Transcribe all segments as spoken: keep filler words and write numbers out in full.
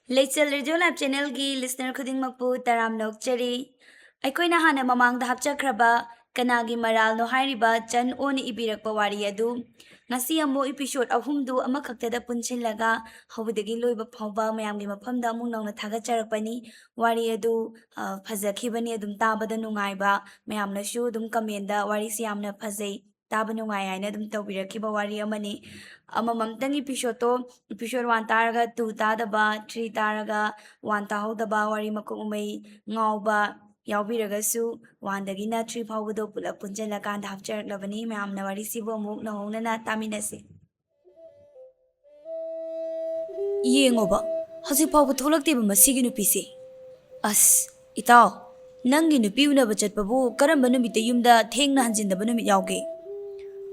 ꯂꯩꯆꯦꯜ radio live ꯆꯦꯅꯦꯜꯒꯤ listener ꯈꯨꯗꯤꯡꯃꯛꯄꯨ ꯇꯔꯥꯝꯅ ꯑꯣꯛꯆꯔꯤ꯫ ꯑꯩꯈꯣꯏꯅ ꯍꯥꯟꯅ ꯃꯃꯥꯡꯗ ꯍꯥꯞꯆꯈ꯭ꯔꯕ "ꯀꯅꯥꯒꯤ ꯃꯔꯥꯜꯅꯣ" ꯍꯥꯏꯔꯤꯕ ꯆꯟ ꯑꯣꯅ ꯏꯕꯤꯔꯛꯄ ꯋꯥꯔꯤ ꯑꯗꯨ ꯉꯁꯤ ꯑꯃꯨꯛ ꯏꯄꯤꯁꯣꯗ ꯑꯍꯨꯝꯗꯨ ꯑꯃꯈꯛꯇꯗ ꯄꯨꯟꯁꯤꯜꯂꯒ ꯍꯧꯕꯗꯒꯤ ꯂꯣꯏꯕ ꯐꯥꯎꯕ ꯃꯌꯥꯝꯒꯤ ꯃꯐꯝꯗ ꯑꯃꯨꯛ ꯅꯧꯅ ꯊꯥꯒꯠꯆꯔꯛꯄꯅꯤ꯫ ꯋꯥꯔꯤ ꯑꯗꯨ, ꯑ, ꯐꯖꯈꯤꯕꯅꯤ, ꯑꯗꯨꯝ ꯇꯥꯕꯗ ꯅꯨꯡꯉꯥꯏꯕ, ꯃꯌꯥꯝꯅꯁꯨ ꯑꯗꯨꯝ ꯀꯃꯦꯟꯗ "ꯋꯥꯔꯤꯁꯤ ꯌꯥꯝꯅ ꯐꯖꯩ, ꯇꯥꯕ ꯅꯨꯡꯉꯥꯏ" ꯍꯥꯏꯅ ꯑꯗꯨꯝ ꯇꯧꯕꯤꯔꯛꯈꯤꯕ ꯋꯥꯔꯤ ꯑꯃꯅꯤ꯫ ꯑꯃꯃꯝꯇꯪ ꯏꯄꯤꯁꯣꯗꯇꯣ, ꯏꯄꯤꯁꯣꯗ ꯋꯥꯟ ꯇꯥꯔꯒ ꯇꯨ ꯇꯥꯗꯕ, ꯊ꯭ꯔꯤ ꯇꯥꯔꯒ ꯋꯥꯟ ꯇꯥꯍꯧꯗꯕ, ꯋꯥꯔꯤ ꯃꯀꯣꯛ ꯃꯃꯩ ꯉꯥꯎꯕ ꯌꯥꯎꯕꯤꯔꯒꯁꯨ, ꯋꯥꯟꯗꯒꯤꯅ ꯊ꯭ꯔꯤ ꯐꯥꯎꯕꯗꯣ ꯄꯨꯂꯞ ꯄꯨꯟꯁꯤꯜꯂꯀꯥꯟꯗ ꯍꯥꯞꯆꯔꯛꯂꯕꯅꯤ꯫ ꯃꯌꯥꯝꯅ ꯋꯥꯔꯤꯁꯤꯕꯨ ꯑꯃꯨꯛ ꯅꯧꯍꯧꯅꯅ ꯇꯥꯃꯤꯟꯅꯁꯤ꯫ ꯌꯦꯡꯉꯣꯕ, ꯍꯧꯖꯤꯛ ꯐꯥꯎꯕ ꯊꯣꯛꯂꯛꯇꯦꯕ ꯃꯁꯤꯒꯤ ꯅꯨꯄꯤꯁꯦ꯫ ꯑꯁ, ꯏꯇꯥꯎ, ꯅꯪꯒꯤ ꯅꯨꯄꯤ ꯎꯅꯕ ꯆꯠꯄꯕꯨ ꯀꯔꯝꯕ ꯅꯨꯃꯤꯠꯇ ꯌꯨꯝꯗ ꯊꯦꯡꯅ ꯍꯟꯖꯤꯟꯗꯕ ꯅꯨꯃꯤꯠ ꯌꯥꯎꯒꯦ?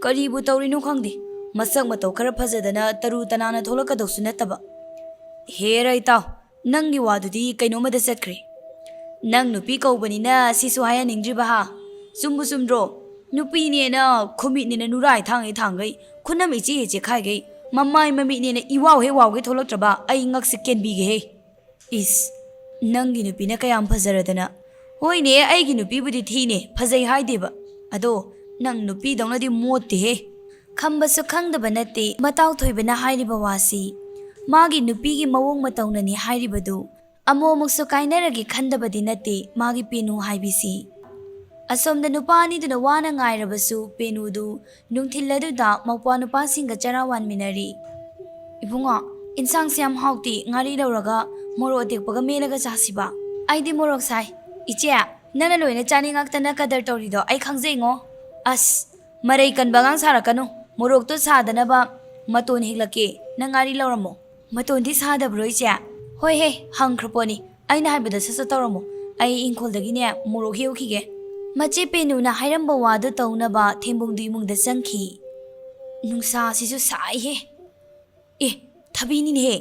ꯀꯔꯤꯕꯨ ꯇꯧꯔꯤꯅꯣ ꯈꯪꯗꯦ, ꯃꯁꯛ ꯃꯇꯧ ꯈꯔ ꯐꯖꯗꯅ ꯇꯔꯨ ꯇꯅꯥꯟꯅ ꯊꯣꯛꯂꯛꯀꯗꯧꯁꯨ ꯅꯠꯇꯕ꯫ ꯍꯦꯔꯥ ꯏꯇꯥꯎ, ꯅꯪꯒꯤ ꯋꯥꯗꯨꯗꯤ ꯀꯩꯅꯣꯝꯃꯗ ꯆꯠꯈ꯭ꯔꯦ꯫ ꯅꯪ ꯅꯨꯄꯤ ꯀꯧꯕꯅꯤꯅ ꯁꯤꯁꯨ ꯍꯥꯏꯍꯟꯅꯤꯡꯗ꯭ꯔꯤꯕ ꯍꯥ? ꯆꯨꯝꯕꯨ ꯆꯨꯝꯗ꯭ꯔꯣ? ꯅꯨꯄꯤꯅꯦꯅ ꯈꯨꯃꯤꯠꯅꯦꯅ ꯅꯨꯔꯥꯏ ꯊꯥꯡꯉꯩ ꯊꯥꯡꯒꯩ, ꯈꯨꯅꯝ ꯏꯆꯦ ꯍꯦ ꯆꯦꯈꯥꯏꯒꯩ, ꯃꯃꯥꯏ ꯃꯃꯤꯠꯅꯦꯅ ꯏꯋꯥꯎ ꯍꯦ ꯋꯥꯎꯒꯩ ꯊꯣꯛꯂꯛꯇ꯭ꯔꯕ ꯑꯩ ꯉꯛꯁꯦ ꯀꯦꯟꯕꯤꯒꯦꯍꯦ꯫ ꯏꯁ, ꯅꯪꯒꯤ ꯅꯨꯄꯤꯅ ꯀꯌꯥꯝ ꯐꯖꯔꯗꯅ꯫ ꯍꯣꯏꯅꯦ, ꯑꯩꯒꯤ ꯅꯨꯄꯤꯕꯨꯗꯤ ꯊꯤꯅꯦ, ꯐꯖꯩ ꯍꯥꯏꯗꯦꯕ꯫ ꯑꯗꯣ ꯅꯪ ꯅꯨꯄꯤꯗꯧꯅꯗꯤ ꯃꯣꯠꯇꯦꯍꯦ꯫ ꯈꯝꯕꯁꯨ ꯈꯪꯗꯕ ꯅꯠꯇꯦ ꯃꯇꯥꯎ ꯊꯣꯏꯕꯅ ꯍꯥꯏꯔꯤꯕ ꯋꯥꯁꯤ꯫ ꯃꯥꯒꯤ ꯅꯨꯄꯤꯒꯤ ꯃꯑꯣꯡ ꯃꯇꯧꯅꯅꯤ ꯍꯥꯏꯔꯤꯕꯗꯨ꯫ ꯑꯃꯨꯛ ꯑꯃꯨꯛꯁꯨ ꯀꯥꯏꯅꯔꯒꯦ ꯈꯟꯗꯕꯗꯤ ꯅꯠꯇꯦ ꯃꯥꯒꯤ ꯄꯦꯅꯨ ꯍꯥꯏꯕꯤꯁꯤ꯫ ꯑꯁꯣꯝꯗ ꯅꯨꯄꯥ ꯑꯅꯤꯗꯨꯅ ꯋꯥꯅ ꯉꯥꯏꯔꯕꯁꯨ ꯄꯦꯅꯨꯗꯨ ꯅꯨꯡꯊꯤꯜ ꯑꯗꯨꯗ ꯃꯧꯄ꯭ꯋꯥ ꯅꯨꯄꯥꯁꯤꯡꯒ ꯆꯔꯥ ꯋꯥꯟꯃꯤꯟꯅꯔꯤ꯫ "ꯏꯕꯨꯡꯉꯣ, ꯏꯟꯁꯥꯡꯁꯦ ꯌꯥꯝ ꯍꯥꯎꯇꯦ, ꯉꯥꯔꯤ ꯂꯧꯔꯒ ꯃꯣꯔꯣꯛ ꯑꯇꯦꯛꯄꯒ ꯃꯦꯠꯂꯒ ꯆꯥꯁꯤꯕ?" "ꯑꯩꯗꯤ ꯃꯣꯔꯣꯛ ꯁꯥꯏ꯫" "ꯏꯆꯦ, ꯅꯪꯅ ꯂꯣꯏꯅ ꯆꯥꯅꯤꯡꯉꯛꯇꯅ ꯀꯗꯔ ꯇꯧꯔꯤꯗꯣ ꯑꯩ ꯈꯪꯖꯩꯉꯣ꯫" "ꯑꯁ, ꯃꯔꯩ ꯀꯟꯕ ꯑꯉꯥꯡ ꯁꯥꯔꯛꯀꯅꯨ, ꯃꯣꯔꯣꯛꯇꯣ ꯁꯥꯗꯅꯕ ꯃꯇꯣꯟ ꯍꯦꯛꯂꯛꯀꯦ, ꯅꯪ ꯉꯥꯔꯤ ꯂꯧꯔꯝꯃꯣ꯫" "ꯃꯇꯣꯟꯗꯤ ꯁꯥꯗꯕ꯭ꯔꯣ ꯏꯆꯦ?" "ꯍꯣꯏ ꯍꯦ, ꯍꯪꯈ꯭ꯔ ꯄꯣꯠꯅꯤ, ꯑꯩꯅ ꯍꯥꯏꯕꯗ ꯁꯠ ꯁꯠ ꯇꯧꯔꯝꯃꯣ, ꯑꯩ ꯏꯪꯈꯣꯜꯗꯒꯤꯅꯦ ꯃꯣꯔꯣꯛ ꯍꯦꯛꯎꯈꯤꯒꯦ꯫" ꯃꯆꯦ ꯄꯦꯅꯨꯅ ꯍꯥꯏꯔꯝꯕ ꯋꯥꯗꯨ ꯇꯧꯅꯕ ꯊꯦꯝꯕꯨꯡꯗꯨ ꯏꯃꯨꯡꯗ ꯆꯪꯈꯤ꯫ "ꯅꯨꯡꯁꯥꯁꯤꯁꯨ ꯁꯥꯏꯍꯦ꯫ ꯑꯦ, ꯊꯕꯤꯅꯤꯅꯦꯍꯦ!"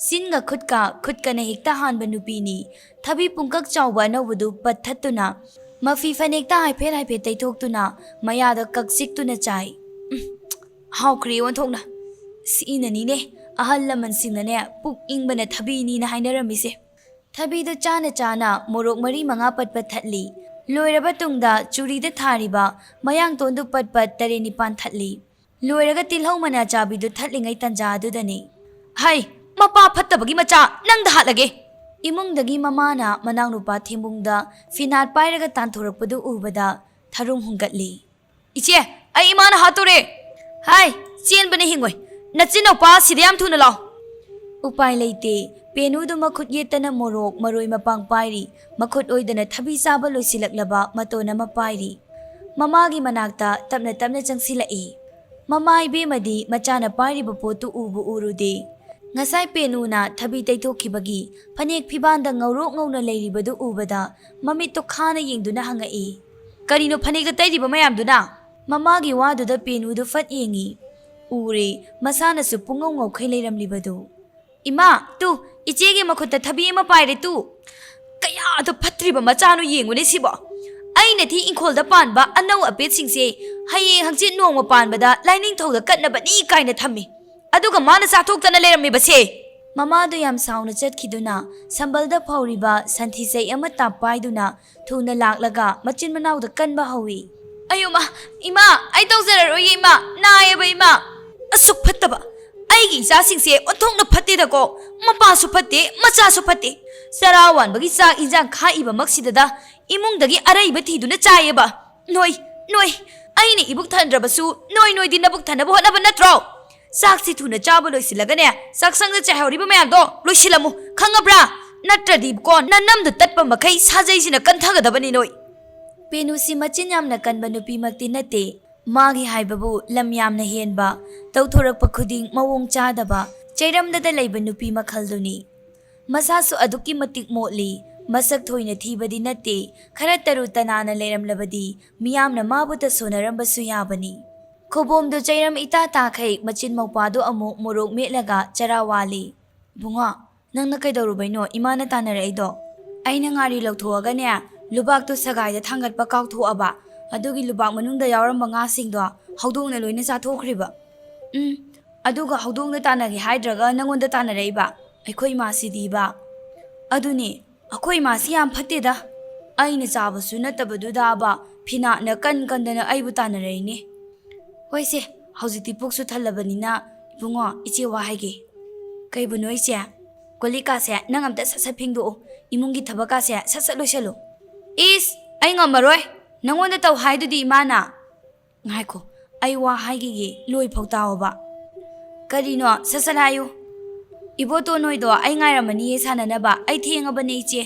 ꯆꯤꯟꯒ ꯈꯨꯠꯀ, ꯈꯨꯠꯀꯅ ꯍꯦꯛꯇ ꯍꯥꯟꯕ ꯅꯨꯄꯤꯅꯤ꯫ ꯊꯕꯤ ꯄꯨꯡꯀꯛ ꯆꯥꯎꯕ ꯑꯅꯧꯕꯗꯨ ꯄꯠꯊꯠꯇꯨꯅ, ꯃꯐꯤ ꯐꯅꯦꯛꯇ ꯍꯥꯏꯐꯦꯠ ꯍꯥꯏꯐꯦꯠ ꯇꯩꯊꯣꯛꯇꯨꯅ, ꯃꯌꯥꯗ ꯀꯛ ꯆꯤꯛꯇꯨꯅ ꯆꯥꯏ꯫ "ꯎꯝ, ꯍꯥꯎꯈ꯭ꯔꯦ ꯑꯣꯟꯊꯣꯛꯅ꯫ ꯁꯤꯅꯅꯤꯅꯦ ꯑꯍꯜ ꯂꯃꯟꯁꯤꯡꯅꯅꯦ, ꯄꯨꯛ ꯏꯪꯕꯅ ꯊꯕꯤꯅꯤꯅ ꯍꯥꯏꯅꯔꯝꯃꯤꯁꯦ꯫ ꯊꯕꯤꯗꯨ ꯆꯥꯅ ꯆꯥꯅ ꯃꯣꯔꯣꯛ ꯃꯔꯤ ꯃꯉꯥ ꯄꯠ ꯄꯠ ꯊꯠꯂꯤ꯫ ꯂꯣꯏꯔꯕ ꯇꯨꯡꯗ ꯆꯨꯔꯤꯗ ꯊꯥꯔꯤꯕ ꯃꯌꯥꯡꯇꯣꯟꯗꯨ ꯄꯠ ꯄꯠ ꯇꯔꯦꯠ ꯅꯤꯄꯥꯟ ꯊꯠꯂꯤ꯫ ꯂꯣꯏꯔꯒ ꯇꯤꯜꯍꯧ ꯃꯅꯥ ꯆꯥꯕꯤꯗꯨ ꯊꯠꯂꯤꯉꯩ ꯇꯟꯖꯥ ꯑꯗꯨꯗꯅꯤ꯫ "ꯍꯩ, ꯃꯄꯥ ꯐꯠꯇꯕꯒꯤ ꯃꯆꯥ, ꯅꯪꯗ ꯍꯥꯠꯂꯒꯦ!" ꯏꯃꯨꯡꯗꯒꯤ ꯃꯃꯥꯅ ꯃꯅꯥꯎꯅꯨꯄꯥ ꯊꯦꯝꯕꯨꯡꯗ ꯐꯤꯅꯥꯠ ꯄꯥꯏꯔꯒ ꯇꯥꯟꯊꯣꯔꯛꯄꯗꯨ ꯎꯕꯗ ꯊꯔꯨꯝ ꯍꯨꯟꯒꯠꯂꯤ꯫ "ꯏꯆꯦ, ꯑꯩ ꯏꯃꯥꯅ ꯍꯥꯠꯇꯣꯔꯦ!" "ꯍꯥꯏ, ꯆꯦꯟꯕꯅ ꯍꯤꯡꯉꯣꯏ! ꯅꯆꯤꯟꯅꯧꯄꯥ ꯑꯁꯤꯗ ꯌꯥꯝ ꯊꯨꯅ ꯂꯥꯎ!" ꯎꯄꯥꯏ ꯂꯩꯇꯦ꯫ ꯄꯦꯅꯨꯗꯨ ꯃꯈꯨꯠ ꯌꯦꯠꯇꯅ ꯃꯣꯔꯣꯛ, ꯃꯔꯣꯏ ꯃꯄꯥꯡ ꯄꯥꯏꯔꯤ, ꯃꯈꯨꯠ ꯑꯣꯏꯗꯅ ꯊꯕꯤ ꯆꯥꯕ ꯂꯣꯏꯁꯤꯜꯂꯛꯂꯕ ꯃꯇꯣꯟ ꯑꯃ ꯄꯥꯏꯔꯤ꯫ ꯃꯃꯥꯒꯤ ꯃꯅꯥꯛꯇ ꯇꯞꯅ ꯇꯞꯅ ꯆꯪꯁꯤꯜꯂꯛꯏ꯫ ꯃꯃꯥ ꯏꯕꯦꯝꯃꯗꯤ ꯃꯆꯥꯅ ꯄꯥꯏꯔꯤꯕ ꯄꯣꯠꯇꯨ ꯎꯕꯨ ꯎꯔꯨꯗꯦ꯫ ꯉꯁꯥꯏ ꯄꯦꯅꯨꯅ ꯊꯕꯤ ꯇꯩꯊꯣꯛꯈꯤꯕꯒꯤ ꯐꯅꯦꯛ ꯐꯤꯕꯥꯟꯗ ꯉꯧꯔꯣꯛ ꯉꯧꯅ ꯂꯩꯔꯤꯕꯗꯨ ꯎꯕꯗ ꯃꯃꯤꯠꯇꯣ ꯈꯥꯅ ꯌꯦꯡꯗꯨꯅ ꯍꯪꯉꯛꯏ, "ꯀꯔꯤꯅꯣ ꯐꯅꯦꯛꯇ ꯇꯩꯔꯤꯕ ꯃꯌꯥꯝꯗꯨꯅ?" ꯃꯃꯥꯒꯤ ꯋꯥꯗꯨꯗ ꯄꯦꯅꯨꯗꯨ ꯐꯠ ꯌꯦꯡꯉꯤ꯫ ꯎꯔꯦ, ꯃꯁꯥꯅꯁꯨ ꯄꯨꯡꯉꯧ ꯉꯧꯈꯩ ꯂꯩꯔꯝꯂꯤꯕꯗꯨ꯫ "ꯏꯃꯥ, ꯇꯨ, ꯏꯆꯦꯒꯤ ꯃꯈꯨꯠꯇ ꯊꯕꯤ ꯑꯃ ꯄꯥꯏꯔꯦ ꯇꯨ꯫ ꯀꯌꯥꯗ ꯐꯠꯇ꯭ꯔꯤꯕ ꯃꯆꯥꯅꯣ ꯌꯦꯡꯉꯨꯅꯦ ꯁꯤꯕꯣ꯫ ꯑꯩꯅ ꯊꯤ ꯏꯪꯈꯣꯜꯗ ꯄꯥꯟꯕ ꯑꯅꯧ ꯑꯄꯦꯠꯁꯤꯡꯁꯦ ꯍꯌꯦꯡ ꯍꯪꯆꯤꯠ ꯅꯣꯡꯃ ꯄꯥꯟꯕꯗ ꯂꯥꯏꯅꯤꯡꯊꯧꯗ ꯀꯠꯅꯕꯅꯤ ꯀꯥꯏꯅ ꯊꯝꯃꯤ꯫ ꯑꯗꯨꯒ ꯃꯥꯅ ꯆꯥꯊꯣꯛꯇꯅ ꯂꯩꯔꯝꯃꯤꯕꯁꯦ!" ꯃꯃꯥꯗꯨ ꯌꯥꯝ ꯁꯥꯎꯅ ꯆꯠꯈꯤꯗꯨꯅ ꯁꯝꯕꯜꯗ ꯐꯧꯔꯤꯕ ꯁꯟꯊꯤ ꯆꯩ ꯑꯃ ꯇꯥꯞ ꯄꯥꯏꯗꯨꯅ ꯊꯨꯅ ꯂꯥꯛꯂꯒ ꯃꯆꯤꯟ ꯃꯅꯥꯎꯗ ꯀꯟꯕ ꯍꯧꯏ꯫ "ꯑꯌꯣ ꯃꯥ, ꯏꯃꯥ, ꯑꯩ ꯇꯧꯖꯔꯔꯣꯏꯌꯦ ꯏꯃꯥ, ꯅꯥꯏꯌꯦꯕ ꯏꯃꯥ꯫ ꯑꯁꯨꯛ ꯐꯠꯇꯕ ꯑꯩꯒꯤ ꯏꯆꯥꯁꯤꯡꯁꯦ ꯑꯣꯟꯊꯣꯛꯅ ꯐꯠꯇꯦꯗꯀꯣ꯫ ꯃꯄꯥꯁꯨ ꯐꯠꯇꯦ, ꯃꯆꯥꯁꯨ ꯐꯠꯇꯦ꯫ ꯆꯔꯥ ꯋꯥꯟꯕꯒꯤ ꯆꯥꯛ ꯏꯟꯖꯥꯡ ꯈꯥꯛꯏꯕꯃꯛꯁꯤꯗꯗ ꯏꯃꯨꯡꯗꯒꯤ ꯑꯔꯩꯕ ꯊꯤꯗꯨꯅ ꯆꯥꯏꯌꯦꯕ꯫ ꯅꯣꯏ, ꯅꯣꯏ, ꯑꯩꯅ ꯏꯕꯨꯛ ꯊꯟꯗ꯭ꯔꯕꯁꯨ ꯅꯣꯏ ꯅꯣꯏꯗꯤ ꯅꯕꯨꯛ ꯊꯟꯅꯕ ꯍꯣꯠꯅꯕ ꯅꯠꯇ꯭ꯔꯣ? ꯆꯥꯛꯁꯤ ꯊꯨꯅ ꯆꯥꯕ ꯂꯣꯏꯁꯤꯜꯂꯒꯅꯦ, ꯆꯥꯛꯁꯪꯗ ꯆꯥꯏꯍꯧꯔꯤꯕ ꯃꯌꯥꯝꯗꯣ ꯂꯣꯏꯁꯤꯜꯂꯝꯃꯨ, ꯈꯪꯉꯕ꯭ꯔꯥ? ꯅꯠꯇ꯭ꯔꯗꯤꯀꯣ ꯅꯅꯝꯗ ꯇꯠꯄ ꯃꯈꯩ ꯁꯥꯖꯩꯁꯤꯅ ꯀꯟꯊꯒꯗꯕꯅꯤ ꯅꯣꯏ꯫ ꯄꯦꯅꯨꯁꯤ ꯃꯆꯤꯟ ꯌꯥꯝꯅ ꯀꯟꯕ ꯅꯨꯄꯤꯃꯛꯇꯤ ꯅꯠꯇꯦ꯫ ꯃꯥꯒꯤ ꯍꯥꯏꯕꯕꯨ ꯂꯝ ꯌꯥꯝꯅ ꯍꯦꯟꯕ, ꯇꯧꯊꯣꯔꯛꯄ ꯈꯨꯗꯤꯡ ꯃꯑꯣꯡ ꯆꯥꯗꯕ, ꯆꯩꯔꯝꯗꯗ ꯂꯩꯕ ꯅꯨꯄꯤ ꯃꯈꯜꯗꯨꯅꯤ꯫ ꯃꯁꯥꯁꯨ ꯑꯗꯨꯛꯀꯤ ꯃꯇꯤꯛ ꯃꯣꯠꯂꯤ꯫ ꯃꯁꯛ ꯊꯣꯏꯅ ꯊꯤꯕꯗꯤ ꯅꯠꯇꯦ, ꯈꯔ ꯇꯔꯨ ꯇꯅꯥꯟꯅ ꯂꯩꯔꯝꯂꯕꯗꯤ ꯃꯤꯌꯥꯝꯅ ꯃꯥꯕꯨ ꯇꯁꯣꯟꯅꯔꯝꯕꯁꯨ ꯌꯥꯕꯅꯤ꯫ ꯈꯨꯕꯣꯝꯗꯨ ꯆꯩꯔꯝ ꯏꯇꯥ ꯇꯥꯈꯩ ꯃꯆꯤꯟ ꯃꯧꯄꯥꯗꯨ ꯑꯃꯨꯛ ꯃꯣꯔꯣꯛ ꯃꯦꯠꯂꯒ ꯆꯔꯥ ꯋꯥꯜꯂꯤ꯫ "ꯏꯕꯨꯡꯉꯣ, ꯅꯪꯅ ꯀꯩꯗꯧꯔꯨꯕꯩꯅꯣ ꯏꯃꯥꯅ ꯇꯥꯟꯅꯔꯛꯏꯗꯣ?" "ꯑꯩꯅ ꯉꯥꯔꯤ ꯂꯧꯊꯣꯛꯑꯒꯅꯦ, ꯂꯨꯕꯥꯛꯇꯣ ꯁꯒꯥꯏꯗ ꯊꯥꯡꯒꯠꯄ ꯀꯥꯎꯊꯣꯛꯑꯕ꯫ ꯑꯗꯨꯒꯤ ꯂꯨꯕꯥꯛ ꯃꯅꯨꯡꯗ ꯌꯥꯎꯔꯝꯕ ꯉꯥꯁꯤꯡꯗꯣ ꯍꯧꯗꯣꯡꯅ ꯂꯣꯏꯅ ꯆꯥꯊꯣꯛꯈ꯭ꯔꯤꯕ꯫" "ꯎꯝ, ꯑꯗꯨꯒ ꯍꯧꯗꯣꯡꯗ ꯇꯥꯟꯅꯒꯦ ꯍꯥꯏꯗ꯭ꯔꯒ ꯅꯪꯉꯣꯟꯗ ꯇꯥꯟꯅꯔꯛꯏꯕ? ꯑꯩꯈꯣꯏ ꯏꯃꯥꯁꯤꯗꯤꯕ꯫ ꯑꯗꯨꯅꯦ, ꯑꯩꯈꯣꯏ ꯏꯃꯥꯁꯤ ꯌꯥꯝ ꯐꯠꯇꯦꯗ꯫ ꯑꯩꯅ ꯆꯥꯕꯁꯨ ꯅꯠꯇꯕꯗꯨꯗꯕ ꯐꯤꯅꯥꯠꯅ ꯀꯟ ꯀꯟꯗꯅ ꯑꯩꯕꯨ ꯇꯥꯟꯅꯔꯛꯏꯅꯦ꯫ ꯍꯣꯏꯁꯦ, ꯍꯧꯖꯤꯛꯇꯤ ꯄꯨꯛꯁꯨ ꯊꯜꯂꯕꯅꯤꯅ, ꯏꯕꯨꯡꯉꯣ, ꯏꯆꯦ ꯋꯥ ꯍꯥꯏꯒꯦ꯫ ꯀꯩꯕꯨꯅꯣ ꯏꯆꯦ? ꯀꯣꯜꯂꯤꯛꯀꯥꯁꯦ ꯅꯪ ꯑꯝꯇ ꯁꯠ ꯁꯠ ꯐꯦꯡꯗꯣꯛꯎ꯫ ꯏꯃꯨꯡꯒꯤ ꯊꯕꯛꯀꯥꯁꯦ ꯁꯠ ꯁꯠ ꯂꯣꯏꯁꯜꯂꯨ꯫ ꯏꯁ, ꯑꯩ ꯉꯝꯃꯔꯣꯏ꯫ ꯅꯪꯉꯣꯟꯗ ꯇꯧ ꯍꯥꯏꯗꯨꯗꯤ ꯏꯃꯥꯅ꯫ ꯉꯥꯏꯈꯣ, ꯑꯩ ꯋꯥ ꯍꯥꯏꯈꯤꯒꯦ, ꯂꯣꯏꯐꯥꯎ ꯇꯥꯎꯑꯣꯕ꯫ ꯀꯔꯤꯅꯣ? ꯁꯠ ꯁꯠ ꯍꯥꯏꯌꯨ꯫ ꯏꯕꯣꯇꯣꯟ ꯍꯣꯏꯗꯣ ꯑꯩ ꯉꯥꯏꯔꯝꯃꯅꯤꯌꯦ ꯁꯥꯟꯅꯅꯕ꯫ ꯑꯩ ꯊꯦꯡꯉꯕꯅꯦ ꯏꯆꯦ꯫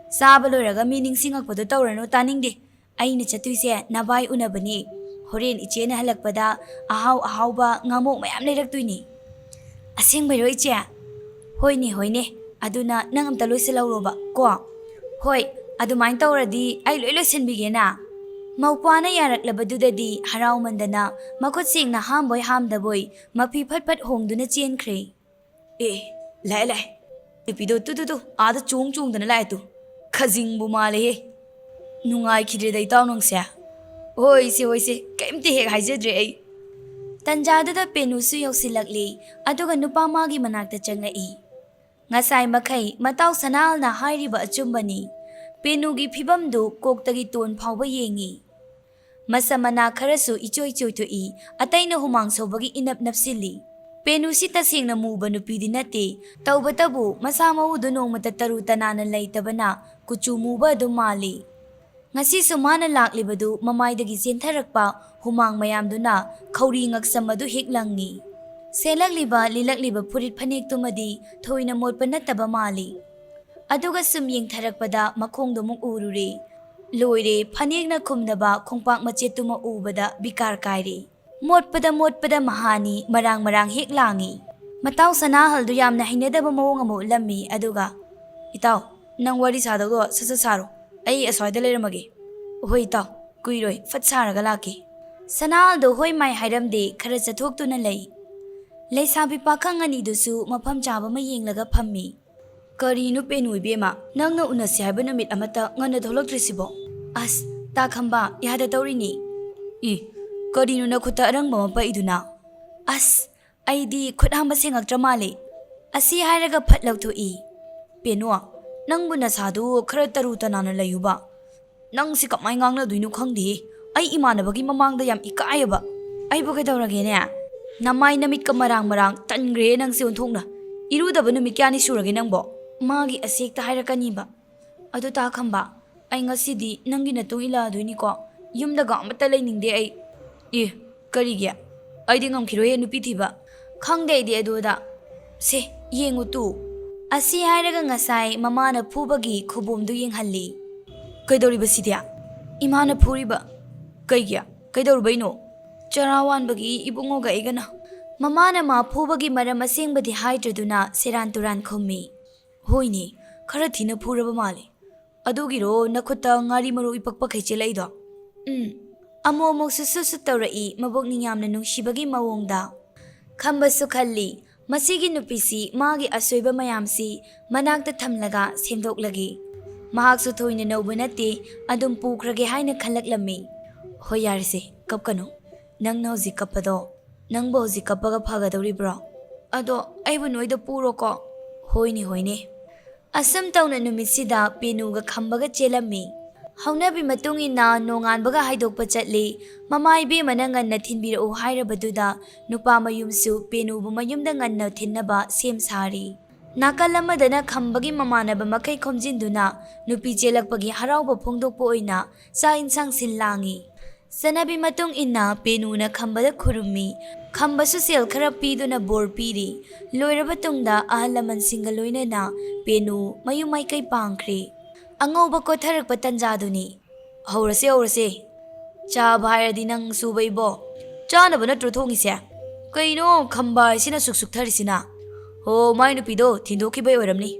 ꯆꯥꯕ ꯂꯣꯏꯔꯒ ꯃꯤ ꯅꯤꯡꯁꯤꯡꯉꯛꯄꯗꯣ ꯇꯧꯔꯅꯨ, ꯇꯥꯅꯤꯡꯗꯦ꯫ ꯑꯩꯅ ꯆꯠꯇꯣꯏꯁꯦ ꯅꯚꯥꯏ ꯎꯅꯕꯅꯦ꯫ ꯍꯣꯔꯦꯟ ꯏꯆꯦꯅ ꯍꯜꯂꯛꯄꯗ ꯑꯍꯥꯎ ꯑꯍꯥꯎꯕ ꯉꯥꯃꯣꯛ ꯃꯌꯥꯝ ꯂꯩꯔꯛꯇꯣꯏꯅꯦ꯫ ꯑꯁꯦꯡꯕꯩꯔꯣ ꯏꯆꯦ? ꯍꯣꯏꯅꯦ, ꯍꯣꯏꯅꯦ꯫ ꯑꯗꯨꯅ ꯅꯪ ꯑꯝꯇ ꯂꯣꯏꯁꯤꯜꯍꯧꯔꯣꯕ ꯀꯣ꯫ ꯍꯣꯏ, ꯑꯗꯨꯃꯥꯏꯅ ꯇꯧꯔꯗꯤ ꯑꯩ ꯂꯣꯏ ꯂꯣꯏꯁꯤꯟꯕꯤꯒꯦꯅ꯫ ꯃꯧꯄ꯭ꯋꯥꯅ ꯌꯥꯔꯛꯂꯕꯗꯨꯗꯗꯤ ꯍꯔꯥꯎꯃꯟꯗꯅ ꯃꯈꯨꯠ ꯁꯦꯡꯅ ꯍꯥꯝꯕꯣꯏ ꯍꯥꯝꯗꯕꯣꯏ ꯃꯐꯤ ꯐꯠ ꯐꯠ ꯍꯣꯡꯗꯨꯅ ꯆꯦꯟꯈ꯭ꯔꯦ꯫ ꯑꯦ, ꯂꯥꯛꯑꯦ, ꯂꯥꯛꯑꯦ꯫ ꯅꯨꯄꯤꯗꯣ ꯇꯨ, ꯇꯨ, ꯇꯨ, ꯑꯥꯗ ꯆꯣꯡ ꯆꯣꯡꯗꯅ ꯂꯥꯛꯑꯦ ꯇꯨ꯫ ꯈꯖꯤꯡꯕꯨ ꯃꯥꯜꯂꯦꯍꯦ꯫ ꯅꯨꯡꯉꯥꯏꯈꯤꯗ꯭ꯔꯦꯗ ꯏꯇꯥꯎ ꯅꯪꯁꯦ꯫ ꯍꯣꯏꯁꯦ, ꯍꯣꯏꯁꯦ, ꯀꯩꯝꯇ ꯍꯦꯛ ꯍꯥꯏꯖꯗ꯭ꯔꯦ ꯑꯩ꯫ ꯇꯟꯖꯥꯗꯨꯗ ꯄꯦꯅꯨꯁꯨ ꯌꯧꯁꯤꯜꯂꯛꯂꯦ, ꯑꯗꯨꯒ ꯅꯨꯄꯥ ꯃꯥꯒꯤ ꯃꯅꯥꯛꯇ ꯆꯪꯂꯛꯏ꯫ ꯉꯁꯥꯏ ꯃꯈꯩ ꯃꯇꯥꯎ ꯁꯅꯥꯍꯜꯅ ꯍꯥꯏꯔꯤꯕ ꯑꯆꯨꯝꯕꯅꯤ꯫ ꯄꯦꯅꯨꯒꯤ ꯐꯤꯕꯝꯗꯨ ꯀꯣꯛꯇꯒꯤ ꯇꯣꯟ ꯐꯥꯎꯕ ꯌꯦꯡꯉꯤ꯫ ꯃꯁꯝ ꯃꯅꯥ ꯈꯔꯁꯨ ꯏꯆꯣꯏ ꯆꯣꯏꯊꯣꯛꯏ, ꯑꯇꯩꯅ ꯍꯨꯃꯥꯡ ꯁꯧꯕꯒꯤ ꯏꯅꯞ ꯅꯞꯁꯤꯜꯂꯤ꯫ ꯄꯦꯅꯨꯁꯤ ꯇꯁꯦꯡꯅ ꯃꯨꯕ ꯅꯨꯄꯤꯗꯤ ꯅꯠꯇꯦ, ꯇꯧꯕꯇꯕꯨ ꯃꯁꯥ ꯃꯎꯗꯨ ꯅꯣꯡꯃꯇ ꯇꯔꯨ ꯇꯅꯥꯟꯅ ꯂꯩꯇꯕꯅ ꯀꯨꯆꯨ ꯃꯨꯕ ꯑꯗꯨꯝ ꯃꯥꯜꯂꯤ꯫ ꯉꯁꯤꯁꯨ ꯃꯥꯅ ꯂꯥꯛꯂꯤꯕꯗꯨ ꯃꯃꯥꯏꯗꯒꯤ ꯆꯦꯟꯊꯔꯛꯄ ꯍꯨꯃꯥꯡ ꯃꯌꯥꯝꯗꯨꯅ ꯈꯧꯔꯤ ꯉꯛꯁꯝ ꯑꯗꯨ ꯍꯦꯛ ꯂꯪꯉꯤ꯫ ꯁꯦꯠꯂꯛꯂꯤꯕ ꯂꯤꯠꯂꯛꯂꯤꯕ ꯐꯨꯔꯤꯠ ꯐꯅꯦꯛꯇꯨꯃꯗꯤ ꯊꯣꯏꯅ ꯃꯣꯠꯄ ꯅꯠꯇꯕ ꯃꯥꯜꯂꯤ꯫ ꯑꯗꯨꯒ ꯁꯨꯝ ꯌꯦꯡꯊꯔꯛꯄꯗ ꯃꯈꯣꯡꯗꯨꯃꯨꯛ ꯎꯔꯨꯔꯦ꯫ ꯂꯣꯏꯔꯦ, ꯐꯅꯦꯛꯅ ꯈꯨꯝꯗꯕ ꯈꯣꯡꯄꯥꯛ ꯃꯆꯦꯠꯇꯨꯃ ꯎꯕꯗ ꯕꯤꯀꯥꯔ ꯀꯥꯏꯔꯦ꯫ ꯃꯣꯠꯄꯗ ꯃꯣꯠꯄꯗ ꯃꯍꯥꯅꯤ ꯃꯔꯥꯡ ꯃꯔꯥꯡ ꯍꯦꯛ ꯂꯥꯡꯉꯤ꯫ ꯃꯇꯥꯎ ꯁꯅꯥꯍꯜꯗꯨ ꯌꯥꯝꯅ ꯍꯩꯅꯗꯕ ꯃꯑꯣꯡ ꯑꯃ ꯎꯠꯂꯝꯃꯤ, ꯑꯗꯨꯒ, "ꯏꯇꯥꯎ, ꯅꯪ ꯋꯥꯔꯤ ꯁꯥꯗꯧꯗꯣ ꯁꯠ ꯁꯠ ꯁꯥꯔꯣ꯫ ꯑꯩ ꯑꯁ꯭ꯋꯥꯏꯗ ꯂꯩꯔꯝꯃꯒꯦ꯫" "ꯍꯣꯏ ꯏꯇꯥꯎ, ꯀꯨꯏꯔꯣꯏ, ꯐꯠ ꯁꯥꯔꯒ ꯂꯥꯛꯀꯦ꯫" ꯁꯅꯥꯍꯜꯗꯣ ꯍꯣꯏ ꯃꯥꯏ ꯍꯥꯏꯔꯝꯗꯦ, ꯈꯔ ꯆꯠꯊꯣꯛꯇꯨꯅ ꯂꯩ꯫ ꯂꯩꯁꯥꯕꯤ ꯄꯥꯈꯪ ꯑꯅꯤꯗꯨꯁꯨ ꯃꯐꯝ ꯆꯥꯕ ꯑꯃ ꯌꯦꯡꯂꯒ ꯐꯝꯃꯤ꯫ "ꯀꯔꯤꯅꯣ ꯄꯦꯅꯨ ꯏꯕꯦꯝꯃ, ꯅꯪꯅ ꯎꯅꯁꯤ ꯍꯥꯏꯕ ꯅꯨꯃꯤꯠ ꯑꯃꯠꯇ ꯉꯟꯅ ꯊꯣꯛꯂꯛꯇ꯭ꯔꯤꯁꯤꯕꯣ?" "ꯑꯁ, ꯇꯥ ꯈꯝꯕ, ꯌꯥꯗ ꯇꯧꯔꯤꯅꯤ꯫" "ꯏ, ꯀꯔꯤꯅꯣ ꯅꯈꯨꯠꯇ ꯑꯔꯪꯕ ꯑꯃ ꯄꯛꯏꯗꯨꯅ?" "ꯑꯁ, ꯑꯩꯗꯤ ꯈꯨꯠ ꯍꯥꯝꯕ ꯁꯦꯡꯉꯛꯇ꯭ꯔ ꯃꯥꯜꯂꯦ꯫ ꯑꯁꯤ ꯍꯥꯏꯔꯒ ꯐꯠ ꯂꯧꯊꯣꯛꯏ꯫ "ꯄꯦꯅꯨ, ꯅꯪꯕꯨ ꯅꯁꯥꯗꯨ ꯈꯔ ꯇꯔꯨ ꯇꯅꯥꯟꯅ ꯂꯩꯌꯨꯕ꯫ ꯅꯪꯁꯤ ꯀꯃꯥꯏ ꯉꯥꯡꯅꯗꯣꯏꯅꯣ ꯈꯪꯗꯦ꯫ ꯑꯩ ꯏꯃꯥꯟꯅꯕꯒꯤ ꯃꯃꯥꯡꯗ ꯌꯥꯝ ꯏꯀꯥꯏꯌꯦꯕ꯫ ꯑꯩꯕꯨ ꯀꯩꯗꯧꯔꯒꯦꯅꯦ? ꯅꯃꯥꯏ ꯅꯃꯤꯠꯀ ꯃꯔꯥꯡ ꯃꯔꯥꯡ, ꯇꯟꯈ꯭ꯔꯦ ꯅꯪꯁꯦ ꯑꯣꯟꯊꯣꯛꯅ꯫ ꯏꯔꯨꯗꯕ ꯅꯨꯃꯤꯠ ꯀꯌꯥꯅꯤ ꯁꯨꯔꯒꯦ ꯅꯪꯕꯣ?" ꯃꯥꯒꯤ ꯑꯁꯦꯛꯇ ꯍꯥꯏꯔꯛꯀꯅꯤꯕ꯫ "ꯑꯗꯨ ꯇꯥ ꯈꯝꯕ, ꯑꯩ ꯉꯁꯤꯗꯤ ꯅꯪꯒꯤ ꯅꯇꯨꯡ ꯏꯜꯂꯛꯑꯗꯣꯏꯅꯤꯀꯣ꯫ ꯌꯨꯝꯗꯒ ꯑꯃꯠꯇ ꯂꯩꯅꯤꯡꯗꯦ ꯑꯩ꯫" "ꯑꯦ, ꯀꯔꯤꯒꯤ? ꯑꯩꯗꯤ ꯉꯝꯈꯤꯔꯣꯏꯍꯦ ꯅꯨꯄꯤ ꯊꯤꯕ꯫ ꯈꯪꯗꯦ ꯑꯩꯗꯤ ꯑꯗꯨꯗ꯫ ꯁꯦ, ꯌꯦꯡꯉꯨ ꯇꯨ꯫" ꯑꯁꯤ ꯍꯥꯏꯔꯒ ꯉꯁꯥꯏ ꯃꯃꯥꯅ ꯐꯨꯕꯒꯤ ꯈꯨꯕꯣꯝꯗꯨ ꯌꯦꯡꯍꯜꯂꯤ꯫ "ꯀꯩꯗꯧꯔꯤꯕ ꯁꯤꯗꯤ? ꯏꯃꯥꯅ ꯐꯨꯔꯤꯕ? ꯀꯩꯒꯤ? ꯀꯩꯗꯧꯔꯨꯕꯩꯅꯣ?" "ꯆꯔꯥ ꯋꯥꯟꯕꯒꯤ ꯏꯕꯨꯡꯉꯣꯒ ꯑꯩꯒꯅ꯫" ꯃꯃꯥꯅ ꯃꯥ ꯐꯨꯕꯒꯤ ꯃꯔꯝ ꯑꯁꯦꯡꯕꯗꯤ ꯍꯥꯏꯗ꯭ꯔꯗꯨꯅ ꯁꯦꯔꯥꯟ ꯇꯨꯔꯥꯟ ꯈꯨꯝꯃꯤ꯫ "ꯍꯣꯏꯅꯦ, ꯈꯔ ꯊꯤꯅ ꯐꯨꯔꯕ ꯃꯥꯜꯂꯦ꯫ ꯑꯗꯨꯒꯤꯔꯣ ꯅꯈꯨꯠꯇ ꯉꯥꯔꯤ ꯃꯔꯨ ꯏꯄꯛ ꯄꯛꯈꯩ ꯆꯦꯜꯂꯛꯏꯗꯣ?" "ꯎꯝ꯫" ꯑꯃꯨꯛ ꯑꯃꯨꯛꯁꯨ ꯁꯨꯠ ꯁꯨꯠ ꯇꯧꯔꯛꯏ, ꯃꯕꯨꯛꯅꯤꯡ ꯌꯥꯝꯅ ꯅꯨꯡꯁꯤꯕꯒꯤ ꯃꯑꯣꯡꯗ꯫ ꯈꯝꯕꯁꯨ ꯈꯜꯂꯤ, "ꯃꯁꯤꯒꯤ ꯅꯨꯄꯤꯁꯤ ꯃꯥꯒꯤ ꯑꯁꯣꯏꯕ ꯃꯌꯥꯝꯁꯤ ꯃꯅꯥꯛꯇ ꯊꯝꯂꯒ ꯁꯦꯝꯗꯣꯛꯂꯒꯦ꯫" ꯃꯍꯥꯛꯁꯨ ꯊꯣꯏꯅ ꯅꯧꯕ ꯅꯠꯇꯦ, ꯑꯗꯨꯝ ꯄꯨꯈ꯭ꯔꯒꯦ ꯍꯥꯏꯅ ꯈꯜꯂꯛꯂꯝꯃꯤ꯫ "ꯍꯣꯏ, ꯌꯥꯔꯦꯁꯦ, ꯀꯞꯀꯅꯨ꯫ ꯅꯪꯅ ꯍꯧꯖꯤꯛ ꯀꯞꯄꯗꯣ, ꯅꯪꯕꯨ ꯍꯧꯖꯤꯛ ꯀꯞꯄꯒ ꯐꯒꯗꯧꯔꯤꯕ꯭ꯔꯣ?" "ꯑꯗꯣ ꯑꯩꯕꯨ ꯅꯣꯏꯗ ꯄꯨꯔꯣꯀꯣ꯫" "ꯍꯣꯏꯅꯦ, ꯍꯣꯏꯅꯦ꯫" ꯑꯁꯨꯝ ꯇꯧꯅ ꯅꯨꯃꯤꯠꯁꯤꯗ ꯄꯦꯅꯨꯒ ꯈꯝꯕꯒ ꯆꯦꯜꯂꯝꯃꯤ꯫ ꯍꯧꯅꯕꯤ ꯃꯇꯨꯡ ꯏꯟꯅ ꯅꯣꯡꯉꯥꯟꯕꯒ ꯍꯥꯏꯗꯣꯛꯄ ꯆꯠꯂꯤ꯫ ꯃꯃꯥ ꯏꯕꯦꯝꯃꯅ ꯉꯟꯅ ꯊꯤꯟꯕꯤꯔꯛꯎ ꯍꯥꯏꯔꯕꯗꯨꯗ ꯅꯨꯄꯥ ꯃꯌꯨꯝꯁꯨ ꯄꯦꯅꯨꯕꯨ ꯃꯌꯨꯝꯗ ꯉꯟꯅ ꯊꯤꯟꯅꯕ ꯁꯦꯝ ꯁꯥꯔꯤ꯫ ꯅꯥꯀꯜ ꯑꯃꯗꯅ ꯈꯝꯕꯒꯤ ꯃꯃꯥꯟꯅꯕ ꯃꯈꯩ ꯈꯣꯝꯖꯤꯟꯗꯨꯅ ꯅꯨꯄꯤ ꯆꯦꯜꯂꯛꯄꯒꯤ ꯍꯔꯥꯎꯕ ꯐꯣꯡꯗꯣꯛꯄ ꯑꯣꯏꯅ ꯆꯥꯛ ꯏꯟꯁꯥꯡ ꯁꯤꯜ ꯂꯥꯡꯉꯤ꯫ ꯆꯠꯅꯕꯤ ꯃꯇꯨꯡ ꯏꯟꯅ ꯄꯦꯅꯨꯅ ꯈꯝꯕꯗ ꯈꯨꯔꯨꯝꯃꯤ꯫ ꯈꯝꯕꯁꯨ ꯁꯦꯜ ꯈꯔ ꯄꯤꯗꯨꯅ ꯕꯣꯔ ꯄꯤꯔꯤ꯫ ꯂꯣꯏꯔꯕ ꯇꯨꯡꯗ ꯑꯍꯜ ꯂꯃꯟꯁꯤꯡꯒ ꯂꯣꯏꯅꯅ ꯄꯦꯅꯨ ꯃꯌꯨꯝ ꯃꯥꯏꯀꯩ ꯄꯥꯡꯈ꯭ꯔꯦ꯫ ꯑꯉꯧꯕ ꯀꯣꯊꯔꯛꯄ ꯇꯟꯖꯥꯗꯨꯅꯤ꯫ "ꯍꯧꯔꯁꯦ, ꯍꯧꯔꯁꯦ꯫ ꯆꯥꯕ ꯍꯥꯏꯔꯗꯤ ꯅꯪ ꯁꯨꯕ ꯏꯕꯣ꯫ ꯆꯥꯅꯕ ꯅꯠꯇ꯭ꯔꯣ ꯊꯣꯡꯉꯤꯁꯦ? ꯀꯩꯅꯣ, ꯈꯝꯕ ꯍꯥꯏꯁꯤꯅ ꯁꯨꯛ ꯁꯨꯛꯊꯔꯤꯁꯤꯅ? ꯍꯣ, ꯃꯥꯏ ꯅꯨꯄꯤꯗꯣ ꯊꯤꯟꯗꯣꯛꯈꯤꯕꯩ ꯑꯣꯏꯔꯝꯅꯤ꯫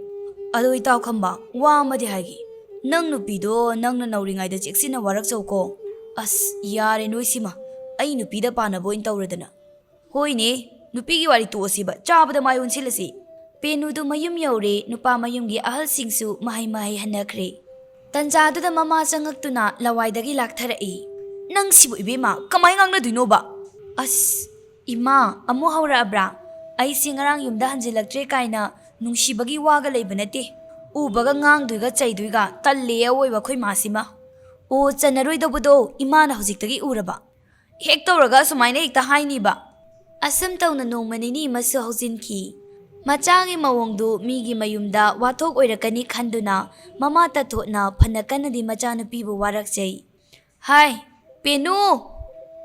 ꯑꯗꯣ ꯏꯇꯥꯎ ꯈꯝꯕ, ꯋꯥ ꯑꯃꯗꯤ ꯍꯥꯏꯒꯦ꯫ ꯅꯪ ꯅꯨꯄꯤꯗꯣ ꯅꯪꯅ ꯅꯧꯔꯤꯉꯩꯗ ꯆꯦꯛꯁꯤꯟꯅ ꯋꯥꯔꯛꯆꯧꯀꯣ꯫ ꯑꯁ, ꯌꯥꯔꯦ ꯅꯣꯏꯁꯤꯃ꯫ ꯑꯩ ꯅꯨꯄꯤꯗ ꯄꯥꯟꯅꯕ ꯑꯣꯏꯅ ꯇꯧꯔꯗꯅ꯫ ꯍꯣꯏꯅꯦ, ꯅꯨꯄꯤꯒꯤ ꯋꯥꯔꯤ ꯇꯣꯛꯑꯁꯤꯕ, ꯆꯥꯕꯗ ꯃꯥꯏ ꯑꯣꯟꯁꯤꯜꯂꯁꯤ꯫ ꯄꯦꯅꯨꯗꯨ ꯃꯌꯨꯝ ꯌꯧꯔꯦ, ꯅꯨꯄꯥ ꯃꯌꯨꯝꯒꯤ ꯑꯍꯜꯁꯤꯡꯁꯨ ꯃꯍꯩ ꯃꯍꯩ ꯍꯟꯅꯈ꯭ꯔꯦ꯫ ꯇꯟꯖꯥꯗꯨꯗ ꯃꯃꯥ ꯆꯪꯉꯛꯇꯨꯅ ꯂꯋꯥꯏꯗꯒꯤ ꯂꯥꯛꯊꯔꯛꯏ꯫ "ꯅꯪ ꯁꯤꯕꯨ ꯏꯕꯦꯝꯃ, ꯀꯃꯥꯏ ꯉꯥꯡꯅꯗꯣꯏꯅꯣꯕ?" "ꯑꯁ, "ꯏꯃꯥ, ꯑꯃꯨꯛ ꯍꯧꯔꯛꯑꯕ꯭ꯔꯥ? ꯑꯩꯁꯤ ꯉꯔꯥꯡ ꯌꯨꯝꯗ ꯍꯟꯖꯤꯜꯂꯛꯇ꯭ꯔꯦ ꯀꯥꯏꯅ ꯅꯨꯡꯁꯤꯕꯒꯤ ꯋꯥꯒ ꯂꯩꯕ ꯅꯠꯇꯦ꯫ ꯎꯕꯒ ꯉꯥꯡꯗꯣꯏꯒ ꯆꯩꯗꯣꯏꯒ ꯇꯜꯂꯦ ꯑꯋꯣꯏꯕ ꯑꯩꯈꯣꯏ ꯃꯥꯁꯤꯃ꯫ ꯑꯣ, ꯆꯟꯅꯔꯣꯏꯗꯧꯕꯗꯣ ꯏꯃꯥꯅ ꯍꯧꯖꯤꯛꯇꯒꯤ ꯎꯔꯕ꯫ ꯍꯦꯛ ꯇꯧꯔꯒ ꯑꯁꯨꯃꯥꯏꯅ ꯍꯦꯛꯇ ꯍꯥꯏꯅꯤꯕ?" ꯑꯁꯨꯝ ꯇꯧꯅ ꯅꯣꯡꯃ ꯅꯤꯅꯤ ꯑꯃꯁꯨ ꯍꯧꯖꯤꯟꯈꯤ꯫ ꯃꯆꯥꯒꯤ ꯃꯑꯣꯡꯗꯨ ꯃꯤꯒꯤ ꯃꯌꯨꯝꯗ ꯋꯥꯊꯣꯛ ꯑꯣꯏꯔꯛꯀꯅꯤ ꯈꯟꯗꯨꯅ ꯃꯃꯥ ꯇꯥꯊꯣꯠꯅ ꯐꯅ ꯀꯟꯅꯗꯤ ꯃꯆꯥꯅꯨꯄꯤꯕꯨ ꯋꯥꯔꯛꯆꯩ꯫ "ꯍꯥꯏ, ꯄꯦꯅꯨ!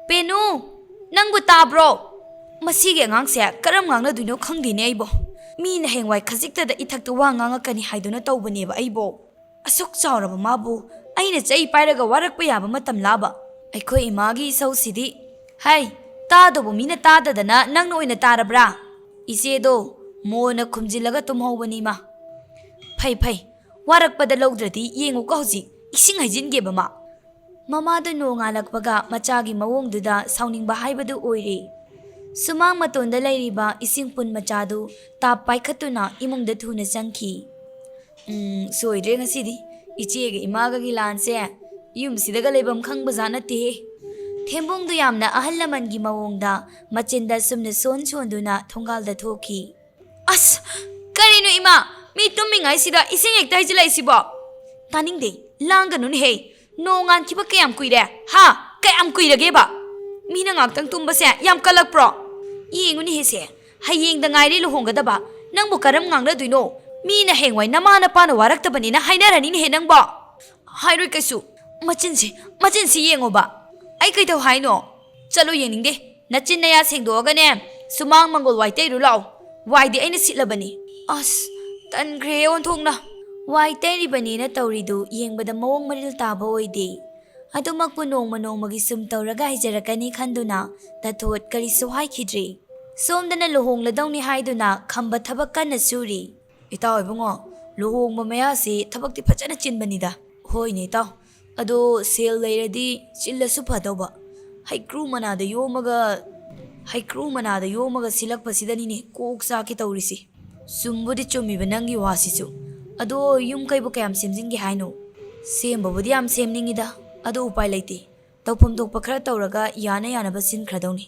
ꯄꯦꯅꯨ! ꯅꯪꯕꯨ ꯇꯥꯕ꯭ꯔꯣ? ꯃꯁꯤꯒꯤ ꯑꯉꯥꯡꯁꯦ ꯀꯔꯝ ꯉꯥꯡꯅꯗꯣꯏꯅꯣ ꯈꯪꯗꯦꯅꯦ ꯑꯩꯕꯣ꯫ ꯃꯤꯅ ꯍꯌꯦꯡꯋꯥꯏ ꯈꯖꯤꯛꯇꯗ ꯏꯊꯛꯇ ꯋꯥ ꯉꯥꯡꯉꯛꯀꯅꯤ ꯍꯥꯏꯗꯨꯅ ꯇꯧꯕꯅꯦꯕ ꯑꯩꯕꯣ꯫ ꯑꯁꯨꯛ ꯆꯥꯎꯔꯕ ꯃꯥꯕꯨ ꯑꯩꯅ ꯆꯩ ꯄꯥꯏꯔꯒ ꯋꯥꯔꯛꯄ ꯌꯥꯕ ꯃꯇꯝ ꯂꯥꯕ? ꯑꯩꯈꯣꯏ ꯏꯃꯥꯒꯤ ꯏꯁꯧꯁꯤꯗꯤ꯫ ꯍꯥꯏ, ꯇꯥꯗꯧꯕ ꯃꯤꯅ ꯇꯥꯗꯗꯅ ꯅꯪꯅ ꯑꯣꯏꯅ ꯇꯥꯔꯕ꯭ꯔꯥ?" ꯏꯆꯦꯗꯣ ꯃꯣꯟꯅ ꯈꯨꯝꯖꯤꯜꯂꯒ ꯇꯨꯝꯍꯧꯕꯅꯤ ꯏꯃꯥ꯫ "ꯐꯩ, ꯐꯩ, ꯋꯥꯔꯛꯄꯗ ꯂꯧꯗ꯭ꯔꯗꯤ ꯌꯦꯡꯉꯨꯀꯣ ꯍꯧꯖꯤꯛ ꯏꯁꯤꯡ ꯍꯩꯖꯤꯟꯒꯦꯕ ꯃꯥ꯫" ꯃꯃꯥꯗꯨ ꯅꯣꯡꯉꯥꯜꯂꯛꯄꯒ ꯃꯆꯥꯒꯤ ꯃꯑꯣꯡꯗꯨꯗ ꯁꯥꯎꯅꯤꯡꯕ ꯍꯥꯏꯕꯗꯨ ꯑꯣꯏꯔꯦ꯫ ꯁꯨꯃꯥꯡ ꯃꯇꯣꯟꯗ ꯂꯩꯔꯤꯕ ꯏꯁꯤꯡ ꯄꯨꯟ ꯃꯆꯥꯗꯨ ꯇꯥꯞ ꯄꯥꯏꯈꯠꯇꯨꯅ ꯏꯃꯨꯡꯗ ꯊꯨꯅ ꯆꯪꯈꯤ꯫ "ꯎꯝ, ꯁꯣꯏꯗ꯭ꯔꯦ ꯉꯁꯤꯗꯤ꯫ ꯏꯆꯦꯒ ꯏꯃꯥꯒꯒꯤ ꯂꯥꯟꯁꯦ ꯌꯨꯝꯁꯤꯗꯒ ꯂꯩꯐꯝ ꯈꯪꯕꯖꯥꯠ ꯅꯠꯇꯦꯍꯦ꯫" ꯊꯦꯝꯕꯣꯡꯗꯨ ꯌꯥꯝꯅ ꯑꯍꯜ ꯂꯃꯟꯒꯤ ꯃꯑꯣꯡꯗ ꯃꯆꯤꯟꯗ ꯁꯨꯝꯅ ꯁꯣꯟ ꯁꯣꯟꯗꯨꯅ ꯊꯣꯡꯒꯥꯜꯗ ꯊꯣꯛꯈꯤ꯫ "ꯑꯁ, ꯀꯔꯤꯅꯣ ꯏꯃꯥ? ꯃꯤ ꯇꯨꯝꯃꯤꯉꯩꯁꯤꯗ ꯏꯁꯤꯡ ꯍꯦꯛꯇ ꯍꯩꯖꯤꯜꯂꯛꯏꯁꯤꯕꯣ? ꯇꯥꯅꯤꯡꯗꯦ, ꯂꯥꯡꯒꯅꯨꯅꯦꯍꯦ꯫ ꯅꯣꯡ ꯉꯥꯟꯈꯤꯕ ꯀꯌꯥꯝ ꯀꯨꯏꯔꯦ? ꯍꯥ? ꯀꯌꯥꯝ ꯀꯨꯏꯔꯒꯦꯕ? ꯃꯤꯅ ꯉꯥꯛꯇꯪ ꯇꯨꯝꯕꯁꯦ ꯌꯥꯝ ꯀꯜꯂꯛꯄ꯭ꯔꯣ? ꯌꯦꯡꯉꯨꯅꯦꯍꯦ ꯁꯦ, ꯍꯌꯦꯡꯗ ꯉꯥꯏꯔꯦ ꯂꯨꯍꯣꯡꯒꯗꯕ꯫ ꯅꯪꯕꯨ ꯀꯔꯝ ꯉꯥꯡꯅꯗꯣꯏꯅꯣ? ꯃꯤꯅ ꯍꯌꯦꯡꯋꯥꯏ ꯅꯃꯥ ꯅꯄꯥꯅ ꯋꯥꯔꯛꯇꯕꯅꯦꯅ ꯍꯥꯏꯅꯔꯅꯤꯅꯦꯍꯦ ꯅꯪꯕꯣ꯫ ꯍꯥꯏꯔꯣꯏ ꯀꯩꯁꯨ꯫ ꯃꯆꯤꯟꯁꯤ, ꯃꯆꯤꯟꯁꯤ ꯌꯦꯡꯉꯣꯕ꯫ ꯑꯩ ꯀꯩꯗꯧ ꯍꯥꯏꯅꯣ? ꯆꯠꯂꯣ, ꯌꯦꯡꯅꯤꯡꯗꯦ꯫ ꯅꯆꯤꯟ ꯅꯌꯥ ꯁꯦꯡꯗꯣꯛꯑꯒꯅꯦ, ꯁꯨꯃꯥꯡ ꯃꯪꯒꯣꯜ ꯋꯥꯏ ꯇꯩꯔꯨ ꯂꯥꯛꯑꯣ꯫ ꯋꯥꯏꯗꯤ ꯑꯩꯅ ꯁꯤꯠꯂꯕꯅꯤ꯫" "ꯑꯁ, ꯇꯟꯈ꯭ꯔꯦ ꯑꯣꯟꯊꯣꯛꯅ꯫" ꯋꯥꯏ ꯇꯩꯔꯤꯕꯅꯦꯅ ꯇꯧꯔꯤꯗꯨ ꯌꯦꯡꯕꯗ ꯃꯑꯣꯡ ꯃꯔꯤꯜ ꯇꯥꯕ ꯑꯣꯏꯗꯦ꯫ ꯑꯗꯨꯃꯛꯄꯨ ꯅꯣꯡꯃ ꯅꯣꯡꯃꯒꯤ ꯁꯨꯝ ꯇꯧꯔꯒ ꯍꯩꯖꯔꯛꯀꯅꯤ ꯈꯟꯗꯨꯅ ꯇꯥꯊꯣꯠ ꯀꯔꯤꯁꯨ ꯍꯥꯏꯈꯤꯗ꯭ꯔꯦ꯫ ꯁꯣꯝꯗꯅ ꯂꯨꯍꯣꯡꯂꯗꯧꯅꯤ ꯍꯥꯏꯗꯨꯅ ꯈꯝꯕ ꯊꯕꯛ ꯀꯟꯅ ꯁꯨꯔꯤ꯫ "ꯏꯇꯥꯎ ꯏꯕꯨꯡꯉꯣ, ꯂꯨꯍꯣꯡꯕ ꯃꯌꯥꯁꯤ ꯊꯕꯛꯇꯤ ꯐꯖꯅ ꯆꯤꯟꯕꯅꯤꯗ꯫" "ꯍꯣꯏꯅꯦ ꯏꯇꯥꯎ, ꯑꯗꯣ ꯁꯦꯜ ꯂꯩꯔꯗꯤ ꯆꯤꯜꯂꯁꯨ ꯐꯗꯧꯕ꯫ ꯍꯩꯀ꯭ꯔꯨ ꯃꯅꯥꯗ ꯌꯣꯝꯃꯒ, ꯍꯩꯀ꯭ꯔꯨ ꯃꯅꯥꯗ ꯌꯣꯝꯃꯒ ꯁꯤꯜꯂꯛꯄꯁꯤꯗꯅꯤꯅꯦ ꯀꯣꯛ ꯆꯥꯛꯀꯦ ꯇꯧꯔꯤꯁꯤ꯫" "ꯆꯨꯝꯕꯨꯗꯤ ꯆꯨꯝꯃꯤꯕ ꯅꯪꯒꯤ ꯋꯥꯁꯤꯁꯨ꯫ ꯑꯗꯣ ꯌꯨꯝ ꯀꯩꯕꯨ ꯀꯌꯥꯝ ꯁꯦꯝꯖꯤꯟꯒꯦ ꯍꯥꯏꯅꯣ?" "ꯁꯦꯝꯕꯕꯨꯗꯤ ꯌꯥꯝ ꯁꯦꯝꯅꯤꯡꯉꯤꯗ, ꯑꯗꯣ ꯎꯄꯥꯏ ꯂꯩꯇꯦ꯫ ꯇꯧꯐꯝ ꯊꯣꯛꯄ ꯈꯔ ꯇꯧꯔꯒ ꯌꯥꯅ ꯌꯥꯅꯕ ꯁꯤꯟꯈ꯭ꯔꯗꯧꯅꯤ꯫"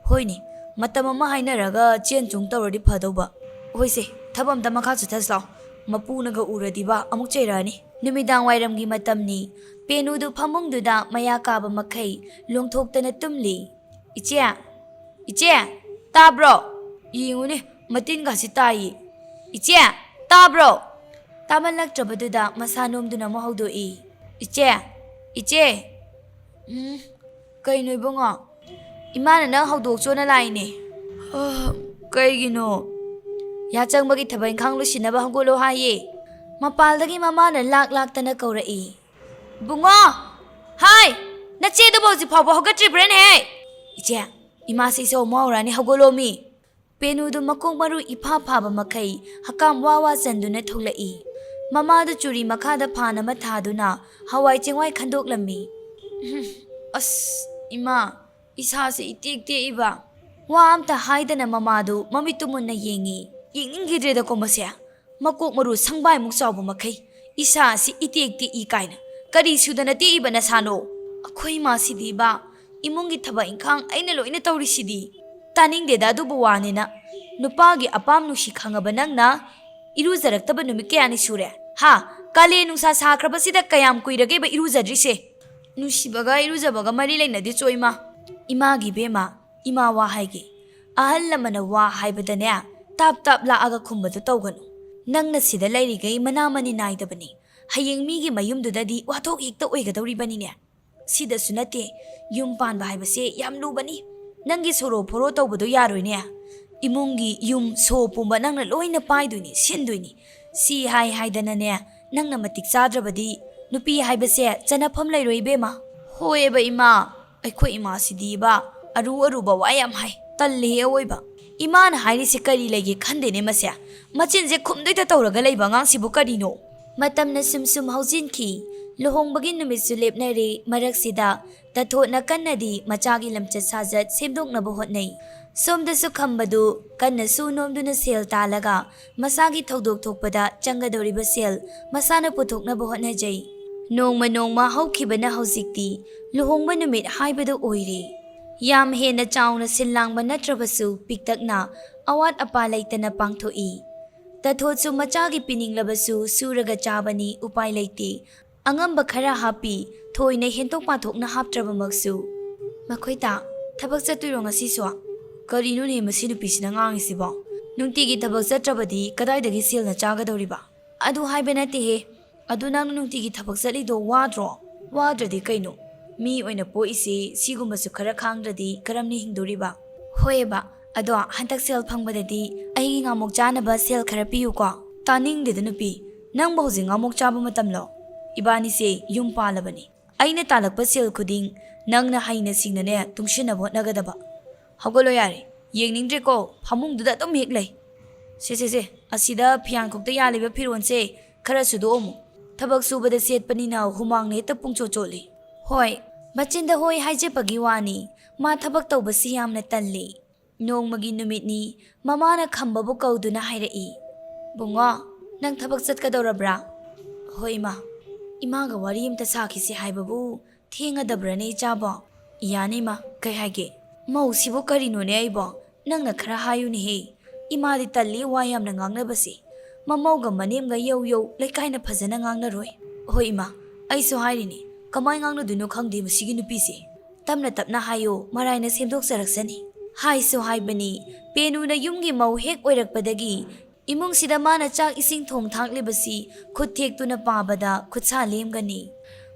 "ꯍꯣꯏꯅꯦ, ꯃꯇꯝ ꯑꯃ ꯍꯥꯏꯅꯔꯒ ꯆꯦꯟ ꯆꯣꯡ ꯇꯧꯔꯗꯤ ꯐꯗꯧꯕ꯫ ꯍꯣꯏꯁꯦ, ꯊꯕꯛ ꯑꯝꯇ ꯃꯈꯥ ꯆꯠꯊꯁꯤ ꯂꯥꯎ꯫ ꯃꯄꯨꯅꯒ ꯎꯔꯗꯤꯕ ꯑꯃꯨꯛ ꯆꯩꯔꯛꯑꯅꯤ꯫ ꯅꯨꯃꯤꯗꯥꯡ ꯋꯥꯏꯔꯝꯒꯤ ꯃꯇꯝꯅꯤ꯫ ꯄꯦꯅꯨꯗꯨ ꯐꯃꯨꯡꯗꯨꯗ ꯃꯌꯥ ꯀꯥꯕ ꯃꯈꯩ ꯂꯣꯡꯊꯣꯛꯇꯅ ꯇꯨꯝꯂꯤ꯫ "ꯏꯆꯦ, ꯏꯆꯦ, ꯇꯥꯕ꯭ꯔꯣ? ꯌꯦꯡꯉꯨꯅꯦ, ꯃꯇꯤꯟꯒꯁꯤ ꯇꯥꯏꯌꯦ꯫ ꯏꯆꯦ, ꯇꯥꯕ꯭ꯔꯣ?" ꯇꯥꯃꯜꯂꯛꯇ꯭ꯔꯕꯗꯨꯗ ꯃꯁꯥ ꯅꯣꯝꯗꯨꯅ ꯑꯃꯨꯛ ꯍꯧꯗꯣꯛꯏ꯫ "ꯏꯆꯦ, ꯏꯆꯦ!" "ꯎꯝ, ꯀꯩꯅꯣ ꯏꯕꯨꯡꯉꯣ?" "ꯏꯃꯥꯅ ꯅꯪ ꯍꯧꯗꯣꯛꯆꯣꯅ ꯂꯥꯛꯏꯅꯦ꯫" "ꯍ, ꯀꯩꯒꯤꯅꯣ?" "ꯌꯥꯆꯪꯕꯒꯤ ꯊꯕꯛ ꯏꯪꯈꯥꯡ ꯂꯣꯏꯁꯤꯟꯅꯕ ꯍꯧꯒꯠꯂꯣ ꯍꯥꯏꯌꯦ꯫" ꯃꯄꯥꯜꯗꯒꯤ ꯃꯃꯥꯅ ꯂꯥꯛ ꯂꯥꯛꯇꯅ ꯀꯧꯔꯛꯏ꯫ "ꯕꯨꯡꯉꯣ! ꯍꯥꯏ! ꯅꯆꯦꯗꯨꯕꯨ ꯍꯧꯖꯤꯛ ꯐꯥꯎꯕ ꯍꯧꯒꯠꯇ꯭ꯔꯤꯕ꯭ꯔꯥꯅꯦꯍꯦ?" "ꯏꯆꯦ, ꯏꯃꯥꯁꯤ ꯏꯁꯧ ꯑꯃꯨꯛ ꯍꯧꯔꯛꯑꯅꯤ, ꯍꯧꯒꯠꯂꯣꯃꯤ!" ꯄꯦꯅꯨꯗꯨ ꯃꯀꯣꯛ ꯃꯔꯨ ꯏꯐꯥ ꯐꯥꯕ ꯃꯈꯩ ꯍꯀꯥꯝ ꯋꯥ ꯋꯥ ꯆꯟꯗꯨꯅ ꯊꯣꯛꯂꯛꯏ꯫ ꯃꯃꯥꯗꯨ ꯆꯨꯔꯤ ꯃꯈꯥꯗ ꯐꯥꯟ ꯑꯃ ꯊꯥꯗꯨꯅ ꯍꯋꯥꯏ ꯆꯦꯡꯋꯥꯏ ꯈꯟꯗꯣꯛꯂꯝꯃꯤ꯫ "ꯑꯁ, ꯏꯃꯥ, ꯏꯁꯥꯁꯦ ꯏꯇꯦꯛ ꯇꯦꯛꯏꯕ꯫" ꯋꯥ ꯑꯝꯇ ꯍꯥꯏꯗꯅ ꯃꯃꯥꯗꯨ ꯃꯃꯤꯠꯇꯨ ꯃꯨꯟꯅ ꯌꯦꯡꯉꯤ꯫ ꯌꯦꯡꯅꯤꯡꯈꯤꯗ꯭ꯔꯦꯗꯀꯣ ꯃꯁꯦ꯫ ꯃꯀꯣꯛ ꯃꯔꯨ ꯁꯪꯕꯥꯏꯃꯨꯛ ꯆꯥꯎꯕ ꯃꯈꯩ ꯏꯁꯥ ꯑꯁꯤ ꯏꯇꯦꯛ ꯇꯦꯛꯏ ꯀꯥꯏꯅ꯫ ꯀꯔꯤ ꯁꯨꯗꯅ ꯇꯦꯛꯏꯕ ꯅꯁꯥꯅꯣ? ꯑꯩꯈꯣꯏ ꯏꯃꯥꯁꯤꯗꯤꯕ, ꯏꯃꯨꯡꯒꯤ ꯊꯕꯛ ꯏꯪꯈꯥꯡ ꯑꯩꯅ ꯂꯣꯏꯅ ꯇꯧꯔꯤꯁꯤꯗꯤ꯫ ꯇꯥꯅꯤꯡꯗꯦꯗ ꯑꯗꯨꯕꯨ ꯋꯥꯅꯤꯅ꯫ ꯅꯨꯄꯥꯒꯤ ꯑꯄꯥꯝ ꯅꯨꯡꯁꯤ ꯈꯪꯉꯕ ꯅꯪꯅ ꯏꯔꯨꯖꯔꯛꯇꯕ ꯅꯨꯃꯤꯠ ꯀꯌꯥꯅꯤ ꯁꯨꯔꯦ? ꯍꯥ? ꯀꯥꯂꯦꯟ ꯅꯨꯡꯁꯥ ꯁꯥꯈ꯭ꯔꯕꯁꯤꯗ ꯀꯌꯥꯝ ꯀꯨꯏꯔꯒꯦꯕ ꯏꯔꯨꯖꯗ꯭ꯔꯤꯁꯦ? ꯅꯨꯡꯁꯤꯕꯒ ꯏꯔꯨꯖꯕꯒ ꯃꯔꯤ ꯂꯩꯅꯗꯦ ꯆꯣ ꯏꯃꯥ꯫ ꯏꯃꯥꯒꯤ ꯏꯕꯦꯝꯃ, ꯏꯃꯥ ꯋꯥ ꯍꯥꯏꯒꯦ꯫ ꯑꯍꯜ ꯂꯃꯟꯅ ꯋꯥ ꯍꯥꯏꯕꯗꯅꯦ, ꯇꯥꯞ ꯇꯥꯞ ꯂꯥꯛꯑꯒ ꯈꯨꯝꯕꯗꯨ ꯇꯧꯒꯅꯨ꯫ ꯅꯪꯅ ꯁꯤꯗ ꯂꯩꯔꯤꯈꯩ ꯃꯅꯥ ꯃꯅꯤ ꯅꯥꯏꯗꯕꯅꯤ꯫ ꯍꯌꯦꯡ ꯃꯤꯒꯤ ꯃꯌꯨꯝꯗꯨꯗꯗꯤ ꯋꯥꯊꯣꯛ ꯍꯦꯛꯇ ꯑꯣꯏꯒꯗꯧꯔꯤꯕꯅꯤꯅꯦ꯫ ꯁꯤꯗꯁꯨ ꯅꯠꯇꯦ, ꯌꯨꯝ ꯄꯥꯟꯕ ꯍꯥꯏꯕꯁꯦ ꯌꯥꯝ ꯂꯨꯕꯅꯤ꯫ ꯅꯪꯒꯤ ꯁꯣꯔꯣ ꯐꯣꯔꯣ ꯇꯧꯕꯗꯣ ꯌꯥꯔꯣꯏꯅꯦ꯫ ꯏꯃꯨꯡꯒꯤ ꯌꯨꯝ ꯁꯣ ꯄꯨꯝꯕ ꯅꯪꯅ ꯂꯣꯏꯅ ꯄꯥꯏꯗꯣꯏꯅꯤ, ꯁꯤꯟꯗꯣꯏꯅꯤ꯫ ꯁꯤ ꯍꯥꯏ ꯍꯥꯏꯗꯅꯅꯦ, ꯅꯪꯅ ꯃꯇꯤꯛ ꯆꯥꯗ꯭ꯔꯕꯗꯤ ꯅꯨꯄꯤ ꯍꯥꯏꯕꯁꯦ ꯆꯟꯅꯐꯝ ꯂꯩꯔꯣꯏ ꯏꯕꯦꯝꯃ꯫ ꯍꯣꯏꯑꯕ ꯏꯃꯥ, ꯑꯩꯈꯣꯏ ꯏꯃꯥꯁꯤꯗꯤꯕ ꯑꯔꯨ ꯑꯔꯨꯕ ꯋꯥ ꯌꯥꯝ ꯍꯥꯏ꯫ ꯇꯜꯂꯦꯍꯦ ꯑꯑꯣꯏꯕ꯫ ꯏꯃꯥꯅ ꯍꯥꯏꯔꯤꯁꯦ ꯀꯔꯤ ꯂꯩꯒꯦ ꯈꯟꯗꯦꯅꯦ ꯃꯁꯦ꯫ ꯃꯆꯤꯟꯁꯦ ꯈꯨꯝꯗꯣꯏꯗ ꯇꯧꯔꯒ ꯂꯩꯕ ꯑꯉꯥꯡꯁꯤꯕꯨ ꯀꯔꯤꯅꯣ? ꯃꯇꯝꯅ ꯁꯨꯝ ꯁꯨꯝ ꯍꯧꯖꯤꯟꯈꯤ꯫ ꯂꯨꯍꯣꯡꯕꯒꯤ ꯅꯨꯃꯤꯠꯁꯨ ꯂꯦꯞꯅꯔꯦ꯫ ꯃꯔꯛꯁꯤꯗ ꯇꯊꯣꯠꯅ ꯀꯟꯅꯗꯤ ꯃꯆꯥꯒꯤ ꯂꯝꯆꯠ ꯁꯥꯖꯠ ꯁꯦꯝꯗꯣꯛꯅꯕ ꯍꯣꯠꯅꯩ꯫ ꯁꯣꯝꯗꯁꯨ ꯈꯝꯕꯗꯨ ꯀꯟꯅ ꯁꯨ ꯅꯣꯝꯗꯨꯅ ꯁꯦꯜ ꯇꯥꯜꯂꯒ ꯃꯁꯥꯒꯤ ꯊꯧꯗꯣꯛ ꯊꯣꯛꯄꯗ ꯆꯪꯒꯗꯧꯔꯤꯕ ꯁꯦꯜ ꯃꯁꯥꯅ ꯄꯨꯊꯣꯛꯅꯕ ꯍꯣꯠꯅꯖꯩ꯫ ꯅꯣꯡꯃ ꯅꯣꯡꯃ ꯍꯧꯈꯤꯕꯅ ꯍꯧꯖꯤꯛꯇꯤ ꯂꯨꯍꯣꯡꯕ ꯅꯨꯃꯤꯠ ꯍꯥꯏꯕꯗꯨ ꯑꯣꯏꯔꯦ꯫ ꯌꯥꯝ ꯍꯦꯟꯅ ꯆꯥꯎꯅ ꯁꯤꯜ ꯂꯥꯡꯕ ꯅꯠꯇ꯭ꯔꯕꯁꯨ ꯄꯤꯛꯇꯛꯅ ꯑꯋꯥꯠ ꯑꯄꯥ ꯂꯩꯇꯅ ꯄꯥꯡꯊꯣꯛꯏ꯫ ꯇꯥꯊꯣꯠꯁꯨ ꯃꯆꯥꯒꯤ ꯄꯤꯅꯤꯡꯂꯕꯁꯨ ꯁꯨꯔꯒ ꯆꯥꯕꯅꯤ, ꯎꯄꯥꯏ ꯂꯩꯇꯦ꯫ ꯑꯉꯝꯕ ꯈꯔ ꯍꯥꯞꯄꯤ, ꯊꯣꯏꯅ ꯍꯦꯟꯗꯣꯛ ꯄꯥꯊꯣꯛꯅ ꯍꯥꯞꯇ꯭ꯔꯕꯃꯛꯁꯨ꯫ "ꯃꯈꯣꯏꯇꯥ, ꯊꯕꯛ ꯆꯠꯇꯣꯏꯔꯣ ꯉꯁꯤꯁꯨ?" "ꯀꯔꯤꯅꯣꯅꯦ ꯃꯁꯤ ꯅꯨꯄꯤꯁꯤꯅ ꯉꯥꯡꯉꯤꯁꯤꯕꯣ? ꯅꯨꯡꯇꯤꯒꯤ ꯊꯕꯛ ꯆꯠꯇ꯭ꯔꯕꯗꯤ ꯀꯗꯥꯏꯗꯒꯤ ꯁꯦꯜꯅ ꯆꯥꯒꯗꯧꯔꯤꯕ?" "ꯑꯗꯨ ꯍꯥꯏꯕ ꯅꯠꯇꯦꯍꯦ꯫ ꯑꯗꯨ ꯅꯪꯅ ꯅꯨꯡꯇꯤꯒꯤ ꯊꯕꯛ ꯆꯠꯂꯤꯗꯣ ꯋꯥꯗ꯭ꯔꯣ?" "ꯋꯥꯗ꯭ꯔꯗꯤ ꯀꯩꯅꯣ? ꯃꯤ ꯑꯣꯏꯅ ꯄꯣꯛꯏꯁꯤ ꯁꯤꯒꯨꯝꯕꯁꯨ ꯈꯔ ꯈꯥꯡꯗ꯭ꯔꯗꯤ ꯀꯔꯝꯅ ꯍꯤꯡꯗꯣꯔꯤꯕ?" "ꯍꯣꯏꯑꯕ, ꯑꯗꯣ ꯍꯟꯗꯛ ꯁꯦꯜ ꯐꯪꯕꯗꯗꯤ ꯑꯩꯒꯤ ꯉꯥꯃꯣꯛ ꯆꯥꯅꯕ ꯁꯦꯜ ꯈꯔ ꯄꯤꯌꯨꯀꯣ?" "ꯇꯥꯅꯤꯡꯗꯦꯗ ꯅꯨꯄꯤ, ꯅꯪꯕꯨ ꯍꯧꯖꯤꯛ ꯉꯥꯃꯣꯛ ꯆꯥꯕ ꯃꯇꯝꯂꯣ? ꯏꯕꯥꯅꯤꯁꯦ ꯌꯨꯝ ꯄꯥꯜꯂꯕꯅꯤ꯫ ꯑꯩꯅ ꯇꯥꯜꯂꯛꯄ ꯁꯦꯜ ꯈꯨꯗꯤꯡ ꯅꯪꯅ ꯍꯩꯅ ꯁꯤꯡꯅꯅꯦ ꯇꯨꯡꯁꯤꯟꯅꯕ ꯍꯣꯠꯅꯒꯗꯕ꯫ ꯍꯧꯒꯠꯂꯣ ꯌꯥꯔꯦ, ꯌꯦꯡꯅꯤꯡꯗ꯭ꯔꯦꯀꯣ, ꯐꯃꯨꯡꯗꯨꯗ ꯑꯗꯨꯝ ꯍꯦꯛ ꯂꯩ꯫ ꯁꯦ, ꯁꯦ, ꯁꯦ, ꯑꯁꯤꯗ ꯐꯤꯌꯥꯟꯈꯣꯛꯇ ꯌꯥꯜꯂꯤꯕ ꯐꯤꯔꯣꯟꯁꯦ ꯈꯔ ꯁꯨꯗꯣꯛꯑꯝꯃꯨ꯫ ꯊꯕꯛ ꯁꯨꯕꯗ ꯁꯦꯠꯄꯅꯤꯅ ꯍꯨꯃꯥꯡꯅ ꯍꯦꯛꯇ ꯄꯨꯡꯆꯣꯠ ꯆꯣꯠꯂꯤ꯫" ꯍꯣꯏ, ꯃꯆꯤꯟꯗ ꯍꯣꯏ ꯍꯥꯏꯖꯕꯒꯤ ꯋꯥꯅꯤ, ꯃꯥ ꯊꯕꯛ ꯇꯧꯕꯁꯤ ꯌꯥꯝꯅ ꯇꯜꯂꯤ꯫ ꯅꯣꯡꯃꯒꯤ ꯅꯨꯃꯤꯠꯅꯤ, ꯃꯃꯥꯅ ꯈꯝꯕꯕꯨ ꯀꯧꯗꯨꯅ ꯍꯥꯏꯔꯛꯏ, "ꯕꯨꯡꯉꯣ, ꯅꯪ ꯊꯕꯛ ꯆꯠꯀꯗꯧꯔꯕ꯭ꯔꯥ?" "ꯍꯣꯏ, ꯏꯃꯥ꯫" "ꯏꯃꯥꯒ ꯋꯥꯔꯤ ꯑꯝꯇ ꯁꯥꯈꯤꯁꯤ ꯍꯥꯏꯕꯕꯨ ꯊꯦꯡꯉꯗꯕ꯭ꯔꯅꯦ, ꯏꯆꯥꯕꯣ?" "ꯌꯥꯅꯤ, ꯏꯃꯥ, ꯀꯩ ꯍꯥꯏꯒꯦ?" "ꯃꯧꯁꯤꯕꯨ ꯀꯔꯤꯅꯣꯅꯦ ꯑꯩꯕꯣ? ꯅꯪꯅ ꯈꯔ ꯍꯥꯏꯌꯨꯅꯦꯍꯦ꯫ ꯏꯃꯥꯗꯤ ꯇꯜꯂꯤ ꯋꯥ ꯌꯥꯝꯅ ꯉꯥꯡꯅꯕꯁꯦ꯫ ꯃꯃꯧꯒ ꯃꯅꯦꯝꯒ ꯌꯧ ꯌꯧ ꯂꯩꯀꯥꯏꯅ ꯐꯖꯅ ꯉꯥꯡꯅꯔꯣꯏ꯫" "ꯍꯣꯏ, ꯏꯃꯥ, ꯑꯩꯁꯨ ꯍꯥꯏꯔꯤꯅꯦ, ꯀꯃꯥꯏ ꯉꯥꯡꯅꯗꯣꯏꯅꯣ ꯈꯪꯗꯦ ꯃꯁꯤꯒꯤ ꯅꯨꯄꯤꯁꯦ꯫ ꯇꯞꯅ ꯇꯞꯅ ꯍꯥꯏꯌꯣ, ꯃꯔꯥꯏꯅ ꯁꯦꯝꯗꯣꯛꯆꯔꯛꯁꯅꯤ꯫" ꯍꯥꯏꯁꯨ ꯍꯥꯏꯕꯅꯤ, ꯄꯦꯅꯨꯅ ꯌꯨꯝꯒꯤ ꯃꯧ ꯍꯦꯛ ꯑꯣꯏꯔꯛꯄꯗꯒꯤ ꯏꯃꯨꯡꯁꯤꯗ ꯃꯥꯅ ꯆꯥꯛ ꯏꯁꯤꯡ ꯊꯣꯡ ꯊꯥꯛꯂꯤꯕꯁꯤ ꯈꯨꯠ ꯊꯦꯛꯇꯨꯅ ꯄꯥꯕꯗ ꯈꯨꯠꯁꯥ ꯂꯦꯝꯒꯅꯤ꯫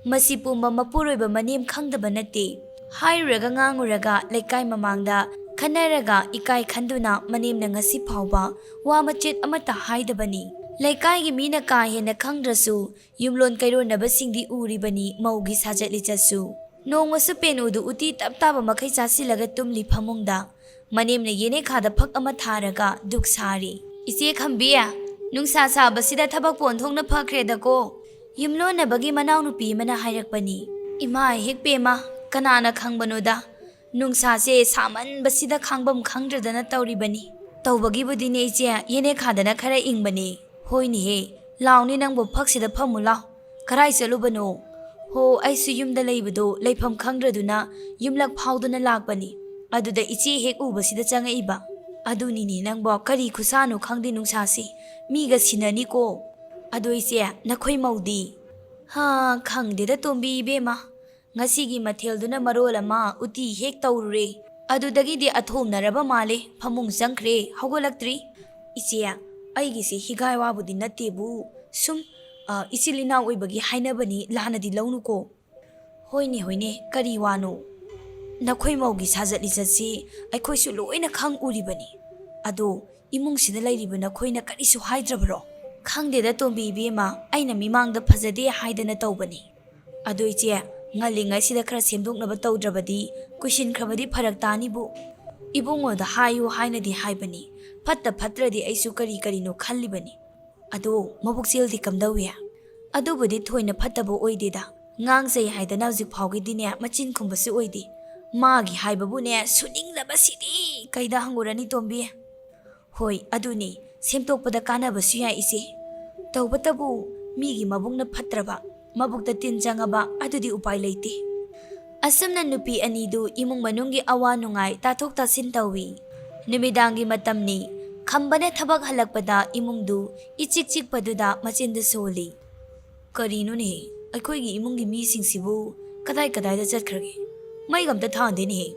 ꯃꯁꯤ ꯄꯨꯝꯕ ꯃꯄꯨꯔꯣꯏꯕ ꯃꯅꯦꯝ ꯈꯪꯗꯕ ꯅꯠꯇꯦ꯫ ꯍꯥꯏꯔꯨꯔꯒ ꯉꯥꯡꯉꯨꯔꯒ ꯂꯩꯀꯥꯏ ꯃꯃꯥꯡꯗ ꯈꯟꯅꯔꯒ ꯏꯀꯥꯏ ꯈꯟꯗꯨꯅ ꯃꯅꯦꯝꯅ ꯉꯁꯤ ꯐꯥꯎꯕ ꯋꯥ ꯃꯆꯦꯠ ꯑꯃꯠꯇ ꯍꯥꯏꯗꯕꯅꯤ꯫ ꯂꯩꯀꯥꯏꯒꯤ ꯃꯤꯅ ꯀꯥ ꯍꯦꯟꯅ ꯈꯪꯗ꯭ꯔꯁꯨ ꯌꯨꯝꯂꯣꯟ ꯀꯩꯔꯣꯟꯅꯕꯁꯤꯡꯗꯤ ꯎꯔꯤꯕꯅꯤ ꯃꯧꯒꯤ ꯁꯥꯖꯠ ꯂꯤꯆꯠꯁꯨ꯫ ꯅꯣꯡꯃꯁꯨ ꯄꯦꯅꯨꯗꯨ ꯎꯇꯤ ꯇꯞ ꯇꯥꯕ ꯃꯈꯩ ꯆꯥꯁꯤꯜꯂꯒ ꯇꯨꯝꯂꯤ ꯐꯃꯨꯡꯗ꯫ ꯃꯅꯦꯝꯅ ꯌꯦꯅꯦꯈꯥꯗ ꯐꯛ ꯑꯃ ꯊꯥꯔꯒ ꯗꯨꯛ ꯁꯥꯔꯤ꯫ "ꯏꯆꯦ ꯈꯝꯕꯤ, ꯅꯨꯡꯁꯥ ꯁꯥꯕꯁꯤꯗ ꯊꯕꯛꯄꯨ ꯑꯣꯟꯊꯣꯛꯅ ꯐꯈ꯭ꯔꯦꯗꯀꯣ꯫ ꯌꯨꯝꯂꯣꯟꯅꯕꯒꯤ ꯃꯅꯥꯎꯅꯨꯄꯤ ꯑꯃꯅ ꯍꯥꯏꯔꯛꯄꯅꯤ꯫" "ꯏꯃꯥ ꯍꯦꯛ ꯄꯦꯝꯃ, ꯀꯅꯥꯅ ꯈꯪꯕꯅꯣꯗ? ꯅꯨꯡꯁꯥꯁꯦ ꯁꯥꯃꯟꯕꯁꯤꯗ ꯈꯥꯡꯕꯝ ꯈꯪꯗ꯭ꯔꯗꯅ ꯇꯧꯔꯤꯕꯅꯤ꯫ ꯇꯧꯕꯒꯤꯕꯨꯗꯤꯅꯦ ꯏꯆꯦ, ꯌꯦꯅꯦꯈꯥꯗꯅ ꯈꯔ ꯏꯪꯕꯅꯦ꯫" "ꯍꯣꯏꯅꯦꯍꯦ, ꯂꯥꯎꯅꯦ ꯅꯪꯕꯨ, ꯐꯛꯁꯤꯗ ꯐꯝꯃꯨ ꯂꯥꯎ꯫ ꯀꯔꯥꯏ ꯆꯠꯂꯨꯕꯅꯣ?" ꯍꯣ, ꯑꯩꯁꯨ ꯌꯨꯝꯗ ꯂꯩꯕꯗꯣ ꯂꯩꯐꯝ ꯈꯪꯗ꯭ꯔꯗꯨꯅ ꯌꯨꯝꯂꯛ ꯐꯥꯎꯗꯨꯅ ꯂꯥꯛꯄꯅꯤ꯫ ꯑꯗꯨꯗ ꯏꯆꯦ ꯍꯦꯛ ꯎꯕꯁꯤꯗ ꯆꯪꯉꯛꯏꯕ꯫ ꯑꯗꯨꯅꯤꯅꯦ ꯅꯪꯕꯣ, ꯀꯔꯤ ꯈꯨꯁꯥꯅꯣ ꯈꯪꯗꯦ ꯅꯨꯡꯁꯥꯁꯤ꯫ ꯃꯤꯒ ꯁꯤꯟꯅꯅꯤꯀꯣ꯫ ꯑꯗꯣ ꯏꯆꯦ, ꯅꯈꯣꯏ ꯃꯧꯗꯤ? ꯍꯥ, ꯈꯪꯗꯦꯗ ꯇꯣꯝꯕꯤ ꯏꯕꯦꯝꯃ꯫ ꯉꯁꯤꯒꯤ ꯃꯊꯦꯜꯗꯨꯅ ꯃꯔꯣꯜ ꯑꯃ ꯎꯇꯤ ꯍꯦꯛ ꯇꯧꯔꯨꯔꯦ꯫ ꯑꯗꯨꯗꯒꯤꯗꯤ ꯑꯊꯣꯝꯅꯔꯕ ꯃꯥꯜꯂꯦ, ꯐꯃꯨꯡ ꯆꯪꯈ꯭ꯔꯦ, ꯍꯧꯒꯠꯂꯛꯇ꯭ꯔꯤ꯫ ꯏꯆꯦ, ꯑꯩꯒꯤꯁꯦ ꯍꯤꯒꯥꯏ ꯋꯥꯕꯨꯗꯤ ꯅꯠꯇꯦꯕꯨ, ꯁꯨꯝ, ꯑ, ꯏꯆꯤꯜ ꯏꯅꯥꯎ ꯑꯣꯏꯕꯒꯤ ꯍꯥꯏꯅꯕꯅꯤ, ꯂꯥꯟꯅꯗꯤ ꯂꯧꯅꯨꯀꯣ꯫ ꯍꯣꯏꯅꯦ, ꯍꯣꯏꯅꯦ, ꯀꯔꯤ ꯋꯥꯅꯣ? ꯅꯈꯣꯏ ꯃꯧꯒꯤ ꯁꯥꯖꯠ ꯂꯤꯆꯠꯁꯤ ꯑꯩꯈꯣꯏꯁꯨ ꯂꯣꯏꯅ ꯈꯪ ꯎꯔꯤꯕꯅꯤ꯫ ꯑꯗꯣ ꯏꯃꯨꯡꯁꯤꯗ ꯂꯩꯔꯤꯕ ꯅꯈꯣꯏꯅ ꯀꯔꯤꯁꯨ ꯍꯥꯏꯗ꯭ꯔꯕꯔꯣ? ꯈꯪꯗꯦꯗ ꯇꯣꯝꯕꯤ ꯏꯕꯦꯝꯃ, ꯑꯩꯅ ꯃꯤꯃꯥꯡꯗ ꯐꯖꯗꯦ ꯍꯥꯏꯗꯅ ꯇꯧꯕꯅꯤ꯫ ꯑꯗꯣ ꯏꯆꯦ, ꯉꯜꯂꯤꯉꯩꯁꯤꯗ ꯈꯔ ꯁꯦꯝꯗꯣꯛꯅꯕ ꯇꯧꯗ꯭ꯔꯕꯗꯤ ꯀꯨꯏꯁꯤꯟꯈ꯭ꯔꯕꯗꯤ ꯐꯔꯛ ꯇꯥꯅꯤꯕꯨ꯫ ꯏꯕꯨꯡꯉꯣꯗ ꯍꯥꯏꯌꯨ ꯍꯥꯏꯅꯗꯤ ꯍꯥꯏꯕꯅꯤ, ꯐꯠꯇ ꯐꯠꯇ꯭ꯔꯗꯤ ꯑꯩꯁꯨ ꯀꯔꯤ ꯀꯔꯤꯅꯣ ꯈꯜꯂꯤꯕꯅꯤ꯫ ꯑꯗꯣ ꯃꯕꯨꯛꯆꯦꯜꯗꯤ ꯀꯝꯗꯧꯏ? ꯑꯗꯨꯕꯨꯗꯤ ꯊꯣꯏꯅ ꯐꯠꯇꯕ ꯑꯣꯏꯗꯦꯗ, ꯉꯥꯡꯖꯩ ꯍꯥꯏꯗꯅ ꯍꯧꯖꯤꯛ ꯐꯥꯎꯒꯤꯗꯤꯅꯦ ꯃꯆꯤꯟ ꯈꯨꯝꯕꯁꯨ ꯑꯣꯏꯗꯦ꯫ ꯃꯥꯒꯤ ꯍꯥꯏꯕꯕꯨꯅꯦ ꯁꯨꯅꯤꯡꯗꯕꯁꯤꯗꯤ ꯀꯩꯗ ꯍꯪꯉꯨꯔꯅꯤ ꯇꯣꯝꯕꯤ? ꯍꯣꯏ, ꯑꯗꯨꯅꯤ, ꯁꯦꯝꯗꯣꯛꯄꯗ ꯀꯥꯟꯅꯕꯁꯨ ꯌꯥꯏ ꯏꯆꯦ꯫ ꯇꯧꯕꯇꯕꯨ ꯃꯤꯒꯤ ꯃꯕꯨꯛꯅ ꯐꯠꯇ꯭ꯔꯕ, ꯃꯕꯨꯛꯇ ꯇꯤꯟ ꯆꯪꯉꯕ ꯑꯗꯨꯗꯤ ꯎꯄꯥꯏ ꯂꯩꯇꯦ꯫ ꯑꯁꯨꯝꯅ ꯅꯨꯄꯤ ꯑꯅꯤꯗꯨ ꯏꯃꯨꯡ ꯃꯅꯨꯡꯒꯤ ꯑꯋꯥ ꯅꯨꯡꯉꯥꯏ ꯇꯥꯊꯣꯛ ꯇꯥꯁꯤꯟ ꯇꯧꯏ꯫ ꯅꯨꯃꯤꯗꯥꯡꯒꯤ ꯃꯇꯝꯅꯤ꯫ ꯈꯝꯕꯅ ꯊꯕꯛ ꯍꯜꯂꯛꯄꯗ ꯏꯃꯨꯡꯗꯨ ꯏꯆꯤꯛ ꯆꯤꯛꯄꯗꯨꯗ ꯃꯆꯤꯟꯗ ꯁꯣꯜꯂꯤ꯫ ꯀꯔꯤꯅꯣꯅꯦ, ꯑꯩꯈꯣꯏꯒꯤ ꯏꯃꯨꯡꯒꯤ ꯃꯤꯁꯤꯡꯁꯤꯕꯨ ꯀꯗꯥꯏ ꯀꯗꯥꯏꯗ ꯆꯠꯈ꯭ꯔꯒꯦ? ꯃꯩꯒ ꯑꯝꯇ ꯊꯥꯟꯗꯦꯅꯦꯍꯦ꯫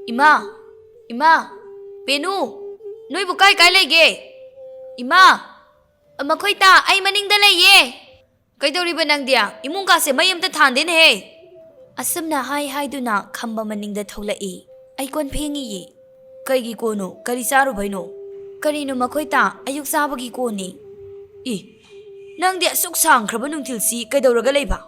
ꯏꯃꯥ! ꯏꯃꯥ! ꯄꯦꯅꯨ! ꯅꯣꯏꯕꯨ ꯀꯥꯏ ꯀꯥꯏ ꯂꯩꯒꯦ? ꯏꯃꯥ! ꯃꯈꯣꯏ ꯇꯥ, ꯑꯩ ꯃꯅꯤꯡꯗ ꯂꯩꯌꯦ꯫ ꯀꯩꯗꯧꯔꯤꯕ ꯅꯪꯗꯤ? ꯏꯃꯨꯡ ꯀꯥꯁꯦ ꯃꯩ ꯑꯝꯇ ꯊꯥꯟꯗꯦꯅꯦꯍꯦ꯫ ꯑꯁꯨꯝꯅ ꯍꯥꯏ ꯍꯥꯏꯗꯨꯅ ꯈꯝꯕ ꯃꯅꯤꯡꯗ ꯊꯣꯛꯂꯛꯏ꯫ ꯑꯩ ꯀꯣꯟ ꯐꯦꯡꯉꯤꯌꯦ꯫ ꯀꯩꯒꯤ ꯀꯣꯟꯅꯣ? ꯀꯔꯤ ꯆꯥꯔꯨꯕꯩꯅꯣ? ꯀꯔꯤꯅꯣ ꯃꯈꯣꯏ ꯇꯥ? ꯑꯌꯨꯛ ꯆꯥꯕꯒꯤ ꯀꯣꯟꯅꯤ꯫ ꯏ, ꯅꯪꯗꯤ ꯑꯁꯨꯛ ꯁꯥꯡꯈ꯭ꯔꯕ ꯅꯨꯡꯊꯤꯜꯁꯤ ꯀꯩꯗꯧꯔꯒ ꯂꯩꯕ?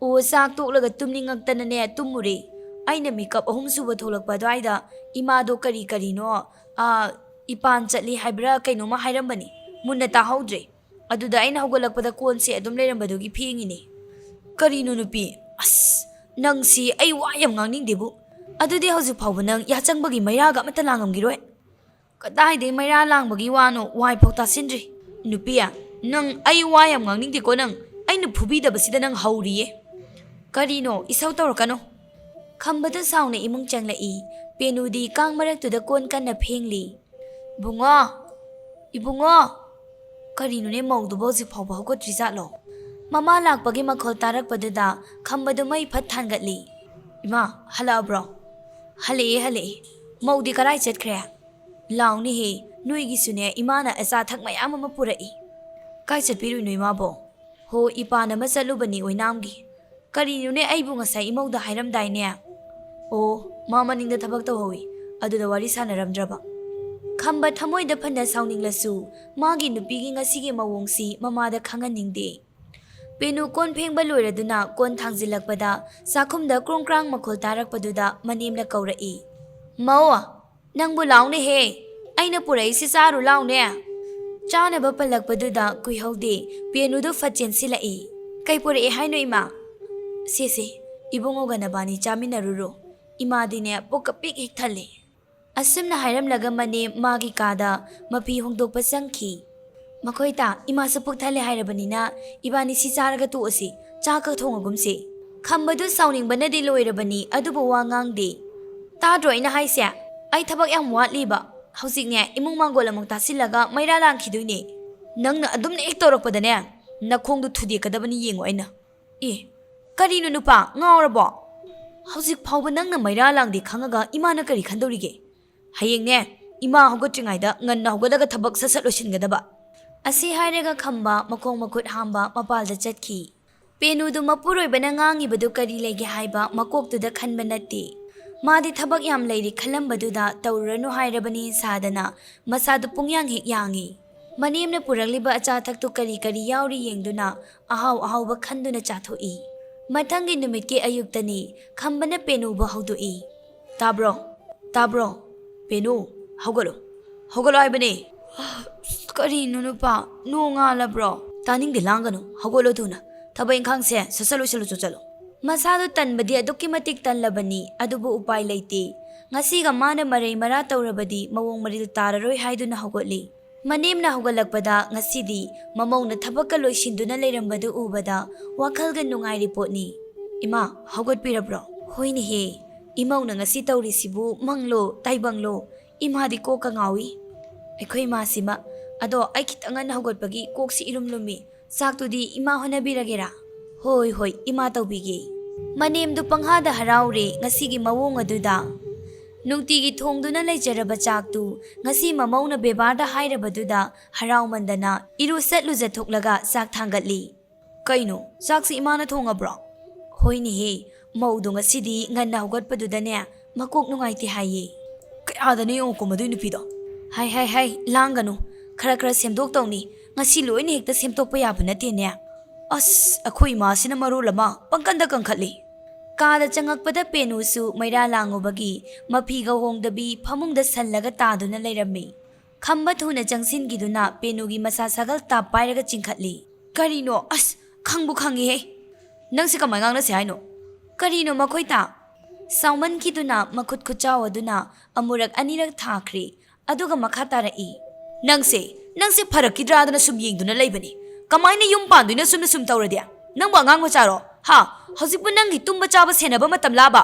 ꯑꯣ, ꯆꯥꯛ ꯇꯣꯛꯂꯒ ꯇꯨꯝꯅꯤꯡꯉꯛꯇꯅꯅꯦ ꯇꯨꯝꯃꯨꯔꯦ꯫ ꯑꯩꯅ ꯃꯤꯀꯞ ꯑꯍꯨꯝ ꯁꯨꯕ ꯊꯣꯛꯂꯛꯄ ꯑꯗꯨꯋꯥꯏꯗ ꯏꯃꯥꯗꯣ ꯀꯔꯤ ꯀꯔꯤꯅꯣ, ꯑꯥ, ꯏꯄꯥꯟ ꯆꯠꯂꯤ ꯍꯥꯏꯕ꯭ꯔꯥ ꯀꯩꯅꯣꯝꯃ ꯍꯥꯏꯔꯝꯕꯅꯤ꯫ ꯃꯨꯟꯅ ꯇꯥꯍꯧꯗ꯭ꯔꯦ꯫ ꯑꯗꯨꯗ ꯑꯩꯅ ꯍꯧꯒꯠꯂꯛꯄꯗ ꯀꯣꯟꯁꯦ ꯑꯗꯨꯝ ꯂꯩꯔꯝꯕꯗꯨꯒꯤ ꯐꯦꯡꯉꯤꯅꯦ꯫ ꯀꯔꯤꯅꯣ ꯅꯨꯄꯤ? ꯑꯁ, ꯅꯪꯁꯤ ꯑꯩ ꯋꯥ ꯌꯥꯝ ꯉꯥꯡꯅꯤꯡꯗꯦꯕꯨ꯫ ꯑꯗꯨꯗꯤ ꯍꯧꯖꯤꯛ ꯐꯥꯎꯕ ꯅꯪ ꯌꯥꯆꯪꯕꯒꯤ ꯃꯩꯔꯥꯒ ꯑꯃꯠꯇ ꯂꯥꯡꯉꯝꯈꯤꯔꯣꯏ? ꯀꯗꯥꯏꯗꯩ ꯃꯩꯔꯥ ꯂꯥꯡꯕꯒꯤ ꯋꯥꯅꯣ? ꯋꯥꯏꯐꯥꯎ ꯇꯥꯁꯤꯟꯗ꯭ꯔꯤ꯫ ꯅꯨꯄꯤ, ꯅꯪ ꯑꯩ ꯋꯥ ꯌꯥꯝ ꯉꯥꯡꯅꯤꯡꯗꯦꯀꯣ ꯅꯪ꯫ ꯑꯩꯅ ꯐꯨꯕꯤꯗꯕꯁꯤꯗ ꯅꯪ ꯍꯧꯔꯤꯌꯦ꯫ "ꯀꯔꯤꯅꯣ? ꯏꯁꯧ ꯇꯧꯔꯛꯀꯅꯨ!" ꯈꯝꯕꯗꯨ ꯁꯥꯎꯅ ꯏꯃꯨꯡ ꯆꯪꯂꯛꯏ꯫ ꯄꯦꯅꯨꯗꯤ ꯀꯥꯡ ꯃꯔꯛꯇꯨꯗ ꯀꯣꯟ ꯀꯟꯅ ꯐꯦꯡꯂꯤ꯫ "ꯏꯕꯨꯡꯉꯣ! ꯏꯕꯨꯡꯉꯣ!" ꯀꯔꯤꯅꯣꯅꯦ, ꯃꯧꯗꯨꯕꯨ ꯍꯧꯖꯤꯛ ꯐꯥꯎꯕ ꯍꯧꯒꯠꯇ꯭ꯔꯤꯖꯥꯠꯂꯣ? ꯃꯃꯥ ꯂꯥꯛꯄꯒꯤ ꯃꯈꯣꯜ ꯇꯥꯔꯛꯄꯗꯨꯗ ꯈꯝꯕꯗꯨ ꯃꯩ ꯐꯠ ꯊꯥꯟꯒꯠꯂꯤ꯫ "ꯏꯃꯥ, ꯍꯜꯂꯛꯑꯕ꯭ꯔꯣ?" "ꯍꯜꯂꯛꯑꯦ, ꯍꯜꯂꯛꯑꯦ꯫ ꯃꯧꯗꯤ ꯀꯔꯥꯏ ꯆꯠꯈ꯭ꯔꯦ? ꯂꯥꯎꯅꯦꯍꯦ, ꯅꯣꯏꯒꯤꯁꯨꯅꯦ, ꯏꯃꯥꯅ ꯑꯆꯥ ꯑꯊꯛ ꯃꯌꯥꯝ ꯑꯃ ꯄꯨꯔꯛꯏ꯫ ꯀꯥꯏ ꯆꯠꯄꯤꯔꯨꯏꯅꯣ ꯏꯃꯥꯕꯣ?" "ꯍꯣ, ꯏꯄꯥꯅ ꯑꯃ ꯆꯠꯂꯨꯕꯅꯤ ꯑꯣꯏꯅꯥꯝꯒꯤ꯫ ꯀꯔꯤꯅꯣꯅꯦ, ꯑꯩꯕꯨ ꯉꯁꯥꯏ ꯏꯃꯧꯗ ꯍꯥꯏꯔꯝꯗꯥꯏꯅꯦ?" "ꯑꯣ, ꯃꯥ ꯃꯅꯤꯡꯗ ꯊꯕꯛ ꯇꯧꯍꯧꯏ, ꯑꯗꯨꯗ ꯋꯥꯔꯤ ꯁꯥꯟꯅꯔꯝꯗ꯭ꯔꯕ꯫" ꯈꯝꯕ ꯊꯃꯣꯏꯗ ꯐꯅ ꯁꯥꯎꯅꯤꯡꯂꯁꯨ, ꯃꯥꯒꯤ ꯅꯨꯄꯤꯒꯤ ꯉꯁꯤꯒꯤ ꯃꯑꯣꯡꯁꯤ ꯃꯃꯥꯗ ꯈꯪꯍꯟꯅꯤꯡꯗꯦ꯫ ꯄꯦꯅꯨ ꯀꯣꯟ ꯐꯦꯡꯕ ꯂꯣꯏꯔꯗꯨꯅ ꯀꯣꯟ ꯊꯥꯡꯖꯤꯜꯂꯛꯄꯗ ꯆꯥꯛꯈꯨꯝꯗ ꯀ꯭ꯔꯣꯡ ꯀ꯭ꯔꯥꯡ ꯃꯈꯣꯜ ꯇꯥꯔꯛꯄꯗꯨꯗ ꯃꯅꯦꯝꯅ ꯀꯧꯔꯛꯏ꯫ "ꯃꯧ, ꯅꯪꯕꯨ ꯂꯥꯎꯅꯦꯍꯦ, ꯑꯩꯅ ꯄꯨꯔꯛꯏꯁꯤ ꯆꯥꯔꯨ ꯂꯥꯎꯅꯦ꯫" ꯆꯥꯅꯕ ꯄꯜꯂꯛꯄꯗꯨꯗ ꯀꯨꯏꯍꯧꯗꯦ, ꯄꯦꯅꯨꯗꯨ ꯐꯠ ꯆꯦꯟꯁꯤꯜꯂꯛꯏ꯫ "ꯀꯩ ꯄꯨꯔꯛꯑꯦ ꯍꯥꯏꯅꯣ ꯏꯃꯥ?" "ꯁꯦ ꯁꯦ, ꯏꯕꯨꯡꯉꯣꯒ ꯅꯕꯥꯅꯤ ꯆꯥꯃꯤꯟꯅꯔꯨꯔꯣ꯫ ꯏꯃꯥꯗꯤꯅꯦ ꯄꯨꯛꯀ ꯄꯤꯛ ꯍꯦꯛ ꯊꯜꯂꯦ꯫" ꯑꯁꯨꯝꯅ ꯍꯥꯏꯔꯝꯂꯒ ꯃꯅꯦꯝ ꯃꯥꯒꯤ ꯀꯥꯗ ꯃꯐꯤ ꯍꯣꯡꯗꯣꯛꯄ ꯆꯪꯈꯤ꯫ "ꯃꯈꯣꯏꯇꯥ, ꯏꯃꯥꯁꯨ ꯄꯨꯛ ꯊꯜꯂꯦ ꯍꯥꯏꯔꯕꯅꯤꯅ ꯏꯕꯥꯅꯤ ꯁꯤ ꯆꯥꯔꯒ ꯇꯣꯛꯑꯁꯤ, ꯆꯥꯛꯀ ꯊꯣꯡꯉꯒꯨꯝꯁꯤ꯫" ꯈꯝꯕꯗꯨ ꯁꯥꯎꯅꯤꯡꯕꯅꯗꯤ ꯂꯣꯏꯔꯕꯅꯤ, ꯑꯗꯨꯕꯨ ꯋꯥ ꯉꯥꯡꯗꯦ꯫ "ꯇꯥꯗ꯭ꯔꯣ ꯑꯩꯅ ꯍꯥꯏꯁꯦ? ꯑꯩ ꯊꯕꯛ ꯌꯥꯝ ꯋꯥꯠꯂꯤꯕ꯫ ꯍꯧꯖꯤꯛꯅꯦ, ꯏꯃꯨꯡ ꯃꯥꯡꯒꯣꯜ ꯑꯃꯨꯛ ꯇꯥꯁꯤꯜꯂꯒ ꯃꯩꯔꯥ ꯂꯥꯡꯈꯤꯗꯣꯏꯅꯦ꯫ ꯅꯪꯅ ꯑꯗꯨꯝꯅ ꯍꯦꯛ ꯇꯧꯔꯛꯄꯗꯅꯦ, ꯅꯈꯣꯡꯗꯣ ꯊꯨꯗꯦꯛꯀꯗꯕꯅꯤ, ꯌꯦꯡꯉꯣ ꯑꯩꯅ꯫" "ꯑꯦ, ꯀꯔꯤꯅꯣ ꯅꯨꯄꯥ, ꯉꯥꯎꯔꯕꯣ? ꯍꯧꯖꯤꯛ ꯐꯥꯎꯕ ꯅꯪꯅ ꯃꯩꯔꯥ ꯂꯥꯡꯗꯦ ꯈꯪꯉꯒ ꯏꯃꯥꯅ ꯀꯔꯤ ꯈꯟꯗꯧꯔꯤꯒꯦ? ꯍꯌꯦꯡꯅꯦ, ꯏꯃꯥ ꯍꯧꯒꯠꯇ꯭ꯔꯤꯉꯩꯗ ꯉꯟꯅ ꯍꯧꯒꯠꯂꯒ ꯊꯕꯛ ꯁꯠ ꯁꯠ ꯂꯣꯏꯁꯤꯟꯒꯗꯕ꯫" ꯑꯁꯤ ꯍꯥꯏꯔꯒ ꯈꯝꯕ ꯃꯈꯣꯡ ꯃꯈꯨꯠ ꯍꯥꯝꯕ ꯃꯄꯥꯜꯗ ꯆꯠꯈꯤ꯫ ꯄꯦꯅꯨꯗꯨ ꯃꯄꯨꯔꯣꯏꯕꯅ ꯉꯥꯡꯉꯤꯕꯗꯨ ꯀꯔꯤ ꯂꯩꯒꯦ ꯍꯥꯏꯕ ꯃꯀꯣꯛꯇꯨꯗ ꯈꯟꯕ ꯅꯠꯇꯦ꯫ ꯃꯥꯗꯤ ꯊꯕꯛ ꯌꯥꯝ ꯂꯩꯔꯤ ꯈꯜꯂꯝꯕꯗꯨꯗ ꯇꯧꯔꯨꯔꯅꯨ ꯍꯥꯏꯔꯕꯅꯤ ꯁꯥꯗꯅ ꯃꯁꯥꯗꯨ ꯄꯨꯡꯌꯥꯡ ꯍꯦꯛ ꯌꯥꯡꯉꯤ꯫ ꯃꯅꯦꯝꯅ ꯄꯨꯔꯛꯂꯤꯕ ꯑꯆꯥ ꯑꯊꯛꯇꯨ ꯀꯔꯤ ꯀꯔꯤ ꯌꯥꯎꯔꯤ ꯌꯦꯡꯗꯨꯅ ꯑꯍꯥꯎ ꯑꯍꯥꯎꯕ ꯈꯟꯗꯨꯅ ꯆꯥꯊꯣꯛꯏ꯫ ꯃꯊꯪꯒꯤ ꯅꯨꯃꯤꯠꯀꯤ ꯑꯌꯨꯛꯇꯅꯤ ꯈꯝꯕꯅ ꯄꯦꯅꯨꯕꯨ ꯍꯧꯗꯣꯛꯏ꯫ "ꯇꯥꯕ꯭ꯔꯣ? ꯇꯥꯕ꯭ꯔꯣ? ꯄꯦꯅꯨ, ꯍꯧꯒꯠꯂꯣ꯫ ꯍꯧꯒꯠꯂꯣ ꯍꯥꯏꯕꯅꯦ꯫" "ꯑꯁ, ꯀꯔꯤꯅꯣ ꯅꯨꯄꯥ? ꯅꯣꯡ ꯉꯥꯜꯂꯕ꯭ꯔꯣ?" "ꯇꯥꯅꯤꯡꯗꯦ, ꯂꯥꯡꯒꯅꯨ꯫ ꯍꯧꯒꯠꯂꯣ ꯊꯨꯅ꯫ ꯊꯕꯛ ꯏꯪꯈꯥꯡꯁꯦ ꯁꯠ ꯁꯠ ꯂꯣꯏꯁꯤꯜꯂꯨ ꯆꯣ ꯆꯠꯂꯣ꯫" ꯃꯁꯥꯗꯨ ꯇꯟꯕꯗꯤ ꯑꯗꯨꯛꯀꯤ ꯃꯇꯤꯛ ꯇꯜꯂꯕꯅꯤ, ꯑꯗꯨꯕꯨ ꯎꯄꯥꯏ ꯂꯩꯇꯦ꯫ ꯉꯁꯤꯒ ꯃꯥꯅ ꯃꯔꯩ ꯃꯔꯥ ꯇꯧꯔꯕꯗꯤ ꯃꯑꯣꯡ ꯃꯔꯤꯜ ꯇꯥꯔꯔꯣꯏ ꯍꯥꯏꯗꯨꯅ ꯍꯧꯒꯠꯂꯤ꯫ ꯃꯅꯦꯝꯅ ꯍꯧꯒꯠꯂꯛꯄꯗ ꯉꯁꯤꯗꯤ ꯃꯃꯧꯅ ꯊꯕꯛꯀ ꯂꯣꯏꯁꯤꯟꯗꯨꯅ ꯂꯩꯔꯝꯕꯗꯨ ꯎꯕꯗ ꯋꯥꯈꯜꯒ ꯅꯨꯡꯉꯥꯏꯔꯤ ꯄꯣꯠꯅꯤ꯫ "ꯏꯃꯥ, ꯍꯧꯒꯠꯄꯤꯔꯕ꯭ꯔꯣ?" "ꯍꯣꯏꯅꯦꯍꯦ, ꯏꯃꯧꯅ ꯉꯁꯤ ꯇꯧꯔꯤꯁꯤꯕꯨ ꯃꯪꯂꯣ ꯇꯥꯏꯕꯪꯂꯣ? ꯏꯃꯥꯗꯤ ꯀꯣꯛꯀ ꯉꯥꯎꯏ꯫ ꯑꯩꯈꯣꯏ ꯏꯃꯥꯁꯤꯃ, ꯑꯗꯣ ꯑꯩ ꯈꯤꯇꯪ ꯉꯟꯅ ꯍꯧꯒꯠꯄꯒꯤ ꯀꯣꯛꯁꯤ ꯏꯔꯨꯝ ꯂꯨꯝꯃꯤ꯫ ꯆꯥꯛꯇꯨꯗꯤ ꯏꯃꯥ ꯍꯣꯠꯅꯕꯤꯔꯒꯦꯔꯥ?" "ꯍꯣꯏ, ꯍꯣꯏ, ꯏꯃꯥ ꯇꯧꯕꯤꯒꯦ꯫" ꯃꯅꯦꯝꯗꯨ ꯄꯪꯍꯥꯗ ꯍꯔꯥꯎꯔꯦ ꯉꯁꯤꯒꯤ ꯃꯑꯣꯡ ꯑꯗꯨꯗ꯫ ꯅꯨꯡꯇꯤꯒꯤ ꯊꯣꯡꯗꯨꯅ ꯂꯩꯖꯔꯕ ꯆꯥꯛꯇꯨ ꯉꯁꯤ ꯃꯃꯧꯅ ꯕꯦꯕꯥꯔꯗ ꯍꯥꯏꯔꯕꯗꯨꯗ ꯍꯔꯥꯎꯃꯟꯗꯅ ꯏꯔꯨ ꯁꯠ ꯂꯨꯖꯊꯣꯛꯂꯒ ꯆꯥꯛ ꯊꯥꯡꯒꯠꯂꯤ꯫ "ꯀꯩꯅꯣ, ꯆꯥꯛꯁꯤ ꯏꯃꯥꯅ ꯊꯣꯡꯉꯕ꯭ꯔꯣ?" "ꯍꯣꯏꯅꯦꯍꯦ, ꯃꯧꯗꯣ ꯉꯁꯤꯗꯤ ꯉꯟꯅ ꯍꯧꯒꯠꯄꯗꯨꯗꯅꯦ, ꯃꯀꯣꯛ ꯅꯨꯡꯉꯥꯏꯇꯦ ꯍꯥꯏꯌꯦ꯫" "ꯀꯌꯥꯗꯅ ꯌꯦꯡꯉꯨꯀꯣ ꯃꯗꯨꯏ ꯅꯨꯄꯤꯗꯣ꯫" "ꯍꯥꯏ, ꯍꯥꯏ, ꯍꯥꯏ, ꯂꯥꯡꯒꯅꯨ꯫ ꯈꯔ ꯈꯔ ꯁꯦꯝꯗꯣꯛꯇꯧꯅꯤ꯫ ꯉꯁꯤ ꯂꯣꯏꯅ ꯍꯦꯛꯇ ꯁꯦꯝꯗꯣꯛꯄ ꯌꯥꯕ ꯅꯠꯇꯦꯅꯦ꯫ ꯑꯁ, ꯑꯩꯈꯣꯏ ꯏꯃꯥꯁꯤꯅ ꯃꯔꯣꯜ ꯑꯃ ꯄꯪꯀꯟꯗ ꯀꯟꯈꯠꯂꯤ꯫" ꯀꯥꯗ ꯆꯪꯉꯛꯄꯗ ꯄꯦꯅꯨꯁꯨ ꯃꯩꯔꯥ ꯂꯥꯡꯉꯨꯕꯒꯤ ꯃꯐꯤꯒ ꯍꯣꯡꯗꯕꯤ ꯐꯃꯨꯡꯗ ꯁꯜꯂꯒ ꯇꯥꯗꯨꯅ ꯂꯩꯔꯝꯃꯤ꯫ ꯈꯝꯕ ꯊꯨꯅ ꯆꯪꯁꯤꯟꯈꯤꯗꯨꯅ ꯄꯦꯅꯨꯒꯤ ꯃꯁꯥ ꯁꯥꯒꯜ ꯇꯥꯞ ꯄꯥꯏꯔꯒ ꯆꯤꯡꯈꯠꯂꯤ꯫ "ꯀꯔꯤꯅꯣ? ꯑꯁ, ꯈꯪꯕꯨ ꯈꯪꯉꯤꯍꯦ꯫ ꯅꯪꯁꯦ ꯀꯃꯥꯏ ꯉꯥꯡꯅꯁꯦ ꯍꯥꯏꯅꯣ?" "ꯀꯔꯤꯅꯣ ꯃꯈꯣꯏ ꯇꯥ?" ꯁꯥꯎꯃꯟꯈꯤꯗꯨꯅ ꯃꯈꯨꯠ ꯈꯨꯠꯆꯥꯎ ꯑꯗꯨꯅ ꯑꯃꯨꯔꯛ ꯑꯅꯤꯔꯛ ꯊꯥꯈ꯭ꯔꯦ, ꯑꯗꯨꯒ ꯃꯈꯥ ꯇꯥꯔꯛꯏ꯫ "ꯅꯪꯁꯦ, ꯅꯪꯁꯦ ꯐꯔꯛꯈꯤꯗ꯭ꯔꯥꯗꯅ ꯁꯨꯝ ꯌꯦꯡꯗꯨꯅ ꯂꯩꯕꯅꯤ꯫ ꯀꯃꯥꯏꯅ ꯌꯨꯝ ꯄꯥꯟꯗꯣꯏꯅꯣ ꯁꯨꯝꯅ ꯁꯨꯝ ꯇꯧꯔꯗꯤ? ꯅꯪꯕꯨ ꯑꯉꯥꯡ ꯃꯆꯥꯔꯣ? ꯍꯥ? ꯍꯧꯖꯤꯛꯄꯨ ꯅꯪꯒꯤ ꯇꯨꯝꯕ ꯆꯥꯕ ꯁꯦꯟꯅꯕ ꯃꯇꯝ ꯂꯥꯕ?"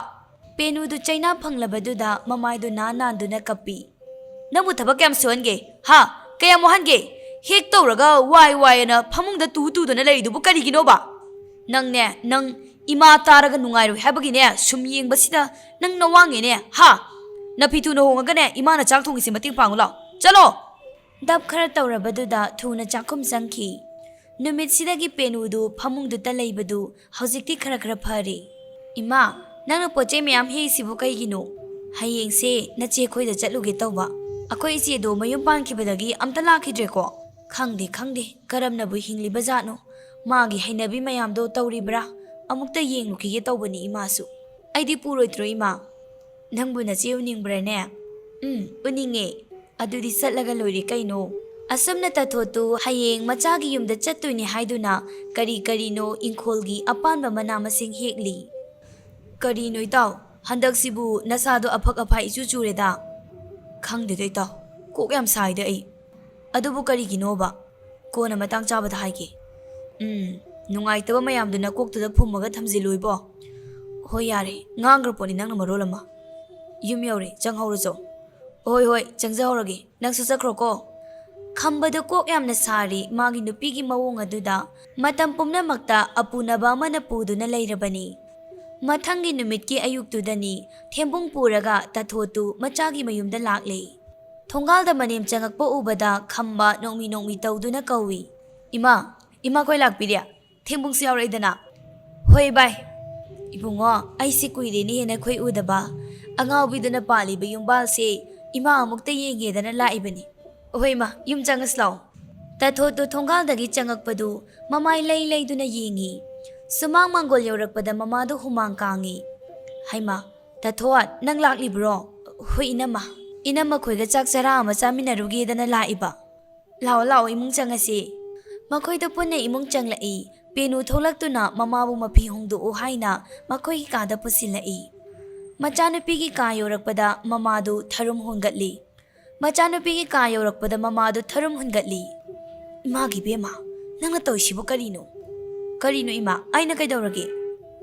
ꯄꯦꯅꯨꯗꯨ ꯆꯩꯅꯥ ꯐꯪꯂꯕꯗꯨꯗ ꯃꯃꯥꯏꯗꯨ ꯅꯥꯟ ꯅꯥꯟꯗꯨꯅ ꯀꯞꯄꯤ꯫ "ꯅꯪꯕꯨ ꯊꯕꯛ ꯀꯌꯥꯝ ꯁꯨꯍꯟꯒꯦ? ꯍꯥ? ꯀꯌꯥꯝ ꯋꯥꯍꯟꯒꯦ? ꯍꯦꯛ ꯇꯧꯔꯒ ꯋꯥꯏ ꯋꯥꯏ ꯑꯅ ꯐꯃꯨꯡꯗ ꯇꯨ ꯇꯨꯗꯅ ꯂꯩꯔꯤꯗꯨꯕꯨ ꯀꯔꯤꯒꯤꯅꯣꯕ? ꯅꯪꯅꯦ, ꯅꯪ ꯏꯃꯥ ꯇꯥꯔꯒ ꯅꯨꯡꯉꯥꯏꯔꯣꯏ ꯍꯥꯏꯕꯒꯤꯅꯦ, ꯁꯨꯝ ꯌꯦꯡꯕꯁꯤꯗ ꯅꯪ ꯅꯋꯥꯡꯉꯦꯅꯦ, ꯍꯥ? ꯅꯐꯤ ꯊꯨꯅ ꯍꯣꯡꯉꯒꯅꯦ, ꯏꯃꯥꯅ ꯆꯥꯛ ꯊꯣꯡꯉꯤꯁꯦ ꯃꯇꯦꯡ ꯄꯥꯡꯉꯨ ꯂꯥꯎ꯫ ꯆꯠꯂꯣ!" ꯗꯞ ꯈꯔ ꯇꯧꯔꯕꯗꯨꯗ ꯊꯨꯅ ꯆꯥꯛꯈꯨꯝ ꯆꯪꯈꯤ꯫ ꯅꯨꯃꯤꯠꯁꯤꯗꯒꯤ ꯄꯦꯅꯨꯗꯨ ꯐꯃꯨꯡꯗꯨꯗ ꯂꯩꯕꯗꯨ ꯍꯧꯖꯤꯛꯇꯤ ꯈꯔ ꯈꯔ ꯐꯔꯦ꯫ "ꯏꯃꯥ, ꯅꯪꯅ ꯄꯣꯠ ꯆꯩ ꯃꯌꯥꯝ ꯍꯦꯛꯏꯁꯤꯕꯨ ꯀꯩꯒꯤꯅꯣ?" "ꯍꯌꯦꯡꯁꯦ ꯅꯆꯦ ꯈꯣꯏꯗ ꯆꯠꯂꯨꯒꯦ ꯇꯧꯕ꯫ ꯑꯩꯈꯣꯏ ꯏꯆꯦꯗꯣ ꯃꯌꯨꯝ ꯄꯥꯟꯈꯤꯕꯗꯒꯤ ꯑꯝꯇ ꯂꯥꯛꯈꯤꯗ꯭ꯔꯦꯀꯣ꯫ ꯈꯪꯗꯦ, ꯈꯪꯗꯦ, ꯀꯔꯝꯅꯕꯨ ꯍꯤꯡꯂꯤꯕꯖꯥꯠꯅꯣ꯫ ꯃꯥꯒꯤ ꯍꯩꯅꯕꯤ ꯃꯌꯥꯝꯗꯣ ꯇꯧꯔꯤꯕ꯭ꯔꯥ? ꯑꯃꯨꯛꯇ ꯌꯦꯡꯂꯨꯈꯤꯒꯦ ꯇꯧꯕꯅꯤ ꯏꯃꯥꯁꯨ꯫ ꯑꯩꯗꯤ ꯄꯨꯔꯣꯏꯗ꯭ꯔꯣ ꯏꯃꯥ? ꯅꯪꯕꯨ ꯅꯆꯦ ꯎꯅꯤꯡꯕ꯭ꯔꯥꯅꯦ?" "ꯎꯝ, ꯎꯅꯤꯡꯉꯦ꯫ ꯑꯗꯨꯗꯤ ꯆꯠꯂꯒ ꯂꯣꯏꯔꯦ ꯀꯩꯅꯣ?" ꯑꯁꯨꯝꯅ ꯇꯥꯊꯣꯠꯇꯨ ꯍꯌꯦꯡ ꯃꯆꯥꯒꯤ ꯌꯨꯝꯗ ꯆꯠꯇꯣꯏꯅꯦ ꯍꯥꯏꯗꯨꯅ ꯀꯔꯤ ꯀꯔꯤꯅꯣ ꯏꯪꯈꯣꯜꯒꯤ ꯑꯄꯥꯟꯕ ꯃꯅꯥ ꯃꯁꯤꯡ ꯍꯦꯛꯂꯤ꯫ "ꯀꯔꯤꯅꯣ ꯏꯇꯥꯎ, ꯍꯟꯗꯛꯁꯤꯕꯨ ꯅꯁꯥꯗꯣ ꯑꯐꯛ ꯑꯐꯥꯏ ꯏꯆꯨ ꯆꯨꯔꯦꯗ?" "ꯈꯪꯗꯦꯗ ꯏꯇꯥꯎ, ꯀꯣꯛ ꯌꯥꯝ ꯁꯥꯏꯗ ꯑꯩ꯫ ꯑꯗꯨꯕꯨ ꯀꯔꯤꯒꯤꯅꯣꯕ? ꯀꯣꯟꯅ ꯃꯇꯥꯡ ꯆꯥꯕꯗ ꯍꯥꯏꯒꯦ꯫" "ꯎꯝ, ꯅꯨꯡꯉꯥꯏꯇꯕ ꯃꯌꯥꯝꯗꯨ ꯅꯀꯣꯛꯇꯨꯗ ꯐꯨꯝꯃꯒ ꯊꯝꯖꯤꯜꯂꯨ ꯏꯕꯣ꯫ ꯍꯣꯏ ꯌꯥꯔꯦ, ꯉꯥꯡꯈ꯭ꯔ ꯄꯣꯠꯅꯤ ꯅꯪꯅ ꯃꯔꯣꯜ ꯑꯃ꯫ ꯌꯨꯝ ꯌꯧꯔꯦ, ꯆꯪꯍꯧꯔꯁꯨ꯫ ꯍꯣꯏ ꯍꯣꯏ, ꯆꯪꯖꯍꯧꯔꯒꯦ, ꯅꯪꯁꯨ ꯆꯠꯈ꯭ꯔꯣꯀꯣ꯫ ꯈꯝꯕꯗꯨ ꯀꯣꯛ ꯌꯥꯝꯅ ꯁꯥꯔꯤ ꯃꯥꯒꯤ ꯅꯨꯄꯤꯒꯤ ꯃꯑꯣꯡ ꯑꯗꯨꯗ꯫ ꯃꯇꯝ ꯄꯨꯝꯅꯃꯛꯇ ꯑꯄꯨꯅꯕ ꯑꯃꯅ ꯄꯨꯗꯨꯅ ꯂꯩꯔꯕꯅꯤ꯫ ꯃꯊꯪꯒꯤ ꯅꯨꯃꯤꯠꯀꯤ ꯑꯌꯨꯛꯇꯨꯗꯅꯤ ꯊꯦꯝꯕꯨꯡ ꯄꯨꯔꯒ ꯇꯥꯊꯣꯠꯇꯨ ꯃꯆꯥꯒꯤ ꯃꯌꯨꯝꯗ ꯂꯥꯛꯂꯦ꯫ ꯊꯣꯡꯒꯥꯜꯗ ꯃꯅꯦꯝ ꯆꯪꯉꯛꯄ ꯎꯕꯗ ꯈꯝꯕ ꯅꯣꯛꯃꯤ ꯅꯣꯛꯃꯤ ꯇꯧꯗꯨꯅ ꯀꯧꯏ, "ꯏꯃꯥ, ꯏꯃꯥ ꯈꯣꯏ ꯂꯥꯛꯄꯤꯔꯦ, ꯊꯦꯡꯕꯨꯡꯁꯨ ꯌꯥꯎꯔꯛꯏꯗꯅ?" "ꯍꯣꯏ ꯚꯥꯏ꯫ ꯏꯕꯨꯡꯉꯣ, ꯑꯩꯁꯦ ꯀꯨꯏꯔꯦꯅꯦꯍꯦ ꯅꯈꯣꯏ ꯎꯗꯕ꯫ ꯑꯉꯥꯎꯕꯤꯗꯨꯅ ꯄꯥꯜꯂꯤꯕ ꯌꯨꯝꯕꯥꯜꯁꯦ ꯏꯃꯥ ꯑꯃꯨꯛꯇ ꯌꯦꯡꯒꯦꯗꯅ ꯂꯥꯛꯏꯕꯅꯤ꯫ ꯍꯣꯏ ꯏꯃꯥ, ꯌꯨꯝ ꯆꯪꯉꯁꯤ ꯂꯥꯛꯑꯣ꯫" ꯇꯥꯊꯣꯠꯇꯨ ꯊꯣꯡꯒꯥꯜꯗꯒꯤ ꯆꯪꯉꯛꯄꯗꯨ ꯃꯃꯥꯏ ꯂꯩ ꯂꯩꯗꯨꯅ ꯌꯦꯡꯉꯤ꯫ ꯁꯨꯃꯥꯡ ꯃꯥꯡꯒꯣꯜ ꯌꯧꯔꯛꯄꯗ ꯃꯃꯥꯗꯨ ꯍꯨꯃꯥꯡ ꯀꯥꯡꯉꯤ꯫ "ꯍꯩꯃꯥ, ꯇꯥꯊꯣꯠ, ꯅꯪ ꯂꯥꯛꯂꯤꯕ꯭ꯔꯣ?" "ꯍꯣꯏ ꯏꯅꯝꯃ, ꯏꯅꯝꯃ ꯈꯣꯏꯒ ꯆꯥꯛ ꯆꯔꯥ ꯑꯃ ꯆꯥꯃꯤꯟꯅꯔꯨꯒꯦꯗꯅ ꯂꯥꯛꯏꯕ꯫" "ꯂꯥꯛꯑꯣ ꯂꯥꯛꯑꯣ, ꯏꯃꯨꯡ ꯆꯪꯉꯁꯤ꯫" ꯃꯈꯣꯏꯗꯣ ꯄꯨꯟꯅ ꯏꯃꯨꯡ ꯆꯪꯂꯛꯏ꯫ ꯄꯦꯅꯨ ꯊꯣꯛꯂꯛꯇꯨꯅ ꯃꯃꯥꯕꯨ ꯃꯐꯤ ꯍꯣꯡꯗꯣꯛꯎ ꯍꯥꯏꯅ ꯃꯈꯣꯏꯒꯤ ꯀꯥꯗ ꯄꯨꯁꯤꯜꯂꯛꯏ꯫ ꯃꯆꯥꯅꯨꯄꯤꯒꯤ ꯀꯥ ꯌꯧꯔꯛꯄꯗ ꯃꯃꯥꯗꯨ ꯊꯔꯨꯝ ꯍꯣꯟꯒꯠꯂꯤ꯫ ꯃꯆꯥꯅꯨꯄꯤꯒꯤ ꯀꯥ ꯌꯧꯔꯛꯄꯗ ꯃꯃꯥꯗꯨ ꯊꯔꯨꯝ ꯍꯨꯟꯒꯠꯂꯤ꯫ "ꯏꯃꯥꯒꯤ ꯏꯕꯦꯝꯃ, ꯅꯪꯅ ꯇꯧꯔꯤꯁꯤꯕꯨ ꯀꯔꯤꯅꯣ?" "ꯀꯔꯤꯅꯣ ꯏꯃꯥ? ꯑꯩꯅ ꯀꯩꯗꯧꯔꯒꯦ?"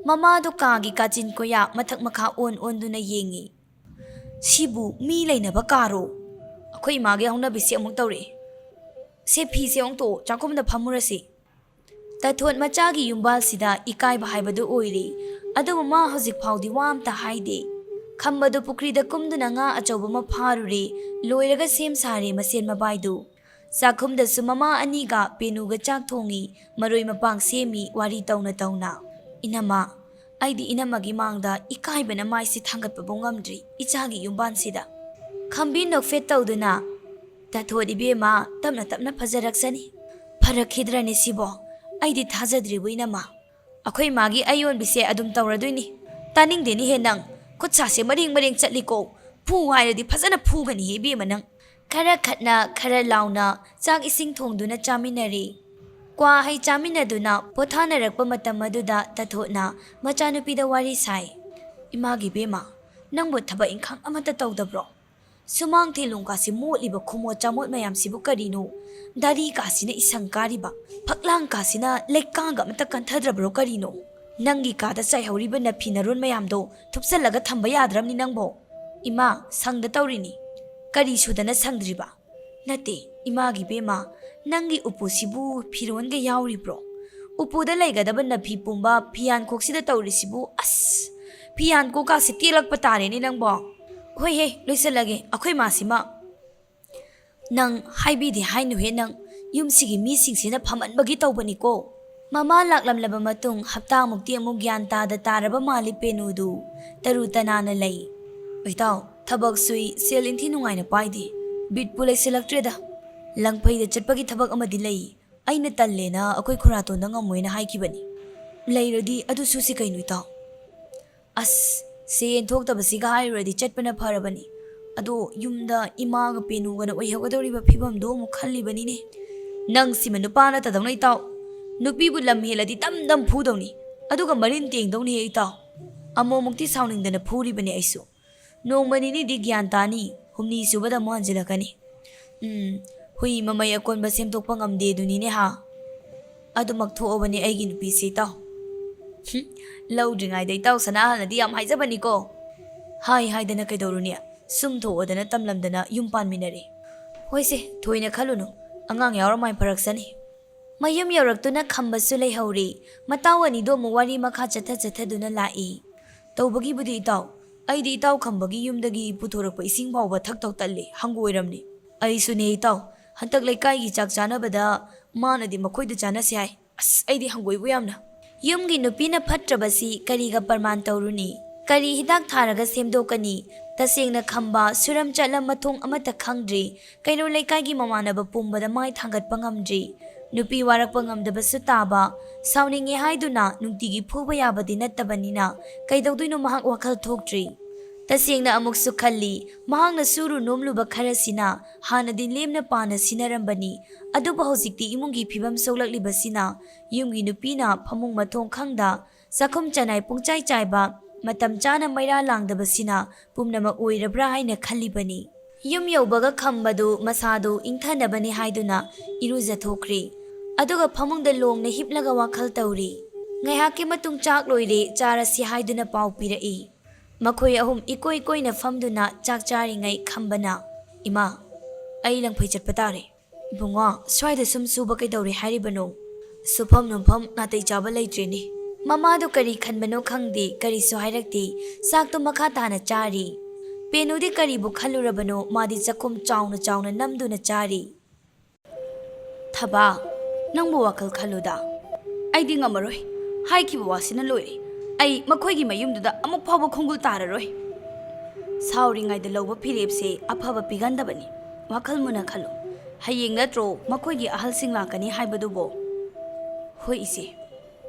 ꯃꯃꯥꯗꯨ ꯀꯥꯒꯤ ꯀꯥꯆꯤꯟ ꯀꯣꯌꯥ ꯃꯊꯛ ꯃꯈꯥ ꯑꯣꯟ ꯑꯣꯟꯗꯨꯅ ꯌꯦꯡꯉꯤ꯫ "ꯁꯤꯕꯨ ꯃꯤ ꯂꯩꯅꯕ ꯀꯥꯔꯣ? ꯑꯩꯈꯣꯏ ꯏꯃꯥꯒꯤ ꯍꯧꯅꯕꯤꯁꯤ ꯑꯃꯨꯛ ꯇꯧꯔꯛꯑꯦ꯫ ꯁꯦ, ꯐꯤꯁꯦ ꯑꯣꯟꯊꯣꯛꯑꯣ, ꯆꯥꯛꯈꯨꯝꯗ ꯐꯝꯃꯨꯔꯁꯤ꯫" ꯇꯥꯊꯣꯠ ꯃꯆꯥꯒꯤ ꯌꯨꯝꯕꯥꯜꯁꯤꯗ ꯏꯀꯥꯏꯕ ꯍꯥꯏꯕꯗꯨ ꯑꯣꯏꯔꯦ꯫ ꯑꯗꯨꯕꯨ ꯃꯥ ꯍꯧꯖꯤꯛ ꯐꯥꯎꯗꯤ ꯋꯥ ꯑꯝꯇ ꯍꯥꯏꯗꯦ꯫ ꯈꯝꯕꯗꯨ ꯄꯨꯈ꯭ꯔꯤꯗ ꯀꯨꯝꯗꯨꯅ ꯉꯥ ꯑꯆꯧꯕ ꯑꯃ ꯐꯥꯔꯨꯔꯦ, ꯂꯣꯏꯔꯒ ꯁꯦꯝ ꯁꯥꯔꯦ ꯃꯁꯦꯟ ꯃꯕꯥꯏꯗꯨ꯫ ꯆꯥꯛꯈꯨꯝꯗꯁꯨ ꯃꯃꯥ ꯑꯅꯤꯒ ꯄꯦꯅꯨꯒ ꯆꯥꯛ ꯊꯣꯡꯉꯤ, ꯃꯔꯣꯏ ꯃꯄꯥꯡ ꯁꯦꯝꯃꯤ, ꯋꯥꯔꯤ ꯇꯧꯅ ꯇꯧꯅ꯫ "ꯏꯅꯝꯃ, ꯑꯩꯗꯤ ꯏꯅꯝꯃꯒꯤ ꯃꯥꯡꯗ ꯏꯀꯥꯏꯕꯅ ꯃꯥꯏꯁꯦ ꯊꯥꯡꯒꯠꯄꯕꯨ ꯉꯝꯗ꯭ꯔꯤ ꯏꯆꯥꯒꯤ ꯌꯨꯝꯕꯥꯟꯁꯤꯗ꯫" ꯈꯝꯕꯤ ꯅꯣꯛꯐꯦꯠ ꯇꯧꯗꯨꯅ, "ꯇꯥꯊꯣꯠ ꯏꯕꯦꯝꯃ, ꯇꯞꯅ ꯇꯞꯅ ꯐꯖꯔꯛꯁꯅꯤ꯫ ꯐꯔꯛꯈꯤꯗ꯭ꯔꯅꯤ ꯁꯤꯕꯣ? ꯑꯩꯗꯤ ꯊꯥꯖꯗ꯭ꯔꯤꯕꯨ ꯏꯅꯝꯃ꯫ ꯑꯩꯈꯣꯏ ꯃꯥꯒꯤ ꯑꯌꯣꯟꯕꯤꯁꯦ ꯑꯗꯨꯝ ꯇꯧꯔꯗꯣꯏꯅꯤ꯫ ꯇꯥꯅꯤꯡꯗꯦꯅꯦꯍꯦ ꯅꯪ꯫ ꯈꯨꯠ ꯁꯥꯁꯦ ꯃꯔꯦꯡ ꯃꯔꯦꯡ ꯆꯠꯂꯤꯀꯣ꯫ ꯐꯨ ꯍꯥꯏꯔꯗꯤ ꯐꯖꯅ ꯐꯨꯒꯅꯤꯍꯦ ꯏꯕꯦꯝꯃ ꯅꯪ꯫" ꯈꯔ ꯈꯠꯅ ꯈꯔ ꯂꯥꯎꯅ ꯆꯥꯛ ꯏꯁꯤꯡ ꯊꯣꯡꯗꯨꯅ ꯆꯥꯃꯤꯟꯅꯔꯤ꯫ ꯀ꯭ꯋꯥ ꯍꯩ ꯆꯥꯃꯤꯟꯅꯗꯨꯅ ꯄꯣꯊꯥꯅꯔꯛꯄ ꯃꯇꯝ ꯑꯗꯨꯗ ꯇꯥꯊꯣꯠꯅ ꯃꯆꯥꯅꯨꯄꯤꯗ ꯋꯥꯔꯤ ꯁꯥꯏ꯫ "ꯏꯃꯥꯒꯤ ꯏꯕꯦꯝꯃ, ꯅꯪꯕꯨ ꯊꯕꯛ ꯏꯪꯈꯥꯡ ꯑꯃꯠꯇ ꯇꯧꯗꯕ꯭ꯔꯣ?" ꯁꯨꯃꯥꯡ ꯊꯦꯂꯣꯡ ꯀꯥꯁꯤ ꯃꯣꯠꯂꯤꯕ ꯈꯨꯃꯣꯠ ꯆꯥꯃꯣꯠ ꯃꯌꯥꯝꯁꯤꯕꯨ ꯀꯔꯤꯅꯣ? ꯗꯥꯔꯤ ꯀꯥꯁꯤꯅ ꯏꯁꯪ ꯀꯥꯔꯤꯕ, ꯐꯛꯂꯥꯡ ꯀꯥꯁꯤꯅ ꯂꯩꯀꯥꯡꯒ ꯑꯃꯇ ꯀꯟꯊꯗ꯭ꯔꯕ꯭ꯔꯣ ꯀꯔꯤꯅꯣ? ꯅꯪꯒꯤ ꯀꯥꯗ ꯆꯥꯏꯍꯧꯔꯤꯕ ꯅꯐꯤ ꯅꯔꯣꯟ ꯃꯌꯥꯝꯗꯣ ꯊꯨꯞꯆꯜꯂꯒ ꯊꯝꯕ ꯌꯥꯗ꯭ꯔꯕꯅꯤ ꯅꯪꯕꯣ꯫ ꯏꯃꯥ, ꯁꯪꯗ ꯇꯧꯔꯤꯅꯤ꯫ ꯀꯔꯤ ꯁꯨꯗꯅ ꯁꯪꯗ꯭ꯔꯤꯕ? ꯅꯠꯇꯦ, ꯏꯃꯥꯒꯤ ꯕꯦꯝꯃ, ꯅꯪꯒꯤ ꯎꯄꯨꯁꯤꯕꯨ ꯐꯤꯔꯣꯟꯒ ꯌꯥꯎꯔꯤꯕ꯭ꯔꯣ? ꯎꯄꯨꯗ ꯂꯩꯒꯗꯕ ꯅꯐꯤ ꯄꯨꯝꯕ ꯐꯤꯌꯥꯟꯈꯣꯛꯁꯤꯗ ꯇꯧꯔꯤꯁꯤꯕꯨ, ꯑꯁ! ꯐꯤꯌꯥꯟꯈꯣꯛꯀꯥꯁꯦ ꯇꯦꯜꯂꯛꯄ ꯇꯥꯔꯦꯅꯦ ꯅꯪꯕꯣ꯫ ꯍꯣꯏꯍꯦ, ꯂꯣꯏꯁꯤꯜꯂꯒꯦ, ꯑꯩꯈꯣꯏ ꯃꯥꯁꯤꯃ꯫ ꯅꯪ ꯍꯥꯏꯕꯤꯗꯦ ꯍꯥꯏꯅꯨꯍꯦ ꯅꯪ, ꯌꯨꯝꯁꯤꯒꯤ ꯃꯤꯁꯤꯡꯁꯤꯅ ꯐꯝꯃꯟꯕꯒꯤ ꯇꯧꯕꯅꯤꯀꯣ꯫ ꯃꯃꯥ ꯂꯥꯛꯂꯝꯂꯕ ꯃꯇꯨꯡ ꯍꯞꯇꯥꯃꯨꯛꯇꯤ ꯑꯃꯨꯛ ꯒ꯭ꯌꯥꯟ ꯇꯥꯗ ꯇꯥꯔꯕ ꯃꯥꯜꯂꯤ ꯄꯦꯅꯨꯗꯨ꯫ ꯇꯔꯨ ꯇꯅꯥꯟꯅ ꯂꯩ꯫ ꯏꯇꯥꯎ, ꯊꯕꯛ ꯁꯨꯏ, ꯁꯦꯜ ꯏꯟꯊꯤ ꯅꯨꯡꯉꯥꯏꯅ ꯄꯥꯏꯗꯦ꯫ ꯕꯤꯠꯄꯨ ꯂꯩꯁꯤꯜꯂꯛꯇ꯭ꯔꯦꯗ꯫ ꯂꯪꯐꯩꯗ ꯆꯠꯄꯒꯤ ꯊꯕꯛ ꯑꯃꯗꯤ ꯂꯩ꯫ ꯑꯩꯅ ꯇꯜꯂꯦꯅ ꯑꯩꯈꯣꯏ ꯈꯨꯔꯥꯇꯣꯟꯗ ꯉꯝꯃꯣꯏꯅ ꯍꯥꯏꯈꯤꯕꯅꯤ꯫ ꯂꯩꯔꯗꯤ ꯑꯗꯨ ꯁꯨꯁꯤ ꯀꯩꯅꯣ ꯏꯇꯥꯎ꯫ ꯑꯁ, ꯁꯦꯟ ꯊꯣꯛꯇꯕꯁꯤꯒ ꯍꯥꯏꯔꯨꯔꯗꯤ ꯆꯠꯄꯅ ꯐꯔꯕꯅꯤ꯫ ꯑꯗꯣ ꯌꯨꯝꯗ ꯏꯃꯥꯒ ꯄꯦꯅꯨꯒꯅ ꯑꯣꯏꯍꯧꯒꯗꯧꯔꯤꯕ ꯐꯤꯕꯝꯗꯣ ꯑꯃꯨꯛ ꯈꯜꯂꯤꯕꯅꯤꯅꯦ꯫ ꯅꯪꯁꯤꯃ ꯅꯨꯄꯥ ꯅꯠꯇꯗꯧꯅ ꯏꯇꯥꯎ꯫ ꯅꯨꯄꯤꯕꯨ ꯂꯝ ꯍꯦꯜꯂꯗꯤ ꯗꯝ ꯗꯝ ꯐꯨꯗꯧꯅꯤ꯫ ꯑꯗꯨꯒ ꯃꯔꯤꯟ ꯇꯦꯡꯗꯧꯅꯤ ꯏꯇꯥꯎ꯫ ꯑꯃꯨꯛꯃꯨꯛꯇꯤ ꯁꯥꯎꯅꯤꯡꯗꯅ ꯐꯨꯔꯤꯕꯅꯦ ꯑꯩꯁꯨ꯫ ꯅꯣꯡꯃ ꯅꯤꯅꯤꯗꯤ ꯒ꯭ꯌꯥꯟ ꯇꯥꯅꯤ, ꯍꯨꯝꯅꯤ ꯁꯨꯕꯗ ꯑꯃꯨꯛ ꯍꯟꯖꯤꯜꯂꯛꯀꯅꯤ꯫ ꯎꯝ, ꯍꯨꯏ ꯃꯃꯩ ꯑꯀꯣꯟꯕ ꯁꯦꯝꯗꯣꯛꯄ ꯉꯝꯗꯦ ꯑꯗꯨꯅꯤꯅꯦ ꯍꯥ? ꯑꯗꯨꯃꯛ ꯊꯣꯛꯑꯕꯅꯦ ꯑꯩꯒꯤ ꯅꯨꯄꯤꯁꯦ ꯏꯇꯥꯎ꯫ ꯍꯨꯝ, ꯂꯧꯗ꯭ꯔꯤꯉꯩꯗ ꯏꯇꯥꯎ ꯁꯅꯥꯍꯜꯅꯗꯤ ꯌꯥꯝ ꯍꯥꯏꯖꯕꯅꯤꯀꯣ꯫ ꯍꯥꯏ ꯍꯥꯏꯗꯅ ꯀꯩꯗꯧꯔꯨꯅꯤ? ꯁꯨꯝ ꯊꯣꯛꯑꯗꯅ ꯇꯝꯂꯝꯗꯅ ꯌꯨꯝ ꯄꯥꯟꯃꯤꯟꯅꯔꯦ꯫ ꯍꯣꯏꯁꯦ, ꯊꯣꯏꯅ ꯈꯜꯂꯨꯅꯨ, ꯑꯉꯥꯡ ꯌꯥꯎꯔ ꯃꯥꯏ ꯐꯔꯛꯁꯅꯤ꯫ ꯃꯌꯨꯝ ꯌꯧꯔꯛꯇꯨꯅ ꯈꯝꯕꯁꯨ ꯂꯩꯍꯧꯔꯤ꯫ ꯃꯇꯥꯎ ꯑꯅꯤꯗꯣ ꯑꯃꯨꯛ ꯋꯥꯔꯤ ꯃꯈꯥ ꯆꯠꯊ ꯆꯠꯊꯗꯨꯅ ꯂꯥꯛꯏ꯫ ꯇꯧꯕꯒꯤꯕꯨꯗꯤ ꯏꯇꯥꯎ, ꯑꯩꯗꯤ ꯏꯇꯥꯎ ꯈꯝꯕꯒꯤ ꯌꯨꯝꯗꯒꯤ ꯄꯨꯊꯣꯔꯛꯄ ꯏꯁꯤꯡ ꯐꯥꯎꯕ ꯊꯛꯇꯧ ꯇꯜꯂꯤ, ꯍꯪꯒꯣꯏꯔꯝꯅꯤ꯫ ꯑꯩꯁꯨꯅꯦ ꯏꯇꯥꯎ, ꯍꯟꯗꯛ ꯂꯩꯀꯥꯏꯒꯤ ꯆꯥꯛ ꯆꯥꯅꯕꯗ ꯃꯥꯅꯗꯤ ꯃꯈꯣꯏꯗ ꯆꯥꯅꯁꯦ ꯍꯥꯏ꯫ ꯑꯁ, ꯑꯩꯗꯤ ꯍꯪꯒꯣꯏꯕꯨ ꯌꯥꯝꯅ꯫ ꯌꯨꯝꯒꯤ ꯅꯨꯄꯤꯅ ꯐꯠꯇ꯭ꯔꯕꯁꯤ ꯀꯔꯤꯒ ꯄ꯭ꯔꯃꯥꯟ ꯇꯧꯔꯨꯅꯤ? ꯀꯔꯤ ꯍꯤꯗꯥꯛ ꯊꯥꯔꯒ ꯁꯦꯝꯗꯣꯛꯀꯅꯤ? ꯇꯁꯦꯡꯅ ꯈꯝꯕ ꯁꯨꯔꯝ ꯆꯠꯂꯝ ꯃꯊꯣꯡ ꯑꯃꯠꯇ ꯈꯪꯗ꯭ꯔꯤ꯫ ꯀꯩꯔꯣꯜ ꯂꯩꯀꯥꯏꯒꯤ ꯃꯃꯥꯟꯅꯕ ꯄꯨꯝꯕꯗ ꯃꯥꯏ ꯊꯥꯡꯒꯠꯄ ꯉꯝꯗ꯭ꯔꯤ꯫ ꯅꯨꯄꯤ ꯋꯥꯔꯛꯄ ꯉꯝꯗꯕꯁꯨ ꯇꯥꯕ꯫ ꯁꯥꯎꯅꯤꯡꯉꯦ ꯍꯥꯏꯗꯨꯅ ꯅꯨꯡꯇꯤꯒꯤ ꯐꯨꯕ ꯌꯥꯕꯗꯤ ꯅꯠꯇꯕꯅꯤꯅ ꯀꯩꯗꯧꯗꯣꯏꯅꯣ ꯃꯍꯥꯛ ꯋꯥꯈꯜ ꯊꯣꯛꯇ꯭ꯔꯤ꯫ ꯇꯁꯦꯡꯅ ꯑꯃꯨꯛꯁꯨ ꯈꯜꯂꯤ, ꯃꯍꯥꯛꯅ ꯁꯨꯔꯨ ꯅꯣꯝꯂꯨꯕ ꯈꯔꯁꯤꯅ ꯍꯥꯟꯅꯗꯤ ꯂꯦꯝꯅ ꯄꯥꯅ ꯁꯤꯟꯅꯔꯝꯕꯅꯤ꯫ ꯑꯗꯨꯕꯨ ꯍꯧꯖꯤꯛꯇꯤ ꯏꯃꯨꯡꯒꯤ ꯐꯤꯕꯝ ꯁꯣꯛꯂꯛꯂꯤꯕꯁꯤꯅ ꯌꯨꯝꯒꯤ ꯅꯨꯄꯤꯅ ꯐꯃꯨꯡ ꯃꯊꯣꯡ ꯈꯪꯗ, ꯆꯥꯛꯈꯨꯝ ꯆꯅꯥꯏ ꯄꯨꯡꯆꯥꯏ ꯆꯥꯏꯕ, ꯃꯇꯝ ꯆꯥꯅ ꯃꯩꯔꯥ ꯂꯥꯡꯗꯕꯁꯤꯅ ꯄꯨꯝꯅꯃꯛ ꯑꯣꯏꯔꯕ꯭ꯔꯥ ꯍꯥꯏꯅ ꯈꯜꯂꯤꯕꯅꯤ꯫ ꯌꯨꯝ ꯌꯧꯕꯒ ꯈꯝꯕꯗꯨ ꯃꯁꯥꯗꯨ ꯏꯪꯊꯅꯕꯅꯤ ꯍꯥꯏꯗꯨꯅ ꯏꯔꯨꯖꯊꯣꯛꯈ꯭ꯔꯦ꯫ ꯑꯗꯨꯒ ꯐꯃꯨꯡꯗ ꯂꯣꯡꯅ ꯍꯤꯞꯂꯒ ꯋꯥꯈꯜ ꯇꯧꯔꯤ꯫ ꯉꯥꯏꯍꯥꯛꯀꯤ ꯃꯇꯨꯡ ꯆꯥꯛ ꯂꯣꯏꯔꯦ, ꯆꯥꯔꯁꯤ ꯍꯥꯏꯗꯨꯅ ꯄꯥꯎ ꯄꯤꯔꯛꯏ꯫ ꯃꯈꯣꯏ ꯑꯍꯨꯝ ꯏꯀꯣꯏ ꯀꯣꯏꯅ ꯐꯝꯗꯨꯅ ꯆꯥꯛ ꯆꯥꯔꯤꯉꯩ ꯈꯝꯕꯅ, "ꯏꯃꯥ, ꯑꯩ ꯂꯪꯐꯩ ꯆꯠꯄ ꯇꯥꯔꯦ꯫ ꯏꯕꯨꯡꯉꯣ, ꯁ꯭ꯋꯥꯏꯗ ꯁꯨꯝ ꯁꯨꯕ ꯀꯩꯗꯧꯔꯦ ꯍꯥꯏꯔꯤꯕꯅꯣ? ꯁꯨꯐꯝ ꯅꯣꯝꯐꯝ ꯅꯥꯇꯩ ꯆꯥꯕ ꯂꯩꯇ꯭ꯔꯦꯅꯦ꯫" ꯃꯃꯥꯗꯨ ꯀꯔꯤ ꯈꯟꯕꯅꯣ ꯈꯪꯗꯦ, ꯀꯔꯤꯁꯨ ꯍꯥꯏꯔꯛꯇꯦ꯫ ꯆꯥꯛꯇꯨ ꯃꯈꯥ ꯇꯥꯅ ꯆꯥꯔꯤ꯫ ꯄꯦꯅꯨꯗꯤ ꯀꯔꯤꯕꯨ ꯈꯜꯂꯨꯔꯕꯅꯣ, ꯃꯥꯗꯤ ꯆꯥꯛꯈꯨꯝ ꯆꯥꯎꯅ ꯆꯥꯎꯅ ꯅꯝꯗꯨꯅ ꯆꯥꯔꯤ꯫ "ꯊꯕꯥ, ꯅꯪꯕꯨ ꯋꯥꯈꯜ ꯈꯜꯂꯨꯗ꯫ ꯑꯩꯗꯤ ꯉꯝꯃꯔꯣꯏ꯫ ꯍꯥꯏꯈꯤꯕ ꯋꯥꯁꯤꯅ ꯂꯣꯏꯔꯦ꯫ ꯑꯩ ꯃꯈꯣꯏꯒꯤ ꯃꯌꯨꯝꯗꯨꯗ ꯑꯃꯨꯛ ꯐꯥꯎꯕ ꯈꯣꯡꯒꯨꯜ ꯇꯥꯔꯔꯣꯏ꯫ ꯁꯥꯎꯔꯤꯉꯩꯗ ꯂꯧꯕ ꯐꯤꯔꯦꯞꯁꯦ ꯑꯐꯕ ꯄꯤꯒꯟꯗꯕꯅꯤ꯫ ꯋꯥꯈꯜ ꯃꯨꯟꯅ ꯈꯜꯂꯨ꯫ ꯍꯌꯦꯡ ꯅꯠꯇ꯭ꯔꯣ ꯃꯈꯣꯏꯒꯤ ꯑꯍꯜꯁꯤꯡ ꯂꯥꯛꯀꯅꯤ ꯍꯥꯏꯕꯗꯨꯕꯣ?" "ꯍꯣꯏ, ꯏꯆꯦ꯫"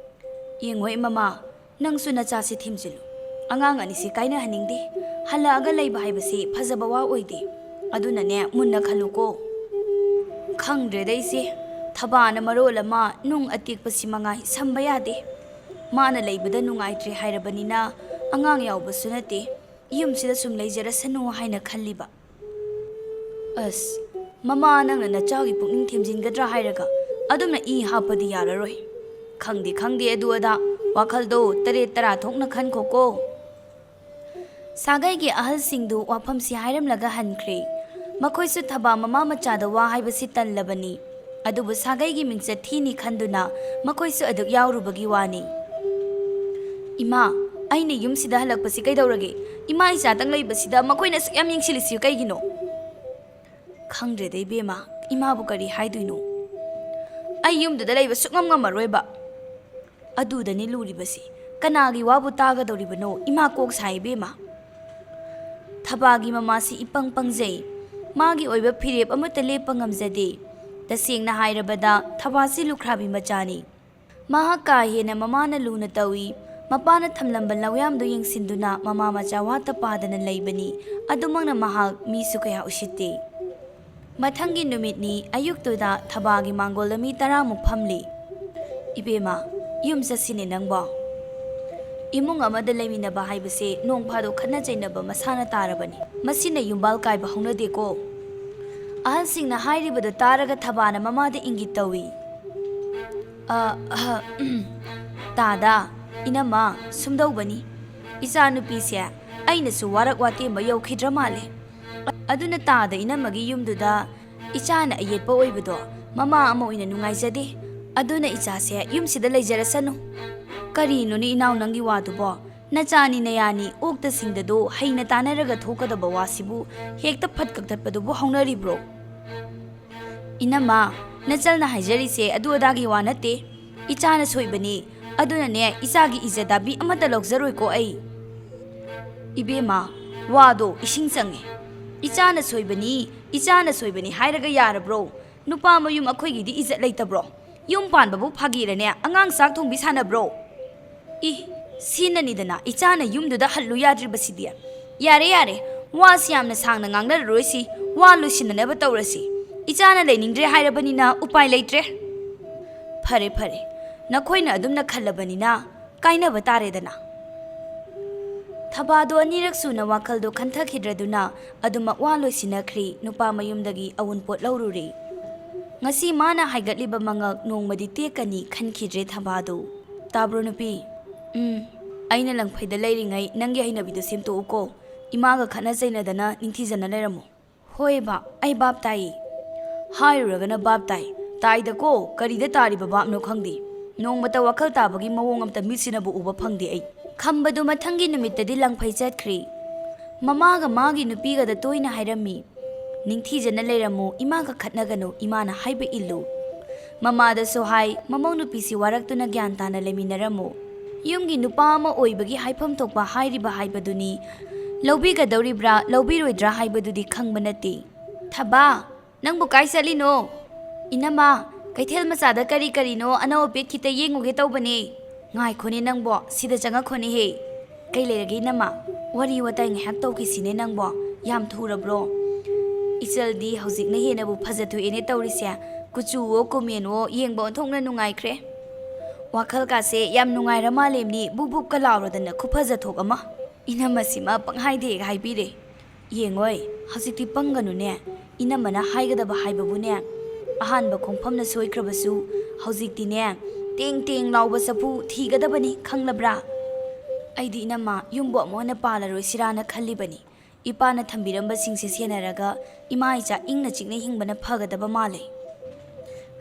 "ꯌꯦꯡꯉꯣ ꯃꯃꯥ, ꯅꯪꯁꯨ ꯅꯆꯥꯁꯤ ꯊꯦꯝꯖꯤꯜꯂꯨ꯫ ꯑꯉꯥꯡ ꯑꯅꯤꯁꯤ ꯀꯥꯏꯅꯍꯟꯅꯤꯡꯗꯦ꯫ ꯍꯜꯂꯛꯑꯒ ꯂꯩꯕ ꯍꯥꯏꯕꯁꯤ ꯐꯖꯕ ꯋꯥ ꯑꯣꯏꯗꯦ꯫ ꯑꯗꯨꯅꯅꯦ, ꯃꯨꯟꯅ ꯈꯜꯂꯨꯀꯣ꯫" "ꯈꯪꯗ꯭ꯔꯦꯗ ꯏꯆꯦ, ꯊꯕꯥꯅ ꯃꯔꯣꯜ ꯑꯃ ꯅꯨꯡ ꯑꯇꯦꯛꯄꯁꯤ ꯃꯉꯥꯏ ꯁꯝꯕ ꯌꯥꯗꯦ꯫ ꯃꯥꯅ ꯂꯩꯕꯗ ꯅꯨꯡꯉꯥꯏꯇ꯭ꯔꯦ ꯍꯥꯏꯔꯕꯅꯤꯅ ꯑꯉꯥꯡ ꯌꯥꯎꯕꯁꯨ ꯅꯠꯇꯦ, ꯌꯨꯝꯁꯤꯗ ꯁꯨꯝ ꯂꯩꯖꯔꯁꯅꯨ ꯍꯥꯏꯅ ꯈꯜꯂꯤꯕ꯫" "ꯑꯁ, ꯃꯃꯥ, ꯅꯪꯅ ꯅꯆꯥꯒꯤ ꯄꯨꯛꯅꯤꯡ ꯊꯦꯝꯖꯤꯟꯒꯗ꯭ꯔꯥ ꯍꯥꯏꯔꯒ ꯑꯗꯨꯝꯅ ꯏ ꯍꯥꯞꯄꯗꯤ ꯌꯥꯔꯔꯣꯏ꯫ ꯈꯪꯗꯦ ꯈꯪꯗꯦ ꯑꯗꯨ ꯑꯗꯥ, ꯋꯥꯈꯜꯗꯣ ꯇꯔꯦꯠ ꯇꯔꯥ ꯊꯣꯛꯅ ꯈꯟꯈꯣꯀꯣ꯫" ꯁꯥꯒꯩꯒꯤ ꯑꯍꯜꯁꯤꯡꯗꯨ ꯋꯥꯐꯝꯁꯤ ꯍꯥꯏꯔꯝꯂꯒ ꯍꯟꯈ꯭ꯔꯦ꯫ ꯃꯈꯣꯏꯁꯨ ꯊꯕꯥ ꯃꯃꯥ ꯃꯆꯥꯗ ꯋꯥ ꯍꯥꯏꯕꯁꯤ ꯇꯜꯂꯕꯅꯤ꯫ ꯑꯗꯨꯕꯨ ꯁꯥꯒꯩꯒꯤ ꯃꯤꯡꯆꯠ ꯊꯤꯅꯤ ꯈꯟꯗꯨꯅ ꯃꯈꯣꯏꯁꯨ ꯑꯗꯨꯛ ꯌꯥꯎꯔꯨꯕꯒꯤ ꯋꯥꯅꯤ꯫ "ꯏꯃꯥ, ꯑꯩꯅ ꯌꯨꯝꯁꯤꯗ ꯍꯜꯂꯛꯄꯁꯤ ꯀꯩꯗꯧꯔꯒꯦ? ꯏꯃꯥ ꯏꯆꯥꯇꯪ ꯂꯩꯕꯁꯤꯗ ꯃꯈꯣꯏꯅ ꯑꯁꯨꯛ ꯌꯥꯝ ꯌꯦꯡꯁꯤꯜꯂꯤꯁꯤ ꯀꯩꯒꯤꯅꯣ?" "ꯈꯪꯗ꯭ꯔꯦꯗ ꯏꯕꯦꯝꯃ, ꯏꯃꯥꯕꯨ ꯀꯔꯤ ꯍꯥꯏꯗꯣꯏꯅꯣ꯫ ꯑꯩ ꯌꯨꯝꯗꯨꯗ ꯂꯩꯕ ꯁꯨꯛꯉꯝ ꯉꯝꯃꯔꯣꯏꯕ꯫ ꯑꯗꯨꯗꯅꯤ ꯂꯨꯔꯤꯕꯁꯤ꯫ ꯀꯅꯥꯒꯤ ꯋꯥꯕꯨ ꯇꯥꯒꯗꯧꯔꯤꯕꯅꯣ? ꯏꯃꯥ ꯀꯣꯛ ꯁꯥꯏ ꯏꯕꯦꯝꯃ꯫" ꯊꯕꯥꯒꯤ ꯃꯃꯥꯁꯤ ꯏꯄꯪ ꯄꯪꯖꯩ꯫ ꯃꯥꯒꯤ ꯑꯣꯏꯕ ꯐꯤꯔꯦꯞ ꯑꯃꯠꯇ ꯂꯦꯞꯄ ꯉꯝꯖꯗꯦ꯫ ꯇꯁꯦꯡꯅ ꯍꯥꯏꯔꯕꯗ ꯊꯕꯥꯁꯤ ꯂꯨꯈ꯭ꯔꯥꯕꯤ ꯃꯆꯥꯅꯤ꯫ ꯃꯍꯥꯛ ꯀꯥ ꯍꯦꯟꯅ ꯃꯃꯥꯅ ꯂꯨꯅ ꯇꯧꯏ꯫ ꯃꯄꯥꯅ ꯊꯝꯂꯝꯕ ꯂꯧꯌꯥꯝꯗꯨ ꯌꯦꯡꯁꯤꯟꯗꯨꯅ ꯃꯃꯥ ꯃꯆꯥ ꯋꯥꯠꯇ ꯄꯥꯗꯅ ꯂꯩꯕꯅꯤ꯫ ꯑꯗꯨꯃꯛꯅ ꯃꯍꯥꯛ ꯃꯤꯁꯨ ꯀꯌꯥ ꯎꯁꯤꯠꯇꯦ꯫ ꯃꯊꯪꯒꯤ ꯅꯨꯃꯤꯠꯅꯤ꯫ ꯑꯌꯨꯛꯇꯨꯗ ꯊꯕꯥꯒꯤ ꯃꯥꯡꯒꯣꯜꯗ ꯃꯤ ꯇꯔꯥꯃꯨꯛ ꯐꯝꯂꯤ꯫ "ꯏꯕꯦꯝꯃ, ꯌꯨꯝ ꯆꯠꯁꯤꯅꯦ ꯅꯪꯕꯣ?" ꯏꯃꯨꯡ ꯑꯃꯗ ꯂꯩꯃꯤꯟꯅꯕ ꯍꯥꯏꯕꯁꯦ ꯅꯣꯡ ꯐꯥꯗꯣꯛ ꯈꯠꯅ ꯆꯩꯅꯕ ꯃꯁꯥꯅ ꯇꯥꯔꯕꯅꯤ꯫ ꯃꯁꯤꯅ ꯌꯨꯝꯕꯥꯜ ꯀꯥꯏꯕ ꯍꯧꯅꯗꯦꯀꯣ꯫ ꯑꯍꯜꯁꯤꯡꯅ ꯍꯥꯏꯔꯤꯕꯗꯨ ꯇꯥꯔꯒ ꯊꯕꯥꯅ ꯃꯃꯥꯗ ꯏꯪꯒꯤꯠ ꯇꯧꯏ꯫ "ꯑ, ꯑꯍ, ꯎꯝ꯫ ꯇꯥꯗ, ꯏꯅꯝꯃ, ꯁꯨꯝꯗꯧꯕꯅꯤ꯫ ꯏꯆꯥꯅꯨꯄꯤꯁꯦ ꯑꯩꯅꯁꯨ ꯋꯥꯔꯛ ꯋꯥꯇꯦꯝꯕ ꯌꯧꯈꯤꯗ꯭ꯔ ꯃꯥꯜꯂꯦ꯫ ꯑꯗꯨꯅ ꯇꯥꯗ ꯏꯅꯝꯃꯒꯤ ꯌꯨꯝꯗꯨꯗ ꯏꯆꯥꯅ ꯑꯌꯦꯠꯄ ꯑꯣꯏꯕꯗꯣ ꯃꯃꯥ ꯑꯃ ꯑꯣꯏꯅ ꯅꯨꯡꯉꯥꯏꯖꯗꯦ꯫ ꯑꯗꯨꯅ ꯏꯆꯥꯁꯦ ꯌꯨꯝꯁꯤꯗ ꯂꯩꯖꯔꯁꯅꯨ꯫" "ꯀꯔꯤꯅꯣꯅꯦ ꯏꯅꯥꯎ ꯅꯪꯒꯤ ꯋꯥꯗꯨꯕꯣ? ꯅꯆꯥꯅꯤ ꯅꯌꯥꯅꯤ ꯑꯣꯛꯇ ꯁꯤꯡꯗꯗꯣ ꯍꯩꯅ ꯇꯥꯟꯅꯔꯒ ꯊꯣꯛꯀꯗꯕ ꯋꯥꯁꯤꯕꯨ ꯍꯦꯛꯇ ꯐꯠ ꯀꯛꯊꯠꯄꯗꯨꯕꯨ ꯍꯧꯅꯔꯤꯕ꯭ꯔꯣ?" "ꯏꯅꯝꯃ, ꯅꯆꯜꯅ ꯍꯥꯏꯖꯔꯤꯁꯦ ꯑꯗꯨ ꯑꯗꯥꯒꯤ ꯋꯥ ꯅꯠꯇꯦ꯫ ꯏꯆꯥꯅ ꯁꯣꯏꯕꯅꯤ꯫ ꯑꯗꯨꯅꯅꯦ ꯏꯆꯥꯒꯤ ꯏꯖꯠ ꯗꯥꯕꯤ ꯑꯃꯠꯇ ꯂꯧꯖꯔꯣꯏꯀꯣ ꯑꯩ꯫" "ꯏꯕꯦꯝꯃ, ꯋꯥꯗꯣ ꯏꯁꯤꯡ ꯆꯪꯉꯦ꯫ ꯏꯆꯥꯅ ꯁꯣꯏꯕꯅꯤ, ꯏꯆꯥꯅ ꯁꯣꯏꯕꯅꯤ ꯍꯥꯏꯔꯒ ꯌꯥꯔꯕ꯭ꯔꯣ? ꯅꯨꯄꯥ ꯃꯌꯨꯝ ꯑꯩꯈꯣꯏꯒꯤꯗꯤ ꯏꯖꯠ ꯂꯩꯇꯕ꯭ꯔꯣ? ꯌꯨꯝ ꯄꯥꯟꯕꯕꯨ ꯐꯥꯒꯤꯔꯅꯦ ꯑꯉꯥꯡ ꯆꯥꯛ ꯊꯣꯡꯕꯤ ꯁꯥꯟꯅꯕ꯭ꯔꯣ?" "ꯏ, ꯁꯤꯅꯅꯤꯗꯅ ꯏꯆꯥꯅ ꯌꯨꯝꯗꯨꯗ ꯍꯜꯂꯨ ꯌꯥꯗ꯭ꯔꯤꯕꯁꯤꯗꯤ꯫ ꯌꯥꯔꯦ, ꯌꯥꯔꯦ, ꯋꯥꯁꯤ ꯌꯥꯝꯅ ꯁꯥꯡꯅ ꯉꯥꯡꯅꯔꯔꯣꯏꯁꯤ, ꯋꯥ ꯂꯣꯏꯁꯤꯟꯅꯅꯕ ꯇꯧꯔꯁꯤ꯫ ꯏꯆꯥꯅ ꯂꯩꯅꯤꯡꯗ꯭ꯔꯦ ꯍꯥꯏꯔꯕꯅꯤꯅ ꯎꯄꯥꯏ ꯂꯩꯇ꯭ꯔꯦ꯫" "ꯐꯔꯦ, ꯐꯔꯦ, ꯅꯈꯣꯏꯅ ꯑꯗꯨꯝꯅ ꯈꯜꯂꯕꯅꯤꯅ ꯀꯥꯏꯅꯕ ꯇꯥꯔꯦꯗꯅ꯫" ꯊꯕꯥꯗꯣ ꯑꯅꯤꯔꯛ ꯁꯨꯅ ꯋꯥꯈꯜꯗꯣ ꯈꯟꯊꯈꯤꯗ꯭ꯔꯗꯨꯅ ꯑꯗꯨꯃꯛ ꯋꯥ ꯂꯣꯏꯁꯤꯟꯅꯈ꯭ꯔꯤ꯫ ꯅꯨꯄꯥ ꯃꯌꯨꯝꯗꯒꯤ ꯑꯋꯨꯟꯄꯣꯠ ꯂꯧꯔꯨꯔꯤ꯫ ꯉꯁꯤ ꯃꯥꯅ ꯍꯥꯏꯒꯠꯂꯤꯕ ꯃꯉꯛ ꯅꯣꯡꯃꯗꯤ ꯇꯦꯛꯀꯅꯤ ꯈꯟꯈꯤꯗ꯭ꯔꯦ ꯊꯕꯥꯗꯣ꯫ "ꯇꯥꯕ꯭ꯔꯣ ꯅꯨꯄꯤ?" "ꯎꯝ, ꯑꯩꯅ ꯂꯪꯐꯩꯗ ꯂꯩꯔꯤꯉꯩ ꯅꯪꯒꯤ ꯍꯩꯅꯕꯤꯗꯣ ꯁꯦꯝꯗꯣꯛꯎꯀꯣ꯫ ꯏꯃꯥꯒ ꯈꯠꯅ ꯆꯩꯅꯗꯅ ꯅꯤꯡꯊꯤꯖꯅ ꯂꯩꯔꯝꯃꯨ꯫" "ꯍꯣꯏ ꯕꯥ, ꯑꯩ ꯚꯥꯞ ꯇꯥꯏꯌꯦ꯫" "ꯍꯥꯏꯔꯨꯔꯒꯅ ꯚꯥꯞ ꯇꯥꯏ꯫ ꯇꯥꯏꯗꯀꯣ, ꯀꯔꯤꯗ ꯇꯥꯔꯤꯕ ꯚꯥꯞꯅꯣ ꯈꯪꯗꯦ꯫ ꯅꯣꯡꯃꯇ ꯋꯥꯈꯜ ꯇꯥꯕꯒꯤ ꯃꯑꯣꯡ ꯑꯝꯇ ꯃꯤꯠꯁꯤꯅꯕꯨ ꯎꯕ ꯐꯪꯗꯦ ꯑꯩ꯫" ꯈꯝꯕꯗꯨ ꯃꯊꯪꯒꯤ ꯅꯨꯃꯤꯠꯇꯗꯤ ꯂꯪꯐꯩ ꯆꯠꯈ꯭ꯔꯤ꯫ ꯃꯃꯥꯒ ꯃꯥꯒꯤ ꯅꯨꯄꯤꯒꯗ ꯇꯣꯏꯅ ꯍꯥꯏꯔꯝꯃꯤ, "ꯅꯤꯡꯊꯤꯖꯅ ꯂꯩꯔꯝꯃꯨ, ꯏꯃꯥꯒ ꯈꯠꯅꯒꯅꯨ, ꯏꯃꯥꯅ ꯍꯥꯏꯕ ꯏꯜꯂꯨ꯫" ꯃꯃꯥꯗꯁꯨ ꯍꯥꯏ, "ꯃꯃꯧ ꯅꯨꯄꯤꯁꯤ ꯋꯥꯔꯛꯇꯨꯅ ꯒ꯭ꯌꯥꯟ ꯇꯥꯅ ꯂꯩꯃꯤꯟꯅꯔꯝꯃꯨ꯫ ꯌꯨꯝꯒꯤ ꯅꯨꯄꯥ ꯑꯃ ꯑꯣꯏꯕꯒꯤ ꯍꯥꯏꯐꯝ ꯊꯣꯛꯄ ꯍꯥꯏꯔꯤꯕ ꯍꯥꯏꯕꯗꯨꯅꯤ꯫ ꯂꯧꯕꯤꯒꯗꯧꯔꯤꯕ꯭ꯔꯥ, ꯂꯧꯕꯤꯔꯣꯏꯗ꯭ꯔꯥ ꯍꯥꯏꯕꯗꯨꯗꯤ ꯈꯪꯕ ꯅꯠꯇꯦ꯫" "ꯊꯕꯥ, ꯅꯪꯕꯨ ꯀꯥꯏ ꯆꯠꯂꯤꯅꯣ?" "ꯏꯅꯝꯃ, ꯀꯩꯊꯦꯜ ꯃꯆꯥꯗ ꯀꯔꯤ ꯀꯔꯤꯅꯣ ꯑꯅꯧ ꯑꯄꯦꯠ ꯈꯤꯇ ꯌꯦꯡꯉꯨꯒꯦ ꯇꯧꯕꯅꯦ꯫" "ꯉꯥꯏꯈꯣꯅꯦ ꯅꯪꯕꯣ, ꯁꯤꯗ ꯆꯪꯉꯛꯈꯣꯅꯦꯍꯦ꯫ ꯀꯩ ꯂꯩꯔꯒꯦ ꯏꯅꯝꯃ? ꯋꯥꯔꯤ ꯋꯥꯇꯥꯏ ꯉꯥꯏꯍꯥꯛ ꯇꯧꯈꯤꯁꯤꯅꯦ ꯅꯪꯕꯣ, ꯌꯥꯝ ꯊꯨꯔꯕ꯭ꯔꯣ? ꯏꯆꯜꯗꯤ ꯍꯧꯖꯤꯛꯅ ꯍꯦꯟꯅꯕꯨ ꯐꯖꯊꯣꯛꯑꯦꯅꯦ ꯇꯧꯔꯤꯁꯦ꯫ ꯀꯨꯆꯨꯋꯣ ꯀꯨꯃꯦꯟꯋꯣ ꯌꯦꯡꯕ ꯑꯣꯟꯊꯣꯛꯅ ꯅꯨꯡꯉꯥꯏꯈ꯭ꯔꯦ꯫" ꯋꯥꯈꯜ ꯀꯥꯁꯦ ꯌꯥꯝ ꯅꯨꯡꯉꯥꯏꯔ ꯃꯥꯜꯂꯦꯝꯅꯤ, ꯕꯨꯞ ꯕꯨꯞꯀ ꯂꯥꯎꯔꯗꯅ ꯈꯨꯐꯖ ꯊꯣꯛ ꯑꯃ꯫ ꯏꯅꯝꯃꯁꯤꯃ ꯄꯪꯍꯥꯏꯗ ꯍꯦꯛ ꯍꯥꯏꯕꯤꯔꯦ꯫ ꯌꯦꯡꯉꯣꯏ, ꯍꯧꯖꯤꯛꯇꯤ ꯄꯪꯒꯅꯨꯅꯦ꯫ ꯏꯅꯝꯃꯅ ꯍꯥꯏꯒꯗꯕ ꯍꯥꯏꯕꯕꯨꯅꯦ, ꯑꯍꯥꯟꯕ ꯈꯣꯡꯐꯝꯅ ꯁꯣꯏꯈ꯭ꯔꯕꯁꯨ ꯍꯧꯖꯤꯛꯇꯤꯅꯦ, ꯇꯦꯡ ꯇꯦꯡ ꯂꯥꯎꯕ ꯆꯐꯨ ꯊꯤꯒꯗꯕꯅꯤ, ꯈꯪꯂꯕ꯭ꯔꯥ? ꯑꯩꯗꯤ ꯏꯅꯝꯃ, ꯌꯨꯝꯕꯨ ꯑꯃꯨꯛ ꯍꯟꯅ ꯄꯥꯜꯂꯔꯣꯏꯁꯤꯔꯥꯅ ꯈꯜꯂꯤꯕꯅꯤ꯫ ꯏꯄꯥꯅ ꯊꯝꯕꯤꯔꯝꯕꯁꯤꯡꯁꯦ ꯁꯦꯟꯅꯔꯒ ꯏꯃꯥ ꯏꯆꯥ ꯏꯪꯅ ꯆꯤꯛꯅ ꯍꯤꯡꯕꯅ ꯐꯒꯗꯕ ꯃꯥꯜꯂꯦ꯫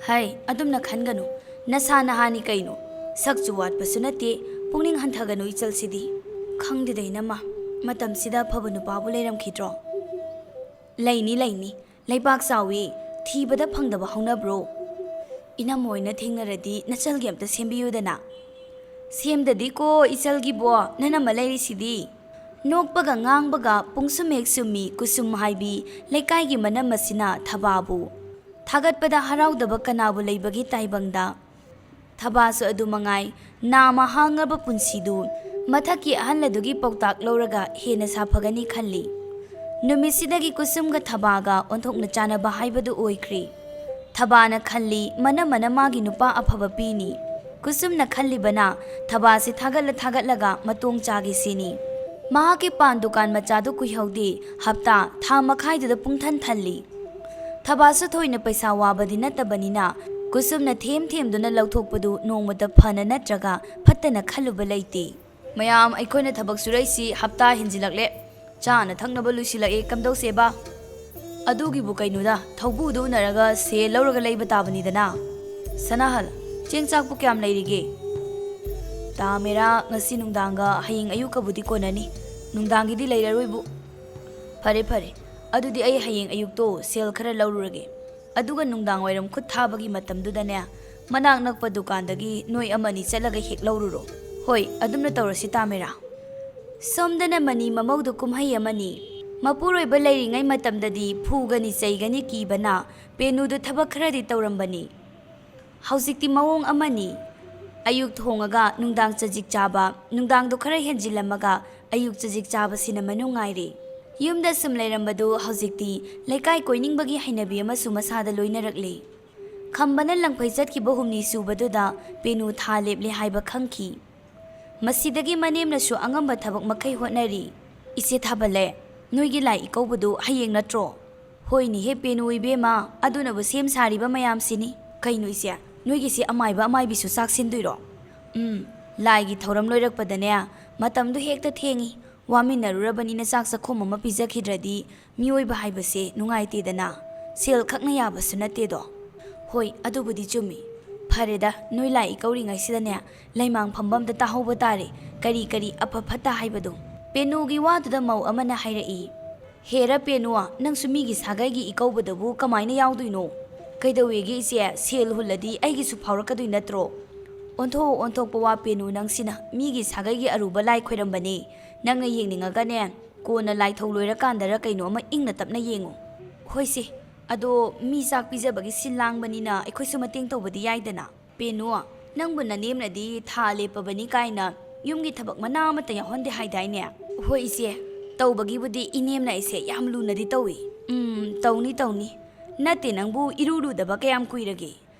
ꯍꯩ, ꯑꯗꯨꯝꯅ ꯈꯟꯒꯅꯨ꯫ ꯅꯁꯥ ꯅꯍꯥꯅꯤ ꯀꯩꯅꯣ꯫ ꯁꯛꯁꯨ ꯋꯥꯠꯄꯁꯨ ꯅꯠꯇꯦ꯫ ꯄꯨꯛꯅꯤꯡ ꯍꯟꯊꯒꯅꯨ ꯏꯆꯜꯁꯤꯗꯤ꯫ ꯈꯪꯗꯦꯗ ꯏꯅꯝꯃ, ꯃꯇꯝꯁꯤꯗ ꯑꯐꯕ ꯅꯨꯄꯥꯕꯨ ꯂꯩꯔꯝꯈꯤꯗ꯭ꯔꯣ? ꯂꯩꯅꯤ, ꯂꯩꯅꯤ꯫ ꯂꯩꯄꯥꯛ ꯆꯥꯎꯏ꯫ ꯊꯤꯕꯗ ꯐꯪꯗꯕ ꯍꯧꯅꯕ꯭ꯔꯣ? ꯏꯅꯝꯃ ꯍꯣꯏꯅ ꯊꯦꯡꯅꯔꯗꯤ ꯅꯆꯜꯒꯤ ꯑꯝꯇ ꯁꯦꯝꯕꯤꯌꯨꯗꯅ꯫ ꯁꯦꯝꯗꯗꯤꯀꯣ ꯏꯆꯜꯒꯤꯕꯣ, ꯅꯅꯝꯃ ꯂꯩꯔꯤꯁꯤꯗꯤ꯫ ꯅꯣꯛꯄꯒ ꯉꯥꯡꯕꯒ ꯄꯨꯡꯁꯨꯝ ꯍꯦꯛ ꯁꯨꯝꯃꯤ ꯀꯨꯁꯨꯝ ꯍꯥꯏꯕꯤ ꯂꯩꯀꯥꯏꯒꯤ ꯃꯅꯝ ꯑꯁꯤꯅ ꯊꯕꯥꯕꯨ꯫ ꯊꯥꯒꯠꯄꯗ ꯍꯔꯥꯎꯗꯕ ꯀꯅꯥꯕꯨ ꯂꯩꯕꯒꯤ ꯇꯥꯏꯕꯪꯗ? ꯊꯕꯥꯁꯨ ꯑꯗꯨ ꯃꯉꯥꯏ, ꯅꯥꯃ ꯍꯥꯡꯉꯕ ꯄꯨꯟꯁꯤꯗꯨ ꯃꯊꯛꯀꯤ ꯑꯍꯜ ꯑꯗꯨꯒꯤ ꯄꯥꯎꯇꯥꯛ ꯂꯧꯔꯒ ꯍꯦꯟꯅ ꯁꯥꯐꯒꯅꯤ ꯈꯜꯂꯤ꯫ ꯅꯨꯃꯤꯠꯁꯤꯗꯒꯤ ꯀꯨꯁꯨꯝꯒ ꯊꯕꯥꯒ ꯑꯣꯟꯊꯣꯛꯅ ꯆꯥꯟꯅꯕ ꯍꯥꯏꯕꯗꯨ ꯑꯣꯏꯈ꯭ꯔꯦ꯫ ꯊꯕꯥꯅ ꯈꯜꯂꯤ, ꯃꯅꯝꯃꯅ ꯃꯥꯒꯤ ꯅꯨꯄꯥ ꯑꯐꯕ ꯄꯤꯅꯤ꯫ ꯀꯨꯁꯨꯝꯅ ꯈꯜꯂꯤꯕꯅ ꯊꯕꯥꯁꯤ ꯊꯥꯒꯠꯂ ꯊꯥꯒꯠꯂꯒ ꯃꯇꯣꯡ ꯆꯥꯒꯦ ꯁꯤꯅꯤ꯫ ꯃꯍꯥꯛꯀꯤ ꯄꯥꯟ ꯗꯨꯀꯥꯟ ꯃꯆꯥꯗꯨ ꯀꯨꯏꯍꯧꯗꯦ, ꯍꯞꯇꯥ, ꯊꯥ ꯃꯈꯥꯏꯗꯨꯗ ꯄꯨꯡꯊꯟ ꯊꯜꯂꯤ꯫ ꯊꯕꯥꯁꯨ ꯊꯣꯏꯅ ꯄꯩꯁꯥ ꯋꯥꯕꯗꯤ ꯅꯠꯇꯕꯅꯤꯅ ꯀꯨꯁꯨꯝꯅ ꯊꯦꯝ ꯊꯦꯝꯗꯨꯅ ꯂꯧꯊꯣꯛꯄꯗꯨ ꯅꯣꯡꯃꯇ ꯐꯅ ꯅꯠꯇ꯭ꯔꯒ ꯐꯠꯇꯅ ꯈꯜꯂꯨꯕ ꯂꯩꯇꯦ꯫ ꯃꯌꯥꯝ, ꯑꯩꯈꯣꯏꯅ ꯊꯕꯛ ꯁꯨꯔꯛꯏꯁꯤ ꯍꯞꯇꯥ ꯍꯦꯟꯖꯤꯜꯂꯛꯂꯦ꯫ ꯆꯥꯅ ꯊꯛꯅꯕ ꯂꯣꯏꯁꯤꯜꯂꯛꯑꯦ, ꯀꯝꯗꯧꯁꯦꯕ? ꯑꯗꯨꯒꯤꯕꯨ ꯀꯩꯅꯣꯗ, ꯊꯧꯕꯨꯗ ꯎꯅꯔꯒ ꯁꯦꯜ ꯂꯧꯔꯒ ꯂꯩꯕ ꯇꯥꯕꯅꯤꯗꯅ꯫ ꯁꯅꯥꯍꯜ, ꯆꯦꯡ ꯆꯥꯛꯄꯨ ꯀꯌꯥꯝ ꯂꯩꯔꯤꯒꯦ? ꯇꯥ ꯃꯦꯔꯥ, ꯉꯁꯤ ꯅꯨꯡꯗꯥꯡꯒ ꯍꯌꯦꯡ ꯑꯌꯨꯛꯀꯕꯨꯗꯤ ꯀꯣꯟꯅꯅꯤ꯫ ꯅꯨꯡꯗꯥꯡꯒꯤꯗꯤ ꯂꯩꯔꯔꯣꯏꯕꯨ꯫ ꯐꯔꯦ, ꯐꯔꯦ꯫ ꯑꯗꯨꯗꯤ ꯑꯩ ꯍꯌꯦꯡ ꯑꯌꯨꯛꯇꯣ ꯁꯦꯜ ꯈꯔ ꯂꯧꯔꯨꯔꯒꯦ꯫ ꯑꯗꯨꯒ ꯅꯨꯡꯗꯥꯡ ꯋꯥꯏꯔꯝ ꯈꯨꯠ ꯊꯥꯕꯒꯤ ꯃꯇꯝꯗꯨꯗꯅꯦ, ꯃꯅꯥꯛ ꯅꯛꯄ ꯗꯨꯀꯥꯟꯗꯒꯤ ꯅꯣꯏ ꯑꯃꯅꯤ ꯆꯠꯂꯒ ꯍꯦꯛ ꯂꯧꯔꯨꯔꯣ꯫ ꯍꯣꯏ, ꯑꯗꯨꯝꯅ ꯇꯧꯔꯁꯤ ꯇꯥ ꯃꯦꯔꯥ꯫ ꯁꯣꯝꯗꯅ ꯃꯅꯤ ꯃꯃꯧꯗꯨ ꯀꯨꯝꯍꯩ ꯑꯃꯅꯤ꯫ ꯃꯄꯨꯔꯣꯏꯕ ꯂꯩꯔꯤꯉꯩ ꯃꯇꯝꯗꯗꯤ ꯐꯨꯒꯅꯤ ꯆꯩꯒꯅꯤ ꯀꯤꯕꯅ ꯄꯦꯅꯨꯗꯨ ꯊꯕꯛ ꯈꯔꯗꯤ ꯇꯧꯔꯝꯕꯅꯤ꯫ ꯍꯧꯖꯤꯛꯇꯤ ꯃꯑꯣꯡ ꯑꯃꯅꯤ꯫ ꯑꯌꯨꯛ ꯊꯣꯡꯉꯒ ꯅꯨꯡꯗꯥꯡ ꯆꯖꯤꯛ ꯆꯥꯕ, ꯅꯨꯡꯗꯥꯡꯗꯣ ꯈꯔ ꯍꯦꯟꯖꯤꯜꯂꯝꯃꯒ ꯑꯌꯨꯛ ꯆꯖꯤꯛ ꯆꯥꯕꯁꯤꯅ ꯃꯅꯨꯡ ꯉꯥꯏꯔꯦ꯫ ꯌꯨꯝꯗ ꯁꯨꯝ ꯂꯩꯔꯝꯕꯗꯨ ꯍꯧꯖꯤꯛꯇꯤ ꯂꯩꯀꯥꯏ ꯀꯣꯏꯅꯤꯡꯕꯒꯤ ꯍꯩꯅꯕꯤ ꯑꯃꯁꯨ ꯃꯁꯥꯗ ꯂꯣꯏꯅꯔꯛꯂꯦ꯫ ꯈꯝꯕꯅ ꯂꯪꯐꯩ ꯆꯠꯈꯤꯕ ꯍꯨꯝꯅꯤ ꯁꯨꯕꯗꯨꯗ ꯄꯦꯅꯨ ꯊꯥ ꯂꯦꯞꯂꯦ ꯍꯥꯏꯕ ꯈꯪꯈꯤ꯫ ꯃꯁꯤꯗꯒꯤ ꯃꯅꯦꯝꯅꯁꯨ ꯑꯉꯝꯕ ꯊꯕꯛ ꯃꯈꯩ ꯍꯣꯠꯅꯔꯤ꯫ "ꯏꯆꯦ ꯊꯥꯕꯜꯂꯦ, ꯅꯣꯏꯒꯤ ꯂꯥꯏ ꯏꯀꯧꯕꯗꯨ ꯍꯌꯦꯡ ꯅꯠꯇ꯭ꯔꯣ?" "ꯍꯣꯏꯅꯦꯍꯦ ꯄꯦꯅꯨ ꯏꯕꯦꯝꯃ, ꯑꯗꯨꯅꯕꯨ ꯁꯦꯝ ꯁꯥꯔꯤꯕ ꯃꯌꯥꯝꯁꯤꯅꯤ꯫ ꯀꯩꯅꯣ ꯏꯆꯦ, ꯅꯣꯏꯒꯤꯁꯦ ꯑꯃꯥꯏꯕ ꯑꯃꯥꯏꯕꯤꯁꯨ ꯆꯥꯛ ꯁꯤꯟꯗꯣꯏꯔꯣ?" "ꯎꯝ, ꯂꯥꯏꯒꯤ ꯊꯧꯔꯝ ꯂꯣꯏꯔꯛꯄꯗꯅꯦ, ꯃꯇꯝꯗꯨ ꯍꯦꯛꯇ ꯊꯦꯡꯉꯤ꯫ ꯋꯥꯃꯤꯟꯅꯔꯨꯔꯕꯅꯤꯅ ꯆꯥꯛ ꯆꯥꯛꯈꯨꯝ ꯑꯃ ꯄꯤꯖꯈꯤꯗ꯭ꯔꯗꯤ ꯃꯤꯑꯣꯏꯕ ꯍꯥꯏꯕꯁꯦ ꯅꯨꯡꯉꯥꯏꯇꯦꯗꯅ꯫ ꯁꯦꯜ ꯈꯛꯅ ꯌꯥꯕꯁꯨ ꯅꯠꯇꯦꯗꯣ꯫ ꯍꯣꯏ, ꯑꯗꯨꯕꯨꯗꯤ ꯆꯨꯝꯃꯤ꯫ ꯐꯔꯦꯗ, ꯅꯣꯏ ꯂꯥꯏ ꯏꯀꯧꯔꯤꯉꯩꯁꯤꯗꯅꯦ, ꯂꯩꯃꯥꯡ ꯐꯝꯕꯝꯗ ꯇꯥꯍꯧꯕ ꯇꯥꯔꯦ, ꯀꯔꯤ ꯀꯔꯤ ꯑꯐ ꯐꯠꯇ ꯍꯥꯏꯕꯗꯨ꯫" ꯄꯦꯅꯨꯒꯤ ꯋꯥꯗꯨꯗ ꯃꯧ ꯑꯃꯅ ꯍꯥꯏꯔꯛꯏ꯫ "ꯍꯦꯔ ꯄꯦꯅꯨ, ꯅꯪꯁꯨ ꯃꯤꯒꯤ ꯁꯥꯒꯩꯒꯤ ꯏꯀꯧꯕꯗꯕꯨ ꯀꯃꯥꯏꯅ ꯌꯥꯎꯗꯣꯏꯅꯣ? ꯀꯩꯗꯧꯋꯦꯒꯦ ꯏꯆꯦ, ꯁꯦꯜ ꯍꯨꯜꯂꯗꯤ ꯑꯩꯒꯤꯁꯨ ꯐꯥꯎꯔꯛꯀꯗꯣꯏ ꯅꯠꯇ꯭ꯔꯣ?" "ꯑꯣꯟꯊꯣꯛꯑꯣ ꯑꯣꯟꯊꯣꯛꯄ ꯋꯥ ꯄꯦꯅꯨ, ꯅꯪꯁꯤꯅ ꯃꯤꯒꯤ ꯁꯥꯒꯩꯒꯤ ꯑꯔꯨꯕ ꯂꯥꯏ ꯈꯣꯏꯔꯝꯕꯅꯦ꯫ ꯅꯪꯅ ꯌꯦꯡꯅꯤꯡꯉꯒꯅꯦ, ꯀꯣꯟꯅ ꯂꯥꯏꯊꯧ ꯂꯣꯏꯔꯀꯥꯟꯗꯔ ꯀꯩꯅꯣ ꯑꯃ ꯏꯪꯅ ꯇꯞꯅ ꯌꯦꯡꯉꯨ꯫" "ꯍꯣꯏꯁꯦ, ꯑꯗꯣ ꯃꯤ ꯆꯥꯛ ꯄꯤꯖꯕꯒꯤ ꯁꯤꯜ ꯂꯥꯡꯕꯅꯤꯅ ꯑꯩꯈꯣꯏꯁꯨ ꯃꯇꯦꯡ ꯇꯧꯕꯗꯤ ꯌꯥꯏꯗꯅ꯫" "ꯄꯦꯅꯨ, ꯅꯪꯕꯨ ꯅꯅꯦꯝꯅꯗꯤ ꯊꯥ ꯂꯦꯞꯄꯕꯅꯤ ꯀꯥꯏꯅ ꯌꯨꯝꯒꯤ ꯊꯕꯛ ꯃꯅꯥ ꯑꯃꯠꯇ ꯌꯥꯎꯍꯟꯗꯦ ꯍꯥꯏꯗꯥꯏꯅꯦ?" "ꯍꯣꯏ ꯏꯆꯦ, ꯇꯧꯕꯒꯤꯕꯨꯗꯤ ꯏꯅꯦꯝꯅ ꯑꯩꯁꯦ ꯌꯥꯝ ꯂꯨꯅꯗꯤ ꯇꯧꯏ꯫" "ꯎꯝ, ꯇꯧꯅꯤ ꯇꯧꯅꯤ꯫ ꯅꯠꯇꯦ, ꯅꯪꯕꯨ ꯏꯔꯨ ꯂꯨꯗꯕ ꯀꯌꯥꯝ ꯀꯨꯏꯔꯒꯦ?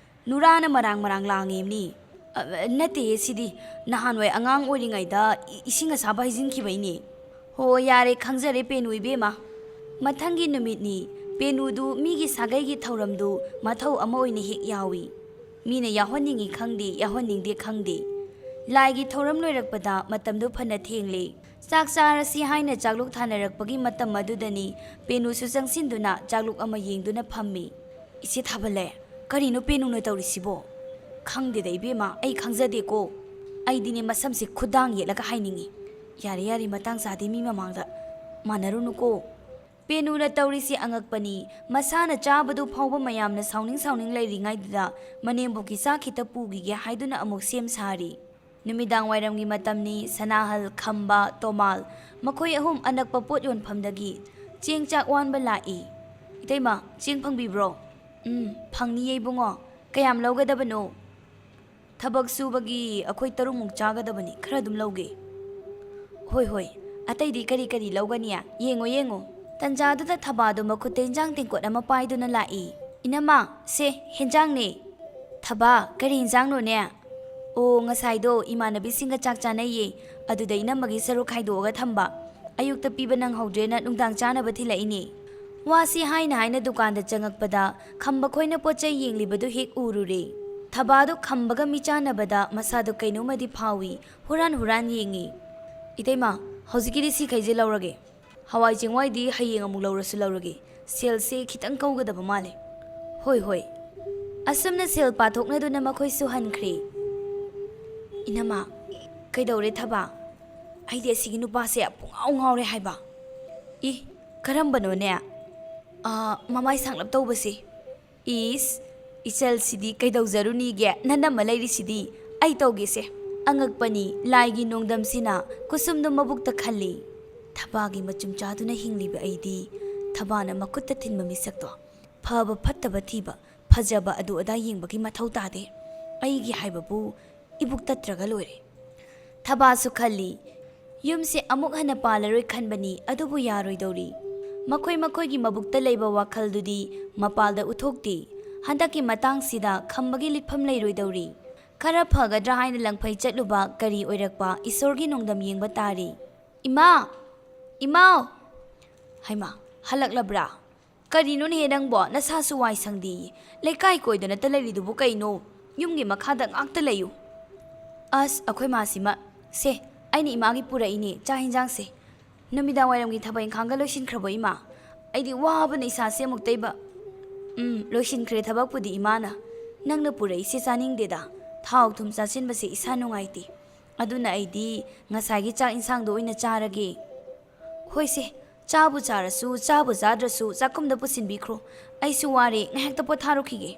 ꯅꯨꯔꯥꯅ ꯃꯔꯥꯡ ꯃꯔꯥꯡ ꯂꯥꯡꯉꯤꯕꯅꯤ꯫" "ꯑ, ꯅꯠꯇꯦꯌꯦ, ꯁꯤꯗꯤ ꯅꯍꯥꯟꯋꯥꯏ ꯑꯉꯥꯡ ꯑꯣꯏꯔꯤꯉꯩꯗ ꯏ-, ꯏꯁꯤꯡ ꯑꯁꯥꯕ ꯍꯩꯖꯤꯟꯈꯤꯕꯩꯅꯦ꯫" "ꯍꯣ, ꯌꯥꯔꯦ, ꯈꯪꯖꯔꯦ ꯄꯦꯅꯨ ꯏꯕꯦꯝꯃ꯫" ꯃꯊꯪꯒꯤ ꯅꯨꯃꯤꯠꯅꯤ꯫ ꯄꯦꯅꯨꯗꯨ ꯃꯤꯒꯤ ꯁꯥꯒꯩꯒꯤ ꯊꯧꯔꯝꯗꯨ ꯃꯊꯧ ꯑꯃ ꯑꯣꯏꯅ ꯍꯦꯛ ꯌꯥꯎꯏ꯫ ꯃꯤꯅ ꯌꯥꯎꯍꯟꯅꯤꯡꯏ ꯈꯪꯗꯦ, ꯌꯥꯎꯍꯟꯅꯤꯡꯗꯦ ꯈꯪꯗꯦ꯫ ꯂꯥꯏꯒꯤ ꯊꯧꯔꯝ ꯂꯣꯏꯔꯛꯄꯗ ꯃꯇꯝꯗꯨ ꯐꯅ ꯊꯦꯡꯂꯦ꯫ ꯆꯥꯛ ꯆꯥꯔꯁꯤ ꯍꯥꯏꯅ ꯆꯥꯛꯂꯨꯛ ꯊꯥꯅꯔꯛꯄꯒꯤ ꯃꯇꯝ ꯑꯗꯨꯗꯅꯤ ꯄꯦꯅꯨꯁꯨ ꯆꯪꯁꯤꯟꯗꯨꯅ ꯆꯥꯛꯂꯨꯛ ꯑꯃ ꯌꯦꯡꯗꯨꯅ ꯐꯝꯃꯤ꯫ "ꯏꯆꯦ ꯊꯥꯕꯜꯂꯦ, ꯀꯔꯤꯅꯣ ꯄꯦꯅꯨꯅ ꯇꯧꯔꯤꯁꯤꯕꯣ?" "ꯈꯪꯗꯦꯗ ꯏꯕꯦꯝꯃ, ꯑꯩ ꯈꯪꯖꯗꯦꯀꯣ꯫ ꯑꯩꯗꯤꯅꯦ ꯃꯁꯝꯁꯦ ꯈꯨꯗꯥꯡ ꯌꯦꯠꯂꯒ ꯍꯥꯏꯅꯤꯡꯉꯤ꯫" "ꯌꯥꯔꯦ ꯌꯥꯔꯦ, ꯃꯇꯥꯡ ꯆꯥꯗꯦ, ꯃꯤ ꯃꯃꯥꯡꯗ ꯃꯥꯟꯅꯔꯨꯅꯨꯀꯣ꯫" ꯄꯦꯅꯨꯅ ꯇꯧꯔꯤꯁꯤ ꯑꯉꯛꯄꯅꯤ꯫ ꯃꯁꯥꯅ ꯆꯥꯕꯗꯨ ꯐꯥꯎꯕ ꯃꯌꯥꯝꯅ ꯁꯥꯎꯅꯤꯡ ꯁꯥꯎꯅꯤꯡ ꯂꯩꯔꯤꯉꯩꯗꯨꯗ ꯃꯅꯦꯝꯕꯣꯛꯀꯤ ꯆꯥꯛ ꯈꯤꯇ ꯄꯨꯈꯤꯒꯦ ꯍꯥꯏꯗꯨꯅ ꯑꯃꯨꯛ ꯁꯦꯝ ꯁꯥꯔꯤ꯫ ꯅꯨꯃꯤꯗꯥꯡ ꯋꯥꯏꯔꯝꯒꯤ ꯃꯇꯝꯅꯤ꯫ ꯁꯅꯥꯍꯜ, ꯈꯝꯕ, ꯇꯣꯃꯥꯜ, ꯃꯈꯣꯏ ꯑꯍꯨꯝ ꯑꯅꯛꯄ ꯄꯣꯠ ꯌꯣꯟꯐꯝꯗꯒꯤ ꯆꯦꯡ ꯆꯥꯛ ꯋꯥꯟꯕ ꯂꯥꯛꯏ꯫ "ꯏꯇꯩꯃ, ꯆꯦꯡ ꯐꯪꯕꯤꯕ꯭ꯔꯣ?" "ꯎꯝ, ꯐꯪꯅꯤꯌꯦ ꯏꯕꯨꯡꯉꯣ꯫ ꯀꯌꯥꯝ ꯂꯧꯒꯗꯕꯅꯣ?" "ꯊꯕꯛ ꯁꯨꯕꯒꯤ ꯑꯩꯈꯣꯏ ꯇꯔꯨꯛꯃꯨꯛ ꯆꯥꯒꯗꯕꯅꯤ, ꯈꯔ ꯑꯗꯨꯝ ꯂꯧꯒꯦ꯫" "ꯍꯣꯏ, ꯍꯣꯏ, ꯑꯇꯩꯗꯤ ꯀꯔꯤ ꯀꯔꯤ ꯂꯧꯒꯅꯤ? ꯌꯦꯡꯉꯣ, ꯌꯦꯡꯉꯣ꯫" ꯇꯟꯖꯥꯗꯨꯗ ꯊꯕꯥꯗꯨ ꯃꯈꯨꯠꯇ ꯏꯟꯖꯥꯡ ꯇꯦꯡꯀꯣꯠ ꯑꯃ ꯄꯥꯏꯗꯨꯅ ꯂꯥꯛꯏ꯫ ꯏꯅꯝꯃ, ꯁꯦ, ꯍꯦꯟꯖꯥꯡꯅꯦ꯫ ꯊꯕꯥ, ꯀꯔꯤ ꯍꯦꯟꯖꯥꯡꯅꯣꯅꯦ? ꯑꯣ, ꯉꯁꯥꯏꯗꯣ ꯏꯃꯥꯟꯅꯕꯤꯁꯤꯡꯒ ꯆꯥꯛ ꯆꯥꯅꯩꯌꯦ, ꯑꯗꯨꯗ ꯏꯅꯝꯃꯒꯤ ꯁꯔꯨꯛ ꯈꯥꯏꯗꯣꯛꯑꯒ ꯊꯝꯕ꯫ ꯑꯌꯨꯛꯇ ꯄꯤꯕ ꯅꯪꯍꯧꯗ꯭ꯔꯦꯅ ꯅꯨꯡꯗꯥꯡ ꯆꯥꯅꯕ ꯊꯤꯜꯂꯛꯏꯅꯦ꯫ ꯋꯥꯁꯤ ꯍꯥꯏꯅ ꯍꯥꯏꯅ ꯗꯨꯀꯥꯟꯗ ꯆꯪꯉꯛꯄꯗ ꯈꯝꯕ ꯈꯣꯏꯅ ꯄꯣꯠ ꯆꯩ ꯌꯦꯡꯂꯤꯕꯗꯨ ꯍꯦꯛ ꯎꯔꯨꯔꯦ꯫ ꯊꯕꯥꯗꯣ ꯈꯝꯕꯒ ꯃꯤꯆꯥꯟꯅꯕꯗ ꯃꯁꯥꯗꯣ ꯀꯩꯅꯣꯝꯃꯗꯤ ꯐꯥꯎꯏ, ꯍꯨꯔꯥꯟ ꯍꯨꯔꯥꯟ ꯌꯦꯡꯉꯤ꯫ "ꯏꯇꯩꯃ, ꯍꯧꯖꯤꯛꯀꯤꯗꯤ ꯁꯤꯈꯩꯁꯦ ꯂꯧꯔꯒꯦ꯫ ꯍꯋꯥꯏ ꯆꯦꯡꯋꯥꯏꯗꯤ ꯍꯌꯦꯡ ꯑꯃꯨꯛ ꯂꯧꯔꯁꯨ ꯂꯧꯔꯒꯦ꯫ ꯁꯦꯜꯁꯦ ꯈꯤꯇꯪ ꯀꯧꯒꯗꯕ ꯃꯥꯜꯂꯦ꯫" "ꯍꯣꯏ, ꯍꯣꯏ꯫" ꯑꯁꯨꯝꯅ ꯁꯦꯜ ꯄꯥꯊꯣꯛꯅꯗꯨꯅ ꯃꯈꯣꯏꯁꯨ ꯍꯟꯈ꯭ꯔꯦ꯫ "ꯏꯅꯝꯃ, ꯀꯩꯗꯧꯔꯦ ꯊꯕꯥ? ꯑꯩꯗꯤ ꯑꯁꯤꯒꯤ ꯅꯨꯄꯥꯁꯦ ꯄꯨꯡꯉꯥꯎ ꯉꯥꯎꯔꯦ ꯍꯥꯏꯕ꯫" "ꯏ, ꯀꯔꯝꯕꯅꯣꯅꯦ?" "ꯑꯥ, ꯃꯃꯥꯏ ꯁꯥꯡꯂꯞ ꯇꯧꯕꯁꯦ꯫" "ꯏꯁ, ꯏꯆꯜꯁꯤꯗꯤ ꯀꯩꯗꯧꯖꯔꯨꯅꯤꯒꯦ, ꯅꯅꯝꯃ ꯂꯩꯔꯤꯁꯤꯗꯤ꯫ ꯑꯩ ꯇꯧꯒꯦꯁꯦ꯫" ꯑꯉꯛꯄꯅꯤ, ꯂꯥꯏꯒꯤ ꯅꯣꯡꯗꯝꯁꯤꯅ ꯀꯨꯁꯨꯝꯗꯨ ꯃꯕꯨꯛꯇ ꯈꯜꯂꯤ꯫ ꯊꯕꯥꯒꯤ ꯃꯆꯨꯝ ꯆꯥꯗꯨꯅ ꯍꯤꯡꯂꯤꯕ ꯑꯩꯗꯤ ꯊꯕꯥꯅ ꯃꯈꯨꯠꯇ ꯊꯤꯟꯕ ꯃꯤꯁꯛꯇꯣ ꯐꯕ ꯐꯠꯇꯕ ꯊꯤꯕ, ꯐꯖꯕ ꯑꯗꯨ ꯑꯗꯥ ꯌꯦꯡꯕꯒꯤ ꯃꯊꯧ ꯇꯥꯗꯦ꯫ ꯑꯩꯒꯤ ꯍꯥꯏꯕꯕꯨ ꯏꯕꯨꯛ ꯇꯠꯇ꯭ꯔꯒ ꯂꯣꯏꯔꯦ꯫ ꯊꯕꯥꯁꯨ ꯈꯜꯂꯤ, ꯌꯨꯝꯁꯦ ꯑꯃꯨꯛ ꯍꯟꯅ ꯄꯥꯜꯂꯔꯣꯏ ꯈꯟꯕꯅꯤ, ꯑꯗꯨꯕꯨ ꯌꯥꯔꯣꯏꯗꯧꯔꯤ꯫ ꯃꯈꯣꯏ ꯃꯈꯣꯏꯒꯤ ꯃꯕꯨꯛꯇ ꯂꯩꯕ ꯋꯥꯈꯜꯗꯨꯗꯤ ꯃꯄꯥꯜꯗ ꯎꯠꯊꯣꯛꯇꯦ꯫ ꯍꯟꯗꯛꯀꯤ ꯃꯇꯥꯡꯁꯤꯗ ꯈꯝꯕꯒꯤ ꯂꯤꯠꯐꯝ ꯂꯩꯔꯣꯏꯗꯧꯔꯤ꯫ ꯈꯔ ꯐꯒꯗ꯭ꯔꯥ ꯍꯥꯏꯅ ꯂꯪꯐꯩ ꯆꯠꯂꯨꯕ ꯀꯔꯤ ꯑꯣꯏꯔꯛꯄ, ꯏꯁꯣꯔꯒꯤ ꯅꯣꯡꯗꯝ ꯌꯦꯡꯕ ꯇꯥꯔꯤ꯫ "ꯏꯃꯥ! ꯏꯃꯥꯎ!" "ꯍꯩꯃꯥ, ꯍꯜꯂꯛꯂꯕ꯭ꯔꯥ? ꯀꯔꯤꯅꯣꯅꯦꯍꯦ ꯅꯪꯕꯣ? ꯅꯁꯥꯁꯨ ꯋꯥꯏ ꯁꯪꯗꯦꯌꯦ꯫ ꯂꯩꯀꯥꯏ ꯀꯣꯏꯗꯅꯇ ꯂꯩꯔꯤꯗꯨꯕꯨ ꯀꯩꯅꯣ? ꯌꯨꯝꯒꯤ ꯃꯈꯥꯗ ꯉꯥꯛꯇ ꯂꯩꯌꯨ꯫" "ꯑꯁ, ꯑꯩꯈꯣꯏ ꯃꯥꯁꯤꯃ꯫ ꯁꯦ, ꯑꯩꯅ ꯏꯃꯥꯒꯤ ꯄꯨꯔꯛꯏꯅꯦ, ꯆꯥꯛ ꯍꯦꯟꯖꯥꯡꯁꯦ꯫ ꯅꯨꯃꯤꯗꯥꯡ ꯋꯥꯏꯔꯝꯒꯤ ꯊꯕꯛ ꯏꯪꯈꯥꯡꯒ ꯂꯣꯏꯁꯤꯟꯈ꯭ꯔꯕꯣ, ꯏꯃꯥ? ꯑꯩꯗꯤ ꯋꯥꯕꯅ ꯏꯁꯥꯁꯦ ꯑꯃꯨꯛꯇꯩꯕ꯫" "ꯎꯝ, ꯂꯣꯏꯁꯤꯟꯈ꯭ꯔꯦ ꯊꯕꯛꯄꯨꯗꯤ, ꯏꯃꯥꯅ꯫ ꯅꯪꯅ ꯄꯨꯔꯛꯏꯁꯦ ꯆꯥꯅꯤꯡꯗꯦꯗ꯫ ꯊꯥꯎ ꯊꯨꯝ ꯆꯥꯁꯤꯟꯕꯁꯦ ꯏꯁꯥ ꯅꯨꯡꯉꯥꯏꯇꯦ꯫ ꯑꯗꯨꯅ ꯑꯩꯗꯤ ꯉꯁꯥꯏꯒꯤ ꯆꯥꯛ ꯏꯟꯁꯥꯡꯗꯣ ꯑꯣꯏꯅ ꯆꯥꯔꯒꯦ꯫" "ꯍꯣꯏꯁꯦ, ꯆꯥꯕꯨ ꯆꯥꯔꯁꯨ, ꯆꯥꯕꯨ ꯆꯥꯗ꯭ꯔꯁꯨ, ꯆꯥꯛꯈꯨꯝꯗ ꯄꯨꯁꯤꯟꯕꯤꯈ꯭ꯔꯣ꯫ ꯑꯩꯁꯨ ꯋꯥꯔꯦ, ꯉꯥꯏꯍꯥꯛꯇ ꯄꯣꯊꯥꯔꯨꯈꯤꯒꯦ꯫"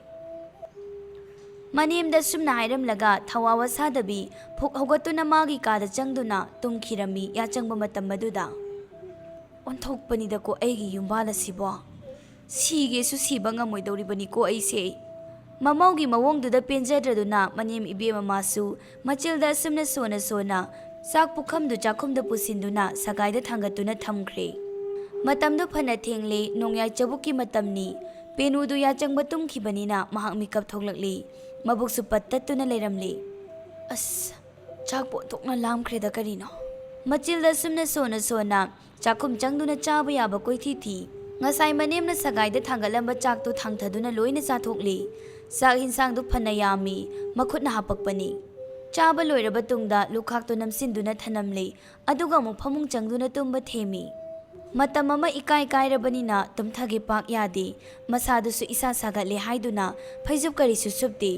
ꯃꯅꯦꯝꯗ ꯁꯨꯝꯅ ꯍꯥꯏꯔꯝꯂꯒ ꯊꯋꯥ ꯋꯥ ꯁꯥꯗꯕꯤ ꯐꯨꯛ ꯍꯧꯒꯠꯇꯨꯅ ꯃꯥꯒꯤ ꯀꯥꯗ ꯆꯪꯗꯨꯅ ꯇꯨꯝꯈꯤꯔꯝꯃꯤ ꯌꯥꯆꯪꯕ ꯃꯇꯝ ꯑꯗꯨꯗ꯫ "ꯑꯣꯟꯊꯣꯛꯄꯅꯤꯗꯀꯣ ꯑꯩꯒꯤ ꯌꯨꯝꯕꯥꯜ ꯑꯁꯤꯕꯣ꯫ ꯁꯤꯒꯦꯁꯨ ꯁꯤꯕ ꯉꯝꯃꯣꯏꯗꯧꯔꯤꯕꯅꯤꯀꯣ ꯑꯩꯁꯦ꯫" ꯃꯃꯧꯒꯤ ꯃꯑꯣꯡꯗꯨꯗ ꯄꯦꯟꯖꯗ꯭ꯔꯗꯨꯅ ꯃꯅꯦꯝ ꯏꯕꯦꯝꯃ ꯃꯥꯁꯨ ꯃꯆꯤꯜꯗ ꯑꯁꯨꯝꯅ ꯁꯣꯟꯅ ꯁꯣꯟꯅ ꯆꯥꯛ ꯄꯨꯈꯝꯗꯨ ꯆꯥꯛꯈꯨꯝꯗ ꯄꯨꯁꯤꯟꯗꯨꯅ ꯁꯒꯥꯏꯗ ꯊꯥꯡꯒꯠꯇꯨꯅ ꯊꯝꯈ꯭ꯔꯦ꯫ ꯃꯇꯝꯗꯨ ꯐꯅ ꯊꯦꯡꯂꯦ, ꯅꯣꯡꯌꯥꯏ ꯆꯕꯨꯛꯀꯤ ꯃꯇꯝꯅꯤ꯫ ꯄꯦꯅꯨꯗꯨ ꯌꯥꯆꯪꯕ ꯇꯨꯝꯈꯤꯕꯅꯤꯅ ꯃꯍꯥꯛ ꯃꯤꯀꯞ ꯊꯣꯛꯂꯛꯂꯤ꯫ ꯃꯕꯨꯛꯁꯨ ꯄꯠ ꯇꯠꯇꯨꯅ ꯂꯩꯔꯝꯂꯤ꯫ "ꯑꯁ, ꯆꯥꯛꯄꯨ ꯑꯣꯟꯊꯣꯛꯅ ꯂꯥꯝꯈ꯭ꯔꯦꯗ, ꯀꯔꯤꯅꯣ?" ꯃꯆꯤꯜꯗ ꯁꯨꯝꯅ ꯁꯣꯟꯅ ꯁꯣꯟꯅ ꯆꯥꯛꯈꯨꯝ ꯆꯪꯗꯨꯅ ꯆꯥꯕ ꯌꯥꯕ ꯀꯣꯏꯊꯤ ꯊꯤ꯫ ꯉꯁꯥꯏ ꯃꯅꯦꯝꯅ ꯁꯒꯥꯏꯗ ꯊꯥꯡꯒꯠꯂꯝꯕ ꯆꯥꯛꯇꯨ ꯊꯥꯡꯊꯗꯨꯅ ꯂꯣꯏꯅ ꯆꯥꯊꯣꯛꯂꯤ꯫ ꯆꯥꯛ ꯍꯤꯟꯁꯥꯡꯗꯨ ꯐꯅ ꯌꯥꯝꯃꯤ, ꯃꯈꯨꯠꯅ ꯍꯥꯄꯛꯄꯅꯤ꯫ ꯆꯥꯕ ꯂꯣꯏꯔꯕ ꯇꯨꯡꯗ ꯂꯨꯈꯥꯛꯇꯨ ꯅꯝꯁꯤꯟꯗꯨꯅ ꯊꯅꯝꯂꯤ꯫ ꯑꯗꯨꯒ ꯑꯃꯨꯛ ꯐꯃꯨꯡ ꯆꯪꯗꯨꯅ ꯇꯨꯝꯕ ꯊꯦꯝꯃꯤ꯫ ꯃꯇꯝ ꯑꯃ ꯏꯀꯥꯏ ꯀꯥꯏꯔꯕꯅꯤꯅ ꯇꯨꯝꯊꯒꯦ ꯄꯥꯛ ꯌꯥꯗꯦ꯫ ꯃꯁꯥꯗꯨꯁꯨ ꯏꯁꯥ ꯁꯥꯒꯠꯂꯦ ꯍꯥꯏꯗꯨꯅ ꯐꯩꯖꯨꯞ ꯀꯔꯤꯁꯨ ꯁꯨꯞꯇꯦ꯫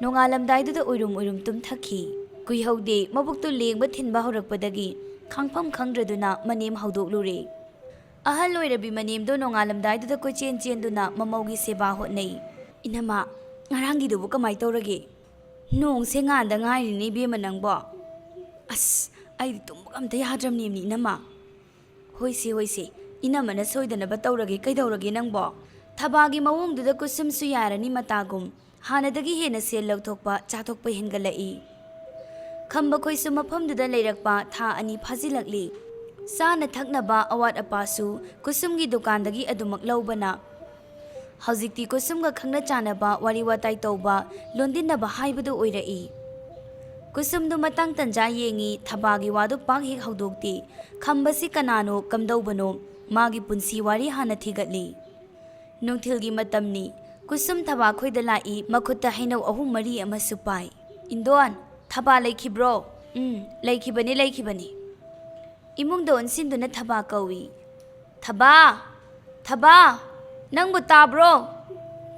ꯅꯣꯡꯉꯥꯜꯂꯝꯗꯥꯏꯗꯨꯗ ꯎꯏꯔꯨꯝ ꯎꯏꯔꯨꯝ ꯇꯨꯝꯊꯈꯤ꯫ ꯀꯨꯏꯍꯧꯗꯦ, ꯃꯕꯨꯛꯇꯨ ꯂꯦꯡꯕ ꯊꯤꯟꯕ ꯍꯧꯔꯛꯄꯗꯒꯤ ꯈꯥꯡꯐꯝ ꯈꯪꯗ꯭ꯔꯗꯨꯅ ꯃꯅꯦꯝ ꯍꯧꯗꯣꯛꯂꯨꯔꯦ꯫ ꯑꯍꯜ ꯑꯣꯏꯔꯕꯤ ꯃꯅꯦꯝꯗꯣ ꯅꯣꯡꯉꯥꯜꯂꯝꯗꯥꯏꯗꯨꯗ ꯀꯣꯏꯆꯦꯟ ꯆꯦꯟꯗꯨꯅ ꯃꯃꯧꯒꯤ ꯁꯦꯕꯥ ꯍꯣꯠꯅꯩ꯫ "ꯏꯅꯝꯃ, ꯉꯔꯥꯡꯒꯤꯗꯨꯕꯨ ꯀꯃꯥꯏ ꯇꯧꯔꯒꯦ?" "ꯅꯣꯡꯁꯦ ꯉꯥꯟꯗ ꯉꯥꯏꯔꯤꯅꯦ ꯏꯕꯦꯝꯃ ꯅꯪꯕꯣ꯫ ꯑꯁ, ꯑꯩꯗꯤ ꯇꯨꯝꯕꯒ ꯑꯝꯇ ꯌꯥꯗ꯭ꯔꯕꯅꯦꯃꯤ ꯏꯅꯝꯃ꯫" "ꯍꯣꯏꯁꯦ, ꯍꯣꯏꯁꯦ, ꯏꯅꯝꯃꯅ ꯁꯣꯏꯗꯅꯕ ꯇꯧꯔꯒꯦ, ꯀꯩꯗꯧꯔꯒꯦ ꯅꯪꯕꯣ?" ꯊꯕꯥꯒꯤ ꯃꯑꯣꯡꯗꯨꯗ ꯀꯨꯁꯨꯝꯁꯨ ꯌꯥꯔꯅꯤ ꯃꯇꯥꯒꯨꯝ꯫ ꯍꯥꯟꯅꯗꯒꯤ ꯍꯦꯟꯅ ꯁꯦꯜ ꯂꯧꯊꯣꯛꯄ, ꯆꯥꯊꯣꯛꯄ ꯍꯦꯟꯒꯠꯂꯛꯏ꯫ ꯈꯝꯕꯈꯣꯏꯁꯨ ꯃꯐꯝꯗꯨꯗ ꯂꯩꯔꯛꯄ ꯊꯥ ꯑꯅꯤ ꯐꯥꯖꯤꯜꯂꯛꯂꯤ꯫ ꯆꯥꯅ ꯊꯛꯅꯕ ꯑꯋꯥꯠ ꯑꯄꯥꯁꯨ ꯀꯨꯁꯨꯝꯒꯤ ꯗꯨꯀꯥꯟꯗꯒꯤ ꯑꯗꯨꯃꯛ ꯂꯧꯕꯅ ꯍꯧꯖꯤꯛꯇꯤ ꯀꯨꯁꯨꯝꯒ ꯈꯪꯅ ꯆꯥꯟꯅꯕ, ꯋꯥꯔꯤ ꯋꯥꯇꯥꯏ ꯇꯧꯕ, ꯂꯣꯟꯗꯤꯟꯅꯕ ꯍꯥꯏꯕꯗꯨ ꯑꯣꯏꯔꯛꯏ꯫ ꯀꯨꯁꯨꯝꯗꯨ ꯃꯇꯥꯡ ꯇꯟꯖꯥ ꯌꯦꯡꯉꯤ, ꯊꯕꯥꯒꯤ ꯋꯥꯗꯨ ꯄꯥꯛ ꯍꯦꯛ ꯍꯧꯗꯣꯛꯇꯦ꯫ ꯈꯝꯕꯁꯤ ꯀꯅꯥꯅꯣ, ꯀꯝꯗꯧꯕꯅꯣ? ꯃꯥꯒꯤ ꯄꯨꯟꯁꯤ ꯋꯥꯔꯤ ꯍꯥꯟꯅ ꯊꯤꯒꯠꯂꯤ꯫ ꯅꯨꯡꯊꯤꯜꯒꯤ ꯃꯇꯝꯅꯤ꯫ ꯀꯨꯁꯨꯝ ꯊꯕꯥ ꯈꯣꯏꯗ ꯂꯥꯛꯏ, ꯃꯈꯨꯠꯇ ꯍꯩꯅꯧ ꯑꯍꯨꯝ ꯃꯔꯤ ꯑꯃꯁꯨ ꯄꯥꯏ꯫ "ꯏꯟꯗꯣꯟ, ꯊꯕꯥ ꯂꯩꯈꯤꯕ꯭ꯔꯣ?" "ꯎꯝ, ꯂꯩꯈꯤꯕꯅꯤ, ꯂꯩꯈꯤꯕꯅꯤ꯫" ꯏꯃꯨꯡꯗ ꯑꯣꯟꯁꯤꯟꯗꯨꯅ ꯊꯕꯥ ꯀꯧꯏ꯫ "ꯊꯕꯥ! ꯊꯕꯥ! ꯅꯪꯕꯨ ꯇꯥꯕ꯭ꯔꯣ?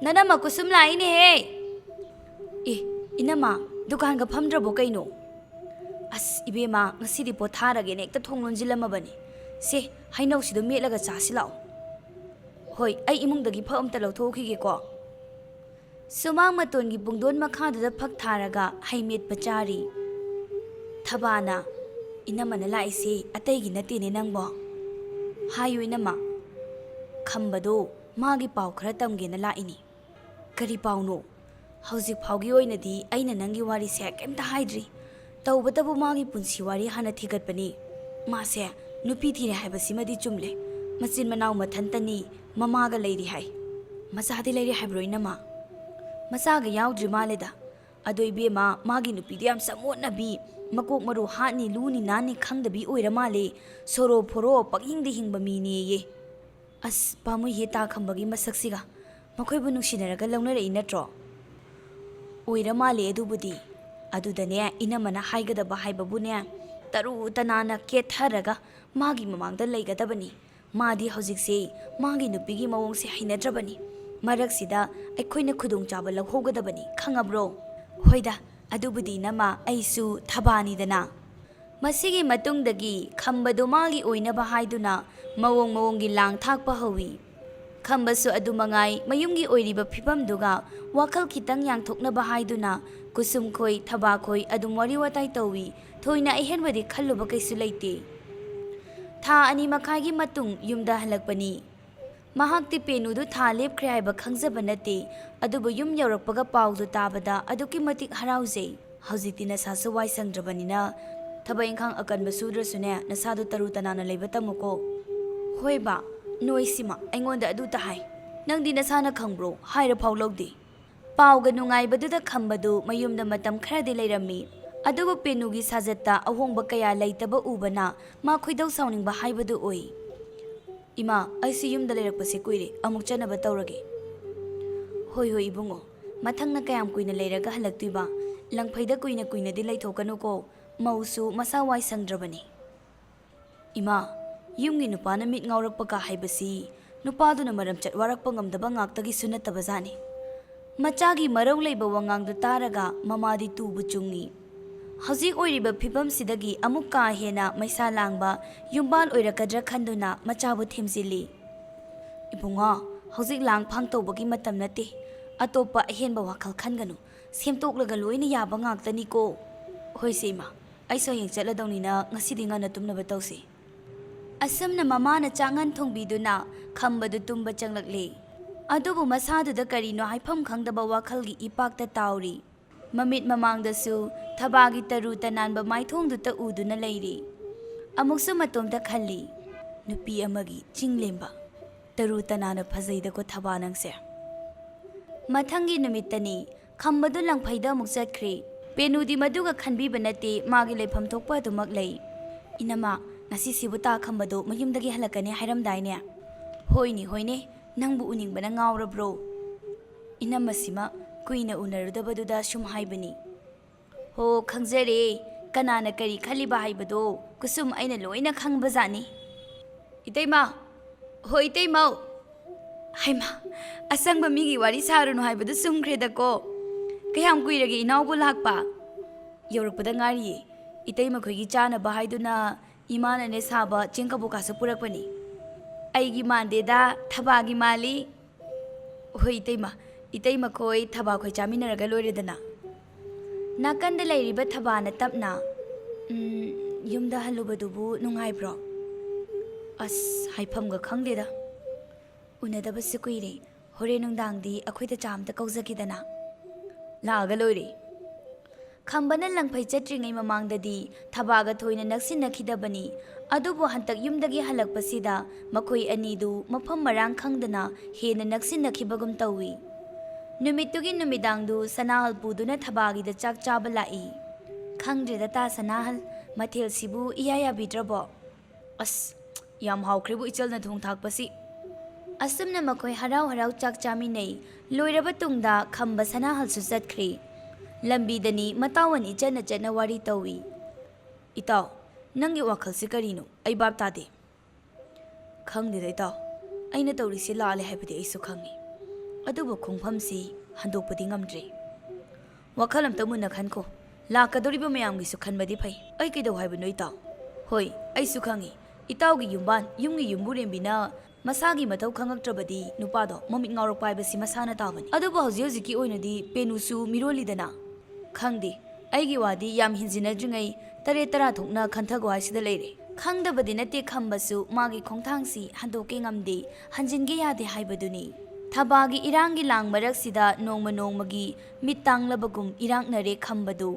ꯅꯅꯝꯃ ꯀꯨꯁꯨꯝ ꯂꯥꯛꯏꯅꯦꯍꯦ!" "ꯑꯦ, ꯏꯅꯝꯃ, ꯗꯨꯀꯥꯟꯒ ꯐꯝꯗ꯭ꯔꯕꯣ ꯀꯩꯅꯣ?" "ꯑꯁ, ꯏꯕꯦꯝꯃ, ꯉꯁꯤꯗꯤ ꯄꯣꯊꯥꯔꯒꯦꯅ ꯍꯦꯛꯇ ꯊꯣꯡ ꯂꯣꯟꯁꯤꯜꯂꯝꯃꯕꯅꯤ꯫ ꯁꯦ, ꯍꯩꯅꯧꯁꯤꯗꯣ ꯃꯦꯠꯂꯒ ꯆꯥꯁꯤ ꯂꯥꯛꯑꯣ꯫" "ꯍꯣꯏ, ꯑꯩ ꯏꯃꯨꯡꯗꯒꯤ ꯐꯛ ꯑꯝꯇ ꯂꯧꯊꯣꯛꯎꯈꯤꯒꯦꯀꯣ꯫" ꯁꯨꯃꯥꯡ ꯃꯇꯣꯟꯒꯤ ꯄꯨꯡꯗꯣꯟ ꯃꯈꯥꯗꯨꯗ ꯐꯛ ꯊꯥꯔꯒ ꯍꯩ ꯃꯦꯠꯄ ꯆꯥꯔꯤ꯫ ꯊꯕꯥꯅ, "ꯏꯅꯝꯃꯅ ꯂꯥꯛꯏꯁꯦ ꯑꯇꯩꯒꯤ ꯅꯠꯇꯦꯅꯦ ꯅꯪꯕꯣ꯫" "ꯍꯥꯏꯌꯨ ꯏꯅꯝꯃ꯫" "ꯈꯝꯕꯗꯣ ꯃꯥꯒꯤ ꯄꯥꯎ ꯈꯔ ꯇꯝꯒꯦꯅ ꯂꯥꯛꯏꯅꯤ꯫" "ꯀꯔꯤ ꯄꯥꯎꯅꯣ?" "ꯍꯧꯖꯤꯛ ꯐꯥꯎꯒꯤ ꯑꯣꯏꯅꯗꯤ ꯑꯩꯅ ꯅꯪꯒꯤ ꯋꯥꯔꯤꯁꯦ ꯀꯩꯝꯇ ꯍꯥꯏꯗ꯭ꯔꯤ꯫ ꯇꯧꯕꯇꯕꯨ ꯃꯥꯒꯤ ꯄꯨꯟꯁꯤ ꯋꯥꯔꯤ ꯍꯥꯟꯅ ꯊꯤꯒꯠꯄꯅꯤ꯫ ꯃꯥꯁꯦ ꯅꯨꯄꯤ ꯊꯤꯔꯦ ꯍꯥꯏꯕꯁꯤꯃꯗꯤ ꯆꯨꯝꯂꯦ꯫ ꯃꯆꯤꯟ ꯃꯅꯥꯎ ꯃꯊꯟꯇꯅꯤ, ꯃꯃꯥꯒ ꯂꯩꯔꯤ ꯍꯥꯏ꯫" "ꯃꯆꯥꯗꯤ ꯂꯩꯔꯦ ꯍꯥꯏꯕ꯭ꯔꯣ, ꯏꯅꯝꯃ?" "ꯃꯆꯥꯒ ꯌꯥꯎꯗ꯭ꯔꯤ ꯃꯥꯜꯂꯦꯗ꯫ ꯑꯗꯣ ꯏꯕꯦꯝꯃ, ꯃꯥꯒꯤ ꯅꯨꯄꯤꯗꯣ ꯌꯥꯝ ꯆꯃꯣꯠꯅꯕꯤ, ꯃꯀꯣꯛ ꯃꯔꯨ ꯍꯥꯠꯅꯤ, ꯂꯨꯅꯤ ꯅꯥꯟꯅꯤ ꯈꯪꯗꯕꯤ ꯑꯣꯏꯔ ꯃꯥꯜꯂꯦ꯫ ꯁꯣꯔꯣ ꯐꯣꯔꯣ ꯄꯪꯍꯤꯡꯗ ꯍꯤꯡꯕ ꯃꯤꯅꯦꯌꯦ꯫ ꯑꯁ, ꯄꯥꯝꯃꯨꯏꯍꯦ ꯇꯥ ꯈꯝꯕꯒꯤ ꯃꯁꯛꯁꯤꯒ꯫ ꯃꯈꯣꯏꯕꯨ ꯅꯨꯡꯁꯤꯅꯔꯒ ꯂꯧꯅꯔꯛꯏ ꯅꯠꯇ꯭ꯔꯣ?" "ꯑꯣꯏꯔ ꯃꯥꯜꯂꯦ ꯑꯗꯨꯕꯨꯗꯤ꯫ ꯑꯗꯨꯗꯅꯦ, ꯏꯅꯝꯃꯅ ꯍꯥꯏꯒꯗꯕ ꯍꯥꯏꯕꯕꯨꯅꯦ, ꯇꯔꯨ ꯇꯅꯥꯟꯅ ꯀꯦꯊꯔꯒ ꯃꯥꯒꯤ ꯃꯃꯥꯡꯗ ꯂꯩꯒꯗꯕꯅꯤ꯫ ꯃꯥꯗꯤ ꯍꯧꯖꯤꯛꯁꯦ ꯃꯥꯒꯤ ꯅꯨꯄꯤꯒꯤ ꯃꯑꯣꯡꯁꯦ ꯍꯩꯅꯗ꯭ꯔꯕꯅꯤ꯫ ꯃꯔꯛꯁꯤꯗ ꯑꯩꯈꯣꯏꯅ ꯈꯨꯗꯣꯡꯆꯥꯕ ꯂꯧꯍꯧꯒꯗꯕꯅꯤ, ꯈꯪꯉꯕ꯭ꯔꯣ?" "ꯍꯣꯏꯗ, ꯑꯗꯨꯕꯨꯗꯤ ꯏꯅꯝꯃ, ꯑꯩꯁꯨ ꯊꯕꯥꯅꯤꯗꯅ꯫" ꯃꯁꯤꯒꯤ ꯃꯇꯨꯡꯗꯒꯤ ꯈꯝꯕꯗꯨ ꯃꯥꯒꯤ ꯑꯣꯏꯅꯕ ꯍꯥꯏꯗꯨꯅ ꯃꯑꯣꯡ ꯃꯑꯣꯡꯒꯤ ꯂꯥꯡ ꯊꯥꯛꯄ ꯍꯧꯏ꯫ ꯈꯝꯕꯁꯨ ꯑꯗꯨ ꯃꯉꯥꯏ, ꯃꯌꯨꯝꯒꯤ ꯑꯣꯏꯔꯤꯕ ꯐꯤꯕꯝꯗꯨꯒ ꯋꯥꯈꯜ ꯈꯤꯇꯪ ꯌꯥꯡꯊꯣꯛꯅꯕ ꯍꯥꯏꯗꯨꯅ ꯀꯨꯁꯨꯝꯈꯣꯏ, ꯊꯕꯥꯈꯣꯏ ꯑꯗꯨꯝ ꯋꯥꯔꯤ ꯋꯥꯇꯥꯏ ꯇꯧꯏ꯫ ꯊꯣꯏꯅ ꯑꯍꯦꯟꯕꯗꯤ ꯈꯜꯂꯨꯕ ꯀꯩꯁꯨ ꯂꯩꯇꯦ꯫ ꯊꯥ ꯑꯅꯤ ꯃꯈꯥꯏꯒꯤ ꯃꯇꯨꯡ ꯌꯨꯝꯗ ꯍꯜꯂꯛꯄꯅꯤ꯫ ꯃꯍꯥꯛꯇꯤ ꯄꯦꯅꯨꯗꯨ ꯊꯥ ꯂꯦꯞꯈ꯭ꯔꯦ ꯍꯥꯏꯕ ꯈꯪꯖꯕ ꯅꯠꯇꯦ, ꯑꯗꯨꯕꯨ ꯌꯨꯝ ꯌꯧꯔꯛꯄꯒ ꯄꯥꯎꯗꯨ ꯇꯥꯕꯗ ꯑꯗꯨꯛꯀꯤ ꯃꯇꯤꯛ ꯍꯔꯥꯎꯖꯩ꯫ "ꯍꯧꯖꯤꯛꯇꯤ ꯅꯁꯥꯁꯨ ꯋꯥꯏ ꯁꯪꯗ꯭ꯔꯕꯅꯤꯅ ꯊꯕꯛ ꯏꯪꯈꯥꯡ ꯑꯀꯟꯕ ꯁꯨꯗ꯭ꯔꯁꯨꯅꯦ, ꯅꯁꯥꯗꯨ ꯇꯔꯨ ꯇꯅꯥꯟꯅ ꯂꯩꯕ ꯇꯝꯃꯨꯀꯣ꯫" "ꯍꯣꯏ ꯕꯥ, ꯅꯣꯏꯁꯤꯃ ꯑꯩꯉꯣꯟꯗ ꯑꯗꯨꯇ ꯍꯥꯏ꯫ ꯅꯪꯗꯤ ꯅꯁꯥꯅ ꯈꯪꯕ꯭ꯔꯣ? ꯍꯥꯏꯔ ꯐꯥꯎ ꯂꯧꯗꯦ꯫" ꯄꯥꯎꯒ ꯅꯨꯡꯉꯥꯏꯕꯗꯨꯗ ꯈꯝꯕꯗꯨ ꯃꯌꯨꯝꯗ ꯃꯇꯝ ꯈꯔꯗꯤ ꯂꯩꯔꯝꯃꯤ꯫ ꯑꯗꯨꯕꯨ ꯄꯦꯅꯨꯒꯤ ꯁꯥꯖꯠꯇ ꯑꯍꯣꯡꯕ ꯀꯌꯥ ꯂꯩꯇꯕ ꯎꯕꯅ ꯃꯥ ꯈꯣꯏꯗꯧ ꯁꯥꯎꯅꯤꯡꯕ ꯍꯥꯏꯕꯗꯨ ꯑꯣꯏ꯫ "ꯏꯃꯥ, ꯑꯩꯁꯨ ꯌꯨꯝꯗ ꯂꯩꯔꯛꯄꯁꯦ ꯀꯨꯏꯔꯦ, ꯑꯃꯨꯛ ꯆꯠꯅꯕ ꯇꯧꯔꯒꯦ꯫" "ꯍꯣꯏ, ꯍꯣꯏ, ꯏꯕꯨꯡꯉꯣ, ꯃꯊꯪꯅ ꯀꯌꯥꯝ ꯀꯨꯏꯅ ꯂꯩꯔꯒ ꯍꯜꯂꯛꯇꯣꯏꯕ? ꯂꯪꯐꯩꯗ ꯀꯨꯏꯅ ꯀꯨꯏꯅꯗꯤ ꯂꯩꯊꯣꯛꯀꯅꯨꯀꯣ, ꯃꯧꯁꯨ ꯃꯁꯥ ꯋꯥꯏ ꯁꯪꯗ꯭ꯔꯕꯅꯤ꯫" ꯏꯃꯥ, ꯌꯨꯝꯒꯤ ꯅꯨꯄꯥꯅ ꯃꯤꯠ ꯉꯥꯎꯔꯛꯄꯒ ꯍꯥꯏꯕꯁꯤ ꯅꯨꯄꯥꯗꯨꯅ ꯃꯔꯝꯆꯠ ꯋꯥꯔꯛꯄ ꯉꯝꯗꯕ ꯉꯥꯛꯇꯒꯤꯁꯨ ꯅꯠꯇꯕꯖꯥꯠꯅꯤ꯫ ꯃꯆꯥꯒꯤ ꯃꯔꯧ ꯂꯩꯕ ꯋꯥꯉꯥꯡꯗꯨ ꯇꯥꯔꯒ ꯃꯃꯥꯗꯤ ꯇꯨꯕꯨ ꯆꯨꯡꯉꯤ꯫ ꯍꯧꯖꯤꯛ ꯑꯣꯏꯔꯤꯕ ꯐꯤꯕꯝꯁꯤꯗꯒꯤ ꯑꯃꯨꯛ ꯀꯥ ꯍꯦꯟꯅ ꯃꯩꯁꯥ ꯂꯥꯡꯕ ꯌꯨꯝꯕꯥꯜ ꯑꯣꯏꯔꯛꯀꯗ꯭ꯔꯥ ꯈꯟꯗꯨꯅ ꯃꯆꯥꯕꯨ ꯊꯦꯝꯖꯤꯜꯂꯤ꯫ "ꯏꯕꯨꯡꯉꯣ, ꯍꯧꯖꯤꯛ ꯂꯥꯡ ꯐꯥꯡ ꯇꯧꯕꯒꯤ ꯃꯇꯝ ꯅꯠꯇꯦ꯫ ꯑꯇꯣꯞꯄ ꯑꯍꯦꯟꯕ ꯋꯥꯈꯜ ꯈꯟꯒꯅꯨ꯫ ꯁꯦꯝꯗꯣꯛꯂꯒ ꯂꯣꯏꯅ ꯌꯥꯕ ꯉꯥꯛꯇꯅꯤꯀꯣ꯫" "ꯍꯣꯏꯁꯦ ꯏꯃꯥ, ꯑꯩꯁꯨ ꯍꯌꯦꯡ ꯆꯠꯂꯗꯧꯅꯤꯅ ꯉꯁꯤꯗꯤ ꯉꯟꯅ ꯇꯨꯝꯅꯕ ꯇꯧꯁꯤ꯫" ꯑꯁꯨꯝꯅ ꯃꯃꯥꯅ ꯆꯥꯛꯉꯟ ꯊꯣꯡꯕꯤꯗꯨꯅ ꯈꯝꯕꯗꯨ ꯇꯨꯝꯕ ꯆꯪꯂꯛꯂꯦ꯫ ꯑꯗꯨꯕꯨ ꯃꯁꯥꯗꯨꯗ ꯀꯔꯤꯅꯣ ꯍꯥꯏꯐꯝ ꯈꯪꯗꯕ ꯋꯥꯈꯜꯒꯤ ꯏꯄꯥꯛꯇ ꯇꯥꯎꯔꯤ꯫ ꯃꯃꯤꯠ ꯃꯃꯥꯡꯗꯁꯨ ꯊꯕꯥꯒꯤ ꯇꯔꯨ ꯇꯅꯥꯟꯕ ꯃꯥꯏꯊꯣꯡꯗꯨꯇ ꯎꯗꯨꯅ ꯂꯩꯔꯤ꯫ ꯑꯃꯨꯛꯁꯨ ꯃꯇꯣꯝꯇ ꯈꯜꯂꯤ, "ꯅꯨꯄꯤ ꯑꯃꯒꯤ ꯆꯤꯡꯂꯦꯝꯕ꯫ ꯇꯔꯨ ꯇꯅꯥꯟꯅ ꯐꯖꯩꯗꯀꯣ ꯊꯕꯥ ꯅꯪꯁꯦ꯫ ꯃꯊꯪꯒꯤ ꯅꯨꯃꯤꯠꯇꯅꯤ꯫ ꯈꯝꯕꯗꯨ ꯂꯪꯐꯩꯗ ꯑꯃꯨꯛ ꯆꯠꯈ꯭ꯔꯦ꯫ ꯄꯦꯅꯨꯗꯤ ꯃꯗꯨꯒ ꯈꯟꯕꯤꯕ ꯅꯠꯇꯦ, ꯃꯥꯒꯤ ꯂꯩꯐꯝ ꯊꯣꯛꯄ ꯑꯗꯨꯃꯛ ꯂꯩ꯫ "ꯏꯅꯝꯃ, ꯉꯁꯤꯁꯤꯕꯨ ꯇꯥ ꯈꯝꯕꯗꯨ ꯃꯌꯨꯝꯗꯒꯤ ꯍꯜꯂꯛꯀꯅꯤ ꯍꯥꯏꯔꯝꯗꯥꯏꯅꯦ?" "ꯍꯣꯏꯅꯦ, ꯍꯣꯏꯅꯦ, ꯅꯪꯕꯨ ꯎꯅꯤꯡꯕꯅ ꯉꯥꯎꯔꯕ꯭ꯔꯣ?" ꯏꯅꯝꯃꯁꯤꯃ ꯀꯨꯏꯅ ꯎꯅꯔꯨꯗꯕꯗꯨꯗ ꯁꯨꯝ ꯍꯥꯏꯕꯅꯤ꯫ "ꯍꯣ, ꯈꯪꯖꯔꯦ꯫ ꯀꯅꯥꯅ ꯀꯔꯤ ꯈꯜꯂꯤꯕ ꯍꯥꯏꯕꯗꯣ ꯀꯨꯁꯨꯝ ꯑꯩꯅ ꯂꯣꯏꯅ ꯈꯪꯕꯖꯥꯠꯅꯤ꯫ ꯏꯇꯩꯃ! ꯍꯣ, ꯏꯇꯩꯃꯧ!" "ꯍꯩꯃꯥ, ꯑꯁꯪꯕ ꯃꯤꯒꯤ ꯋꯥꯔꯤ ꯁꯥꯔꯨꯅꯨ ꯍꯥꯏꯕꯗꯨ ꯆꯨꯝꯈ꯭ꯔꯦꯗꯀꯣ꯫ ꯀꯌꯥꯝ ꯀꯨꯏꯔꯒꯦ ꯏꯅꯥꯎꯕꯨ ꯂꯥꯛꯄ?" "ꯌꯧꯔꯛꯄꯗ ꯉꯥꯏꯔꯤꯌꯦ꯫ ꯏꯇꯩꯃꯈꯣꯏꯒꯤ ꯆꯥꯅꯕ ꯍꯥꯏꯗꯨꯅ ꯏꯃꯥꯅꯅꯦ ꯁꯥꯕ ꯆꯦꯡ ꯀꯕꯣꯛꯀꯥꯁꯨ ꯄꯨꯔꯛꯄꯅꯤ꯫" "ꯑꯩꯒꯤ ꯃꯥꯟꯗꯦꯗ, ꯊꯕꯥꯒꯤ ꯃꯥꯜꯂꯤ꯫" "ꯍꯣꯏ ꯏꯇꯩꯃ, ꯏꯇꯩꯃꯈꯣꯏ ꯊꯕꯥꯈꯣꯏ ꯆꯥꯃꯤꯟꯅꯔꯒ ꯂꯣꯏꯔꯦꯗꯅ꯫" ꯅꯥꯀꯟꯗ ꯂꯩꯔꯤꯕ ꯊꯕꯥꯅ ꯇꯞꯅ, "ꯎꯝ, ꯌꯨꯝꯗ ꯍꯜꯂꯨꯕꯗꯨꯕꯨ ꯅꯨꯡꯉꯥꯏꯕ꯭ꯔꯣ?" "ꯑꯁ, ꯍꯥꯏꯐꯝꯒ ꯈꯪꯗꯦꯗ꯫ ꯎꯅꯗꯕꯁꯨ ꯀꯨꯏꯔꯦ꯫ ꯍꯣꯔꯦꯟ ꯅꯨꯡꯗꯥꯡꯗꯤ ꯑꯩꯈꯣꯏꯗ ꯆꯥ ꯑꯝꯇ ꯀꯧꯖꯒꯦꯗꯅ꯫" "ꯂꯥꯛꯑꯒ ꯂꯣꯏꯔꯦ꯫" ꯈꯝꯕꯅ ꯂꯪꯐꯩ ꯆꯠꯇ꯭ꯔꯤꯉꯩ ꯃꯃꯥꯡꯗꯗꯤ ꯊꯕꯥꯒ ꯊꯣꯏꯅ ꯅꯛꯁꯤꯟꯅꯈꯤꯗꯕꯅꯤ꯫ ꯑꯗꯨꯕꯨ ꯍꯟꯇꯛ ꯌꯨꯝꯗꯒꯤ ꯍꯜꯂꯛꯄꯁꯤꯗ ꯃꯈꯣꯏ ꯑꯅꯤꯗꯨ ꯃꯐꯝ ꯃꯔꯥꯡ ꯈꯪꯗꯅ ꯍꯦꯟꯅ ꯅꯛꯁꯤꯟꯅꯈꯤꯕꯒꯨꯝ ꯇꯧꯏ꯫ ꯅꯨꯃꯤꯠꯇꯨꯒꯤ ꯅꯨꯃꯤꯗꯥꯡꯗꯨ ꯁꯅꯥꯍꯜ ꯄꯨꯗꯨꯅ ꯊꯕꯥꯒꯤꯗ ꯆꯥꯛ ꯆꯥꯕ ꯂꯥꯛꯏ꯫ "ꯈꯪꯗ꯭ꯔꯦꯗ ꯇꯥ ꯁꯅꯥꯍꯜ, ꯃꯊꯦꯜꯁꯤꯕꯨ ꯏꯌꯥ ꯌꯥꯕꯤꯗ꯭ꯔꯕꯣ?" "ꯑꯁ, ꯌꯥꯝ ꯍꯥꯎꯈ꯭ꯔꯦꯕꯨ ꯏꯆꯜꯅ ꯊꯣꯡ ꯊꯥꯛꯄꯁꯤ꯫" ꯑꯁꯨꯝꯅ ꯃꯈꯣꯏ ꯍꯔꯥꯎ ꯍꯔꯥꯎ ꯆꯥꯛ ꯆꯥꯃꯤꯟꯅꯩ꯫ ꯂꯣꯏꯔꯕ ꯇꯨꯡꯗ ꯈꯝꯕ ꯁꯅꯥꯍꯜꯁꯨ ꯆꯠꯈ꯭ꯔꯦ꯫ ꯂꯝꯕꯤꯗꯅꯤ ꯃꯇꯥꯎ ꯑꯅꯤ ꯆꯠꯅ ꯆꯠꯅ ꯋꯥꯔꯤ ꯇꯧꯏ꯫ "ꯏꯇꯥꯎ, ꯅꯪꯒꯤ ꯋꯥꯈꯜꯁꯤ ꯀꯔꯤꯅꯣ? ꯑꯩ ꯚꯥꯞ ꯇꯥꯗꯦ꯫" "ꯈꯪꯗꯦꯗ ꯏꯇꯥꯎ, ꯑꯩꯅ ꯇꯧꯔꯤꯁꯤ ꯂꯥꯜꯂꯦ ꯍꯥꯏꯕꯗꯤ ꯑꯩꯁꯨ ꯈꯪꯉꯤ, ꯑꯗꯨꯕꯨ ꯈꯣꯡꯐꯝꯁꯤ ꯍꯟꯗꯣꯛꯄꯗꯤ ꯉꯝꯗ꯭ꯔꯦ꯫" "ꯋꯥꯈꯜ ꯑꯝꯇ ꯃꯨꯟꯅ ꯈꯟꯈꯣ꯫ ꯂꯥꯛꯀꯗꯧꯔꯤꯕ ꯃꯌꯥꯝꯒꯤꯁꯨ ꯈꯟꯕꯗꯤ ꯐꯩ꯫ ꯑꯩ ꯀꯩꯗꯧ ꯍꯥꯏꯕꯅꯣ ꯏꯇꯥꯎ?" "ꯍꯣꯏ, ꯑꯩꯁꯨ ꯈꯪꯉꯤ꯫ ꯏꯇꯥꯎꯒꯤ ꯌꯨꯝꯕꯥꯟ, ꯌꯨꯝꯒꯤ ꯌꯨꯝꯕꯨꯔꯦꯝꯕꯤꯅ ꯃꯁꯥꯒꯤ ꯃꯊꯧ ꯈꯪꯉꯛꯇ꯭ꯔꯕꯗꯤ ꯅꯨꯄꯥꯗꯣ ꯃꯃꯤꯠ ꯉꯥꯎꯔꯛꯄ ꯍꯥꯏꯕꯁꯤ ꯃꯁꯥꯅ ꯇꯥꯕꯅꯤ꯫ ꯑꯗꯨꯕꯨ ꯍꯧꯖꯤꯛ ꯍꯧꯖꯤꯛꯀꯤ ꯑꯣꯏꯅꯗꯤ ꯄꯦꯅꯨꯁꯨ ꯃꯤꯔꯣꯜꯂꯤꯗꯅ꯫" "ꯈꯪꯗꯦ, ꯑꯩꯒꯤ ꯋꯥꯗꯤ ꯌꯥꯝ ꯍꯦꯟꯖꯤꯟꯅꯗ꯭ꯔꯤꯉꯩ ꯇꯔꯦꯠ ꯇꯔꯥ ꯊꯣꯛꯅ ꯈꯟꯊꯒꯣ ꯍꯥꯏꯁꯤꯗ ꯂꯩꯔꯦ꯫" ꯈꯪꯗꯕꯗꯤ ꯅꯠꯇꯦ ꯈꯝꯕꯁꯨ ꯃꯥꯒꯤ ꯈꯣꯡꯊꯥꯡꯁꯤ ꯍꯟꯗꯣꯛꯀꯦ ꯉꯝꯗꯦ, ꯍꯟꯖꯤꯟꯒꯦ ꯌꯥꯗꯦ ꯍꯥꯏꯕꯗꯨꯅꯤ꯫ ꯊꯕꯥꯒꯤ ꯏꯔꯥꯡꯒꯤ ꯂꯥꯡ ꯃꯔꯛꯁꯤꯗ ꯅꯣꯡꯃ ꯅꯣꯡꯃꯒꯤ ꯃꯤꯠ ꯇꯥꯡꯂꯕꯒꯨꯝ ꯏꯔꯥꯛꯅꯔꯦ ꯈꯝꯕꯗꯨ꯫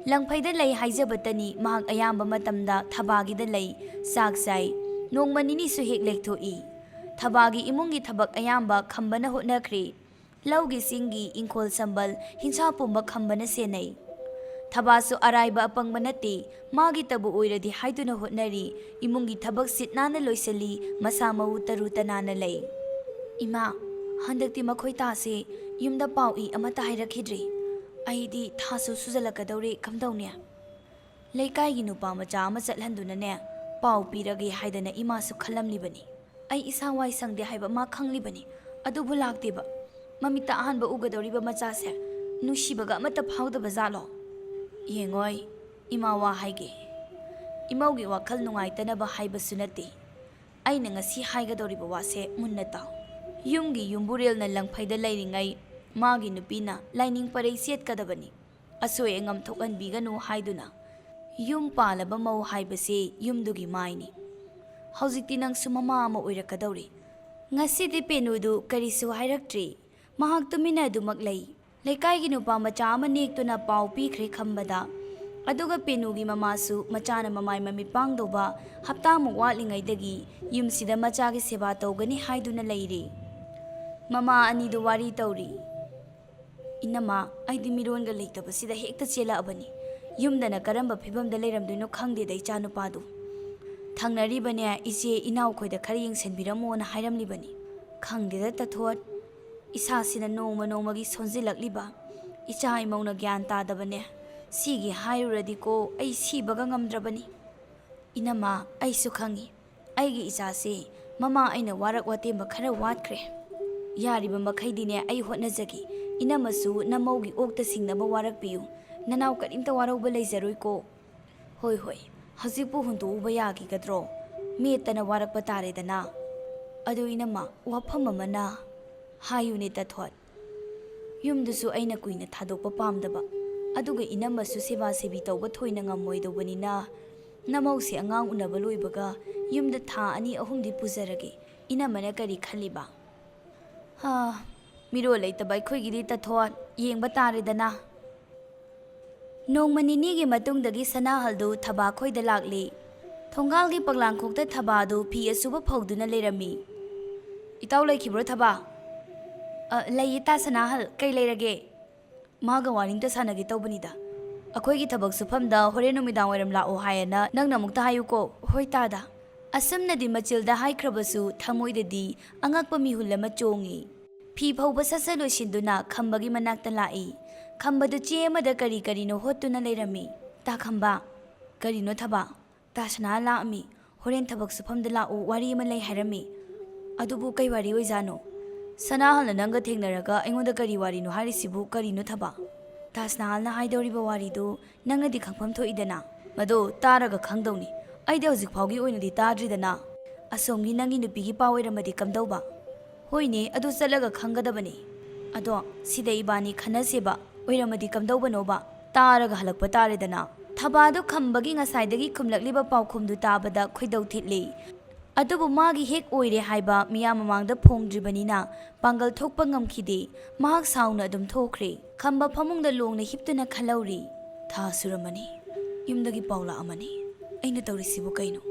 ꯂꯪꯐꯩꯗ ꯂꯩ ꯍꯥꯏꯖꯕꯇꯅꯤ, ꯃꯍꯥꯛ ꯑꯌꯥꯝꯕ ꯃꯇꯝꯗ ꯊꯕꯥꯒꯤꯗ ꯂꯩ, ꯆꯥꯛ ꯆꯥꯏ꯫ ꯅꯣꯡꯃ ꯅꯤꯅꯤꯁꯨ ꯍꯦꯛ ꯂꯦꯛꯊꯣꯛꯏ꯫ ꯊꯕꯥꯒꯤ ꯏꯃꯨꯡꯒꯤ ꯊꯕꯛ ꯑꯌꯥꯝꯕ ꯈꯝꯕꯅ ꯍꯣꯠꯅꯈ꯭ꯔꯦ꯫ ꯂꯧꯒꯤ ꯁꯤꯡꯒꯤ, ꯏꯪꯈꯣꯜ ꯁꯝꯕꯜ, ꯍꯤꯡꯁꯥ ꯄꯨꯝꯕ ꯈꯝꯕꯅ ꯁꯦꯟꯅꯩ꯫ ꯊꯕꯥꯁꯨ ꯑꯔꯥꯏꯕ ꯑꯄꯪꯕ ꯅꯠꯇꯦ꯫ ꯃꯥꯒꯤꯇꯕꯨ ꯑꯣꯏꯔꯗꯤ ꯍꯥꯏꯗꯨꯅ ꯍꯣꯠꯅꯔꯤ꯫ ꯏꯃꯨꯡꯒꯤ ꯊꯕꯛ ꯁꯤꯠ ꯅꯥꯟꯅ ꯂꯣꯏꯁꯤꯜꯂꯤ꯫ ꯃꯁꯥ ꯃꯎ ꯇꯔꯨ ꯇꯅꯥꯟꯅ ꯂꯩ꯫ "ꯏꯃꯥ, ꯍꯟꯗꯛꯇꯤ ꯃꯈꯣꯏ ꯇꯥꯁꯦ ꯌꯨꯝꯗ ꯄꯥꯎ ꯏ ꯑꯃꯠꯇ ꯍꯥꯏꯔꯛꯈꯤꯗ꯭ꯔꯤ꯫ ꯑꯩꯗꯤ ꯊꯥꯁꯨ ꯁꯨꯖꯜꯂꯛꯀꯗꯧꯔꯦ, ꯀꯝꯗꯧꯅꯤ?" ꯂꯩꯀꯥꯏꯒꯤ ꯅꯨꯄꯥ ꯃꯆꯥ ꯑꯃ ꯆꯠꯍꯟꯗꯨꯅꯅꯦ, ꯄꯥꯎ ꯄꯤꯔꯒꯦ ꯍꯥꯏꯗꯅ ꯏꯃꯥꯁꯨ ꯈꯜꯂꯝꯂꯤꯕꯅꯤ꯫ ꯑꯩ ꯏꯁꯥ ꯋꯥꯏ ꯁꯪꯗꯦ ꯍꯥꯏꯕ ꯃꯥ ꯈꯪꯂꯤꯕꯅꯤ, ꯑꯗꯨꯕꯨ ꯂꯥꯛꯇꯦꯕ꯫ ꯃꯃꯤꯠꯇ ꯑꯍꯥꯟꯕ ꯎꯒꯗꯧꯔꯤꯕ ꯃꯆꯥꯁꯦ ꯅꯨꯡꯁꯤꯕꯒ ꯑꯃꯠꯇ ꯐꯥꯎꯗꯕ ꯖꯥꯠꯂꯣ? ꯌꯦꯡꯉꯣꯏ, ꯏꯃꯥ ꯋꯥ ꯍꯥꯏꯒꯦ꯫ ꯏꯃꯧꯒꯤ ꯋꯥꯈꯜ ꯅꯨꯡꯉꯥꯏꯇꯅꯕ ꯍꯥꯏꯕꯁꯨ ꯅꯠꯇꯦ꯫ ꯑꯩꯅ ꯉꯁꯤ ꯍꯥꯏꯒꯗꯧꯔꯤꯕ ꯋꯥꯁꯦ ꯃꯨꯟꯅ ꯇꯥꯎ꯫ ꯌꯨꯝꯒꯤ ꯌꯨꯝꯕꯨꯔꯦꯜꯅ ꯂꯪꯐꯩꯗ ꯂꯩꯔꯤꯉꯩ ꯃꯥꯒꯤ ꯅꯨꯄꯤꯅ ꯂꯥꯏꯅꯤꯡ ꯄꯔꯩ ꯆꯦꯠꯀꯗꯕꯅꯤ꯫ ꯑꯁꯣꯏ ꯑꯉꯥꯝ ꯊꯣꯛꯍꯟꯕꯤꯒꯅꯨ ꯍꯥꯏꯗꯨꯅ꯫ ꯌꯨꯝ ꯄꯥꯜꯂꯕ ꯃꯧ ꯍꯥꯏꯕꯁꯤ ꯌꯨꯝꯗꯨꯒꯤ ꯃꯥꯏꯅꯤ꯫ ꯍꯧꯖꯤꯛꯇꯤ ꯅꯪꯁꯨ ꯃꯃꯥ ꯑꯃ ꯑꯣꯏꯔꯛꯀꯗꯧꯔꯤ꯫ ꯉꯁꯤꯗꯤ ꯄꯦꯅꯨꯗꯨ ꯀꯔꯤꯁꯨ ꯍꯥꯏꯔꯛꯇ꯭ꯔꯤ꯫ ꯃꯍꯥꯛ ꯇꯨꯃꯤꯟꯅ ꯑꯗꯨꯃꯛ ꯂꯩ꯫ ꯂꯩꯀꯥꯏꯒꯤ ꯅꯨꯄꯥ ꯃꯆꯥ ꯑꯃ ꯅꯦꯛꯇꯨꯅ ꯄꯥꯎ ꯄꯤꯈ꯭ꯔꯦ ꯈꯝꯕꯗ꯫ ꯑꯗꯨꯒ ꯄꯦꯅꯨꯒꯤ ꯃꯃꯥꯁꯨ ꯃꯆꯥꯅ ꯃꯃꯥꯏ ꯃꯃꯤꯠ ꯄꯥꯡꯗꯧꯕ ꯍꯞꯇꯥꯃꯨꯛ ꯋꯥꯠꯂꯤꯉꯩꯗꯒꯤ ꯌꯨꯝꯁꯤꯗ ꯃꯆꯥꯒꯤ ꯁꯦꯕꯥ ꯇꯧꯒꯅꯤ ꯍꯥꯏꯗꯨꯅ ꯂꯩꯔꯦ꯫ ꯃꯃꯥ ꯑꯅꯤꯗꯨ ꯋꯥꯔꯤ ꯇꯧꯔꯤ꯫ "ꯏꯅꯝꯃ, ꯑꯩꯗꯤ ꯃꯤꯔꯣꯟꯒ ꯂꯩꯇꯕꯁꯤꯗ ꯍꯦꯛꯇ ꯆꯦꯜꯂꯛꯑꯕꯅꯤ꯫ ꯌꯨꯝꯗꯅ ꯀꯔꯝꯕ ꯐꯤꯕꯝꯗ ꯂꯩꯔꯝꯗꯣꯏꯅꯣ ꯈꯪꯗꯦꯗ, ꯏꯆꯥꯅꯨꯄꯥꯗꯨ꯫ ꯊꯪꯅꯔꯤꯕꯅꯦ ꯏꯆꯦ ꯏꯅꯥꯎꯈꯣꯏꯗ ꯈꯔ ꯌꯦꯡꯁꯤꯟꯕꯤꯔꯝꯃꯣꯅ ꯍꯥꯏꯔꯝꯂꯤꯕꯅꯤ꯫ ꯈꯪꯗꯦꯗ ꯇꯊꯣꯠ, ꯏꯁꯥꯁꯤꯅ ꯅꯣꯡꯃ ꯅꯣꯡꯃꯒꯤ ꯁꯣꯟꯖꯤꯜꯂꯛꯂꯤꯕ꯫ ꯏꯆꯥ ꯏꯃꯧꯅ ꯒ꯭ꯌꯥꯟ ꯇꯥꯗꯕꯅꯦ꯫ ꯁꯤꯒꯤ ꯍꯥꯏꯔꯨꯔꯗꯤꯀꯣ, ꯑꯩ ꯁꯤꯕꯒ ꯉꯝꯗ꯭ꯔꯕꯅꯤ꯫ ꯏꯅꯝꯃ, ꯑꯩꯁꯨ ꯈꯪꯏ꯫ ꯑꯩꯒꯤ ꯏꯆꯥꯁꯦ ꯃꯃꯥ ꯑꯩꯅ ꯋꯥꯔꯛ ꯋꯥꯇꯦꯝꯕ ꯈꯔ ꯋꯥꯠꯈ꯭ꯔꯦ꯫ ꯌꯥꯔꯤꯕ ꯃꯈꯩꯗꯤꯅꯦ ꯑꯩ ꯍꯣꯠꯅꯖꯒꯦ꯫ ꯏꯅꯝꯃꯁꯨ ꯅꯃꯧꯒꯤ ꯑꯣꯛꯇ ꯁꯤꯡꯅꯕ ꯋꯥꯔꯛꯄꯤꯌꯨ꯫ ꯅꯅꯥꯎ ꯀꯔꯤꯝꯇ ꯋꯥꯔꯧꯕ ꯂꯩꯖꯔꯣꯏꯀꯣ꯫ ꯍꯣꯏ, ꯍꯣꯏ, ꯍꯧꯖꯤꯛꯄꯨ ꯍꯨꯟꯗꯣꯛꯎꯕ ꯌꯥꯈꯤꯒꯗ꯭ꯔꯣ? ꯃꯦꯠꯇꯅ ꯋꯥꯔꯛꯄ ꯇꯥꯔꯦꯗꯅ꯫ ꯑꯗꯨ ꯏꯅꯝꯃ, ꯋꯥꯐꯝ ꯑꯃꯅ꯫ ꯍꯥꯏꯌꯨꯅꯦ ꯇꯊꯣꯠ꯫ ꯌꯨꯝꯗꯨꯁꯨ ꯑꯩꯅ ꯀꯨꯏꯅ ꯊꯥꯗꯣꯛꯄ ꯄꯥꯝꯗꯕ, ꯑꯗꯨꯒ ꯏꯅꯝꯃꯁꯨ ꯁꯦꯕꯥ ꯁꯦꯕꯤ ꯇꯧꯕ ꯊꯣꯏꯅ ꯉꯝꯃꯣꯏꯗꯧꯕꯅꯤꯅ, ꯅꯃꯧꯁꯦ ꯑꯉꯥꯡ ꯎꯅꯕ ꯂꯣꯏꯕꯒ ꯌꯨꯝꯗ ꯊꯥ ꯑꯅꯤ ꯑꯍꯨꯝꯗꯤ ꯄꯨꯖꯔꯒꯦ꯫ ꯏꯅꯝꯃꯅ ꯀꯔꯤ ꯈꯜꯂꯤꯕ? ꯍꯥ, ꯃꯤꯔꯣꯜ ꯂꯩꯇꯕ ꯑꯩꯈꯣꯏꯒꯤꯗꯤ ꯇꯊꯣꯠ, ꯌꯦꯡꯕ ꯇꯥꯔꯦꯗꯅ꯫ ꯅꯣꯡꯃ ꯅꯤꯅꯤꯒꯤ ꯃꯇꯨꯡꯗꯒꯤ ꯁꯅꯥꯍꯜꯗꯨ ꯊꯕꯥꯈꯣꯏꯗ ꯂꯥꯛꯂꯤ꯫ ꯊꯣꯡꯒꯥꯜꯒꯤ ꯄꯛꯂꯥꯡꯈꯣꯛꯇ ꯊꯕꯥꯗꯨ ꯐꯤ ꯑꯁꯨꯕ ꯐꯧꯗꯨꯅ ꯂꯩꯔꯝꯃꯤ꯫ ꯏꯇꯥꯎ ꯂꯩꯈꯤꯕ꯭ꯔꯣ ꯊꯕꯥ? ꯑ, ꯂꯩꯌꯦ ꯇꯥ ꯁꯅꯥꯍꯜ, ꯀꯩ ꯂꯩꯔꯒꯦ? ꯃꯥꯒ ꯋꯥꯔꯤꯝꯇ ꯁꯥꯟꯅꯒꯦ ꯇꯧꯕꯅꯤꯗ꯫ ꯑꯩꯈꯣꯏꯒꯤ ꯊꯕꯛ ꯁꯨꯐꯝꯗ ꯍꯣꯔꯦꯟ ꯅꯨꯃꯤꯗꯥꯡ ꯋꯥꯏꯔꯝ ꯂꯥꯛꯑꯣ ꯍꯥꯏꯌꯦꯅ ꯅꯪꯅ ꯑꯃꯨꯛꯇ ꯍꯥꯏꯌꯨꯀꯣ꯫ ꯍꯣꯏ ꯇꯥꯗ꯫ ꯑꯁꯨꯝꯅꯗꯤ ꯃꯆꯤꯜꯗ ꯍꯥꯏꯈ꯭ꯔꯕꯁꯨ ꯊꯃꯣꯏꯗꯗꯤ ꯑꯉꯛꯄ ꯃꯤꯍꯨꯜ ꯑꯃ ꯆꯣꯡꯉꯤ꯫ ꯐꯤ ꯐꯧꯕ ꯁꯠ ꯁꯠ ꯂꯣꯏꯁꯤꯟꯗꯨꯅ ꯈꯝꯕꯒꯤ ꯃꯅꯥꯛꯇ ꯂꯥꯛꯏ꯫ ꯈꯝꯕꯗꯨ ꯆꯦ ꯑꯃꯗ ꯀꯔꯤ ꯀꯔꯤꯅꯣ ꯍꯣꯠꯇꯨꯅ ꯂꯩꯔꯝꯃꯤ꯫ ꯇꯥ ꯈꯝꯕ, ꯀꯔꯤꯅꯣ ꯊꯕꯥ? ꯇꯥ ꯁꯅꯥ ꯂꯥꯛꯑꯝꯃꯤ꯫ ꯍꯣꯔꯦꯟ ꯊꯕꯛ ꯁꯨꯐꯝꯗ ꯂꯥꯛꯎ, ꯋꯥꯔꯤ ꯑꯃ ꯂꯩ ꯍꯥꯏꯔꯝꯃꯤ꯫ ꯑꯗꯨꯕꯨ ꯀꯩ ꯋꯥꯔꯤ ꯑꯣꯏꯖꯥꯠꯅꯣ? ꯁꯅꯥꯍꯜꯅ ꯅꯪꯒ ꯊꯦꯡꯅꯔꯒ ꯑꯩꯉꯣꯟꯗ ꯀꯔꯤ ꯋꯥꯔꯤꯅꯣ ꯍꯥꯏꯔꯤꯁꯤꯕꯨ ꯀꯔꯤꯅꯣ ꯊꯕꯥ? ꯇꯥ ꯁꯅꯥꯍꯜꯅ ꯍꯥꯏꯗꯧꯔꯤꯕ ꯋꯥꯔꯤꯗꯨ ꯅꯪꯅꯗꯤ ꯈꯪꯐꯝ ꯊꯣꯛꯏꯗꯅ? ꯃꯗꯨ ꯇꯥꯔꯒ ꯈꯪꯗꯧꯅꯤ꯫ ꯑꯩꯗꯤ ꯍꯧꯖꯤꯛ ꯐꯥꯎꯒꯤ ꯑꯣꯏꯅꯗꯤ ꯇꯥꯗ꯭ꯔꯤꯗꯅ꯫ ꯑꯁꯣꯝꯒꯤ ꯅꯪꯒꯤ ꯅꯨꯄꯤꯒꯤ ꯄꯥꯎ ꯑꯣꯏꯔꯝꯃꯗꯤ ꯀꯝꯗꯧꯕ? ꯍꯣꯏꯅꯦ, ꯑꯗꯨ ꯆꯠꯂꯒ ꯈꯪꯒꯗꯕꯅꯤ꯫ ꯑꯗꯣ ꯁꯤꯗ ꯏꯕꯥꯅꯤ ꯈꯟꯅꯁꯦꯕ꯫ ꯑꯣꯏꯔꯝꯃꯗꯤ ꯀꯝꯗꯧꯕꯅꯣꯕ? ꯇꯥꯔꯒ ꯍꯜꯂꯛꯄ ꯇꯥꯔꯦꯗꯅ꯫ ꯊꯕꯥꯗꯨ ꯈꯝꯕꯒꯤ ꯉꯁꯥꯏꯗꯒꯤ ꯈꯨꯝꯂꯛꯂꯤꯕ ꯄꯥꯎꯈꯨꯝꯗꯨ ꯇꯥꯕꯗ ꯈꯣꯏꯗꯧ ꯊꯤꯠꯂꯤ꯫ ꯑꯗꯨꯕꯨ ꯃꯥꯒꯤ ꯍꯦꯛ ꯑꯣꯏꯔꯦ ꯍꯥꯏꯕ ꯃꯤꯌꯥꯝ ꯃꯃꯥꯡꯗ ꯐꯣꯡꯗ꯭ꯔꯤꯕꯅꯤꯅ ꯄꯥꯡꯒꯜ ꯊꯣꯛꯄ ꯉꯝꯈꯤꯗꯦ꯫ ꯃꯍꯥꯛ ꯁꯥꯎꯅ ꯑꯗꯨꯝ ꯊꯣꯛꯈ꯭ꯔꯦ꯫ ꯈꯝꯕ ꯐꯃꯨꯡꯗ ꯂꯣꯡꯅ ꯍꯤꯞꯇꯨꯅ ꯈꯜꯍꯧꯔꯤ꯫ ꯊꯥ ꯁꯨꯔꯝꯃꯅꯤ꯫ ꯌꯨꯝꯗꯒꯤ ꯄꯥꯎ ꯂꯥꯛꯑꯝꯃꯅꯤ꯫ ꯑꯩꯅ ꯇꯧꯔꯤꯁꯤꯕꯨ ꯀꯩꯅꯣ?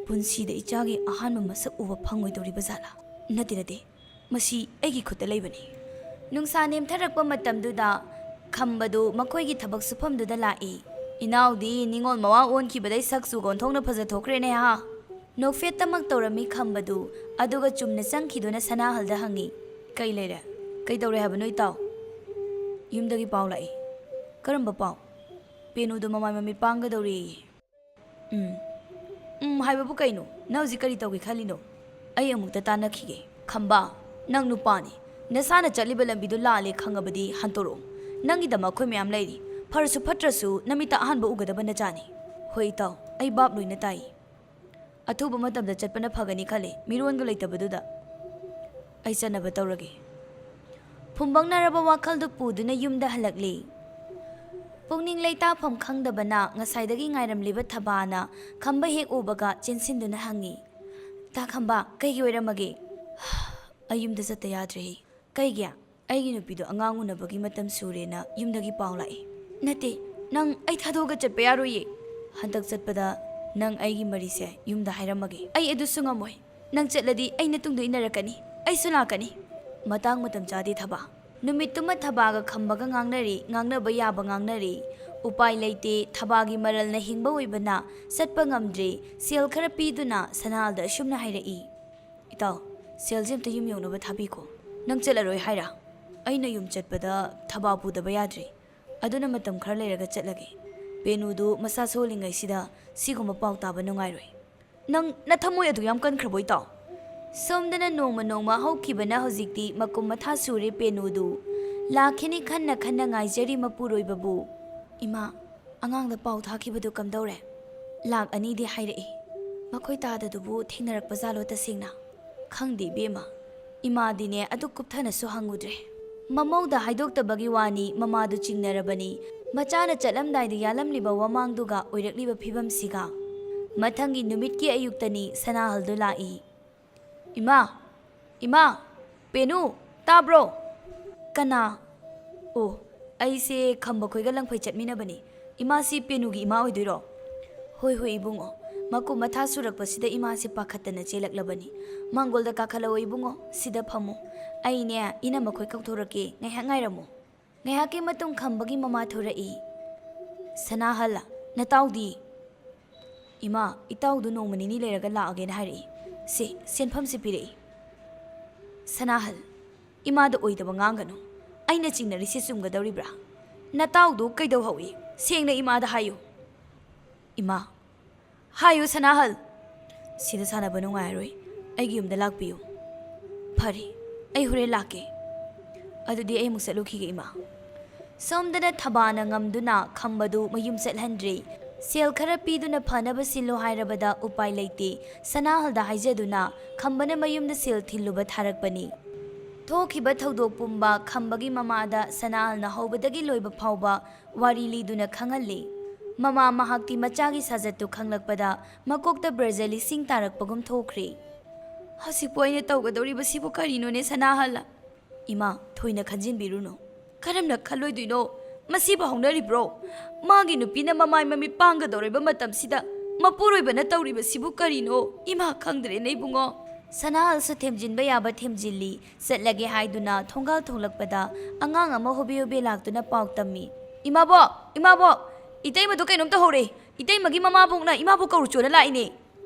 ꯄꯨꯟꯁꯤꯗ ꯏꯆꯥꯒꯤ ꯑꯍꯥꯟꯕ ꯃꯁꯛ ꯎꯕ ꯐꯪꯉꯣꯏꯗꯧꯔꯤꯕ ꯖꯥꯠꯂꯥ? ꯅꯠꯇꯦ, ꯅꯠꯇꯦ꯫ ꯃꯁꯤ ꯑꯩꯒꯤ ꯈꯨꯠꯇ ꯂꯩꯕꯅꯤ꯫ ꯅꯨꯡꯁꯥ ꯅꯦꯝꯊꯔꯛꯄ ꯃꯇꯝꯗꯨꯗ ꯈꯝꯕꯗꯨ ꯃꯈꯣꯏꯒꯤ ꯊꯕꯛ ꯁꯨꯐꯝꯗꯨꯗ ꯂꯥꯛꯏ꯫ "ꯏꯅꯥꯎꯗꯤ ꯅꯤꯉꯣꯜ ꯃꯋꯥ ꯑꯣꯟꯈꯤꯕꯗꯩ ꯁꯛꯁꯨ ꯑꯣꯟꯊꯣꯛꯅ ꯐꯖꯊꯣꯛꯈ꯭ꯔꯦꯅꯦ ꯍꯥ?" ꯅꯣꯛꯐꯦꯠꯇꯃꯛ ꯇꯧꯔꯝꯃꯤ ꯈꯝꯕꯗꯨ, ꯑꯗꯨꯒ ꯆꯨꯝꯅ ꯆꯪꯈꯤꯗꯨꯅ ꯁꯅꯥꯍꯜꯗ ꯍꯪꯉꯤ, "ꯀꯩ ꯂꯩꯔꯦ? ꯀꯩ ꯇꯧꯔꯦ ꯍꯥꯏꯕꯅꯣ ꯏꯇꯥꯎ?" "ꯌꯨꯝꯗꯒꯤ ꯄꯥꯎ ꯂꯥꯛꯏ꯫" "ꯀꯔꯝꯕ ꯄꯥꯎ?" "ꯄꯦꯅꯨꯗꯣ ꯃꯃꯥꯏ ꯃꯃꯤꯠ ꯄꯥꯡꯒꯗꯧꯔꯦꯌꯦ꯫" "ꯎꯝ꯫ ꯎꯝ ꯍꯥꯏꯕꯕꯨ ꯀꯩꯅꯣ? ꯅꯪ ꯍꯧꯖꯤꯛ ꯀꯔꯤ ꯇꯧꯒꯦ ꯈꯜꯂꯤꯅꯣ? ꯑꯩ ꯑꯃꯨꯛꯇ ꯇꯥꯟꯅꯈꯤꯒꯦ꯫" "ꯈꯝꯕ, ꯅꯪ ꯅꯨꯄꯥꯅꯤ꯫ ꯅꯁꯥꯅ ꯆꯠꯂꯤꯕ ꯂꯝꯕꯤꯗꯣ ꯂꯥꯜꯂꯦ ꯈꯪꯉꯕꯗꯤ ꯍꯟꯇꯣꯔꯛꯑꯣ꯫ ꯅꯪꯒꯤꯗꯃꯛ ꯑꯩꯈꯣꯏ ꯃꯌꯥꯝ ꯂꯩꯔꯤ꯫ ꯐꯔꯁꯨ ꯐꯠꯇ꯭ꯔꯁꯨ ꯅꯃꯤꯠꯇ ꯑꯍꯥꯟꯕ ꯎꯒꯗꯕ ꯅꯆꯥꯅꯤ꯫" "ꯍꯣꯏ ꯏꯇꯥꯎ, ꯑꯩ ꯚꯥꯞ ꯂꯣꯏꯅ ꯇꯥꯏ꯫ ꯑꯊꯨꯕ ꯃꯇꯝꯗ ꯆꯠꯄꯅ ꯐꯒꯅꯤ ꯈꯜꯂꯤ, ꯃꯤꯔꯣꯟꯒ ꯂꯩꯇꯕꯗꯨꯗ꯫" "ꯑꯩ ꯆꯠꯅꯕ ꯇꯧꯔꯒꯦ꯫" ꯐꯨꯝꯕꯪꯅꯔꯕ ꯋꯥꯈꯜꯗꯨ ꯄꯨꯗꯨꯅ ꯌꯨꯝꯗ ꯍꯜꯂꯛꯂꯤ꯫ ꯄꯨꯛꯅꯤꯡ ꯂꯩꯇꯥꯐꯝ ꯈꯪꯗꯕꯅ ꯉꯁꯥꯏꯗꯒꯤ ꯉꯥꯏꯔꯝꯂꯤꯕ ꯊꯕꯥꯅ ꯈꯝꯕ ꯍꯦꯛ ꯎꯕꯒ ꯆꯦꯟꯁꯤꯟꯗꯨꯅ ꯍꯪꯉꯤ, "ꯇꯥ ꯈꯝꯕ, ꯀꯩꯒꯤ ꯑꯣꯏꯔꯝꯃꯒꯦ?" "ꯑꯩ ꯌꯨꯝꯗ ꯆꯠꯇ ꯌꯥꯗ꯭ꯔꯦ꯫" "ꯀꯩꯒꯤ?" "ꯑꯩꯒꯤ ꯅꯨꯄꯤꯗꯣ ꯑꯉꯥꯡ ꯎꯅꯕꯒꯤ ꯃꯇꯝ ꯁꯨꯔꯦꯅ ꯌꯨꯝꯗꯒꯤ ꯄꯥꯎ ꯂꯥꯛꯏ꯫" "ꯅꯠꯇꯦ, ꯅꯪ ꯑꯩ ꯊꯥꯗꯣꯛꯑꯒ ꯆꯠꯄ ꯌꯥꯔꯣꯏꯌꯦ꯫ ꯍꯟꯗꯛ ꯆꯠꯄꯗ ꯅꯪ ꯑꯩꯒꯤ ꯃꯔꯤꯁꯦ ꯌꯨꯝꯗ ꯍꯥꯏꯔꯝꯃꯒꯦ꯫ ꯑꯩ ꯑꯗꯨꯁꯨ ꯉꯝꯃꯣꯏ꯫ ꯅꯪ ꯆꯠꯂꯗꯤ ꯑꯩ ꯅꯇꯨꯡꯗ ꯏꯟꯅꯔꯛꯀꯅꯤ꯫ ꯑꯩꯁꯨ ꯂꯥꯛꯀꯅꯤ꯫ ꯃꯇꯥꯡ ꯃꯇꯝ ꯆꯥꯗꯦ ꯊꯕꯥ꯫ ꯅꯨꯃꯤꯠꯇꯨꯃ ꯊꯕꯥꯒ ꯈꯝꯕꯒ ꯉꯥꯡꯅꯔꯤ, ꯉꯥꯡꯅꯕ ꯌꯥꯕ ꯉꯥꯡꯅꯔꯤ꯫ ꯎꯄꯥꯏ ꯂꯩꯇꯦ, ꯊꯕꯥꯒꯤ ꯃꯔꯜꯅ ꯍꯤꯡꯕ ꯑꯣꯏꯕꯅ ꯆꯠꯄ ꯉꯝꯗ꯭ꯔꯦ꯫ ꯁꯦꯜ ꯈꯔ ꯄꯤꯗꯨꯅ ꯁꯅꯥꯍꯜꯗ ꯑꯁꯨꯝꯅ ꯍꯥꯏꯔꯛꯏ, "ꯏꯇꯥꯎ, ꯁꯦꯜꯁꯦ ꯑꯝꯇ ꯌꯨꯝ ꯌꯧꯅꯕ ꯊꯥꯕꯤꯈꯣ꯫ ꯅꯪ ꯆꯠꯂꯔꯣꯏ ꯍꯥꯏꯔꯥ? ꯑꯩꯅ ꯌꯨꯝ ꯆꯠꯄꯗ ꯊꯕꯥ ꯄꯨꯗꯕ ꯌꯥꯗ꯭ꯔꯤ꯫ ꯑꯗꯨꯅ ꯃꯇꯝ ꯈꯔ ꯂꯩꯔꯒ ꯆꯠꯂꯒꯦ꯫ ꯄꯦꯅꯨꯗꯨ ꯃꯁꯥ ꯁꯣꯜꯂꯤꯉꯩꯁꯤꯗ ꯁꯤꯒꯨꯝꯕ ꯄꯥꯎ ꯇꯥꯕ ꯅꯨꯡꯉꯥꯏꯔꯣꯏ꯫ ꯅꯪ ꯅꯊꯃꯣꯏ ꯑꯗꯨ ꯌꯥꯝ ꯀꯟꯈ꯭ꯔꯕꯣ, ꯏꯇꯥꯎ?" ꯁꯣꯝꯗꯅ ꯅꯣꯡꯃ ꯅꯣꯡꯃ ꯍꯧꯈꯤꯕꯅ ꯍꯧꯖꯤꯛꯇꯤ ꯃꯀꯨꯝ ꯃꯊꯥ ꯁꯨꯔꯦ ꯄꯦꯅꯨꯗꯨ꯫ ꯂꯥꯛꯈꯤꯅꯤ ꯈꯟꯅ ꯈꯟꯅ ꯉꯥꯏꯖꯔꯤ ꯃꯄꯨꯔꯣꯏꯕꯕꯨ꯫ "ꯏꯃꯥ, ꯑꯉꯥꯡꯗ ꯄꯥꯎ ꯊꯥꯈꯤꯕꯗꯨ ꯀꯝꯗꯧꯔꯦ?" "ꯂꯥꯛ ꯑꯅꯤꯗꯤ ꯍꯥꯏꯔꯛꯏ꯫ ꯃꯈꯣꯏ ꯇꯥꯗꯗꯨꯕꯨ ꯊꯦꯡꯅꯔꯛꯄ ꯖꯥꯠꯂꯣ ꯇꯁꯦꯡꯅ?" "ꯈꯪꯗꯦ ꯏꯕꯦꯝꯃ, ꯏꯃꯥꯗꯤꯅꯦ ꯑꯗꯨ ꯀꯨꯞꯊꯅꯁꯨ ꯍꯪꯉꯨꯗ꯭ꯔꯦ꯫ ꯃꯃꯧꯗ ꯍꯥꯏꯗꯣꯛꯇꯕꯒꯤ ꯋꯥꯅꯤ, ꯃꯃꯥꯗꯨ ꯆꯤꯡꯅꯔꯕꯅꯤ꯫ ꯃꯆꯥꯅ ꯆꯠꯂꯝꯗꯥꯏꯗ ꯌꯥꯜꯂꯝꯂꯤꯕ ꯋꯥꯃꯥꯡꯗꯨꯒ ꯑꯣꯏꯔꯛꯂꯤꯕ ꯐꯤꯕꯝꯁꯤꯒ꯫" ꯃꯊꯪꯒꯤ ꯅꯨꯃꯤꯠꯀꯤ ꯑꯌꯨꯛꯇꯅꯤ ꯁꯅꯥꯍꯜꯗꯨ ꯂꯥꯛꯏ꯫ "ꯏꯃꯥ! ꯏꯃꯥ! ꯄꯦꯅꯨ! ꯇꯥꯕ꯭ꯔꯣ?" "ꯀꯅꯥ?" "ꯑꯣ, ꯑꯩꯁꯦ ꯈꯝꯕ ꯈꯣꯏꯒ ꯂꯪꯐꯩ ꯆꯠꯃꯤꯟꯅꯕꯅꯤ꯫ ꯏꯃꯥꯁꯤ ꯄꯦꯅꯨꯒꯤ ꯏꯃꯥ ꯑꯣꯏꯗꯣꯏꯔꯣ?" "ꯍꯣꯏ, ꯍꯣꯏ, ꯏꯕꯨꯡꯉꯣ꯫ ꯃꯀꯨꯝ ꯃꯊꯥ ꯁꯨꯔꯛꯄꯁꯤꯗ ꯏꯃꯥꯁꯦ ꯄꯥꯈꯠꯇꯅ ꯆꯦꯜꯂꯛꯂꯕꯅꯤ꯫ ꯃꯥꯡꯒꯣꯜꯗ ꯀꯥꯈꯠꯂꯛꯑꯣ ꯏꯕꯨꯡꯉꯣ, ꯁꯤꯗ ꯐꯝꯃꯨ꯫ ꯑꯩꯅꯦ, ꯏꯅꯝꯃ ꯈꯣꯏ ꯀꯧꯊꯣꯔꯛꯀꯦ, ꯉꯥꯏꯍꯥꯛ ꯉꯥꯏꯔꯝꯃꯨ꯫" ꯉꯥꯏꯍꯥꯛꯀꯤ ꯃꯇꯨꯡ ꯈꯝꯕꯒꯤ ꯃꯃꯥ ꯊꯣꯔꯛꯏ꯫ "ꯁꯅꯥꯍꯜ, ꯅꯇꯥꯎꯗꯤ?" "ꯏꯃꯥ, ꯏꯇꯥꯎꯗꯨ ꯅꯣꯡꯃ ꯅꯤꯅꯤ ꯂꯩꯔꯒ ꯂꯥꯛꯑꯒꯦꯅ ꯍꯥꯏꯔꯛꯏ꯫ ꯁꯦ, ꯁꯦꯟꯐꯝꯁꯤ ꯄꯤꯔꯛꯏ꯫" "ꯁꯅꯥꯍꯜ, ꯏꯃꯥꯗ ꯑꯣꯏꯗꯕ ꯉꯥꯡꯒꯅꯨ꯫ ꯑꯩꯅ ꯆꯤꯡꯅꯔꯤꯁꯦ ꯆꯨꯝꯒꯗꯧꯔꯤꯕ꯭ꯔꯥ? ꯅꯇꯥꯎꯗꯨ ꯀꯩꯗꯧꯍꯧꯏ? ꯁꯦꯡꯅ ꯏꯃꯥꯗ ꯍꯥꯏꯌꯨ꯫" "ꯏꯃꯥ, ꯍꯥꯏꯌꯨ ꯁꯅꯥꯍꯜ, ꯁꯤꯗ ꯁꯥꯟꯅꯕ ꯅꯨꯡꯉꯥꯏꯔꯣꯏ, ꯑꯩꯒꯤ ꯌꯨꯝꯗ ꯂꯥꯛꯄꯤꯌꯨ꯫" "ꯐꯔꯦ, ꯑꯩ ꯍꯣꯔꯦꯟ ꯂꯥꯛꯀꯦ꯫ ꯑꯗꯨꯗꯤ ꯑꯩ ꯑꯃꯨꯛ ꯆꯠꯂꯨꯈꯤꯒꯦ ꯏꯃꯥ꯫" ꯁꯣꯝꯗꯅ ꯊꯕꯥꯅ ꯉꯝꯗꯨꯅ ꯈꯝꯕꯗꯨ ꯃꯌꯨꯝ ꯆꯠꯍꯟꯗ꯭ꯔꯦ꯫ ꯁꯦꯜ ꯈꯔ ꯄꯤꯗꯨꯅ ꯐꯅꯕ ꯁꯤꯜꯂꯨ ꯍꯥꯏꯔꯕꯗ ꯎꯄꯥꯏ ꯂꯩꯇꯦ꯫ ꯁꯅꯥꯍꯜꯗ ꯍꯥꯏꯖꯗꯨꯅ ꯈꯝꯕꯅ ꯃꯌꯨꯝꯗ ꯁꯦꯜ ꯊꯤꯜꯂꯨꯕ ꯊꯥꯔꯛꯄꯅꯤ꯫ ꯊꯣꯛꯈꯤꯕ ꯊꯧꯗꯣꯛ ꯄꯨꯝꯕ ꯈꯝꯕꯒꯤ ꯃꯃꯥꯗ ꯁꯅꯥꯍꯜꯅ ꯍꯧꯕꯗꯒꯤ ꯂꯣꯏꯕ ꯐꯥꯎꯕ ꯋꯥꯔꯤ ꯂꯤꯗꯨꯅ ꯈꯪꯍꯜꯂꯤ꯫ ꯃꯃꯥ ꯃꯍꯥꯛꯇꯤ ꯃꯆꯥꯒꯤ ꯁꯥꯖꯠꯇꯨ ꯈꯪꯂꯛꯄꯗ ꯃꯀꯣꯛꯇ ꯕ꯭ꯔꯖ ꯂꯤꯁꯤꯡ ꯇꯥꯔꯛꯄꯒꯨꯝ ꯊꯣꯛꯈ꯭ꯔꯦ꯫ "ꯍꯧꯖꯤꯛꯄꯨ ꯑꯩꯅ ꯇꯧꯒꯗꯧꯔꯤꯕꯁꯤꯕꯨ ꯀꯔꯤꯅꯣꯅꯦ ꯁꯅꯥꯍꯜ?" "ꯏꯃꯥ, ꯊꯣꯏꯅ ꯈꯟꯖꯤꯟꯕꯤꯔꯨꯅꯨ꯫ ꯀꯔꯝꯅ ꯈꯜꯂꯣꯏꯗꯣꯏꯅꯣ? ꯃꯁꯤꯕꯨ ꯍꯧꯅꯔꯤꯕ꯭ꯔꯣ? ꯃꯥꯒꯤ ꯅꯨꯄꯤꯅ ꯃꯃꯥꯏ ꯃꯃꯤꯠ ꯄꯥꯡꯒꯗꯧꯔꯤꯕ ꯃꯇꯝꯁꯤꯗ ꯃꯄꯨꯔꯣꯏꯕꯅ ꯇꯧꯔꯤꯕꯁꯤꯕꯨ ꯀꯔꯤꯅꯣ? ꯏꯃꯥ, ꯈꯪꯗ꯭ꯔꯦꯅꯦ ꯏꯕꯨꯡꯉꯣ꯫ ꯁꯅꯥꯍꯜꯁꯨ ꯊꯦꯝꯖꯤꯟꯕ ꯌꯥꯕ ꯊꯦꯝꯖꯤꯜꯂꯤ꯫ ꯆꯠꯂꯒꯦ ꯍꯥꯏꯗꯨꯅ ꯊꯣꯡꯒꯥꯜ ꯊꯣꯛꯂꯛꯄꯗ ꯑꯉꯥꯡ ꯑꯃ ꯍꯣꯕꯦ ꯍꯣꯕꯦ ꯂꯥꯛꯇꯨꯅ ꯄꯥꯎ ꯇꯝꯃꯤ꯫ "ꯏꯃꯥꯕꯣꯛ, ꯏꯃꯥꯕꯣꯛ, ꯏꯇꯩꯃꯗꯨ ꯀꯩꯅꯣꯝ ꯇꯧꯍꯧꯔꯦ꯫ ꯏꯇꯩꯃꯒꯤ ꯃꯃꯥꯕꯣꯛꯅ ꯏꯃꯥꯕꯨ ꯀꯧꯔꯨꯆꯣꯅ ꯂꯥꯛꯏꯅꯦ꯫"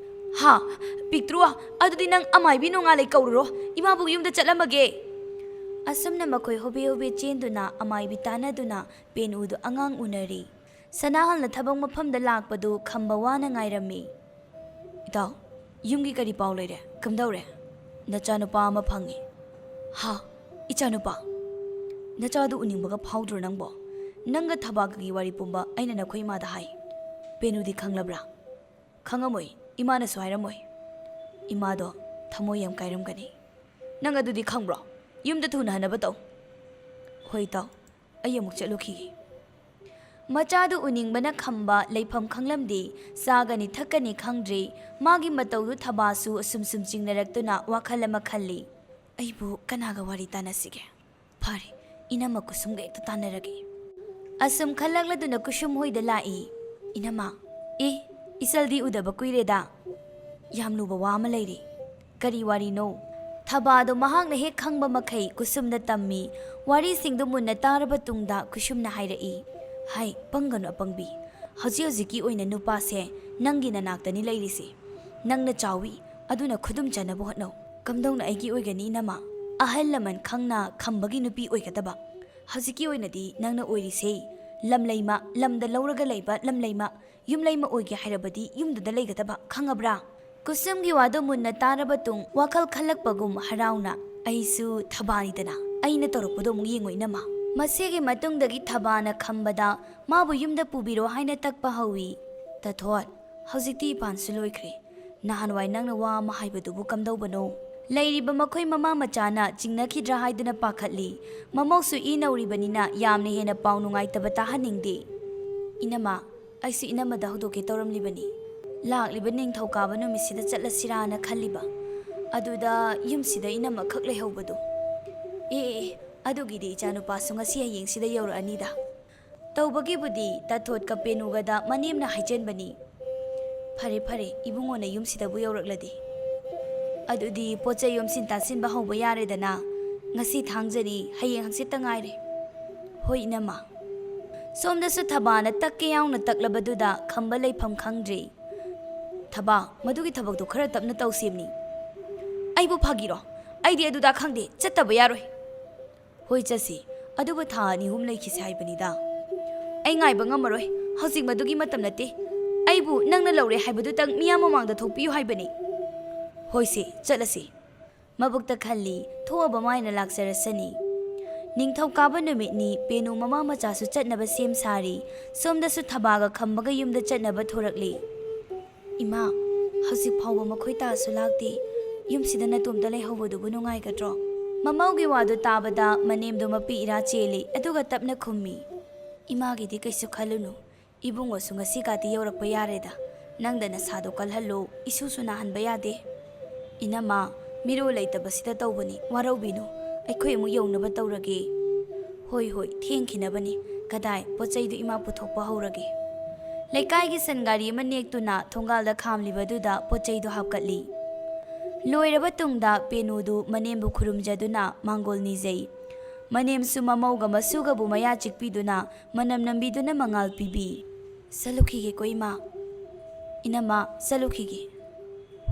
"ꯍꯥ? ꯄꯤꯛꯇ꯭ꯔꯨ, ꯑꯗꯨꯗꯤ ꯅꯪ ꯑꯃꯥꯏꯕꯤ ꯅꯣꯡꯉꯥꯜꯂꯩ ꯀꯧꯔꯨꯔꯣ, ꯏꯃꯥꯕꯨ ꯌꯨꯝꯗ ꯆꯠꯂꯝꯃꯒꯦ꯫" ꯑꯁꯨꯝꯅ ꯃꯈꯣꯏ ꯍꯣꯕꯦ ꯍꯣꯕꯦ ꯆꯦꯟꯗꯨꯅ ꯑꯃꯥꯏꯕꯤ ꯇꯥꯟꯅꯗꯨꯅ ꯄꯦꯅꯨꯗꯨ ꯑꯉꯥꯡ ꯎꯅꯔꯤ꯫ ꯁꯅꯥꯍꯜꯅ ꯊꯕꯛ ꯃꯐꯝꯗ ꯂꯥꯛꯄꯗꯨ ꯈꯝꯕ ꯋꯥꯅ ꯉꯥꯏꯔꯝꯃꯤ꯫ "ꯏꯇꯥꯎ, ꯌꯨꯝꯒꯤ ꯀꯔꯤ ꯄꯥꯎ ꯂꯩꯔꯦ? ꯀꯝꯗꯧꯔꯦ?" "ꯅꯆꯥꯅꯨꯄꯥ ꯑꯃ ꯐꯪꯉꯦ꯫" "ꯍꯥ? ꯏꯆꯥꯅꯨꯄꯥ? ꯅꯆꯥꯗꯨ ꯎꯅꯤꯡꯕꯒ ꯐꯥꯎꯗ꯭ꯔꯣ ꯅꯪꯕꯣ? ꯅꯪꯒ ꯊꯕꯥꯛꯀꯒꯤ ꯋꯥꯔꯤ ꯄꯨꯝꯕ ꯑꯩꯅ ꯅꯈꯣꯏ ꯏꯃꯥꯗ ꯍꯥꯏ꯫" "ꯄꯦꯅꯨꯗꯤ ꯈꯪꯂꯕ꯭ꯔꯥ?" "ꯈꯪꯉꯝꯃꯣꯏ, ꯏꯃꯥꯅꯁꯨ ꯍꯥꯏꯔꯝꯃꯣꯏ꯫" "ꯏꯃꯥꯗꯣ ꯊꯃꯣꯏ ꯌꯥꯝ ꯀꯥꯏꯔꯝꯒꯅꯤ꯫" "ꯅꯪ ꯑꯗꯨꯗꯤ ꯈꯪꯕ꯭ꯔꯣ? ꯌꯨꯝꯗ ꯊꯨꯅ ꯍꯟꯅꯕ ꯇꯧ꯫" "ꯍꯣꯏ ꯏꯇꯥꯎ, ꯑꯩ ꯑꯃꯨꯛ ꯆꯠꯂꯨꯈꯤꯒꯦ꯫" ꯃꯆꯥꯗꯨ ꯎꯅꯤꯡꯕꯅ ꯈꯝꯕ ꯂꯩꯐꯝ ꯈꯪꯂꯝꯗꯦ꯫ ꯆꯥꯒꯅꯤ ꯊꯛꯀꯅꯤ ꯈꯪꯗ꯭ꯔꯦ꯫ ꯃꯥꯒꯤ ꯃꯇꯧꯗꯨ ꯊꯕꯥꯁꯨ ꯑꯁꯨꯝ ꯁꯨꯝ ꯆꯤꯡꯅꯔꯛꯇꯨꯅ ꯋꯥꯈꯜ ꯑꯃ ꯈꯜꯂꯤ꯫ "ꯑꯩꯕꯨ ꯀꯅꯥꯒ ꯋꯥꯔꯤ ꯇꯥꯟꯅꯁꯤꯒꯦ? ꯐꯔꯦ, ꯏꯅꯝꯃ ꯀꯨꯁꯨꯝꯒ ꯍꯦꯛꯇ ꯇꯥꯟꯅꯔꯒꯦ꯫" ꯑꯁꯨꯝ ꯈꯜꯂꯛꯂꯗꯨꯅ ꯀꯨꯁꯨꯝ ꯍꯣꯏꯗ ꯂꯥꯛꯏ꯫ "ꯏꯅꯝꯃ꯫" "ꯑꯦ, ꯏꯆꯜꯗꯤ ꯎꯗꯕ ꯀꯨꯏꯔꯦꯗ꯫ ꯌꯥꯝ ꯂꯨꯕ ꯋꯥ ꯑꯃ ꯂꯩꯔꯦ꯫" "ꯀꯔꯤ ꯋꯥꯔꯤꯅꯣ?" ꯊꯕꯥꯗꯣ ꯃꯍꯥꯛꯅ ꯍꯦꯛ ꯈꯪꯕ ꯃꯈꯩ ꯀꯨꯁꯨꯝꯗ ꯇꯝꯃꯤ꯫ ꯋꯥꯔꯤꯁꯤꯡꯗꯨ ꯃꯨꯟꯅ ꯇꯥꯔꯕ ꯇꯨꯡꯗ ꯀꯨꯁꯨꯝꯅ ꯍꯥꯏꯔꯛꯏ꯫ "ꯍꯥꯏ, ꯄꯪꯒꯅꯨ ꯑꯄꯪꯕꯤ꯫ ꯍꯧꯖꯤꯛ ꯍꯧꯖꯤꯛꯀꯤ ꯑꯣꯏꯅ ꯅꯨꯄꯥꯁꯦ ꯅꯪꯒꯤ ꯅꯅꯥꯛꯇꯅꯤ ꯂꯩꯔꯤꯁꯦ꯫ ꯅꯪꯅ ꯆꯥꯎꯏ, ꯑꯗꯨꯅ ꯈꯨꯗꯨꯝ ꯆꯟꯅꯕ ꯍꯣꯠꯅꯧ꯫" "ꯀꯝꯗꯧꯅ ꯑꯩꯒꯤ ꯑꯣꯏꯒꯅꯤ ꯏꯅꯝꯃ? ꯑꯍꯜ ꯂꯃꯟ ꯈꯪꯅ ꯈꯝꯕꯒꯤ ꯅꯨꯄꯤ ꯑꯣꯏꯒꯗꯕ꯫ ꯍꯧꯖꯤꯛꯀꯤ ꯑꯣꯏꯅꯗꯤ ꯅꯪꯅ ꯑꯣꯏꯔꯤꯁꯦ ꯂꯝꯂꯩꯃ, ꯂꯝꯗ ꯂꯧꯔꯒ ꯂꯩꯕ ꯂꯝꯂꯩꯃ, ꯌꯨꯝꯂꯩꯃ ꯑꯣꯏꯒꯦ ꯍꯥꯏꯔꯕꯗꯤ ꯌꯨꯝꯗꯨꯗ ꯂꯩꯒꯗꯕ, ꯈꯪꯉꯕ꯭ꯔꯥ?" ꯀꯨꯁꯨꯝꯒꯤ ꯋꯥꯗꯨ ꯃꯨꯟꯅ ꯇꯥꯔꯕ ꯇꯨꯡ ꯋꯥꯈꯜ ꯈꯜꯂꯛꯄꯒꯨꯝ ꯍꯔꯥꯎꯅ, "ꯑꯩꯁꯨ ꯊꯕꯥꯅꯤꯗꯅ, ꯑꯩꯅ ꯇꯧꯔꯛꯄꯗꯣ ꯑꯃꯨꯛ ꯌꯦꯡꯉꯣ ꯏꯅꯝꯃ꯫" ꯃꯁꯤꯒꯤ ꯃꯇꯨꯡꯗꯒꯤ ꯊꯕꯥꯅ ꯈꯝꯕꯗ ꯃꯥꯕꯨ ꯌꯨꯝꯗ ꯄꯨꯕꯤꯔꯣ ꯍꯥꯏꯅ ꯇꯛꯄ ꯍꯧꯏ꯫ "ꯇꯥꯊꯣꯠ, ꯍꯧꯖꯤꯛꯇꯤ ꯏꯄꯥꯟꯁꯨ ꯂꯣꯏꯈ꯭ꯔꯦ꯫ ꯅꯍꯥꯟꯋꯥꯏ ꯅꯪꯅ ꯋꯥ ꯑꯃ ꯍꯥꯏꯕꯗꯨꯕꯨ ꯀꯝꯗꯧꯕꯅꯣ?" ꯂꯩꯔꯤꯕ ꯃꯈꯣꯏ ꯃꯃꯥ ꯃꯆꯥꯅ ꯆꯤꯡꯅꯈꯤꯗ꯭ꯔꯥ ꯍꯥꯏꯗꯨꯅ ꯄꯥꯈꯠꯂꯤ꯫ ꯃꯃꯧꯁꯨ ꯏ ꯅꯧꯔꯤꯕꯅꯤꯅ ꯌꯥꯝꯅ ꯍꯦꯟꯅ ꯄꯥꯎ ꯅꯨꯡꯉꯥꯏꯇꯕ ꯇꯥꯍꯟꯅꯤꯡꯗꯦ꯫ "ꯏꯅꯝꯃ, ꯑꯩꯁꯨ ꯏꯅꯝꯃꯗ ꯍꯧꯗꯣꯛꯀꯦ ꯇꯧꯔꯝꯂꯤꯕꯅꯤ꯫ ꯂꯥꯛꯂꯤꯕ ꯅꯤꯡꯊꯧꯀꯥꯕ ꯅꯨꯃꯤꯠꯁꯤꯗ ꯆꯠꯂꯁꯤꯔꯥꯅ ꯈꯜꯂꯤꯕ꯫ ꯑꯗꯨꯗ ꯌꯨꯝꯁꯤꯗ ꯏꯅꯝꯃ ꯈꯛ ꯂꯩꯍꯧꯕꯗꯣ꯫" "ꯑꯦ, ꯑꯦ, ꯑꯦ, ꯑꯗꯨꯒꯤꯗꯤ ꯏꯆꯥꯅꯨꯄꯥꯁꯨ ꯉꯁꯤ ꯍꯌꯦꯡꯁꯤꯗ ꯌꯧꯔꯛꯑꯅꯤꯗ꯫" ꯇꯧꯕꯒꯤꯕꯨꯗꯤ ꯇꯥꯊꯣꯠꯀ ꯄꯦꯅꯨꯒꯗ ꯃꯅꯦꯝꯅ ꯍꯥꯏꯖꯟꯕꯅꯤ꯫ "ꯐꯔꯦ, ꯐꯔꯦ, ꯏꯕꯨꯡꯉꯣꯅ ꯌꯨꯝꯁꯤꯗꯕꯨ ꯌꯧꯔꯛꯂꯗꯤ꯫" ꯑꯗꯨꯗꯤ ꯄꯣꯠ ꯆꯩ ꯌꯣꯝꯁꯤꯟ ꯇꯥꯁꯤꯟꯕ ꯍꯧꯕ ꯌꯥꯔꯦꯗꯅ꯫ ꯉꯁꯤ ꯊꯥꯡꯖꯅꯤ, ꯍꯌꯦꯡ ꯍꯪꯆꯤꯠꯇ ꯉꯥꯏꯔꯦ꯫ ꯍꯣꯏ, ꯏꯅꯝꯃ꯫ ꯁꯣꯝꯗꯁꯨ ꯊꯕꯥꯅ ꯇꯛꯀꯦ ꯌꯥꯎꯅ ꯇꯛꯂꯕꯗꯨꯗ ꯈꯝꯕ ꯂꯩꯐꯝ ꯈꯪꯗ꯭ꯔꯦ꯫ "ꯊꯕꯥ, ꯃꯗꯨꯒꯤ ꯊꯕꯛꯇꯣ ꯈꯔ ꯇꯞꯅ ꯇꯧꯁꯦꯝꯅꯤ꯫" "ꯑꯩꯕꯨ ꯐꯥꯒꯤꯔꯣ? ꯑꯩꯗꯤ ꯑꯗꯨꯗ ꯈꯪꯗꯦ, ꯆꯠꯇꯕ ꯌꯥꯔꯣꯏ꯫" "ꯍꯣꯏ, ꯆꯠꯁꯤ, ꯑꯗꯨꯕꯨ ꯊꯥ ꯑꯅꯤ ꯑꯍꯨꯝ ꯂꯩꯈꯤꯁꯤ ꯍꯥꯏꯕꯅꯤꯗ꯫" "ꯑꯩ ꯉꯥꯏꯕ ꯉꯝꯃꯔꯣꯏ, ꯍꯧꯖꯤꯛ ꯃꯗꯨꯒꯤ ꯃꯇꯝ ꯅꯠꯇꯦ꯫ ꯑꯩꯕꯨ ꯅꯪꯅ ꯂꯧꯔꯦ ꯍꯥꯏꯕꯗꯨꯇꯪ ꯃꯤꯌꯥꯝ ꯃꯃꯥꯡꯗ ꯊꯣꯛꯄꯤꯌꯨ ꯍꯥꯏꯕꯅꯤ꯫" "ꯍꯣꯏꯁꯦ, ꯆꯠꯂꯁꯤ꯫" ꯃꯕꯨꯛꯇ ꯈꯜꯂꯤ, ꯊꯣꯛꯑꯕ ꯃꯥꯏꯅ ꯂꯥꯛꯆꯔꯁꯅꯤ꯫ ꯅꯤꯡꯊꯧꯀꯥꯕ ꯅꯨꯃꯤꯠꯅꯤ, ꯄꯦꯅꯨ ꯃꯃꯥ ꯃꯆꯥꯁꯨ ꯆꯠꯅꯕ ꯁꯦꯝ ꯁꯥꯔꯤ꯫ ꯁꯣꯝꯗꯁꯨ ꯊꯕꯥꯒ ꯈꯝꯕꯒ ꯌꯨꯝꯗ ꯆꯠꯅꯕ ꯊꯣꯔꯛꯂꯤ꯫ "ꯏꯃꯥ, ꯍꯧꯖꯤꯛ ꯐꯥꯎꯕ ꯃꯈꯣꯏ ꯇꯥꯁꯨ ꯂꯥꯛꯇꯦ꯫ ꯌꯨꯝꯁꯤꯗ ꯅꯇꯣꯝꯇ ꯂꯩꯍꯧꯕꯗꯨꯕꯨ ꯅꯨꯡꯉꯥꯏꯒꯗ꯭ꯔꯣ?" ꯃꯃꯧꯒꯤ ꯋꯥꯗꯨ ꯇꯥꯕꯗ ꯃꯅꯦꯝꯗꯣ ꯃꯄꯤ ꯏꯔꯥ ꯆꯦꯜꯂꯤ, ꯑꯗꯨꯒ ꯇꯞꯅ ꯈꯨꯝꯃꯤ, "ꯏꯃꯥꯒꯤꯗꯤ ꯀꯩꯁꯨ ꯈꯜꯂꯨꯅꯨ꯫ ꯏꯕꯨꯡꯉꯣꯁꯨ ꯉꯁꯤ ꯀꯥꯇꯤ ꯌꯧꯔꯛꯄ ꯌꯥꯔꯦꯗ꯫ ꯅꯪꯗ ꯅꯁꯥꯗꯣ ꯀꯜꯍꯜꯂꯨ, ꯏꯁꯨꯁꯨ ꯅꯥꯍꯟꯕ ꯌꯥꯗꯦ꯫" "ꯏꯅꯝꯃ, ꯃꯤꯔꯣꯜ ꯂꯩꯇꯕꯁꯤꯗ ꯇꯧꯕꯅꯤ, ꯋꯥꯔꯧꯕꯤꯅꯨ꯫ ꯑꯩꯈꯣꯏ ꯑꯃꯨꯛ ꯌꯧꯅꯕ ꯇꯧꯔꯒꯦ꯫" "ꯍꯣꯏ, ꯍꯣꯏ, ꯊꯦꯡꯈꯤꯅꯕꯅꯤ꯫ ꯀꯗꯥꯏ, ꯄꯣꯠ ꯆꯩꯗꯨ ꯏꯃꯥ ꯄꯨꯊꯣꯛꯄ ꯍꯧꯔꯒꯦ꯫" ꯂꯩꯀꯥꯏꯒꯤ ꯁꯟꯒꯥꯔꯤ ꯑꯃ ꯅꯦꯛꯇꯨꯅ ꯊꯣꯡꯒꯥꯜꯗ ꯈꯥꯝꯂꯤꯕꯗꯨꯗ ꯄꯣꯠ ꯆꯩꯗꯨ ꯍꯥꯞꯀꯠꯂꯤ꯫ ꯂꯣꯏꯔꯕ ꯇꯨꯡꯗ ꯄꯦꯅꯨꯗꯨ ꯃꯅꯦꯝꯕꯨ ꯈꯨꯔꯨꯝꯖꯗꯨꯅ ꯃꯥꯡꯒꯣꯜ ꯅꯤꯖꯩ꯫ ꯃꯅꯦꯝꯁꯨ ꯃꯃꯧꯒ ꯃꯁꯨꯒꯕꯨ ꯃꯌꯥ ꯆꯤꯛꯄꯤꯗꯨꯅ ꯃꯅꯝ ꯅꯝꯕꯤꯗꯨꯅ ꯃꯉꯥꯜ ꯄꯤꯕꯤ꯫ "ꯆꯠꯂꯨꯈꯤꯒꯦꯀꯣ, ꯏꯃꯥ꯫" "ꯏꯅꯝꯃ, ꯆꯠꯂꯨꯈꯤꯒꯦ꯫"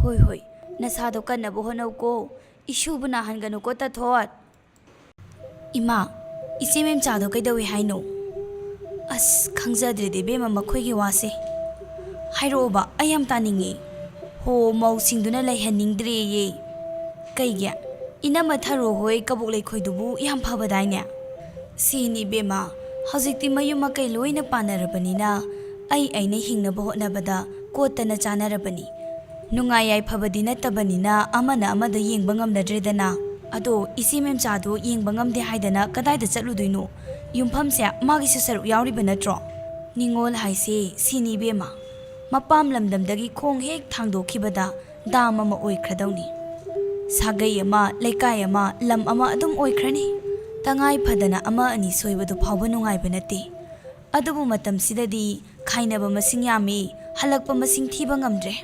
"ꯍꯣꯏ, ꯍꯣꯏ, ꯅꯁꯥꯗꯣ ꯀꯟꯅꯕ ꯍꯣꯠꯅꯧꯀꯣ꯫ ꯏꯁꯨꯕꯨ ꯅꯥꯍꯟꯒꯅꯨꯀꯣ, ꯇꯥꯊꯣꯠ꯫" "ꯏꯃꯥ, ꯏꯆꯦ ꯃꯦꯝꯆꯥꯗꯣ ꯀꯩꯗꯧꯏ ꯍꯥꯏꯅꯣ?" "ꯑꯁ, ꯈꯪꯖꯗ꯭ꯔꯦꯗ ꯏꯕꯦꯝꯃ, ꯃꯈꯣꯏꯒꯤ ꯋꯥꯁꯦ꯫" "ꯍꯥꯏꯔꯛꯑꯣꯕ, ꯑꯩ ꯌꯥꯝ ꯇꯥꯅꯤꯡꯉꯤ꯫" "ꯍꯣ, ꯃꯧꯁꯤꯡꯗꯨꯅ ꯂꯩꯍꯟꯅꯤꯡꯗ꯭ꯔꯦꯌꯦ꯫" "ꯀꯩꯒꯤ? ꯏꯅꯝꯃ ꯊꯔꯣ ꯍꯣꯏ ꯀꯕꯣꯛ ꯂꯩꯈꯣꯏꯗꯨꯕꯨ ꯌꯥꯝ ꯐꯕꯗꯥꯏꯅꯦ?" "ꯁꯤꯅꯤ ꯏꯕꯦꯝꯃ, ꯍꯧꯖꯤꯛꯇꯤ ꯃꯌꯨꯝ ꯃꯀꯩ ꯂꯣꯏꯅ ꯄꯥꯟꯅꯔꯕꯅꯤꯅ ꯑꯩ ꯑꯩꯅ ꯍꯤꯡꯅꯕ ꯍꯣꯠꯅꯕꯗ ꯀꯣꯠꯇꯅ ꯆꯥꯅꯔꯕꯅꯤ꯫ ꯅꯨꯡꯉꯥꯏ ꯌꯥꯏꯐꯕꯗꯤ ꯅꯠꯇꯕꯅꯤꯅ ꯑꯃꯅ ꯑꯃꯗ ꯌꯦꯡꯕ ꯉꯝꯅꯗ꯭ꯔꯦꯗꯅ꯫ ꯑꯗꯣ ꯏꯆꯦ ꯃꯦꯝꯆꯥꯗꯣ ꯌꯦꯡꯕ ꯉꯝꯗꯦ ꯍꯥꯏꯗꯅ ꯀꯗꯥꯏꯗ ꯆꯠꯂꯨꯗꯣꯏꯅꯣ? ꯌꯨꯝꯐꯝꯁꯦ ꯃꯥꯒꯤꯁꯨ ꯁꯔꯨꯛ ꯌꯥꯎꯔꯤꯕ ꯅꯠꯇ꯭ꯔꯣ? ꯅꯤꯉꯣꯜ ꯍꯥꯏꯁꯦ ꯁꯤꯅꯤ ꯏꯕꯦꯝꯃ꯫ ꯃꯄꯥꯝ ꯂꯝꯗꯝꯗꯒꯤ ꯈꯣꯡ ꯍꯦꯛ ꯊꯥꯡꯗꯣꯛꯈꯤꯕꯗ ꯗꯥꯝ ꯑꯃ ꯑꯣꯏꯈ꯭ꯔꯗꯧꯅꯤ꯫ ꯁꯥꯒꯩ ꯑꯃ, ꯂꯩꯀꯥꯏ ꯑꯃ, ꯂꯝ ꯑꯃ ꯑꯗꯨꯝ ꯑꯣꯏꯈ꯭ꯔꯅꯤ꯫ ꯇꯉꯥꯏ ꯐꯗꯅ ꯑꯃ ꯑꯅꯤ ꯁꯣꯏꯕꯗꯨ ꯐꯥꯎꯕ ꯅꯨꯡꯉꯥꯏꯕ ꯅꯠꯇꯦ꯫ ꯑꯗꯨꯕꯨ ꯃꯇꯝꯁꯤꯗꯗꯤ ꯈꯥꯏꯅꯕ ꯃꯁꯤꯡ ꯌꯥꯝꯃꯤ, ꯍꯜꯂꯛꯄ ꯃꯁꯤꯡ ꯊꯤꯕ ꯉꯝꯗ꯭ꯔꯦ꯫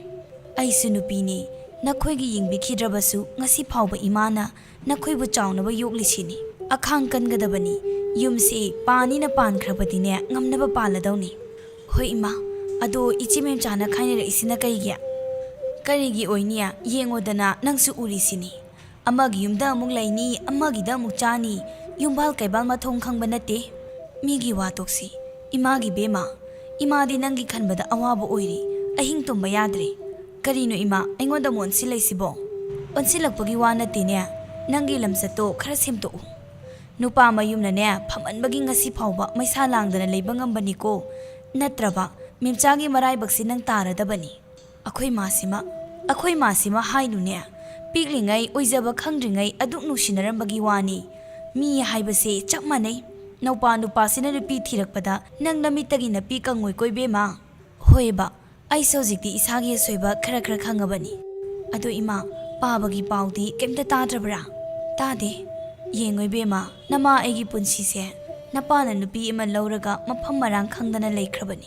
ꯑꯩꯁꯨ ꯅꯨꯄꯤꯅꯤ, ꯅꯈꯣꯏꯒꯤ ꯌꯦꯡꯕꯤꯈꯤꯗ꯭ꯔꯕꯁꯨ ꯉꯁꯤ ꯐꯥꯎꯕ ꯏꯃꯥꯅ ꯅꯈꯣꯏꯕꯨ ꯆꯥꯎꯅꯕ ꯌꯣꯛꯂꯤꯁꯤꯅꯤ꯫ ꯑꯈꯥꯡ ꯀꯟꯒꯗꯕꯅꯤ꯫ ꯌꯨꯝꯁꯤ ꯄꯥꯅꯤꯅ ꯄꯥꯟꯈ꯭ꯔꯕꯗꯤꯅꯦ, ꯉꯝꯅꯕ ꯄꯥꯜꯂꯗꯧꯅꯤ꯫ ꯍꯣꯏ ꯏꯃꯥ, ꯑꯗꯣ ꯏꯆꯦ ꯃꯦꯝꯆꯥꯅ ꯈꯥꯏꯅꯔꯛꯏꯁꯤꯅ ꯀꯩꯒꯤ? ꯀꯔꯤꯒꯤ ꯑꯣꯏꯅꯤ? ꯌꯦꯡꯉꯣꯗꯅ, ꯅꯪꯁꯨ ꯎꯔꯤꯁꯤꯅꯤ꯫ ꯑꯃꯒꯤ ꯌꯨꯝꯗ ꯑꯃꯨꯛ ꯂꯩꯅꯤ, ꯑꯃꯒꯤꯗ ꯑꯃꯨꯛ ꯆꯥꯅꯤ꯫ ꯌꯨꯝꯕꯥꯜ ꯀꯩꯕꯥꯜ ꯃꯊꯣꯡ ꯈꯪꯕ ꯅꯠꯇꯦ꯫ ꯃꯤꯒꯤ ꯋꯥ ꯇꯣꯛꯁꯤ꯫ ꯏꯃꯥꯒꯤ ꯕꯦꯝꯃ, ꯏꯃꯥꯗꯤ ꯅꯪꯒꯤ ꯈꯟꯕꯗ ꯑꯋꯥꯕ ꯑꯣꯏꯔꯤ꯫ ꯑꯍꯤꯡ ꯇꯨꯝꯕ ꯌꯥꯗ꯭ꯔꯦ꯫ ꯀꯔꯤꯅꯣ ꯏꯃꯥ, ꯑꯩꯉꯣꯟꯗ ꯑꯃꯨꯛ ꯑꯣꯟꯁꯤꯜꯂꯛꯏꯁꯤꯕꯣ? ꯑꯣꯟꯁꯤꯜꯂꯛꯄꯒꯤ ꯋꯥ ꯅꯠꯇꯦꯅꯦ, ꯅꯪꯒꯤ ꯂꯝꯆꯠꯇꯣ ꯈꯔ ꯁꯦꯝꯗꯣꯛꯎ꯫ ꯅꯨꯄꯥ ꯃꯌꯨꯝꯅꯅꯦ, ꯐꯝꯃꯟꯕꯒꯤ ꯉꯁꯤ ꯐꯥꯎꯕ ꯃꯩꯁꯥ ꯂꯥꯡꯗꯅ ꯂꯩꯕ ꯉꯝꯕꯅꯤꯀꯣ꯫ ꯅꯠꯇ꯭ꯔꯕ ꯃꯦꯝꯆꯥꯒꯤ ꯃꯔꯥꯏꯕꯛꯁꯤ ꯅꯪ ꯇꯥꯔꯗꯕꯅꯤ꯫ ꯑꯩꯈꯣꯏ ꯃꯥꯁꯤꯃ, ꯑꯩꯈꯣꯏ ꯃꯥꯁꯤꯃ ꯍꯥꯏꯅꯨꯅꯦ꯫ ꯄꯤꯛꯂꯤꯉꯩ ꯑꯣꯏꯖꯕ ꯈꯪꯗ꯭ꯔꯤꯉꯩ ꯑꯗꯨꯛ ꯅꯨꯡꯁꯤꯅꯔꯝꯕꯒꯤ ꯋꯥꯅꯤ꯫ ꯃꯤ ꯍꯥꯏꯕꯁꯦ ꯆꯞ ꯃꯥꯟꯅꯩ꯫ ꯅꯧꯄꯥ ꯅꯨꯄꯥꯁꯤꯅ ꯅꯨꯄꯤ ꯊꯤꯔꯛꯄꯗ ꯅꯪ ꯅꯃꯤꯠꯇꯒꯤ ꯅꯄꯤ ꯀꯪꯉꯣꯏꯀꯣ ꯏꯕꯦꯝꯃ꯫ ꯍꯣꯏꯕ, ꯑꯩꯁꯨ ꯍꯧꯖꯤꯛꯇꯤ ꯏꯁꯥꯒꯤ ꯑꯁꯣꯏꯕ ꯈꯔ ꯈꯔ ꯈꯪꯉꯕꯅꯤ꯫ ꯑꯗꯣ ꯏꯃꯥ, ꯄꯥꯕꯒꯤ ꯄꯥꯎꯗꯤ ꯀꯩꯝꯇ ꯇꯥꯗ꯭ꯔꯕ꯭ꯔꯥ? ꯇꯥꯗꯦ꯫ ꯌꯦꯡꯉꯣ ꯏꯕꯦꯝꯃ, ꯅꯃꯥ ꯑꯩꯒꯤ ꯄꯨꯟꯁꯤꯁꯦ ꯅꯄꯥꯅ ꯅꯨꯄꯤ ꯑꯃ ꯂꯧꯔꯒ ꯃꯐꯝ ꯃꯔꯥꯡ ꯈꯪꯗꯅ ꯂꯩꯈ꯭ꯔꯕꯅꯤ꯫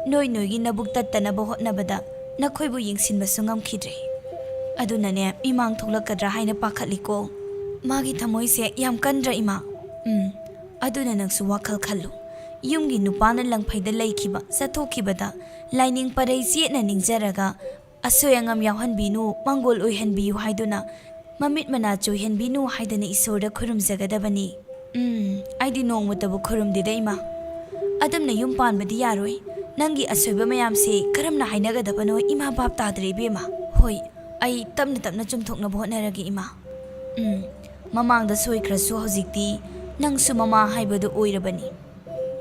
ꯅꯣꯏ ꯅꯣꯏꯒꯤ ꯅꯕꯨꯛ ꯇꯠꯇꯅꯕ ꯍꯣꯠꯅꯕꯗ ꯅꯈꯣꯏꯕꯨ ꯌꯦꯡꯁꯤꯟꯕꯁꯨ ꯉꯝꯈꯤꯗ꯭ꯔꯦ꯫ ꯑꯗꯨꯅꯅꯦ, ꯃꯤꯃꯥꯡ ꯊꯣꯛꯂꯛꯀꯗ꯭ꯔꯥ ꯍꯥꯏꯅ ꯄꯥꯈꯠꯂꯤꯀꯣ꯫ ꯃꯥꯒꯤ ꯊꯃꯣꯏꯁꯦ ꯌꯥꯝ ꯀꯟꯗ꯭ꯔꯥ ꯏꯃꯥ? ꯎꯝ, ꯑꯗꯨꯅ ꯅꯪꯁꯨ ꯋꯥꯈꯜ ꯈꯜꯂꯨ꯫ ꯌꯨꯝꯒꯤ ꯅꯨꯄꯥꯅ ꯂꯪꯐꯩꯗ ꯂꯩꯈꯤꯕ, ꯆꯠꯊꯣꯛꯈꯤꯕꯗ ꯂꯥꯏꯅꯤꯡ ꯄꯔꯩ ꯆꯦꯠꯅ ꯅꯤꯡꯖꯔꯒ ꯑꯁꯣꯏ ꯑꯉꯥꯝ ꯌꯥꯎꯍꯟꯕꯤꯅꯨ, ꯃꯪꯒꯣꯜ ꯑꯣꯏꯍꯟꯕꯤꯌꯨ ꯍꯥꯏꯗꯨꯅ, ꯃꯃꯤꯠ ꯃꯅꯥ ꯆꯣꯏꯍꯟꯕꯤꯅꯨ ꯍꯥꯏꯗꯅ ꯏꯁꯣꯔꯗ ꯈꯨꯔꯨꯝꯖꯒꯗꯕꯅꯤ꯫ ꯎꯝ, ꯑꯩꯗꯤ ꯅꯣꯡꯃꯇꯕꯨ ꯈꯨꯔꯨꯝꯗꯦꯗ ꯏꯃꯥ꯫ ꯑꯗꯨꯝꯅ ꯌꯨꯝ ꯄꯥꯟꯕꯗꯤ ꯌꯥꯔꯣꯏ꯫ ꯅꯪꯒꯤ ꯑꯁꯣꯏꯕ ꯃꯌꯥꯝꯁꯦ ꯀꯔꯝꯅ ꯍꯥꯏꯅꯒꯗꯕꯅꯣ ꯏꯃꯥ ꯚꯥꯞ ꯇꯥꯗ꯭ꯔꯦ ꯏꯕꯦꯝꯃ꯫ ꯍꯣꯏ, ꯑꯩ ꯇꯞꯅ ꯇꯞꯅ ꯆꯨꯝꯊꯣꯛꯅꯕ ꯍꯣꯠꯅꯔꯒꯦ ꯏꯃꯥ꯫ ꯎꯝ, ꯃꯃꯥꯡꯗ ꯁꯣꯏꯈ꯭ꯔꯁꯨ ꯍꯧꯖꯤꯛꯇꯤ ꯅꯪꯁꯨ ꯃꯃꯥ ꯍꯥꯏꯕꯗꯨ ꯑꯣꯏꯔꯕꯅꯤ꯫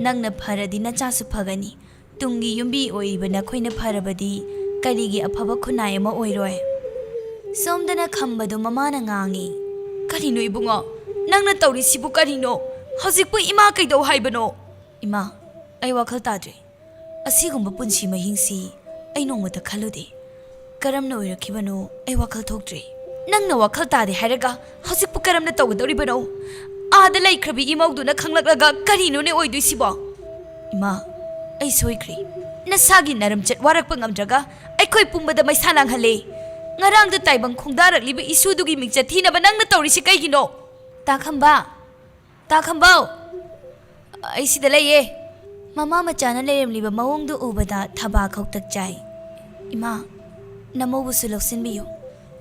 ꯅꯪꯅ ꯐꯔꯗꯤ ꯅꯆꯥꯁꯨ ꯐꯒꯅꯤ꯫ ꯇꯨꯡꯒꯤ ꯌꯨꯝꯕꯤ ꯑꯣꯏꯔꯤꯕ ꯅꯈꯣꯏꯅ ꯐꯔꯕꯗꯤ ꯀꯔꯤꯒꯤ ꯑꯐꯕ ꯈꯨꯟꯅꯥꯏ ꯑꯃ ꯑꯣꯏꯔꯣꯏ? ꯁꯣꯝꯗꯅ ꯈꯝꯕꯗꯨ ꯃꯃꯥꯅ ꯉꯥꯡꯉꯤ꯫ ꯀꯔꯤꯅꯣ ꯏꯕꯨꯡꯉꯣ? ꯅꯪꯅ ꯇꯧꯔꯤꯁꯤꯕꯨ ꯀꯔꯤꯅꯣ? ꯍꯧꯖꯤꯛꯄꯨ ꯏꯃꯥ ꯀꯩꯗꯧ ꯍꯥꯏꯕꯅꯣ? ꯏꯃꯥ, ꯑꯩ ꯋꯥꯈꯜ ꯇꯥꯗ꯭ꯔꯦ꯫ ꯑꯁꯤꯒꯨꯝꯕ ꯄꯨꯟꯁꯤ ꯃꯍꯤꯡꯁꯤ ꯑꯩ ꯅꯣꯡꯃꯇ ꯈꯜꯂꯨꯗꯦ꯫ ꯀꯔꯝꯅ ꯑꯣꯏꯔꯛꯈꯤꯕꯅꯣ ꯑꯩ ꯋꯥꯈꯜ ꯊꯣꯛꯇ꯭ꯔꯦ꯫ ꯅꯪꯅ ꯋꯥꯈꯜ ꯇꯥꯗꯦ ꯍꯥꯏꯔꯒ ꯍꯧꯖꯤꯛꯄꯨ ꯀꯔꯝꯅ ꯇꯧꯒꯗꯧꯔꯤꯕꯅꯣ? ꯑꯥꯗ ꯂꯩꯈ꯭ꯔꯕꯤ ꯏꯃꯧꯗꯨꯅ ꯈꯪꯂꯛꯂꯒ ꯀꯔꯤꯅꯣꯅꯦ ꯑꯣꯏꯗꯣꯏꯁꯤꯕꯣ? ꯏꯃꯥ, ꯑꯩ ꯁꯣꯏꯈ꯭ꯔꯦ꯫ ꯅꯁꯥꯒꯤ ꯅꯔꯝꯆꯠ ꯋꯥꯔꯛꯄ ꯉꯝꯗ꯭ꯔꯒ ꯑꯩꯈꯣꯏ ꯄꯨꯝꯕꯗ ꯃꯩꯁꯥ ꯂꯥꯡꯍꯜꯂꯦ꯫ ꯉꯔꯥꯡꯗ ꯇꯥꯏꯕꯪ ꯈꯣꯡꯗꯥꯔꯛꯂꯤꯕ ꯏꯁꯨꯗꯨꯒꯤ ꯃꯤꯡꯆꯠ ꯊꯤꯅꯕ ꯅꯪꯅ ꯇꯧꯔꯤꯁꯤ ꯀꯩꯒꯤꯅꯣ? ꯇꯥ ꯈꯝꯕ, ꯇꯥ ꯈꯝꯕꯧ, ꯑꯩ ꯁꯤꯗ ꯂꯩꯌꯦ꯫ ꯃꯃꯥ ꯃꯆꯥꯅ ꯂꯩꯔꯝꯂꯤꯕ ꯃꯑꯣꯡꯗꯨ ꯎꯕꯗ ꯊꯕꯥ ꯈꯧꯇꯛ ꯆꯥꯏ꯫ "ꯏꯃꯥ, ꯅꯃꯧꯕꯨꯁꯨ ꯂꯧꯁꯤꯟꯕꯤꯌꯨ꯫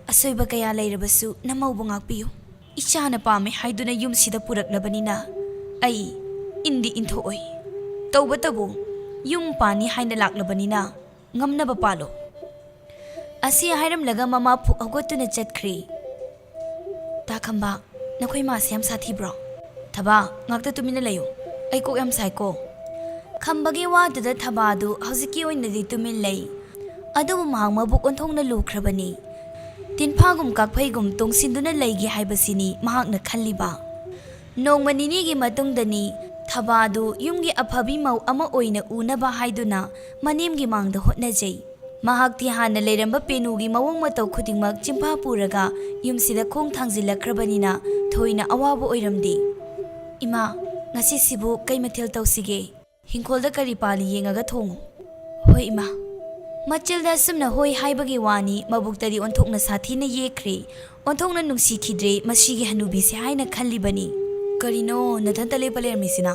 ꯑꯁꯣꯏꯕ ꯀꯌꯥ ꯂꯩꯔꯕꯁꯨ ꯅꯃꯧꯕꯨ ꯉꯥꯛꯄꯤꯌꯨ꯫ ꯏꯆꯥꯅ ꯄꯥꯝꯃꯦ ꯍꯥꯏꯗꯨꯅ ꯌꯨꯝꯁꯤꯗ ꯄꯨꯔꯛꯂꯕꯅꯤꯅ ꯑꯩ ꯏꯟꯗꯤ ꯏꯟꯊꯣꯛꯑꯣꯏ꯫ ꯇꯧꯕꯇꯕꯨ ꯌꯨꯝ ꯄꯥꯟꯅꯤ ꯍꯥꯏꯅ ꯂꯥꯛꯂꯕꯅꯤꯅ ꯉꯝꯅꯕ ꯄꯥꯜꯂꯣ꯫" ꯑꯁꯤ ꯍꯥꯏꯔꯝꯂꯒ ꯃꯃꯥ ꯐꯨꯛ ꯍꯧꯒꯠꯇꯨꯅ ꯆꯠꯈ꯭ꯔꯦ꯫ "ꯇꯥ ꯈꯝꯕ, ꯅꯈꯣꯏ ꯃꯥꯁꯦ ꯌꯥꯝ ꯁꯥꯊꯤꯕ꯭ꯔꯣ?" "ꯊꯕꯥ, ꯉꯥꯛꯇ ꯇꯨꯃꯤꯟꯅ ꯂꯩꯌꯨ꯫ ꯑꯩ ꯀꯣꯛ ꯌꯥꯝ ꯁꯥꯏꯀꯣ꯫" ꯈꯝꯕꯒꯤ ꯋꯥꯗꯨꯗ ꯊꯕꯥꯗꯨ ꯍꯧꯖꯤꯛꯀꯤ ꯑꯣꯏꯅꯗꯤ ꯇꯨꯃꯤꯟ ꯂꯩ꯫ ꯑꯗꯨꯕꯨ ꯃꯍꯥꯛ ꯃꯕꯨꯛ ꯑꯣꯟꯊꯣꯛꯅ ꯂꯨꯈ꯭ꯔꯕꯅꯤ꯫ ꯇꯤꯟꯐꯥꯒꯨꯝ ꯀꯥꯛꯐꯩꯒꯨꯝ ꯇꯣꯡꯁꯤꯟꯗꯨꯅ ꯂꯩꯒꯦ ꯍꯥꯏꯕꯁꯤꯅꯤ ꯃꯍꯥꯛꯅ ꯈꯜꯂꯤꯕ꯫ ꯅꯣꯡꯃ ꯅꯤꯅꯤꯒꯤ ꯃꯇꯨꯡꯗꯅꯤ ꯊꯕꯥꯗꯨ ꯌꯨꯝꯒꯤ ꯑꯐꯕꯤ ꯃꯧ ꯑꯃ ꯑꯣꯏꯅ ꯎꯅꯕ ꯍꯥꯏꯗꯨꯅ ꯃꯅꯦꯝꯒꯤ ꯃꯥꯡꯗ ꯍꯣꯠꯅꯖꯩ꯫ ꯃꯍꯥꯛꯇꯤ ꯍꯥꯟꯅ ꯂꯩꯔꯝꯕ ꯄꯦꯅꯨꯒꯤ ꯃꯑꯣꯡ ꯃꯇꯧ ꯈꯨꯗꯤꯡꯃꯛ ꯆꯤꯟꯐꯥ ꯄꯨꯔꯒ ꯌꯨꯝꯁꯤꯗ ꯈꯣꯡ ꯊꯥꯡꯖꯤꯜꯂꯛꯈ꯭ꯔꯕꯅꯤꯅ ꯊꯣꯏꯅ ꯑꯋꯥꯕ ꯑꯣꯏꯔꯝꯗꯦ꯫ "ꯏꯃꯥ, ꯉꯁꯤꯁꯤꯕꯨ ꯀꯩ ꯃꯊꯦꯜ ꯇꯧꯁꯤꯒꯦ? ꯍꯤꯡꯈꯣꯜꯗ ꯀꯔꯤ ꯄꯥꯜꯂꯤ ꯌꯦꯡꯉꯒ ꯊꯣꯡꯉꯨ꯫" "ꯍꯣꯏ ꯏꯃꯥ꯫" ꯃꯆꯤꯜꯗ ꯑꯁꯨꯝꯅ ꯍꯣꯏ ꯍꯥꯏꯕꯒꯤ ꯋꯥꯅꯤ, ꯃꯕꯨꯛꯇꯗꯤ ꯑꯣꯟꯊꯣꯛꯅ ꯁꯥꯊꯤꯅ ꯌꯦꯛꯈ꯭ꯔꯦ꯫ ꯑꯣꯟꯊꯣꯛꯅ ꯅꯨꯡꯁꯤꯈꯤꯗ꯭ꯔꯦ ꯃꯁꯤꯒꯤ ꯍꯅꯨꯕꯤꯁꯦ ꯍꯥꯏꯅ ꯈꯜꯂꯤꯕꯅꯤ꯫ "ꯀꯔꯤꯅꯣ ꯅꯊꯟꯇ ꯂꯦꯞꯄ ꯂꯩꯔꯝꯃꯤꯁꯤꯅ?"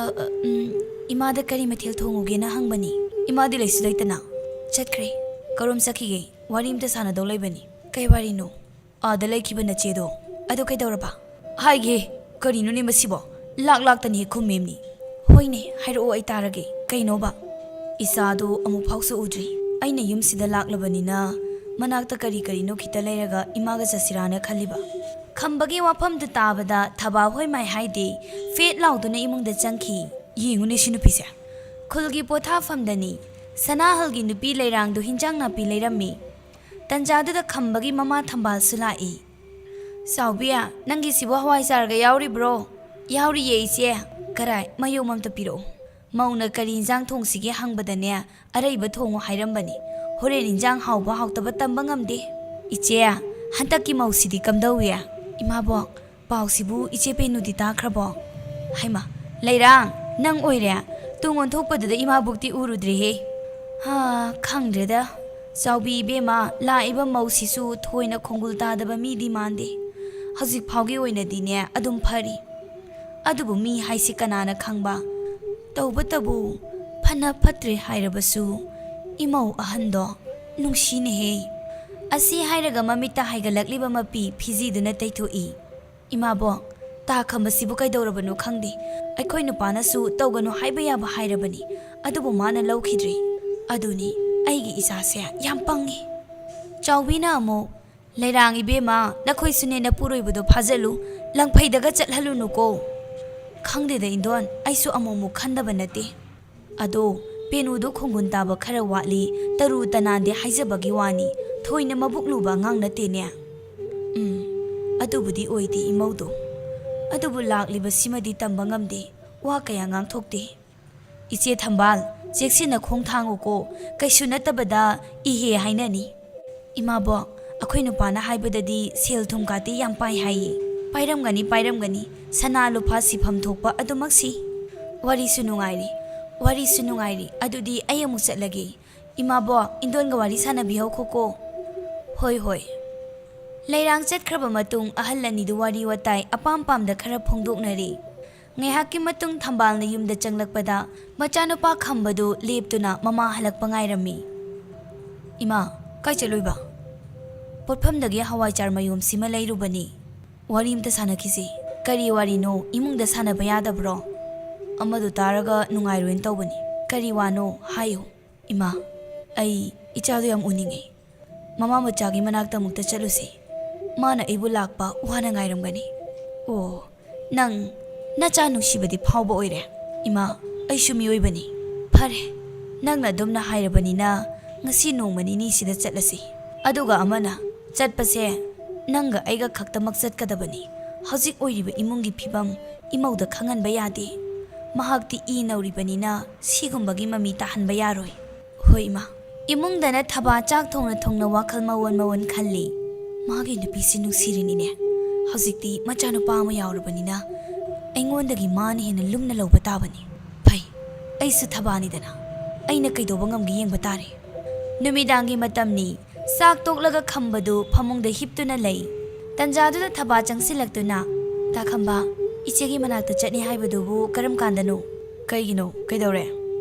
"ꯑ, ꯑ, ꯎꯝ, ꯏꯃꯥꯗ ꯀꯔꯤ ꯃꯊꯦꯜ ꯊꯣꯡꯉꯨꯒꯦꯅ ꯍꯪꯕꯅꯤ꯫ ꯏꯃꯥꯗꯤ ꯂꯩꯁꯨ ꯂꯩꯇꯅ ꯆꯠꯈ꯭ꯔꯦ꯫ ꯀꯔꯣꯝ ꯆꯠꯈꯤꯒꯦ? ꯋꯥꯔꯤ ꯑꯝꯇ ꯁꯥꯟꯅꯗꯧ ꯂꯩꯕꯅꯤ꯫" "ꯀꯩ ꯋꯥꯔꯤꯅꯣ?" "ꯑꯥꯗ ꯂꯩꯈꯤꯕ ꯅꯆꯦꯗꯣ, ꯑꯗꯨ ꯀꯩꯗꯧꯔꯕ?" "ꯍꯥꯏꯒꯦ, ꯀꯔꯤꯅꯣꯅꯦ ꯃꯁꯤꯕꯣ? ꯂꯥꯛ ꯂꯥꯛꯇꯅꯤ ꯈꯨꯝꯃꯤꯕꯅꯤ꯫" "ꯍꯣꯏꯅꯦ, ꯍꯥꯏꯔꯛꯑꯣ, ꯑꯩ ꯇꯥꯔꯒꯦ꯫ ꯀꯩꯅꯣꯕ?" "ꯏꯆꯥꯗꯣ ꯑꯃꯨꯛ ꯐꯥꯎꯁꯨ ꯎꯗ꯭ꯔꯤ꯫ ꯑꯩꯅ ꯌꯨꯝꯁꯤꯗ ꯂꯥꯛꯂꯕꯅꯤꯅ ꯃꯅꯥꯛꯇ ꯀꯔꯤ ꯀꯔꯤꯅꯣ ꯈꯤꯇ ꯂꯩꯔꯒ ꯏꯃꯥꯒ ꯆꯠꯁꯤꯔꯥꯅ ꯈꯜꯂꯤꯕ꯫" ꯈꯝꯕꯒꯤ ꯋꯥꯐꯝꯗꯨ ꯇꯥꯕꯗ ꯊꯕꯥ ꯍꯣꯏ ꯃꯥꯏ ꯍꯥꯏꯗꯦ, ꯐꯦꯠ ꯂꯥꯎꯗꯨꯅ ꯏꯃꯨꯡꯗ ꯆꯪꯈꯤ꯫ "ꯌꯦꯡꯉꯨꯅꯦ ꯁꯤ ꯅꯨꯄꯤꯁꯦ꯫" ꯈꯨꯜꯒꯤ ꯄꯣꯊꯥꯐꯝꯗꯅꯤ ꯁꯅꯥꯍꯜꯒꯤ ꯅꯨꯄꯤ ꯂꯩꯔꯥꯡꯗꯨ ꯍꯤꯟꯖꯥꯡ ꯅꯥꯄꯤ ꯂꯩꯔꯝꯃꯤ꯫ ꯇꯟꯖꯥꯗꯨꯗ ꯈꯝꯕꯒꯤ ꯃꯃꯥ ꯊꯝꯕꯥꯜꯁꯨ ꯂꯥꯛꯏ꯫ "ꯆꯥꯎꯕꯤ, ꯅꯪꯒꯤꯁꯤꯕꯨ ꯍꯋꯥꯏꯖꯥꯔꯒ ꯌꯥꯎꯔꯤꯕ꯭ꯔꯣ?" "ꯌꯥꯎꯔꯤꯌꯦ ꯏꯆꯦ꯫ ꯀꯔꯥꯏ, ꯃꯌꯣꯝ ꯑꯝꯇ ꯄꯤꯔꯛꯑꯣ꯫ ꯃꯧꯅ ꯀꯔꯤ ꯏꯟꯖꯥꯡ ꯊꯣꯡꯁꯤꯒꯦ ꯍꯪꯕꯗꯅꯦ, ꯑꯔꯩꯕ ꯊꯣꯡꯉꯨ ꯍꯥꯏꯔꯝꯕꯅꯤ꯫ ꯍꯣꯔꯦꯟ ꯏꯟꯖꯥꯡ ꯍꯥꯎꯕ ꯍꯥꯎꯇꯕ ꯇꯝꯕ ꯉꯝꯗꯦ꯫" "ꯏꯆꯦ, ꯍꯟꯗꯛꯀꯤ ꯃꯧꯁꯤꯗꯤ ꯀꯝꯗꯧꯏ?" "ꯏꯃꯥꯕꯣꯛ, ꯄꯥꯎꯁꯤꯕꯨ ꯏꯆꯦ ꯄꯦꯅꯨꯗꯤ ꯇꯥꯈ꯭ꯔꯕꯣ?" "ꯍꯩꯃꯥ, ꯂꯩꯔꯥꯡ, ꯅꯪ ꯑꯣꯏꯔꯦ? ꯇꯨꯡ ꯑꯣꯟꯊꯣꯛꯄꯗꯨꯗ ꯏꯃꯥꯕꯣꯛꯇꯤ ꯎꯔꯨꯗ꯭ꯔꯦꯍꯦ꯫" "ꯍꯥ, ꯈꯪꯗ꯭ꯔꯦꯗ꯫ "ꯆꯥꯎꯕꯤ ꯏꯕꯦꯝꯃ, ꯂꯥꯛꯏꯕ ꯃꯧꯁꯤꯁꯨ ꯊꯣꯏꯅ ꯈꯣꯡꯒꯨꯜ ꯇꯥꯗꯕ ꯃꯤꯗꯤ ꯃꯥꯟꯗꯦ꯫ ꯍꯧꯖꯤꯛ ꯐꯥꯎꯒꯤ ꯑꯣꯏꯅꯗꯤꯅꯦ ꯑꯗꯨꯝ ꯐꯔꯤ꯫ ꯑꯗꯨꯕꯨ ꯃꯤ ꯍꯥꯏꯁꯤ ꯀꯅꯥꯅ ꯈꯪꯕ? ꯇꯧꯕꯇꯕꯨ ꯐꯅ ꯐꯠꯇ꯭ꯔꯦ ꯍꯥꯏꯔꯕꯁꯨ ꯏꯃꯧ ꯑꯍꯟꯗꯣ ꯅꯨꯡꯁꯤꯅꯦꯍꯦ"꯫ ꯑꯁꯤ ꯍꯥꯏꯔꯒ ꯃꯃꯤꯠꯇ ꯍꯥꯏꯒꯠꯂꯛꯂꯤꯕ ꯃꯄꯤ ꯐꯤꯖꯤꯗꯨꯅ ꯇꯩꯊꯣꯛꯏ꯫ "ꯏꯃꯥꯕꯣꯛ, ꯇꯥ ꯈꯝꯕꯁꯤꯕꯨ ꯀꯩꯗꯧꯔꯕꯅꯣ ꯈꯪꯗꯦ꯫ ꯑꯩꯈꯣꯏ ꯅꯨꯄꯥꯅꯁꯨ ꯇꯧꯒꯅꯨ ꯍꯥꯏꯕ ꯌꯥꯕ ꯍꯥꯏꯔꯕꯅꯤ, ꯑꯗꯨꯕꯨ ꯃꯥꯅ ꯂꯧꯈꯤꯗ꯭ꯔꯦ꯫ ꯑꯗꯨꯅꯤ ꯑꯩꯒꯤ ꯏꯆꯥꯁꯦ ꯌꯥꯝ ꯄꯪꯉꯤ"꯫ ꯆꯥꯎꯕꯤꯅ ꯑꯃꯨꯛ, "ꯂꯩꯔꯥꯡ ꯏꯕꯦꯝꯃ, ꯅꯈꯣꯏꯁꯨꯅꯦ ꯅꯄꯨꯔꯣꯏꯕꯗꯣ ꯐꯥꯖꯜꯂꯨ, ꯂꯪꯐꯩꯗꯒ ꯆꯠꯍꯜꯂꯨꯅꯨꯀꯣ"꯫ "ꯈꯪꯗꯦꯗ ꯏꯟꯗꯣꯟ, ꯑꯩꯁꯨ ꯑꯃꯨꯛ ꯑꯃꯨꯛ ꯈꯟꯗꯕ ꯅꯠꯇꯦ꯫ ꯑꯗꯣ ꯄꯦꯅꯨꯗꯣ ꯈꯣꯡꯒꯨꯟ ꯇꯥꯕ ꯈꯔ ꯋꯥꯠꯂꯤ, ꯇꯔꯨ ꯇꯅꯥꯟꯗꯦ ꯍꯥꯏꯖꯕꯒꯤ ꯋꯥꯅꯤ, ꯊꯣꯏꯅ ꯃꯕꯨꯛ ꯂꯨꯕ ꯑꯉꯥꯡ ꯅꯠꯇꯦꯅꯦ"꯫ "ꯎꯝ, ꯑꯗꯨꯕꯨꯗꯤ ꯑꯣꯏꯗꯦ ꯏꯃꯧꯗꯣ꯫ ꯑꯗꯨꯕꯨ ꯂꯥꯛꯂꯤꯕꯁꯤꯃꯗꯤ ꯇꯝꯕ ꯉꯝꯗꯦ, ꯋꯥ ꯀꯌꯥ ꯉꯥꯡꯊꯣꯛꯇꯦ"꯫ "ꯏꯆꯦ ꯊꯝꯕꯥꯜ, ꯆꯦꯛꯁꯤꯟꯅ ꯈꯣꯡ ꯊꯥꯡꯉꯨꯀꯣ, ꯀꯩꯁꯨ ꯅꯠꯇꯕꯗ ꯏꯍꯦ ꯍꯥꯏꯅꯅꯤ"꯫ "ꯏꯃꯥꯕꯣꯛ, ꯑꯩꯈꯣꯏ ꯅꯨꯄꯥꯅ ꯍꯥꯏꯕꯗꯗꯤ ꯁꯦꯜ ꯊꯨꯝ ꯀꯥꯇꯤ ꯌꯥꯝ ꯄꯥꯏ ꯍꯥꯏꯌꯦ"꯫ "ꯄꯥꯏꯔꯝꯒꯅꯤ, ꯄꯥꯏꯔꯝꯒꯅꯤ, ꯁꯅꯥ ꯂꯨꯄꯥ ꯁꯤꯐꯝ ꯊꯣꯛꯄ ꯑꯗꯨꯃꯛꯁꯤ"꯫ "ꯋꯥꯔꯤꯁꯨ ꯅꯨꯡꯉꯥꯏꯔꯤ, ꯋꯥꯔꯤꯁꯨ ꯅꯨꯡꯉꯥꯏꯔꯤ, ꯑꯗꯨꯗꯤ ꯑꯩ ꯑꯃꯨꯛ ꯆꯠꯂꯒꯦ꯫ ꯏꯃꯥꯕꯣꯛ, ꯏꯟꯗꯣꯟꯒ ꯋꯥꯔꯤ ꯁꯥꯟꯅꯕꯤꯍꯧꯈꯣꯀꯣ"꯫ "ꯍꯣꯏ, ꯍꯣꯏ"꯫ ꯂꯩꯔꯥꯡ ꯆꯠꯈ꯭ꯔꯕ ꯃꯇꯨꯡ ꯑꯍꯜ ꯑꯅꯤꯗꯨ ꯋꯥꯔꯤ ꯋꯥꯇꯥꯏ ꯑꯄꯥꯝ ꯄꯥꯝꯗ ꯈꯔ ꯐꯣꯡꯗꯣꯛꯅꯔꯤ꯫ ꯉꯥꯏꯍꯥꯛꯀꯤ ꯃꯇꯨꯡ ꯊꯝꯕꯥꯜꯅ ꯌꯨꯝꯗ ꯆꯪꯂꯛꯄꯗ ꯃꯆꯥꯅꯨꯄꯥ ꯈꯝꯕꯗꯨ ꯂꯦꯞꯇꯨꯅ ꯃꯃꯥ ꯍꯜꯂꯛꯄ ꯉꯥꯏꯔꯝꯃꯤ꯫ "ꯏꯃꯥ, ꯀꯥꯏ ꯆꯠꯂꯨꯏꯕ?" "ꯄꯣꯠꯐꯝꯗꯒꯤ ꯍꯋꯥꯏꯆꯥꯔ ꯃꯌꯣꯝꯁꯤꯃ ꯂꯩꯔꯨꯕꯅꯤ"꯫ "ꯋꯥꯔꯤ ꯑꯝꯇ ꯁꯥꯟꯅꯈꯤꯁꯤ"꯫ "ꯀꯔꯤ ꯋꯥꯔꯤꯅꯣ? ꯏꯃꯨꯡꯗ ꯁꯥꯟꯅꯕ ꯌꯥꯗꯕ꯭ꯔꯣ?" "ꯑꯃꯗꯨ ꯇꯥꯔꯒ ꯅꯨꯡꯉꯥꯏꯔꯣꯏꯅ ꯇꯧꯕꯅꯤ"꯫ "ꯀꯔꯤ ꯋꯥꯅꯣ? ꯍꯥꯏꯌꯨ"꯫ "ꯏꯃꯥ, ꯑꯩ ꯏꯆꯥꯗꯣ ꯌꯥꯝ ꯎꯅꯤꯡꯉꯤ꯫ ꯃꯃꯥ ꯃꯆꯥꯒꯤ ꯃꯅꯥꯛꯇ ꯑꯃꯨꯛꯇ ꯆꯠꯂꯨꯁꯤ꯫ ꯃꯥꯅ ꯑꯩꯕꯨ ꯂꯥꯛꯄ ꯋꯥꯅ ꯉꯥꯏꯔꯝꯒꯅꯤ"꯫ "ꯑꯣ, ꯅꯪ ꯅꯆꯥ ꯅꯨꯡꯁꯤꯕꯗꯤ ꯐꯥꯎꯕ ꯑꯣꯏꯔꯦ"꯫ "ꯏꯃꯥ, ꯑꯩꯁꯨ ꯃꯤꯑꯣꯏꯕꯅꯤ"꯫ "ꯐꯔꯦ, ꯅꯪꯅ ꯑꯗꯨꯝꯅ ꯍꯥꯏꯔꯕꯅꯤꯅ ꯉꯁꯤ ꯅꯣꯡꯃ ꯅꯤꯅꯤꯁꯤꯗ ꯆꯠꯂꯁꯤ꯫ ꯑꯗꯨꯒ ꯑꯃꯅ, ꯆꯠꯄꯁꯦ ꯅꯪꯒ ꯑꯩꯒ ꯈꯛꯇꯃꯛ ꯆꯠꯀꯗꯕꯅꯤ꯫ ꯍꯧꯖꯤꯛ ꯑꯣꯏꯔꯤꯕ ꯏꯃꯨꯡꯒꯤ ꯐꯤꯕꯝ ꯏꯃꯧꯗ ꯈꯪꯍꯟꯕ ꯌꯥꯗꯦ꯫ ꯃꯍꯥꯛꯇꯤ ꯏ ꯅꯧꯔꯤꯕꯅꯤꯅ ꯁꯤꯒꯨꯝꯕꯒꯤ ꯃꯃꯤ ꯇꯥꯍꯟꯕ ꯌꯥꯔꯣꯏ"꯫ "ꯍꯣꯏ ꯏꯃꯥ"꯫ ꯏꯃꯨꯡꯗꯅ ꯊꯕꯥ ꯆꯥꯛ ꯊꯣꯡꯅ ꯊꯣꯡꯅ ꯋꯥꯈꯜ ꯃꯑꯣꯟ ꯃꯑꯣꯟ ꯈꯜꯂꯤ꯫ "ꯃꯥꯒꯤ ꯅꯨꯄꯤꯁꯤ ꯅꯨꯡꯁꯤꯔꯤꯅꯤꯅꯦ꯫ ꯍꯧꯖꯤꯛꯇꯤ ꯃꯆꯥꯅꯨꯄꯥ ꯑꯃ ꯌꯥꯎꯔꯕꯅꯤꯅ ꯑꯩꯉꯣꯟꯗꯒꯤ ꯃꯥꯅ ꯍꯦꯟꯅ ꯂꯨꯝꯅ ꯂꯧꯕ ꯇꯥꯕꯅꯤ꯫ ꯐꯩ, ꯑꯩꯁꯨ ꯊꯕꯥꯅꯤꯗꯅ꯫ ꯑꯩꯅ ꯀꯩꯗꯧꯕ ꯉꯝꯒꯦ ꯌꯦꯡꯕ ꯇꯥꯔꯦ"꯫ ꯅꯨꯃꯤꯗꯥꯡꯒꯤ ꯃꯇꯝꯅꯤ꯫ ꯆꯥꯛ ꯇꯣꯛꯂꯒ ꯈꯝꯕꯗꯨ ꯐꯃꯨꯡꯗ ꯍꯤꯞꯇꯨꯅ ꯂꯩ꯫ ꯇꯟꯖꯥꯗꯨꯗ ꯊꯕꯥ ꯆꯪꯁꯤꯜꯂꯛꯇꯨꯅ, "ꯇꯥ ꯈꯝꯕ, ꯏꯆꯦꯒꯤ ꯃꯅꯥꯛꯇ ꯆꯠꯅꯤ ꯍꯥꯏꯕꯗꯨꯕꯨ ꯀꯔꯝ ꯀꯥꯟꯗꯅꯣ?" "ꯀꯩꯒꯤꯅꯣ? ꯀꯩꯗꯧꯔꯦ?"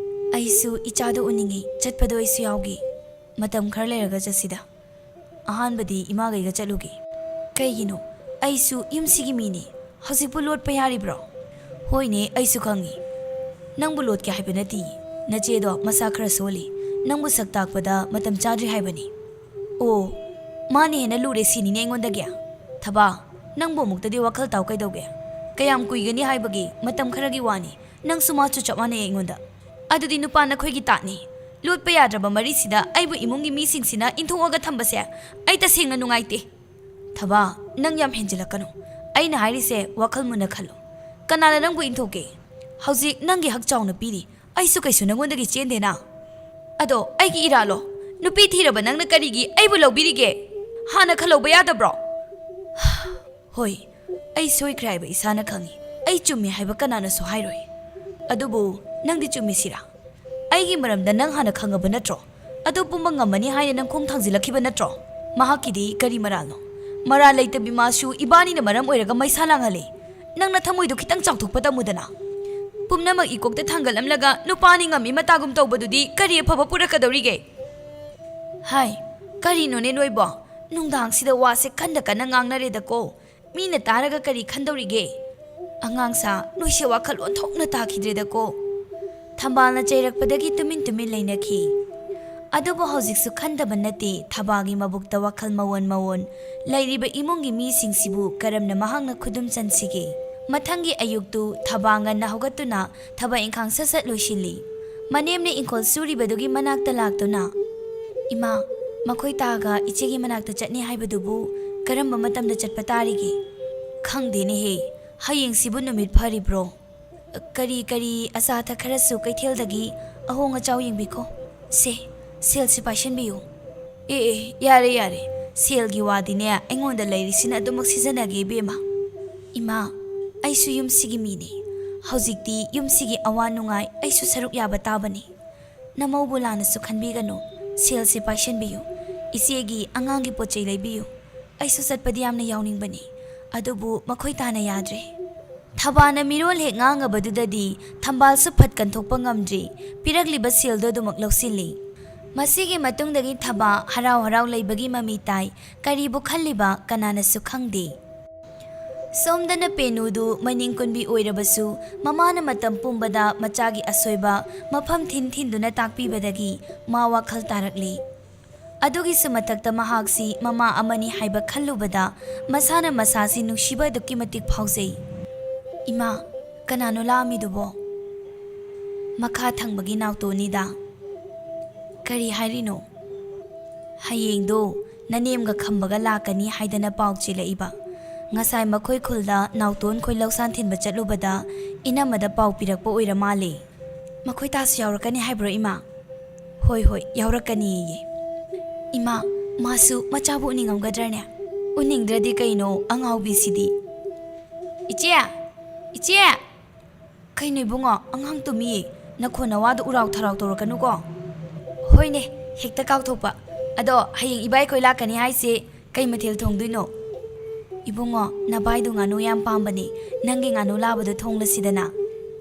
"ꯑꯩꯁꯨ ꯏꯆꯥꯗꯣ ꯎꯅꯤꯡꯉꯤ꯫ ꯆꯠꯄꯗꯣ ꯑꯩꯁꯨ ꯌꯥꯎꯒꯦ꯫ ꯃꯇꯝ ꯈꯔ ꯂꯩꯔꯒ ꯆꯠꯁꯤꯗ꯫ ꯑꯍꯥꯟꯕꯗꯤ ꯏꯃꯥꯒꯩꯒ ꯆꯠꯂꯨꯒꯦ꯫" "ꯀꯩꯒꯤꯅꯣ? ꯑꯩꯁꯨ ꯌꯨꯝꯁꯤꯒꯤ ꯃꯤꯅꯤ꯫ ꯍꯧꯖꯤꯛꯄꯨ ꯂꯣꯠꯄ ꯌꯥꯔꯤꯕ꯭ꯔꯣ?" "ꯍꯣꯏꯅꯦ, ꯑꯩꯁꯨ ꯈꯪꯉꯤ꯫ ꯅꯪꯕꯨ ꯂꯣꯠꯀꯦ ꯍꯥꯏꯕ ꯅꯠꯇꯦ꯫ ꯅꯆꯦꯗꯣ ꯃꯁꯥ ꯈꯔ ꯁꯣꯜꯂꯤ꯫ ꯅꯪꯕꯨ ꯁꯛ ꯇꯥꯛꯄꯗ ꯃꯇꯝ ꯆꯥꯗ꯭ꯔꯤ ꯍꯥꯏꯕꯅꯤ꯫" "ꯑꯣ, ꯃꯥꯅ ꯍꯦꯟꯅ ꯂꯨꯔꯦ ꯁꯤꯅꯤꯅꯦ ꯑꯩꯉꯣꯟꯗꯒꯤ꯫ ꯊꯕꯥ, ꯅꯪꯕꯨ ꯑꯃꯨꯛꯇꯗꯤ ꯋꯥꯈꯜ ꯇꯥꯎ ꯀꯩꯗꯧꯒꯦ? ꯀꯌꯥꯝ ꯀꯨꯏꯒꯅꯤ ꯍꯥꯏꯕꯒꯤ? ꯃꯇꯝ ꯈꯔꯒꯤ ꯋꯥꯅꯤ꯫ ꯅꯪꯁꯨ ꯃꯥꯁꯨ ꯆꯞ ꯃꯥꯟꯅꯩ ꯑꯩꯉꯣꯟꯗ꯫ ꯑꯗꯨꯗꯤ ꯅꯨꯄꯥ ꯅꯈꯣꯏꯒꯤ ꯇꯥꯠꯅꯤ꯫ ꯂꯣꯠꯄ ꯌꯥꯗ꯭ꯔꯕ ꯃꯔꯤꯁꯤꯗ ꯑꯩꯕꯨ ꯏꯃꯨꯡꯒꯤ ꯃꯤꯁꯤꯡꯁꯤꯅ ꯏꯟꯊꯣꯛꯑꯒ ꯊꯝꯕꯁꯦ ꯑꯩ ꯇꯁꯦꯡꯅ ꯅꯨꯡꯉꯥꯏꯇꯦ꯫" "ꯊꯕꯥ, ꯅꯪ ꯌꯥꯝ ꯍꯦꯟꯖꯤꯜꯂꯛꯀꯅꯨ꯫ ꯑꯩꯅ ꯍꯥꯏꯔꯤꯁꯦ ꯋꯥꯈꯜ ꯃꯨꯟꯅ ꯈꯜꯂꯨ꯫ ꯀꯅꯥꯅ ꯅꯪꯕꯨ ꯏꯟꯊꯣꯛꯀꯦ? ꯍꯧꯖꯤꯛ ꯅꯪꯒꯤ ꯍꯛ ꯆꯥꯎꯅ ꯄꯤꯔꯤ꯫ ꯑꯩꯁꯨ ꯀꯩꯁꯨ ꯅꯪꯉꯣꯟꯗꯒꯤ ꯆꯦꯟꯗꯦꯅ꯫ ꯑꯗꯣ ꯑꯩꯒꯤ ꯏꯔꯥꯜꯂꯣ? ꯅꯨꯄꯤ ꯊꯤꯔꯕ ꯅꯪꯅ ꯀꯔꯤꯒꯤ ꯑꯩꯕꯨ ꯂꯧꯕꯤꯔꯤꯒꯦ? ꯍꯥꯟꯅ ꯈꯜꯍꯧꯕ ꯌꯥꯗꯕ꯭ꯔꯣ?" "ꯍꯣꯏ, ꯑꯩ ꯁꯣꯏꯈ꯭ꯔꯦ ꯍꯥꯏꯕ ꯏꯁꯥꯅ ꯈꯪꯉꯤ꯫ ꯑꯩ ꯆꯨꯝꯃꯤ ꯍꯥꯏꯕ ꯀꯅꯥꯅꯁꯨ ꯍꯥꯏꯔꯣꯏ꯫ ꯑꯗꯨꯕꯨ ꯅꯪꯗꯤ ꯆꯨꯝꯃꯤꯁꯤꯔꯥ? ꯑꯩꯒꯤ ꯃꯔꯝꯗ ꯅꯪ ꯍꯥꯟꯅ ꯈꯪꯉꯕ ꯅꯠꯇ꯭ꯔꯣ? ꯑꯗꯨ ꯄꯨꯝꯕ ꯉꯝꯃꯅꯤ ꯍꯥꯏꯅ ꯅꯪ ꯈꯣꯡ ꯊꯥꯡꯖꯤꯜꯂꯛꯈꯤꯕ ꯅꯠꯇ꯭ꯔꯣ? ꯃꯍꯥꯛꯀꯤꯗꯤ ꯀꯔꯤ ꯃꯔꯥꯜꯅꯣ? ꯃꯔꯥꯜ ꯂꯩꯇꯕꯤ ꯃꯥꯁꯨ ꯏꯕꯥꯅꯤꯅ ꯃꯔꯝ ꯑꯣꯏꯔꯒ ꯃꯩꯁꯥ ꯂꯥꯡꯍꯜꯂꯤ꯫ ꯅꯪꯅ ꯊꯃꯣꯏꯗꯣ ꯈꯤꯇꯪ ꯆꯥꯎꯊꯣꯛꯄ ꯇꯝꯃꯨꯗꯅ꯫ ꯄꯨꯝꯅꯃꯛ ꯏꯀꯣꯛꯇ ꯊꯥꯡꯒꯠꯂꯝꯂꯒ ꯅꯨꯄꯥꯅꯤ ꯉꯝꯃꯤ ꯃꯇꯥꯒꯨꯝ ꯇꯧꯕꯗꯨꯗꯤ ꯀꯔꯤ ꯑꯐꯕ ꯄꯨꯔꯛꯀꯗꯧꯔꯤꯒꯦ?" "ꯍꯥꯏ, ꯀꯔꯤꯅꯣꯅꯦ ꯅꯣꯏꯕꯣ? ꯅꯨꯡꯗꯥꯡꯁꯤꯗ ꯋꯥꯁꯦ ꯀꯟꯅ ꯀꯟꯅ ꯉꯥꯡꯅꯔꯦꯗꯀꯣ꯫ ꯃꯤꯅ ꯇꯥꯔꯒ ꯀꯔꯤ ꯈꯟꯗꯧꯔꯤꯒꯦ? ꯑꯉꯥꯡꯁꯥ, ꯅꯣꯏꯁꯦ ꯋꯥꯈꯜ ꯑꯣꯟꯊꯣꯛꯅ ꯇꯥꯈꯤꯗ꯭ꯔꯦꯗꯀꯣ꯫" ꯊꯝꯕꯥꯜꯅ ꯆꯩꯔꯛꯄꯗꯒꯤ ꯇꯨꯃꯤꯟ ꯇꯨꯃꯤꯟ ꯂꯩꯅꯈꯤ꯫ ꯑꯗꯨꯕꯨ ꯍꯧꯖꯤꯛꯁꯨ ꯈꯟꯗꯕ ꯅꯠꯇꯦ ꯊꯕꯥꯒꯤ ꯃꯕꯨꯛꯇ ꯋꯥꯈꯜ ꯃꯋꯣꯟ ꯃꯋꯣꯟ꯫ ꯂꯩꯔꯤꯕ ꯏꯃꯨꯡꯒꯤ ꯃꯤꯁꯤꯡꯁꯤꯕꯨ ꯀꯔꯝꯅ ꯃꯍꯥꯛꯅ ꯈꯨꯗꯨꯝ ꯆꯟꯁꯤꯒꯦ? ꯃꯊꯪꯒꯤ ꯑꯌꯨꯛꯇꯨ ꯊꯕꯥ ꯉꯟꯅ ꯍꯧꯒꯠꯇꯨꯅ ꯊꯕꯛ ꯏꯪꯈꯥꯡ ꯁꯠ ꯁꯠ ꯂꯣꯏꯁꯤꯜꯂꯤ꯫ ꯃꯅꯦꯝꯅ ꯏꯪꯈꯣꯜ ꯁꯨꯔꯤꯕꯗꯨꯒꯤ ꯃꯅꯥꯛꯇ ꯂꯥꯛꯇꯨꯅ, "ꯏꯃꯥ, ꯃꯈꯣꯏ ꯇꯥꯒ ꯏꯆꯦꯒꯤ ꯃꯅꯥꯛꯇ ꯆꯠꯅꯤ ꯍꯥꯏꯕꯗꯨꯕꯨ ꯀꯔꯝꯕ ꯃꯇꯝꯗ ꯆꯠꯄ ꯇꯥꯔꯤꯒꯦ?" "ꯈꯪꯗꯦꯅꯦꯍꯦ, ꯍꯌꯦꯡꯁꯤꯕꯨ ꯅꯨꯃꯤꯠ ꯐꯔꯤꯕ꯭ꯔꯣ? ꯀꯔꯤ ꯀꯔꯤ ꯑꯆꯥ ꯑꯊꯛ ꯈꯔꯁꯨ ꯀꯩꯊꯦꯜꯗꯒꯤ ꯑꯍꯣꯡ ꯑꯆꯥꯎ ꯌꯦꯡꯕꯤꯈꯣ꯫ ꯁꯦ, ꯁꯦꯜꯁꯤ ꯄꯥꯏꯁꯤꯟꯕꯤꯌꯨ꯫" "ꯑꯦ ꯑꯦ, ꯌꯥꯔꯦ ꯌꯥꯔꯦ, ꯁꯦꯜꯒꯤ ꯋꯥꯗꯤꯅꯦ ꯑꯩꯉꯣꯟꯗ ꯂꯩꯔꯤꯁꯤꯅ ꯑꯗꯨꯃꯛ ꯁꯤꯖꯤꯟꯅꯒꯦ ꯏꯕꯦꯝꯃ꯫" "ꯏꯃꯥ, ꯑꯩꯁꯨ ꯌꯨꯝꯁꯤꯒꯤ ꯃꯤꯅꯤ꯫ ꯍꯧꯖꯤꯛꯇꯤ ꯌꯨꯝꯁꯤꯒꯤ ꯑꯋꯥ ꯅꯨꯡꯉꯥꯏ ꯑꯩꯁꯨ ꯁꯔꯨꯛ ꯌꯥꯕ ꯇꯥꯕꯅꯤ꯫ ꯅꯃꯧꯕꯨ ꯂꯥꯟꯅꯁꯨ ꯈꯟꯕꯤꯒꯅꯨ꯫ "ꯁꯦꯜꯁꯦ ꯄꯥꯏꯁꯟꯕꯤꯌꯨ, ꯏꯆꯦꯒꯤ ꯑꯉꯥꯡꯒꯤ ꯄꯣꯠ ꯆꯩ ꯂꯩꯕꯤꯌꯨ, ꯑꯩꯁꯨ ꯆꯠꯄꯗꯤ ꯌꯥꯝꯅ ꯌꯥꯎꯅꯤꯡꯕꯅꯤ, ꯑꯗꯨꯕꯨ ꯃꯈꯣꯏ ꯇꯥꯅ ꯌꯥꯗ꯭ꯔꯦ"꯫ ꯊꯕꯥꯅ ꯃꯤꯔꯣꯜ ꯍꯦꯛ ꯉꯥꯡꯉꯕꯗꯨꯗꯗꯤ ꯊꯝꯕꯥꯜꯁꯨ ꯐꯠ ꯀꯟꯊꯣꯛꯄ ꯉꯝꯗ꯭ꯔꯦ, ꯄꯤꯔꯛꯂꯤꯕ ꯁꯦꯜꯗꯣ ꯑꯗꯨꯃꯛ ꯂꯧꯁꯤꯜꯂꯤ꯫ ꯃꯁꯤꯒꯤ ꯃꯇꯨꯡꯗꯒꯤ ꯊꯕꯥ ꯍꯔꯥꯎ ꯍꯔꯥꯎ ꯂꯩꯕꯒꯤ ꯃꯃꯤ ꯇꯥꯏ, ꯀꯔꯤꯕꯨ ꯈꯜꯂꯤꯕ ꯀꯅꯥꯅꯁꯨ ꯈꯪꯗꯦ꯫ ꯁꯣꯝꯗꯅ ꯄꯦꯅꯨꯗꯨ ꯃꯅꯤꯡ ꯀꯨꯟꯕꯤ ꯑꯣꯏꯔꯕꯁꯨ, ꯃꯃꯥꯅ ꯃꯇꯝ ꯄꯨꯝꯕꯗ ꯃꯆꯥꯒꯤ ꯑꯁꯣꯏꯕ ꯃꯐꯝ ꯊꯤꯟ ꯊꯤꯟꯗꯨꯅ ꯇꯥꯛꯄꯤꯕꯗꯒꯤ ꯃꯥ ꯋꯥꯈꯜ ꯇꯥꯔꯛꯂꯤ꯫ ꯑꯗꯨꯒꯤꯁꯨ ꯃꯊꯛꯇ ꯃꯍꯥꯛꯁꯤ ꯃꯃꯥ ꯑꯃꯅꯤ ꯍꯥꯏꯕ ꯈꯜꯂꯨꯕꯗ ꯃꯁꯥꯅ ꯃꯁꯥꯁꯤ ꯅꯨꯡꯁꯤꯕ ꯑꯗꯨꯛꯀꯤ ꯃꯇꯤꯛ ꯐꯥꯎꯖꯩ꯫ "ꯏꯃꯥ, ꯀꯅꯥꯅꯣ ꯂꯥꯛꯑꯝꯃꯤꯗꯨꯕꯣ?" "ꯃꯈꯥ ꯊꯪꯕꯒꯤ ꯅꯥꯎꯇꯣꯟꯅꯤꯗ"꯫ "ꯀꯔꯤ ꯍꯥꯏꯔꯤꯅꯣ?" "ꯍꯌꯦꯡꯗꯣ ꯅꯅꯦꯝꯒ ꯈꯝꯕꯒ ꯂꯥꯛꯀꯅꯤ ꯍꯥꯏꯗꯅ ꯄꯥꯎ ꯆꯦꯜꯂꯛꯏꯕ꯫ ꯉꯁꯥꯏ ꯃꯈꯣꯏ ꯈꯨꯜꯗ ꯅꯥꯎꯇꯣꯟ ꯈꯣꯏ ꯂꯧꯁꯥꯟ ꯊꯤꯟꯕ ꯆꯠꯂꯨꯕꯗ ꯏꯅꯝꯃꯗ ꯄꯥꯎ ꯄꯤꯔꯛꯄ ꯑꯣꯏꯔ ꯃꯥꯜꯂꯦ"꯫ "ꯃꯈꯣꯏ ꯇꯥꯁꯨ ꯌꯥꯎꯔꯛꯀꯅꯤ ꯍꯥꯏꯕ꯭ꯔꯣ, ꯏꯃꯥ?" "ꯍꯣꯏ, ꯍꯣꯏ, ꯌꯥꯎꯔꯛꯀꯅꯤꯌꯦ"꯫ "ꯏꯃꯥ, ꯃꯥꯁꯨ ꯃꯆꯥꯕꯨ ꯎꯅꯤꯡꯉꯝꯒꯗ꯭ꯔꯅꯦ?" "ꯎꯅꯤꯡꯗ꯭ꯔꯗꯤ ꯀꯩꯅꯣ, ꯑꯉꯥꯎꯕꯤꯁꯤꯗꯤ"꯫ "ꯏꯆꯦ! ꯏꯆꯦ!" "ꯀꯩꯅꯣ ꯏꯕꯨꯡꯉꯣ, ꯑꯉꯥꯡ ꯇꯨꯝꯃꯤꯌꯦ, ꯅꯈꯣꯟ ꯅꯋꯥꯗꯣ ꯎꯔꯥꯎ ꯊꯔꯥꯎ ꯇꯧꯔꯛꯀꯅꯨꯀꯣ"꯫ "ꯍꯣꯏꯅꯦ, ꯍꯦꯛꯇ ꯀꯥꯎꯊꯣꯛꯄ꯫ ꯑꯗꯣ ꯍꯌꯦꯡ ꯏꯕꯥꯏꯈꯣꯏ ꯂꯥꯛꯀꯅꯤ ꯍꯥꯏꯁꯦ ꯀꯩ ꯃꯊꯦꯜ ꯊꯣꯡꯗꯣꯏꯅꯣ?" "ꯏꯕꯨꯡꯉꯣ, ꯅꯕꯥꯏꯗꯣ ꯉꯥꯅꯨ ꯌꯥꯝ ꯄꯥꯝꯕꯅꯦ, ꯅꯪꯒꯤ ꯉꯥꯅꯨ ꯂꯥꯕꯗꯣ ꯊꯣꯡꯂꯁꯤꯗꯅ"꯫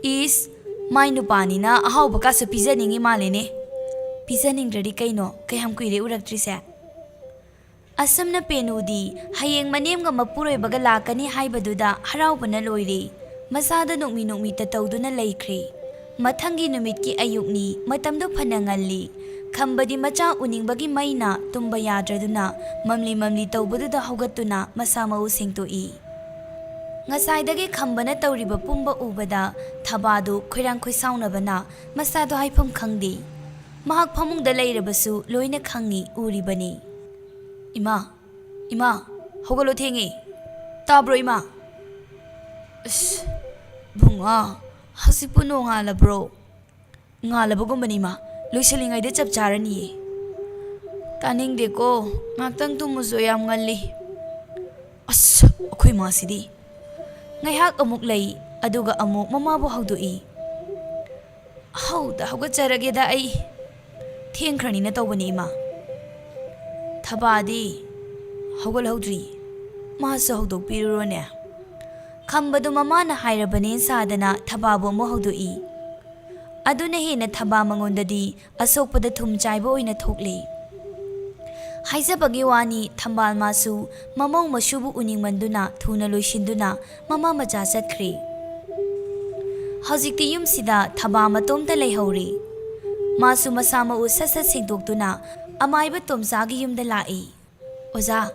"ꯏꯁ, ꯃꯥꯏ ꯅꯨꯄꯥꯅꯤꯅ ꯑꯍꯥꯎꯕ ꯀꯥꯁꯨ ꯄꯤꯖꯅꯤꯡꯉꯤ ꯃꯥꯜꯂꯦꯅꯦ"꯫ "ꯄꯤꯖꯅꯤꯡꯗ꯭ꯔꯗꯤ ꯀꯩꯅꯣ, ꯀꯌꯥꯝ ꯀꯨꯏꯔꯦ ꯎꯔꯛꯇ꯭ꯔꯤꯁꯦ"꯫ ꯑꯁꯨꯝꯅ ꯄꯦꯅꯨꯗꯤ ꯍꯌꯦꯡ ꯃꯅꯦꯝꯒ ꯃꯄꯨꯔꯣꯏꯕꯒ ꯂꯥꯛꯀꯅꯤ ꯍꯥꯏꯕꯗꯨꯗ ꯍꯔꯥꯎꯕꯅ ꯂꯣꯏꯔꯦ꯫ ꯃꯁꯥꯗ ꯅꯣꯛꯃꯤ ꯅꯣꯛꯃꯤ ꯇꯇꯧꯗꯨꯅ ꯂꯩꯈ꯭ꯔꯦ꯫ ꯃꯊꯪꯒꯤ ꯅꯨꯃꯤꯠꯀꯤ ꯑꯌꯨꯛꯅꯤ, ꯃꯇꯝꯗꯨ ꯐꯅ ꯉꯜꯂꯤ꯫ ꯈꯝꯕꯗꯤ ꯃꯆꯥ ꯎꯅꯤꯡꯕꯒꯤ ꯃꯩꯅ ꯇꯨꯝꯕ ꯌꯥꯗ꯭ꯔꯗꯨꯅ ꯃꯝꯂꯤ ꯃꯝꯂꯤ ꯇꯧꯕꯗꯨꯗ ꯍꯧꯒꯠꯇꯨꯅ ꯃꯁꯥ ꯃꯎ ꯁꯦꯡꯗꯣꯛꯏ꯫ ꯉꯁꯥꯏꯗꯒꯤ ꯈꯝꯕꯅ ꯇꯧꯔꯤꯕ ꯄꯨꯝꯕ ꯎꯕꯗ ꯊꯕꯥꯗꯨ ꯈꯣꯏꯔꯥꯡ ꯈꯣꯏꯁꯥꯎꯅꯕꯅ ꯃꯁꯥꯗꯣ ꯍꯥꯏꯐꯝ ꯈꯪꯗꯦ꯫ ꯃꯍꯥꯛ ꯐꯃꯨꯡꯗ ꯂꯩꯔꯕꯁꯨ ꯂꯣꯏꯅ ꯈꯪꯏ, ꯎꯔꯤꯕꯅꯤ꯫ "ꯏꯃꯥ, ꯏꯃꯥ, ꯍꯧꯒꯠꯂꯣ, ꯊꯦꯡꯉꯦ꯫ ꯇꯥꯕ꯭ꯔꯣ, ꯏꯃꯥ?" "ꯑꯁ, ꯕꯨꯡꯉꯣ, ꯍꯧꯖꯤꯛꯄꯨ ꯅꯣꯡꯉꯥꯜꯂꯕ꯭ꯔꯣ?" "ꯉꯥꯜꯂꯕꯒꯨꯝꯕꯅꯤ, ꯏꯃꯥ꯫ ꯂꯣꯏꯁꯤꯜꯂꯤꯉꯩꯗ ꯆꯞ ꯆꯥꯔꯅꯤꯌꯦ"꯫ "ꯇꯥꯅꯤꯡꯗꯦꯀꯣ, ꯉꯥꯛꯇꯪ ꯇꯨꯝꯃꯨꯁꯨ, ꯌꯥꯝ ꯉꯜꯂꯤ"꯫ "ꯑꯁ, ꯑꯩꯈꯣꯏ ꯃꯥꯁꯤꯗꯤ"꯫ ꯉꯥꯏꯍꯥꯛ ꯑꯃꯨꯛ ꯂꯩ, ꯑꯗꯨꯒ ꯑꯃꯨꯛ ꯃꯃꯥꯕꯨ ꯍꯧꯗꯣꯛꯏ꯫ "ꯍꯧꯗ ꯍꯧꯒꯠꯆꯔꯒꯦꯗ ꯑꯩ"꯫ ꯊꯦꯡꯈ꯭ꯔꯅꯤꯅ ꯇꯧꯕꯅꯦ, ꯏꯃꯥ꯫ ꯊꯕꯥꯗꯤ ꯍꯧꯒꯠꯍꯧꯗ꯭ꯔꯤ꯫ ꯃꯥꯁꯨ ꯍꯧꯗꯣꯛꯄꯤꯔꯨꯔꯣꯅꯦ꯫ ꯈꯝꯕꯗꯨ ꯃꯃꯥꯅ ꯍꯥꯏꯔꯕꯅꯦ ꯁꯥꯗꯅ ꯊꯕꯥꯕꯨ ꯑꯃꯨꯛ ꯍꯧꯗꯣꯛꯏ꯫ ꯑꯗꯨꯅ ꯍꯦꯟꯅ ꯊꯕꯥ ꯃꯉꯣꯟꯗꯗꯤ ꯑꯁꯣꯛꯄꯗ ꯊꯨꯝ ꯆꯥꯏꯕ ꯑꯣꯏꯅ ꯊꯣꯛꯂꯦ꯫ ꯍꯥꯏꯖꯕꯒꯤ ꯋꯥꯅꯤ, ꯊꯝꯕꯥꯜ ꯃꯥꯁꯨ ꯃꯃꯧ ꯃꯁꯨꯕꯨ ꯎꯅꯤꯡꯃꯟꯗꯨꯅ ꯊꯨꯅ ꯂꯣꯏꯁꯤꯟꯗꯨꯅ ꯃꯃꯥ ꯃꯆꯥ ꯆꯠꯈ꯭ꯔꯦ꯫ ꯍꯧꯖꯤꯛꯇꯤ ꯌꯨꯝꯁꯤꯗ ꯊꯕꯥ ꯃꯇꯣꯝꯇ ꯂꯩꯍꯧꯔꯦ꯫ ꯃꯥꯁꯨ ꯃꯁꯥ ꯃꯎ ꯁꯠ ꯁꯠ ꯁꯦꯡꯗꯣꯛꯇꯨꯅ ꯑꯃꯥꯏꯕ ꯇꯣꯝꯆꯥꯒꯤ ꯌꯨꯝꯗ ꯂꯥꯛꯏ꯫ "ꯑꯣꯖꯥ,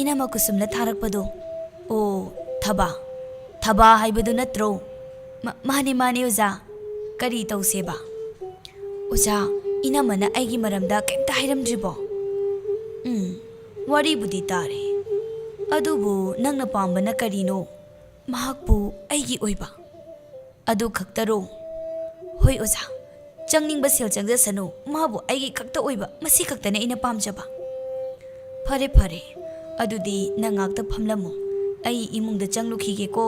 ꯏꯅꯝꯃ ꯀꯨꯁꯨꯝꯅ ꯊꯥꯔꯛꯄꯗꯣ?" "ꯑꯣ, ꯊꯕꯥ꯫ ꯊꯕꯥ ꯍꯥꯏꯕꯗꯨ ꯅꯠꯇ꯭ꯔꯣ?" "ꯃꯥꯅꯦ, ꯃꯥꯅꯦ, ꯑꯣꯖꯥ꯫ ꯀꯔꯤ ꯇꯧꯁꯦꯕ?" "ꯑꯣꯖꯥ, ꯏꯅꯝꯃꯅ ꯑꯩꯒꯤ ꯃꯔꯝꯗ ꯀꯩꯝꯇ ꯍꯥꯏꯔꯝꯗ꯭ꯔꯤꯕꯣ?" "ꯎꯝ, ꯋꯥꯔꯤꯕꯨꯗꯤ ꯇꯥꯔꯦ꯫ ꯑꯗꯨꯕꯨ ꯅꯪꯅ ꯄꯥꯝꯕꯅ ꯀꯔꯤꯅꯣ?" "ꯃꯍꯥꯛꯄꯨ ꯑꯩꯒꯤ ꯑꯣꯏꯕ"꯫ "ꯑꯗꯨ ꯈꯛꯇꯔꯣ?" "ꯍꯣꯏ ꯑꯣꯖꯥ, ꯆꯪꯅꯤꯡꯕ ꯁꯦꯜ ꯆꯪꯖꯁꯅꯨ, ꯃꯥꯕꯨ ꯑꯩꯒꯤ ꯈꯛꯇ ꯑꯣꯏꯕ, ꯃꯁꯤ ꯈꯛꯇꯅꯦ ꯑꯩꯅ ꯄꯥꯝꯖꯕ"꯫ "ꯐꯔꯦ ꯐꯔꯦ, ꯑꯗꯨꯗꯤ ꯅꯪ ꯉꯥꯛꯇ ꯐꯝꯂꯝꯃꯨ, ꯑꯩ ꯏꯃꯨꯡꯗ ꯆꯪꯂꯨꯈꯤꯒꯦꯀꯣ"꯫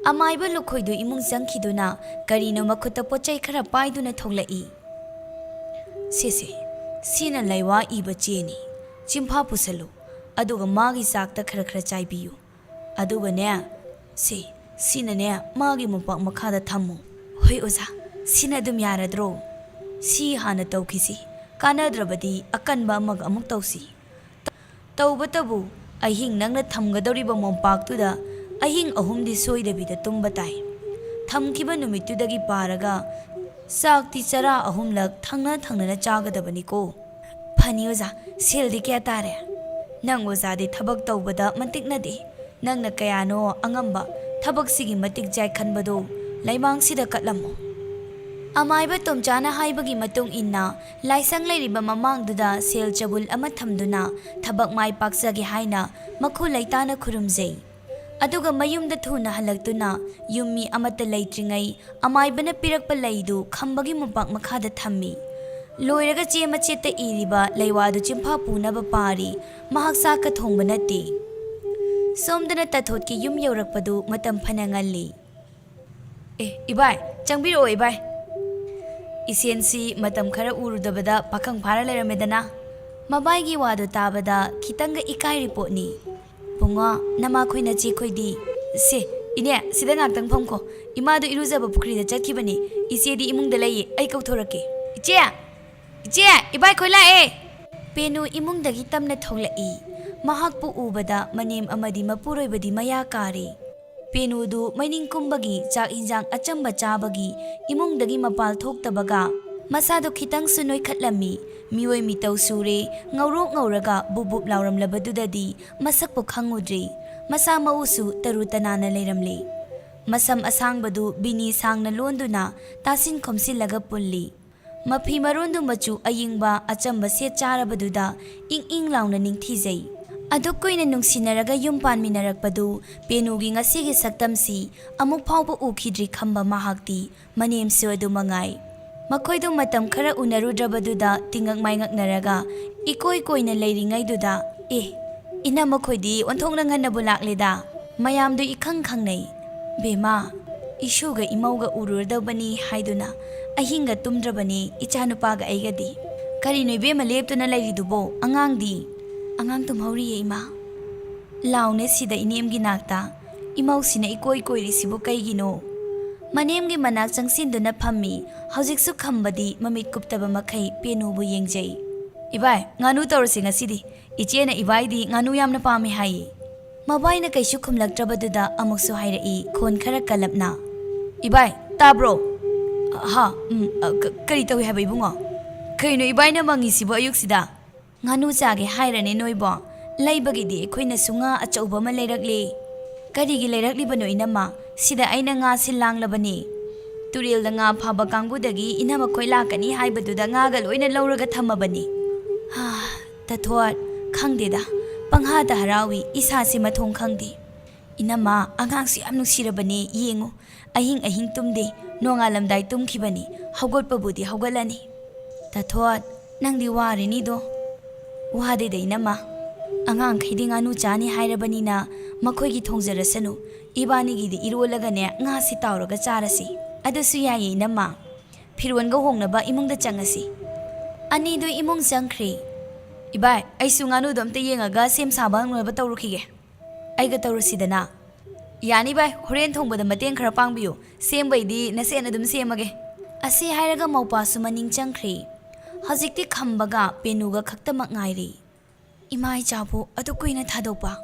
ꯑꯃꯥꯏꯕ ꯂꯨꯈꯣꯏꯗꯨ ꯏꯃꯨꯡ ꯆꯪꯈꯤꯗꯨꯅ ꯀꯔꯤꯅꯣ ꯃꯈꯨꯠꯇ ꯄꯣꯠ ꯆꯩ ꯈꯔ ꯄꯥꯏꯗꯨꯅ ꯊꯣꯛꯂꯛꯏ꯫ "ꯁꯦ ꯁꯦ, ꯁꯤꯅ ꯂꯩꯋꯥ ꯏꯕ ꯆꯦꯅꯤ, ꯆꯤꯟꯐꯥ ꯄꯨꯁꯜꯂꯨ, ꯑꯗꯨꯒ ꯃꯥꯒꯤ ꯆꯥꯛꯇ ꯈꯔ ꯈꯔ ꯆꯥꯏꯕꯤꯌꯨ꯫ ꯑꯗꯨꯒꯅꯦ, ꯁꯦ, ꯁꯤꯅꯅꯦ ꯃꯥꯒꯤ ꯃꯣꯝꯄꯥꯛ ꯃꯈꯥꯗ ꯊꯝꯃꯨ"꯫ "ꯍꯣꯏ ꯑꯣꯖꯥ, ꯁꯤꯅ ꯑꯗꯨꯝ ꯌꯥꯔꯗ꯭ꯔꯣ?" "ꯁꯤ ꯍꯥꯟꯅ ꯇꯧꯈꯤꯁꯤ, ꯀꯥꯟꯅꯗ꯭ꯔꯕꯗꯤ ꯑꯀꯟꯕ ꯑꯃꯒ ꯑꯃꯨꯛ ꯇꯧꯁꯤ꯫ ꯇꯧꯕꯇꯕꯨ ꯑꯍꯤꯡ ꯅꯪꯅ ꯊꯝꯒꯗꯧꯔꯤꯕ ꯃꯣꯝꯄꯥꯛꯇꯨꯗ ꯑꯍꯤꯡ ꯑꯍꯨꯝꯗꯤ ꯁꯣꯏꯗꯕꯤꯗ ꯇꯨꯝꯕ ꯇꯥꯏ꯫ ꯊꯝꯈꯤꯕ ꯅꯨꯃꯤꯠꯇꯨꯗꯒꯤ ꯄꯥꯔꯒ ꯆꯥꯛꯇꯤ ꯆꯔꯥ ꯑꯍꯨꯝꯂꯛ ꯊꯪꯅ ꯊꯪꯅꯅ ꯆꯥꯒꯗꯕꯅꯤꯀꯣ"꯫ "ꯐꯅꯤ ꯑꯣꯖꯥ, ꯁꯦꯜꯗꯤ ꯀꯌꯥ ꯇꯥꯔꯦ?" "ꯅꯪ ꯑꯣꯖꯥꯗꯤ ꯊꯕꯛ ꯇꯧꯕꯗ ꯃꯇꯤꯛ ꯅꯗꯦ꯫ ꯅꯪꯅ ꯀꯌꯥꯅꯣ ꯑꯉꯝꯕ, ꯊꯕꯛꯁꯤꯒꯤ ꯃꯇꯤꯛ ꯆꯥꯏ ꯈꯟꯕꯗꯣ ꯂꯩꯃꯥꯡꯁꯤꯗ ꯀꯠꯂꯝꯃꯣ"꯫ ꯑꯃꯥꯏꯕ ꯇꯣꯝꯆꯥꯅ ꯍꯥꯏꯕꯒꯤ ꯃꯇꯨꯡ ꯏꯟꯅ ꯂꯥꯏꯁꯪ ꯂꯩꯔꯤꯕ ꯃꯃꯥꯡꯗꯨꯗ ꯁꯦꯜ ꯆꯕꯨꯜ ꯑꯃ ꯊꯝꯗꯨꯅ ꯊꯕꯛ ꯃꯥꯏ ꯄꯥꯛꯆꯒꯦ ꯍꯥꯏꯅ ꯃꯈꯨ ꯂꯩꯇꯥꯅ ꯈꯨꯔꯨꯝꯖꯩ꯫ ꯑꯗꯨꯒ ꯃꯌꯨꯝꯗ ꯊꯨꯅ ꯍꯜꯂꯛꯇꯨꯅ ꯌꯨꯝ ꯃꯤ ꯑꯃꯠꯇ ꯂꯩꯇ꯭ꯔꯤꯉꯩ ꯑꯃꯥꯏꯕꯅ ꯄꯤꯔꯛꯄ ꯂꯩꯗꯨ ꯈꯝꯕꯒꯤ ꯃꯣꯝꯄꯥꯛ ꯃꯈꯥꯗ ꯊꯝꯃꯤ꯫ ꯂꯣꯏꯔꯒ ꯆꯦ ꯃꯆꯦꯠꯇ ꯏꯔꯤꯕ ꯂꯩꯋꯥꯗꯨ ꯆꯤꯟꯐꯥ ꯄꯨꯅꯕ ꯄꯥꯔꯤ꯫ ꯃꯍꯥꯛ ꯆꯥꯛꯀ ꯊꯣꯡꯕ ꯅꯠꯇꯦ꯫ ꯁꯣꯝꯗꯅ ꯇꯥꯊꯣꯠꯀꯤ ꯌꯨꯝ ꯌꯧꯔꯛꯄꯗꯨ ꯃꯇꯝ ꯐꯅ ꯉꯜꯂꯤ꯫ "ꯑꯦ, ꯏꯕꯥꯏ, ꯆꯪꯕꯤꯔꯛꯑꯣ, ꯏꯕꯥꯏ"꯫ ꯏꯁꯦꯟꯁꯤ ꯃꯇꯝ ꯈꯔ ꯎꯔꯨꯗꯕꯗ ꯄꯥꯈꯪ ꯐꯥꯔ ꯂꯩꯔꯝꯃꯦꯗꯅ꯫ ꯃꯕꯥꯏꯒꯤ ꯋꯥꯗꯨ ꯇꯥꯕꯗ ꯈꯤꯇꯪꯒ ꯏꯀꯥꯏꯔꯤ ꯄꯣꯠꯅꯤ꯫ "ꯕꯨꯡꯉꯣ, ꯅꯃꯥꯈꯣꯏ ꯅꯆꯦꯈꯣꯏꯗꯤ?" "ꯁꯦ, ꯏꯅꯦ, ꯁꯤꯗ ꯉꯥꯛꯇꯪ ꯐꯝꯈꯣ꯫ ꯏꯃꯥꯗꯨ ꯏꯔꯨꯖꯕ ꯄꯨꯈ꯭ꯔꯤꯗ ꯆꯠꯈꯤꯕꯅꯤ꯫ ꯏꯆꯦꯗꯤ ꯏꯃꯨꯡꯗ ꯂꯩꯌꯦ, ꯑꯩ ꯀꯧꯊꯣꯔꯛꯀꯦ꯫ ꯏꯆꯦ! ꯏꯆꯦ, ꯏꯕꯥꯏꯈꯣꯏ ꯂꯥꯛꯑꯦ!" ꯄꯦꯅꯨ ꯏꯃꯨꯡꯗꯒꯤ ꯇꯞꯅ ꯊꯣꯛꯂꯛꯏ꯫ ꯃꯍꯥꯛꯄꯨ ꯎꯕꯗ ꯃꯅꯦꯝ ꯑꯃꯗꯤ ꯃꯄꯨꯔꯣꯏꯕꯗꯤ ꯃꯌꯥ ꯀꯥꯔꯦ꯫ ꯄꯦꯅꯨꯗꯨ ꯃꯩꯅꯤꯡ ꯀꯨꯝꯕꯒꯤ ꯆꯥꯛ ꯏꯟꯖꯥꯡ ꯑꯆꯝꯕ ꯆꯥꯕꯒꯤ ꯏꯃꯨꯡꯗꯒꯤ ꯃꯄꯥꯜ ꯊꯣꯛꯇꯕꯒ ꯃꯁꯥꯗꯨ ꯈꯤꯇꯪꯁꯨ ꯅꯣꯏꯈꯠꯂꯝꯃꯤ꯫ ꯃꯤꯑꯣꯏ ꯃꯤꯇꯧ ꯁꯨꯔꯦ, ꯉꯧꯔꯣꯛ ꯉꯧꯔꯒ ꯕꯨꯞ ꯕꯨꯞ ꯂꯥꯎꯔꯝꯂꯕꯗꯨꯗꯗꯤ ꯃꯁꯛꯄꯨ ꯈꯪꯉꯨꯗ꯭ꯔꯦ꯫ ꯃꯁꯥ ꯃꯎꯁꯨ ꯇꯔꯨ ꯇꯅꯥꯟꯅ ꯂꯩꯔꯝꯂꯦ꯫ ꯃꯁꯝ ꯑꯁꯥꯡꯕꯗꯨ ꯕꯤꯅꯤ ꯁꯥꯡꯅ ꯂꯣꯟꯗꯨꯅ ꯇꯥꯁꯤꯟ ꯈꯣꯝꯁꯤꯜꯂꯒ ꯄꯨꯜꯂꯤ꯫ ꯃꯐꯤ ꯃꯔꯣꯟꯗꯨ ꯃꯆꯨ ꯑꯌꯤꯡꯕ ꯑꯆꯝꯕ ꯁꯦꯠ ꯆꯥꯔꯕꯗꯨꯗ ꯏꯪ ꯏꯪ ꯂꯥꯎꯅ ꯅꯤꯡꯊꯤꯖꯩ꯫ ꯑꯗꯨꯛ ꯀꯨꯏꯅ ꯅꯨꯡꯁꯤꯅꯔꯒ ꯌꯨꯝ ꯄꯥꯟꯃꯤꯟꯅꯔꯛꯄꯗꯨ ꯄꯦꯅꯨꯒꯤ ꯉꯁꯤꯒꯤ ꯁꯛꯇꯝꯁꯤ ꯑꯃꯨꯛ ꯐꯥꯎꯕ ꯎꯈꯤꯗ꯭ꯔꯤ ꯈꯝꯕ ꯃꯍꯥꯛꯇꯤ ꯃꯅꯦꯝꯁꯨ ꯑꯗꯨ ꯃꯉꯥꯏ꯫ ꯃꯈꯣꯏꯗꯨ ꯃꯇꯝ ꯈꯔ ꯎꯅꯔꯨꯗ꯭ꯔꯕꯗꯨꯗ ꯇꯤꯡꯉꯛ ꯃꯥꯏꯉꯛꯅꯔꯒ ꯏꯀꯣꯏ ꯀꯣꯏꯅ ꯂꯩꯔꯤꯉꯩꯗꯨꯗ, "ꯑꯦ, ꯏꯅꯝꯃꯈꯣꯏꯗꯤ ꯑꯣꯟꯊꯣꯛꯅ ꯉꯟꯅꯕꯨ ꯂꯥꯛꯂꯦꯗ꯫ ꯃꯌꯥꯝꯗꯨ ꯏꯈꯪ ꯈꯪꯅꯩ꯫ ꯕꯦꯝꯃ, ꯏꯁꯨꯒ ꯏꯃꯧꯒ ꯎꯔꯨꯔꯗꯧꯕꯅꯤ ꯍꯥꯏꯗꯨꯅ ꯑꯍꯤꯡꯒ ꯇꯨꯝꯗ꯭ꯔꯕꯅꯤ ꯏꯆꯥꯅꯨꯄꯥꯒ ꯑꯩꯒꯗꯤ꯫ ꯀꯔꯤꯅꯣ ꯏꯕꯦꯝꯃ ꯂꯦꯞꯇꯨꯅ ꯂꯩꯔꯤꯗꯨꯕꯣ? ꯑꯉꯥꯡꯗꯤ?" "ꯑꯉꯥꯡ ꯇꯨꯝꯍꯧꯔꯤꯌꯦ, ꯏꯃꯥ꯫" ꯂꯥꯎꯅꯦ ꯁꯤꯗ ꯏꯅꯦꯝꯒꯤ ꯅꯥꯛꯇ꯫ ꯏꯃꯧꯁꯤꯅ ꯏꯀꯣꯏ ꯀꯣꯏꯔꯤꯁꯤꯕꯨ ꯀꯩꯒꯤꯅꯣ? ꯃꯅꯦꯝꯒꯤ ꯃꯅꯥꯛ ꯆꯪꯁꯤꯟꯗꯨꯅ ꯐꯝꯃꯤ꯫ ꯍꯧꯖꯤꯛꯁꯨ ꯈꯝꯕꯗꯤ ꯃꯃꯤꯠ ꯀꯨꯞꯇꯕ ꯃꯈꯩ ꯄꯦꯅꯨꯕꯨ ꯌꯦꯡꯖꯩ꯫ "ꯏꯕꯥꯏ, ꯉꯥꯅꯨ ꯇꯧꯔꯁꯤ ꯉꯁꯤꯗꯤ꯫ ꯏꯆꯦꯅ ꯏꯕꯥꯏꯗꯤ ꯉꯥꯅꯨ ꯌꯥꯝꯅ ꯄꯥꯝꯃꯤ ꯍꯥꯏꯌꯦ꯫" ꯃꯕꯥꯏꯅ ꯀꯩꯁꯨ ꯈꯨꯝꯂꯛꯇ꯭ꯔꯕꯗꯨꯗ ꯑꯃꯨꯛꯁꯨ ꯍꯥꯏꯔꯛꯏ ꯈꯣꯟ ꯈꯔ ꯀꯜꯂꯞꯅ꯫ "ꯏꯕꯥꯏ, ꯇꯥꯕ꯭ꯔꯣ?" "ꯍꯥ? ꯎꯝ, ꯑ, ꯀ-, ꯀꯔꯤ ꯇꯧꯏ ꯍꯥꯏꯕ ꯏꯕꯨꯡꯉꯣ? ꯀꯩꯅꯣ ꯏꯕꯥꯏꯅ ꯃꯪꯉꯤꯁꯤꯕꯨ ꯑꯌꯨꯛꯁꯤꯗ?" "ꯉꯥꯅꯨ ꯆꯥꯒꯦ ꯍꯥꯏꯔꯅꯦ ꯅꯣꯏꯕꯣ? ꯂꯩꯕꯒꯤꯗꯤ ꯑꯩꯈꯣꯏꯅꯁꯨ ꯉꯥ ꯑꯆꯧꯕ ꯑꯃ ꯂꯩꯔꯛꯂꯤ꯫" "ꯀꯔꯤꯒꯤ ꯂꯩꯔꯛꯂꯤꯕꯅꯣ ꯏꯅꯝꯃ? ꯁꯤꯗ ꯑꯩꯅ ꯉꯥ ꯁꯤꯜ ꯂꯥꯡꯂꯕꯅꯤ꯫ ꯇꯨꯔꯦꯜꯗ ꯉꯥ ꯐꯥꯕ ꯀꯥꯡꯕꯨꯗꯒꯤ ꯏꯅꯝꯃꯈꯣꯏ ꯂꯥꯛꯀꯅꯤ ꯍꯥꯏꯕꯗꯨꯗ ꯉꯥꯒ ꯂꯣꯏꯅ ꯂꯧꯔꯒ ꯊꯝꯃꯕꯅꯤ꯫" ꯍꯥ, ꯇꯊꯣꯠ, ꯈꯪꯗꯦꯗ, ꯄꯪꯍꯥꯗ ꯍꯔꯥꯎꯏ, ꯏꯁꯥꯁꯤ ꯃꯊꯣꯡ ꯈꯪꯗꯦ꯫ "ꯏꯅꯝꯃ, ꯑꯉꯥꯡꯁꯨ ꯌꯥꯝ ꯅꯨꯡꯁꯤꯔꯕꯅꯦ, ꯌꯦꯡꯉꯨ, ꯑꯍꯤꯡ ꯑꯍꯤꯡ ꯇꯨꯝꯗꯦ, ꯅꯣꯡꯉꯥꯜꯂꯝꯗꯥꯏ ꯇꯨꯝꯈꯤꯕꯅꯤ, ꯍꯧꯒꯠꯄꯕꯨꯗꯤ ꯍꯧꯒꯠꯂꯅꯤ꯫" "ꯇꯊꯣꯠ, ꯅꯪꯗꯤ ꯋꯥꯔꯤꯅꯤꯗꯣ꯫" "ꯋꯥꯗꯦꯗ ꯏꯅꯝꯃ, ꯑꯉꯥꯡꯈꯩꯗꯤ ꯉꯥꯅꯨ ꯆꯥꯅꯤ ꯍꯥꯏꯔꯕꯅꯤꯅ ꯃꯈꯣꯏꯒꯤ ꯊꯣꯡꯖꯔꯁꯅꯨ, ꯏꯕꯥꯅꯤꯒꯤꯗꯤ ꯏꯔꯣꯜꯂꯒꯅꯦ ꯉꯥꯁꯤ ꯇꯥꯎꯔꯒ ꯆꯥꯔꯁꯤ꯫" "ꯑꯗꯨꯁꯨ ꯌꯥꯏꯌꯦ ꯏꯅꯝꯃ꯫ ꯐꯤꯔꯣꯟꯒ ꯍꯣꯡꯅꯕ ꯏꯃꯨꯡꯗ ꯆꯪꯉꯁꯤ꯫ ꯑꯅꯤꯗꯨ ꯏꯃꯨꯡ ꯆꯪꯈ꯭ꯔꯦ꯫ "ꯏꯕꯥꯏ, ꯑꯩꯁꯨ ꯉꯥꯅꯨꯗꯣ ꯑꯝꯇ ꯌꯦꯡꯉꯒ ꯁꯦꯝ ꯁꯥꯕ ꯍꯧꯅꯕ ꯇꯧꯔꯨꯈꯤꯒꯦ꯫ ꯑꯩꯒ ꯇꯧꯔꯨꯁꯤꯗꯅ꯫" "ꯌꯥꯅꯤ ꯚꯥꯏ, ꯍꯣꯔꯦꯟ ꯊꯣꯡꯕꯗ ꯃꯇꯦꯡ ꯈꯔ ꯄꯥꯡꯕꯤꯌꯨ, ꯁꯦꯝꯕꯩꯗꯤ ꯅꯁꯦꯟ ꯑꯗꯨꯝ ꯁꯦꯝꯃꯒꯦ꯫" ꯑꯁꯤ ꯍꯥꯏꯔꯒ ꯃꯧꯄꯥꯁꯨ ꯃꯅꯤꯡ ꯆꯪꯈ꯭ꯔꯦ꯫ ꯍꯧꯖꯤꯛꯇꯤ ꯈꯝꯕꯒ ꯄꯦꯅꯨꯒ ꯈꯛꯇꯃꯛ ꯉꯥꯏꯔꯦ꯫ ꯏꯃꯥ ꯏꯆꯥꯕꯨ ꯑꯗꯨ ꯀꯨꯏꯅ ꯊꯥꯗꯣꯛꯄ?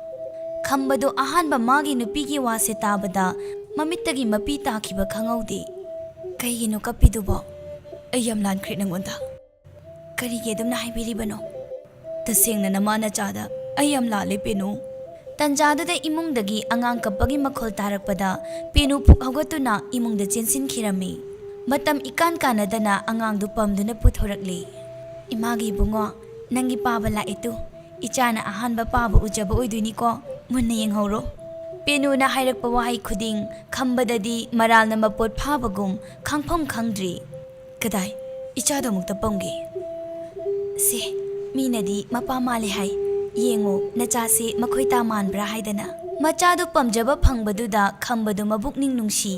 ꯈꯝꯕꯗꯨ ꯑꯍꯥꯟꯕ ꯃꯥꯒꯤ ꯅꯨꯄꯤꯒꯤ ꯋꯥꯁꯦ ꯇꯥꯕꯗ ꯃꯃꯤꯠꯇꯒꯤ ꯃꯄꯤ ꯇꯥꯈꯤꯕ ꯈꯪꯍꯧꯗꯦ꯫ "ꯀꯩꯒꯤꯅꯣ ꯀꯞꯄꯤꯗꯨꯕꯣ?" "ꯑꯩ ꯌꯥꯝ ꯂꯥꯟꯈ꯭ꯔꯦ ꯅꯪꯉꯣꯟꯗ꯫" "ꯀꯔꯤꯒꯤ ꯑꯗꯨꯝꯅ ꯍꯥꯏꯕꯤꯔꯤꯕꯅꯣ?" "ꯇꯁꯦꯡꯅ ꯅꯃꯥ ꯅꯆꯥꯗ ꯑꯩ ꯌꯥꯝ ꯂꯥꯜꯂꯦ ꯄꯦꯅꯨ꯫" ꯇꯟꯖꯥꯗꯨꯗ ꯏꯃꯨꯡꯗꯒꯤ ꯑꯉꯥꯡ ꯀꯞꯄꯒꯤ ꯃꯈꯣꯜ ꯇꯥꯔꯛꯄꯗ ꯄꯦꯅꯨ ꯐꯨꯛ ꯍꯧꯒꯠꯇꯨꯅ ꯏꯃꯨꯡꯗ ꯆꯦꯟꯁꯤꯟꯈꯤꯔꯝꯃꯤ꯫ ꯃꯇꯝ ꯏꯀꯥꯟ ꯀꯥꯟꯅꯗꯅ ꯑꯉꯥꯡꯗꯨ ꯄꯝꯗꯨꯅ ꯄꯨꯊꯣꯔꯛꯂꯤ꯫ "ꯏꯃꯥꯒꯤ ꯏꯕꯨꯡꯉꯣ, ꯅꯪꯒꯤ ꯄꯥꯕ ꯂꯥꯛꯑꯦ ꯇꯨ꯫ ꯏꯆꯥꯅ ꯑꯍꯥꯟꯕ ꯄꯥꯕ ꯎꯖꯕ ꯑꯣꯏꯗꯣꯏꯅꯤꯀꯣ, ꯃꯨꯟꯅ ꯌꯦꯡꯍꯧꯔꯣ꯫" ꯄꯦꯅꯨꯅ ꯍꯥꯏꯔꯛꯄ ꯋꯥꯍꯩ ꯈꯨꯗꯤꯡ ꯈꯝꯕꯗꯗꯤ ꯃꯔꯥꯜꯅ ꯃꯄꯣꯠ ꯐꯥꯕꯒꯨꯝ ꯈꯪꯐꯝ ꯈꯪꯗ꯭ꯔꯤ꯫ "ꯀꯗꯥꯏ? ꯏꯆꯥꯗꯣ ꯑꯃꯨꯛꯇ ꯄꯝꯒꯦ꯫ ꯁꯦ, ꯃꯤꯅꯗꯤ ꯃꯄꯥ ꯃꯥꯜꯂꯦ ꯍꯥꯏ꯫ ꯌꯦꯡꯉꯣ, ꯅꯆꯥꯁꯦ ꯃꯈꯣꯏ ꯇꯥ ꯃꯥꯟꯕ꯭ꯔꯥ ꯍꯥꯏꯗꯅ꯫" ꯃꯆꯥꯗꯨ ꯄꯝꯖꯕ ꯐꯪꯕꯗꯨꯗ ꯈꯝꯕꯗꯨ ꯃꯕꯨꯛꯅꯤꯡ ꯅꯨꯡꯁꯤ꯫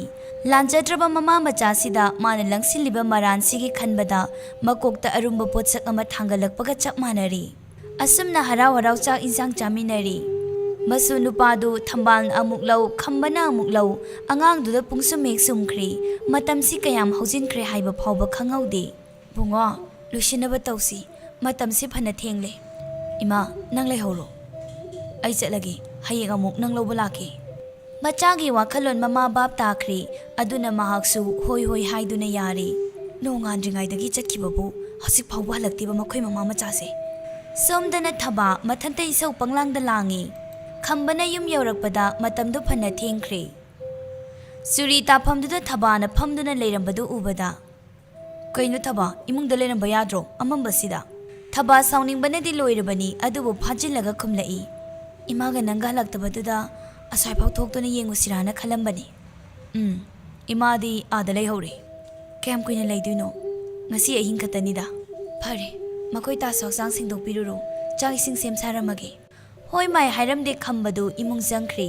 ꯂꯥꯟꯖꯗ꯭ꯔꯕ ꯃꯃꯥ ꯃꯆꯥꯁꯤꯗ ꯃꯥꯅ ꯂꯪꯁꯤꯜꯂꯤꯕ ꯃꯔꯥꯟꯁꯤꯒꯤ ꯈꯟꯕꯗ ꯃꯀꯣꯛꯇ ꯑꯔꯨꯝꯕ ꯄꯣꯠꯁꯛ ꯑꯃ ꯊꯥꯡꯒꯠꯂꯛꯄꯒ ꯆꯞ ꯃꯥꯟꯅꯔꯤ꯫ ꯑꯁꯨꯝꯅ ꯍꯔꯥꯎ ꯍꯔꯥꯎ ꯆꯥꯛ ꯏꯟꯁꯥꯡ ꯆꯥꯃꯤꯟꯅꯔꯤ꯫ ꯃꯁꯨ ꯅꯨꯄꯥꯗꯨ ꯊꯝꯕꯥꯜꯅ ꯑꯃꯨꯛ ꯂꯧ, ꯈꯝꯕꯅ ꯑꯃꯨꯛ ꯂꯧ, ꯑꯉꯥꯡꯗꯨꯗ ꯄꯨꯡꯁꯨꯝ ꯍꯦꯛ ꯁꯨꯝꯈ꯭ꯔꯦ꯫ ꯃꯇꯝꯁꯤ ꯀꯌꯥꯝ ꯍꯧꯖꯤꯟꯈ꯭ꯔꯦ ꯍꯥꯏꯕ ꯐꯥꯎꯕ ꯈꯪꯍꯧꯗꯦ꯫ "ꯕꯨꯡꯉꯣ, ꯂꯣꯏꯁꯤꯟꯅꯕ ꯇꯧꯁꯤ꯫ ꯃꯇꯝꯁꯤ ꯐꯅ ꯊꯦꯡꯂꯦ꯫ ꯏꯃꯥ, ꯅꯪ ꯂꯩꯍꯧꯔꯣ꯫ ꯑꯩ ꯆꯠꯂꯒꯦ꯫ ꯍꯌꯦꯡ ꯑꯃꯨꯛ ꯅꯪ ꯂꯧꯕ ꯂꯥꯛꯀꯦ꯫" ꯃꯆꯥꯒꯤ ꯋꯥꯈꯜꯂꯣꯟ ꯃꯃꯥ ꯚꯥꯞ ꯇꯥꯈ꯭ꯔꯦ꯫ ꯑꯗꯨꯅ ꯃꯍꯥꯛꯁꯨ ꯍꯣꯏ ꯍꯣꯏ ꯍꯥꯏꯗꯨꯅ ꯌꯥꯔꯦ꯫ ꯅꯣꯡꯉꯥꯟꯗ꯭ꯔꯤꯉꯩꯗꯒꯤ ꯆꯠꯈꯤꯕꯕꯨ ꯍꯧꯖꯤꯛ ꯐꯥꯎꯕ ꯍꯜꯂꯛꯇꯦꯕ ꯃꯈꯣꯏ ꯃꯃꯥ ꯃꯆꯥꯁꯦ꯫ ꯁꯣꯝꯗꯅ ꯊꯕꯥ ꯃꯊꯟꯇ ꯏꯁꯧ ꯄꯪꯂꯥꯡꯗ ꯂꯥꯡꯉꯤ꯫ ꯈꯝꯕꯅ ꯌꯨꯝ ꯌꯧꯔꯛꯄꯗ ꯃꯇꯝꯗꯨ ꯐꯅ ꯊꯦꯡꯈ꯭ꯔꯦ꯫ ꯆꯨꯔꯤ ꯇꯥꯐꯝꯗꯨꯗ ꯊꯕꯥꯅ ꯐꯝꯗꯨꯅ ꯂꯩꯔꯝꯕꯗꯨ ꯎꯕꯗ, "ꯀꯩꯅꯣ ꯊꯕꯥ, ꯏꯃꯨꯡꯗ ꯂꯩꯔꯝꯕ ꯌꯥꯗ꯭ꯔꯣ ꯑꯃꯝꯕꯁꯤꯗ?" ꯊꯕꯥ ꯁꯥꯎꯅꯤꯡꯕꯅꯗꯤ ꯂꯣꯏꯔꯕꯅꯤ, ꯑꯗꯨꯕꯨ ꯐꯥꯖꯤꯜꯂꯒ ꯈꯨꯝꯂꯛꯏ꯫ "ꯏꯃꯥꯒ ꯅꯪꯒ ꯍꯜꯂꯛꯇꯕꯗꯨꯗ ꯑꯁ꯭ꯋꯥꯏꯐꯥꯎ ꯊꯣꯛꯇꯨꯅ ꯌꯦꯡꯉꯨꯁꯤꯔꯥꯅ ꯈꯜꯂꯝꯕꯅꯤ꯫" "ꯎꯝ, ꯏꯃꯥꯗꯤ ꯑꯥꯗ ꯂꯩꯍꯧꯔꯦ꯫" "ꯀꯌꯥꯝ ꯀꯨꯏꯅ ꯂꯩꯗꯣꯏꯅꯣ?" "ꯉꯁꯤ ꯑꯍꯤꯡ ꯈꯛꯇꯅꯤꯗ꯫" "ꯐꯔꯦ, ꯃꯈꯣꯏ ꯇꯥꯁꯨ ꯍꯛꯆꯥꯡ ꯁꯦꯡꯗꯣꯛꯄꯤꯔꯨꯔꯣ꯫ ꯆꯥꯛ ꯏꯁꯤꯡ ꯁꯦꯝ ꯁꯥꯔꯝꯃꯒꯦ꯫" ꯍꯣꯏ ꯃꯥꯏ ꯍꯥꯏꯔꯝꯗꯦ ꯈꯝꯕꯗꯨ ꯏꯃꯨꯡ ꯆꯪꯈ꯭ꯔꯦ꯫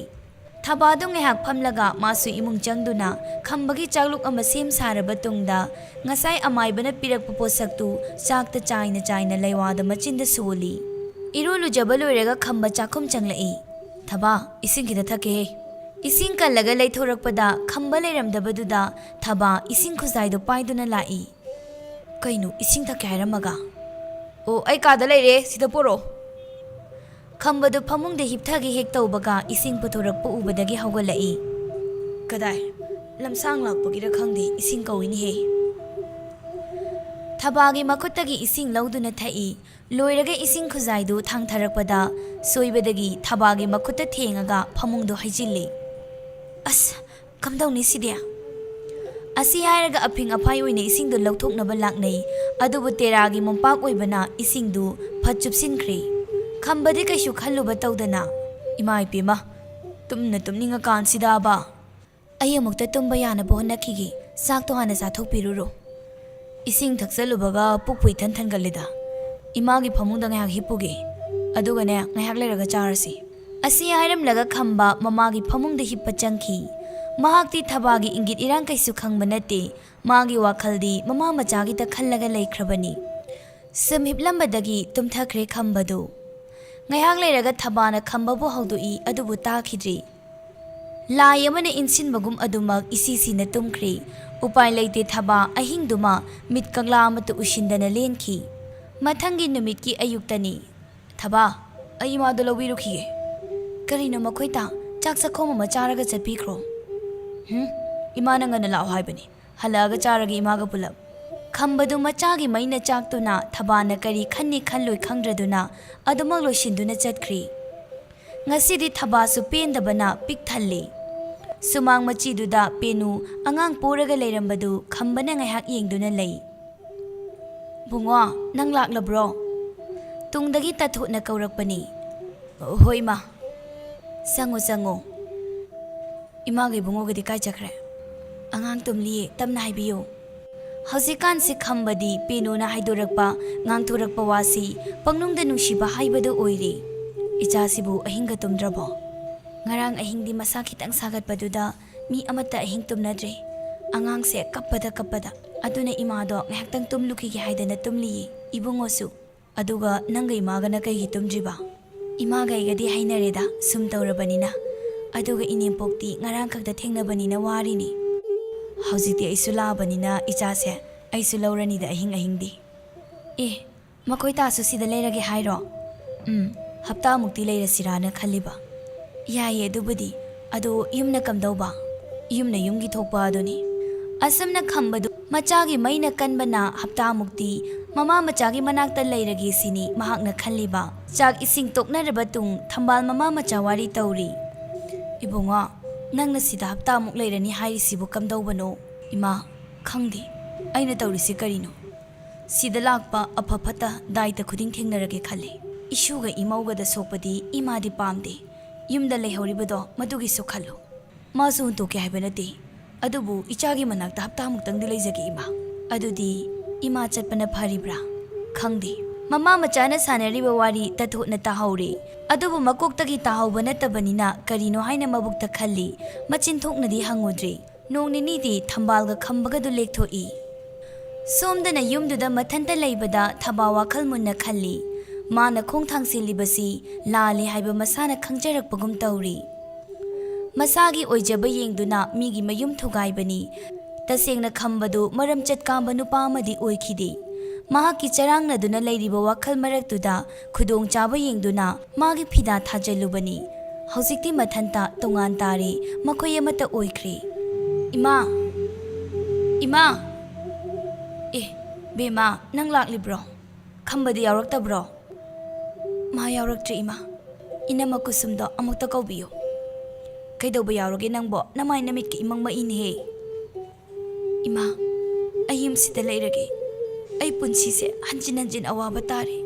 ꯊꯕꯥꯗꯨ ꯉꯥꯏꯍꯥꯛ ꯐꯝꯂꯒ ꯃꯥꯁꯨ ꯏꯃꯨꯡ ꯆꯪꯗꯨꯅ ꯈꯝꯕꯒꯤ ꯆꯥꯛꯂꯨꯛ ꯑꯃ ꯁꯦꯝ ꯁꯥꯔꯕ ꯇꯨꯡꯗ ꯉꯁꯥꯏ ꯑꯃꯥꯏꯕꯅ ꯄꯤꯔꯛꯄ ꯄꯣꯠꯁꯛꯇꯨ ꯆꯥꯛꯇ ꯆꯥꯏꯅ ꯆꯥꯏꯅ ꯂꯩꯋꯥꯗ ꯃꯆꯤꯟꯗ ꯁꯣꯜꯂꯤ꯫ ꯏꯔꯨ ꯂꯨꯖꯕ ꯂꯣꯏꯔꯒ ꯈꯝꯕ ꯆꯥꯛꯈꯨꯝ ꯆꯪꯂꯛꯏ꯫ "ꯊꯕꯥ, ꯏꯁꯤꯡ ꯈꯤꯇ ꯊꯛꯀꯦꯍꯦ꯫" ꯏꯁꯤꯡ ꯀꯜꯂꯒ ꯂꯩꯊꯣꯔꯛꯄꯗ ꯈꯝꯕ ꯂꯩꯔꯝꯗꯕꯗꯨꯗ ꯊꯕꯥ ꯏꯁꯤꯡ ꯈꯨꯖꯥꯏꯗꯨ ꯄꯥꯏꯗꯨꯅ ꯂꯥꯛꯏ꯫ "ꯀꯩꯅꯣ, ꯏꯁꯤꯡ ꯊꯛꯀꯦ ꯍꯥꯏꯔꯝꯃꯒ?" "ꯑꯣ, ꯑꯩ ꯀꯥꯗ ꯂꯩꯔꯦ, ꯁꯤꯗ ꯄꯣꯔꯛꯑꯣ꯫" ꯈꯝꯕꯗꯨ ꯐꯃꯨꯡꯗ ꯍꯤꯞꯊꯒꯦ ꯍꯦꯛ ꯇꯧꯕꯒ ꯏꯁꯤꯡ ꯄꯨꯊꯣꯔꯛꯄ ꯎꯕꯗꯒꯤ ꯍꯧꯒꯠꯂꯛꯏ꯫ "ꯀꯗꯥꯏ? ꯂꯝꯁꯥꯡ ꯂꯥꯛꯄꯒꯤꯔ ꯈꯪꯗꯦ, ꯏꯁꯤꯡ ꯀꯧꯏꯅꯦꯍꯦ꯫" ꯊꯕꯥꯒꯤ ꯃꯈꯨꯠꯇꯒꯤ ꯏꯁꯤꯡ ꯂꯧꯗꯨꯅ ꯊꯛꯏ꯫ ꯂꯣꯏꯔꯒ ꯏꯁꯤꯡ ꯈꯨꯖꯥꯏꯗꯨ ꯊꯥꯡꯊꯔꯛꯄꯗ ꯁꯣꯏꯕꯗꯒꯤ ꯊꯕꯥꯒꯤ ꯃꯈꯨꯠꯇ ꯊꯦꯡꯉꯒ ꯐꯃꯨꯡꯗꯣ ꯍꯩꯖꯤꯜꯂꯤ꯫ "ꯑꯁ, ꯀꯝꯗꯧꯅꯤ ꯁꯤꯗꯤ?" ꯑꯁꯤ ꯍꯥꯏꯔꯒ ꯑꯐꯤꯡ ꯑꯐꯥꯏ ꯑꯣꯏꯅ ꯏꯁꯤꯡꯗꯨ ꯂꯧꯊꯣꯛꯅꯕ ꯂꯥꯛꯅꯩ꯫ ꯑꯗꯨꯕꯨ ꯇꯦꯔꯥꯒꯤ ꯃꯣꯝꯄꯥꯛ ꯑꯣꯏꯕꯅ ꯏꯁꯤꯡꯗꯨ ꯐꯠ ꯆꯨꯞꯁꯤꯟꯈ꯭ꯔꯦ꯫ ꯈꯝꯕꯗꯤ ꯀꯩꯁꯨ ꯈꯜꯂꯨꯕ ꯇꯧꯗꯅ, "ꯏꯃꯥ ꯏꯄꯦꯝꯃ, ꯇꯨꯝꯅ ꯇꯨꯝꯅꯤꯡꯉꯀꯥꯟꯁꯤꯗꯕ꯫ ꯑꯩ ꯑꯃꯨꯛꯇ ꯇꯨꯝꯕ ꯌꯥꯅꯕ ꯍꯣꯠꯅꯈꯤꯒꯦ꯫ ꯆꯥꯛꯇꯣ ꯍꯥꯟꯅ ꯆꯥꯊꯣꯛꯄꯤꯔꯨꯔꯣ꯫ ꯏꯁꯤꯡ ꯊꯛꯆꯜꯂꯨꯕꯒ ꯄꯨꯛꯄꯨ ꯏꯊꯟ ꯊꯟꯒꯠꯂꯦꯗ꯫ ꯏꯃꯥꯒꯤ ꯐꯃꯨꯡꯗ ꯉꯥꯏꯍꯥꯛ ꯍꯤꯞꯄꯨꯒꯦ꯫ ꯑꯗꯨꯒꯅꯦ, ꯉꯥꯏꯍꯥꯛ ꯂꯩꯔꯒ ꯆꯥꯔꯁꯤ꯫" ꯑꯁꯤ ꯍꯥꯏꯔꯝꯂꯒ ꯈꯝꯕ ꯃꯃꯥꯒꯤ ꯐꯃꯨꯡꯗ ꯍꯤꯞꯄ ꯆꯪꯈꯤ꯫ ꯃꯍꯥꯛꯇꯤ ꯊꯕꯥꯒꯤ ꯏꯪꯒꯤꯠ ꯏꯔꯥꯡ ꯀꯩꯁꯨ ꯈꯪꯕ ꯅꯠꯇꯦ꯫ ꯃꯥꯒꯤ ꯋꯥꯈꯜꯗꯤ ꯃꯃꯥ ꯃꯆꯥꯒꯤꯇ ꯈꯜꯂꯒ ꯂꯩꯈ꯭ꯔꯕꯅꯤ꯫ ꯁꯨꯝ ꯍꯤꯞꯂꯝꯕꯗꯒꯤ ꯇꯨꯝꯊꯈ꯭ꯔꯦ ꯈꯝꯕꯗꯨ꯫ ꯉꯥꯏꯍꯥꯛ ꯂꯩꯔꯒ ꯊꯕꯥꯅ ꯈꯝꯕꯕꯨ ꯍꯧꯗꯣꯛꯏ, ꯑꯗꯨꯕꯨ ꯇꯥꯈꯤꯗ꯭ꯔꯤ꯫ ꯂꯥꯏ ꯑꯃꯅ ꯏꯟꯁꯤꯟꯕꯒꯨꯝ ꯑꯗꯨꯃꯛ ꯏꯁꯤ ꯁꯤꯅ ꯇꯨꯝꯈ꯭ꯔꯦ꯫ ꯎꯄꯥꯏ ꯂꯩꯇꯦ, ꯊꯕꯥ ꯑꯍꯤꯡꯗꯨꯃ ꯃꯤꯠ ꯀꯪꯂꯥ ꯑꯃꯠꯇ ꯎꯁꯤꯟꯗꯅ ꯂꯦꯟꯈꯤ꯫ ꯃꯊꯪꯒꯤ ꯅꯨꯃꯤꯠꯀꯤ ꯑꯌꯨꯛꯇꯅꯤ꯫ "ꯊꯕꯥ, ꯑꯩ ꯏꯃꯥꯗꯣ ꯂꯧꯕꯤꯔꯨꯈꯤꯒꯦ꯫" "ꯀꯔꯤꯅꯣ ꯃꯈꯣꯏꯇ? ꯆꯥꯛ ꯆꯥꯛꯈꯣꯝ ꯑꯃ ꯆꯥꯔꯒ ꯆꯠꯄꯤꯈ꯭ꯔꯣ꯫" "ꯍꯨꯝ, ꯏꯃꯥꯅ ꯉꯟꯅ ꯂꯥꯛꯑꯣ ꯍꯥꯏꯕꯅꯤ꯫ ꯍꯜꯂꯛꯑꯒ ꯆꯥꯔꯒꯦ ꯏꯃꯥꯒ ꯄꯨꯂꯞ꯫" ꯈꯝꯕꯗꯨ ꯃꯆꯥꯒꯤ ꯃꯩꯅ ꯆꯥꯛꯇꯨꯅ ꯊꯕꯥꯅ ꯀꯔꯤ ꯈꯟꯅꯤ ꯈꯜꯂꯣꯏ ꯈꯪꯗ꯭ꯔꯗꯨꯅ ꯑꯗꯨꯃꯛ ꯂꯣꯏꯁꯤꯟꯗꯨꯅ ꯆꯠꯈ꯭ꯔꯤ꯫ ꯉꯁꯤꯗꯤ ꯊꯕꯥꯁꯨ ꯄꯦꯟꯗꯕꯅ ꯄꯤꯛ ꯊꯜꯂꯤ꯫ ꯁꯨꯃꯥꯡ ꯃꯆꯤꯗꯨꯗ ꯄꯦꯅꯨ ꯑꯉꯥꯡ ꯄꯣꯔꯒ ꯂꯩꯔꯝꯕꯗꯨ ꯈꯝꯕꯅ ꯉꯥꯏꯍꯥꯛ ꯌꯦꯡꯗꯨꯅ ꯂꯩ꯫ "ꯕꯨꯡꯉꯣ, ꯅꯪ ꯂꯥꯛꯂꯕ꯭ꯔꯣ?" ꯇꯨꯡꯗꯒꯤ ꯇꯥꯊꯣꯠꯅ ꯀꯧꯔꯛꯄꯅꯤ꯫ "ꯍꯣꯏ, ꯏꯃꯥ꯫ ꯆꯪꯉꯣ, ꯆꯪꯉꯣ꯫ ꯏꯃꯥꯒ ꯏꯕꯨꯡꯉꯣꯒꯗꯤ ꯀꯥꯏ ꯆꯠꯈ꯭ꯔꯦ?" "ꯑꯉꯥꯡ ꯇꯨꯝꯂꯤꯌꯦ, ꯇꯞꯅ ꯍꯥꯏꯕꯤꯌꯨ꯫" ꯍꯧꯖꯤꯛꯀꯥꯟꯁꯤ ꯈꯝꯕꯗꯤ ꯄꯦꯅꯨꯅ ꯍꯥꯏꯗꯣꯔꯛꯄ, ꯉꯥꯡꯊꯣꯔꯛꯄ ꯋꯥꯁꯤ ꯄꯪꯅꯨꯡꯗ ꯅꯨꯡꯁꯤꯕ ꯍꯥꯏꯕꯗꯨ ꯑꯣꯏꯔꯦ꯫ "ꯏꯆꯥꯁꯤꯕꯨ ꯑꯍꯤꯡꯒ ꯇꯨꯝꯗ꯭ꯔꯕꯣ?" ꯉꯔꯥꯡ ꯑꯍꯤꯡꯗꯤ ꯃꯁꯥ ꯈꯤꯇꯪ ꯁꯥꯒꯠꯄꯗꯨꯗ ꯃꯤ ꯑꯃꯠꯇ ꯑꯍꯤꯡ ꯇꯨꯝꯅꯗ꯭ꯔꯦ꯫ ꯑꯉꯥꯡꯁꯦ ꯀꯞꯄꯗ ꯀꯞꯄꯗ꯫ ꯑꯗꯨꯅ ꯏꯃꯥꯗꯣ ꯉꯥꯏꯍꯥꯛꯇꯪ ꯇꯨꯝꯂꯨꯈꯤꯒꯦ ꯍꯥꯏꯗꯅ ꯇꯨꯝꯂꯤꯌꯦ꯫ ꯏꯕꯨꯡꯉꯣꯁꯨ꯫ ꯑꯗꯨꯒ ꯅꯪꯒ ꯏꯃꯥꯒꯅ ꯀꯩꯒꯤ ꯇꯨꯝꯗ꯭ꯔꯤꯕ? ꯏꯃꯥꯒ ꯑꯩꯒꯗꯤ ꯍꯩꯅꯔꯦꯗ, ꯁꯨꯝ ꯇꯧꯔꯕꯅꯤꯅ꯫ ꯑꯗꯨꯒ ꯏꯅꯦꯝꯄꯣꯛꯇꯤ ꯉꯔꯥꯡ ꯈꯛꯇ ꯊꯦꯡꯅꯕꯅꯤꯅ ꯋꯥꯔꯤꯅꯤ꯫ ꯍꯧꯖꯤꯛꯇꯤ ꯑꯩꯁꯨ ꯂꯥꯛꯑꯕꯅꯤꯅ ꯏꯆꯥꯁꯦ ꯑꯩꯁꯨ ꯂꯧꯔꯅꯤꯗ ꯑꯍꯤꯡ ꯑꯍꯤꯡꯗꯤ꯫ ꯑꯦ, ꯃꯈꯣꯏ ꯇꯥꯁꯨ ꯁꯤꯗ ꯂꯩꯔꯒꯦ ꯍꯥꯏꯔꯣ? ꯎꯝ, ꯍꯞꯇꯥꯃꯨꯛꯇꯤ ꯂꯩꯔꯁꯤꯔꯥꯅ ꯈꯜꯂꯤꯕ꯫ ꯌꯥꯏꯌꯦ ꯑꯗꯨꯕꯨꯗꯤ꯫ ꯑꯗꯣ ꯌꯨꯝꯅ ꯀꯝꯗꯧꯕ? ꯌꯨꯝꯅ ꯌꯨꯝꯒꯤ ꯊꯣꯛꯄ ꯑꯗꯨꯅꯤ꯫ ꯑꯁꯨꯝꯅ ꯈꯝꯕꯗꯨ ꯃꯆꯥꯒꯤ ꯃꯩꯅ ꯀꯟꯕꯅ ꯍꯞꯇꯥꯃꯨꯛꯇꯤ ꯃꯃꯥ ꯃꯆꯥꯒꯤ ꯃꯅꯥꯛꯇ ꯂꯩꯔꯒꯦ ꯁꯤꯅꯤ ꯃꯍꯥꯛꯅ ꯈꯜꯂꯤꯕ꯫ ꯆꯥꯛ ꯏꯁꯤꯡ ꯇꯣꯛꯅꯔꯕ ꯇꯨꯡ ꯊꯝꯕꯥꯜ ꯃꯃꯥ ꯃꯆꯥ ꯋꯥꯔꯤ ꯇꯧꯔꯤ꯫ ꯏꯕꯨꯡꯉꯣ, ꯅꯪꯅ ꯁꯤꯗ ꯍꯞꯇꯥꯃꯨꯛ ꯂꯩꯔꯅꯤ ꯍꯥꯏꯔꯤꯁꯤꯕꯨ ꯀꯝꯗꯧꯕꯅꯣ? ꯏꯃꯥ, ꯈꯪꯗꯦ꯫ ꯑꯩꯅ ꯇꯧꯔꯤꯁꯤ ꯀꯔꯤꯅꯣ? ꯁꯤꯗ ꯂꯥꯛꯄ ꯑꯐ ꯐꯠꯇ ꯗꯥꯏꯇ ꯈꯨꯗꯤꯡ ꯊꯦꯡꯅꯔꯒꯦ ꯈꯜꯂꯤ꯫ ꯏꯁꯨꯒ ꯏꯃꯧꯒꯗ ꯁꯣꯛꯄꯗꯤ ꯏꯃꯥꯗꯤ ꯄꯥꯝꯗꯦ꯫ ꯌꯨꯝꯗ ꯂꯩꯍꯧꯔꯤꯕꯗꯣ ꯃꯗꯨꯒꯤꯁꯨ ꯈꯜꯂꯨ꯫ ꯃꯥꯁꯨ ꯍꯨꯟꯇꯣꯛꯀꯦ ꯍꯥꯏꯕ ꯅꯠꯇꯦ꯫ ꯑꯗꯨꯕꯨ ꯏꯆꯥꯒꯤ ꯃꯅꯥꯛꯇ ꯍꯞꯇꯥꯃꯨꯛꯇꯪꯗꯤ ꯂꯩꯖꯒꯦ ꯏꯃꯥ꯫ ꯑꯗꯨꯗꯤ ꯏꯃꯥ ꯆꯠꯄꯅ ꯐꯔꯤꯕ꯭ꯔꯥ? ꯈꯪꯗꯦ꯫ ꯃꯃꯥ ꯃꯆꯥꯅ ꯁꯥꯟꯅꯔꯤꯕ ꯋꯥꯔꯤ ꯇꯊꯣꯠꯅ ꯇꯥꯍꯧꯔꯦ꯫ ꯑꯗꯨꯕꯨ ꯃꯀꯣꯛꯇꯒꯤ ꯇꯥꯍꯧꯕ ꯅꯠꯇꯕꯅꯤꯅ ꯀꯔꯤꯅꯣ ꯍꯥꯏꯅ ꯃꯕꯨꯛꯇ ꯈꯜꯂꯤ꯫ ꯃꯆꯤꯟ ꯊꯣꯛꯅꯗꯤ ꯍꯪꯉꯨꯗ꯭ꯔꯦ꯫ ꯅꯣꯡ ꯅꯤꯅꯤꯗꯤ ꯊꯝꯕꯥꯜꯒ ꯈꯝꯕꯒꯗꯨ ꯂꯦꯛꯊꯣꯛꯏ꯫ ꯁꯣꯝꯗꯅ ꯌꯨꯝꯗꯨꯗ ꯃꯊꯟꯇ ꯂꯩꯕꯗ ꯊꯕꯥ ꯋꯥꯈꯜ ꯃꯨꯟꯅ ꯈꯜꯂꯤ꯫ ꯃꯥꯅ ꯈꯣꯡ ꯊꯥꯡꯁꯤꯜꯂꯤꯕꯁꯤ ꯂꯥꯜꯂꯤ ꯍꯥꯏꯕ ꯃꯁꯥꯅ ꯈꯪꯖꯔꯛꯄꯒꯨꯝ ꯇꯧꯔꯤ꯫ ꯃꯁꯥꯒꯤ ꯑꯣꯏꯖꯕ ꯌꯦꯡꯗꯨꯅ ꯃꯤꯒꯤ ꯃꯌꯨꯝ ꯊꯨꯒꯥꯏꯕꯅꯤ꯫ ꯇꯁꯦꯡꯅ ꯈꯝꯕꯗꯨ ꯃꯔꯝꯆꯠ ꯀꯥꯝꯕ ꯅꯨꯄꯥ ꯑꯃꯗꯤ ꯑꯣꯏꯈꯤꯗꯦ꯫ ꯃꯍꯥꯛꯀꯤ ꯆꯔꯥꯡꯅꯗꯨꯅ ꯂꯩꯔꯤꯕ ꯋꯥꯈꯜ ꯃꯔꯛꯇꯨꯗ ꯈꯨꯗꯣꯡꯆꯥꯕ ꯌꯦꯡꯗꯨꯅ ꯃꯥꯒꯤ ꯐꯤꯗꯥ ꯊꯥꯖꯤꯜꯂꯨꯕꯅꯤ꯫ ꯍꯧꯖꯤꯛꯇꯤ ꯃꯊꯟꯇ ꯇꯣꯉꯥꯟ ꯇꯥꯔꯦ, ꯃꯈꯣꯏ ꯑꯃꯠꯇ ꯑꯣꯏꯈ꯭ꯔꯦ꯫ ꯏꯃꯥ! ꯏꯃꯥ! ꯑꯦ, ꯕꯦꯝꯃ, ꯅꯪ ꯂꯥꯛꯂꯤꯕ꯭ꯔꯣ? ꯈꯝꯕꯗꯤ ꯌꯥꯎꯔꯛꯇꯕ꯭ꯔꯣ? ꯃꯥ ꯌꯥꯎꯔꯛꯇ꯭ꯔꯦ, ꯏꯃꯥ꯫ ꯏꯅꯝꯃ ꯀꯨꯁꯨꯝꯗꯣ ꯑꯃꯨꯛꯇ ꯀꯧꯕꯤꯌꯨ꯫ ꯀꯩꯗꯧꯕ ꯌꯥꯎꯔꯒꯦ ꯅꯪꯕꯣ? ꯅꯃꯥꯏ ꯅꯃꯤꯠꯀ ꯏꯃꯪ ꯃꯛꯏꯅꯦꯍꯦ꯫ ꯏꯃꯥ, ꯑꯩ ꯌꯨꯝꯁꯤꯗ ꯂꯩꯔꯒꯦ꯫ ꯑꯩ ꯄꯨꯟꯁꯤꯁꯦ ꯍꯟꯖꯤꯟ ꯍꯟꯖꯤꯟ ꯑꯋꯥꯕ ꯇꯥꯔꯦ꯫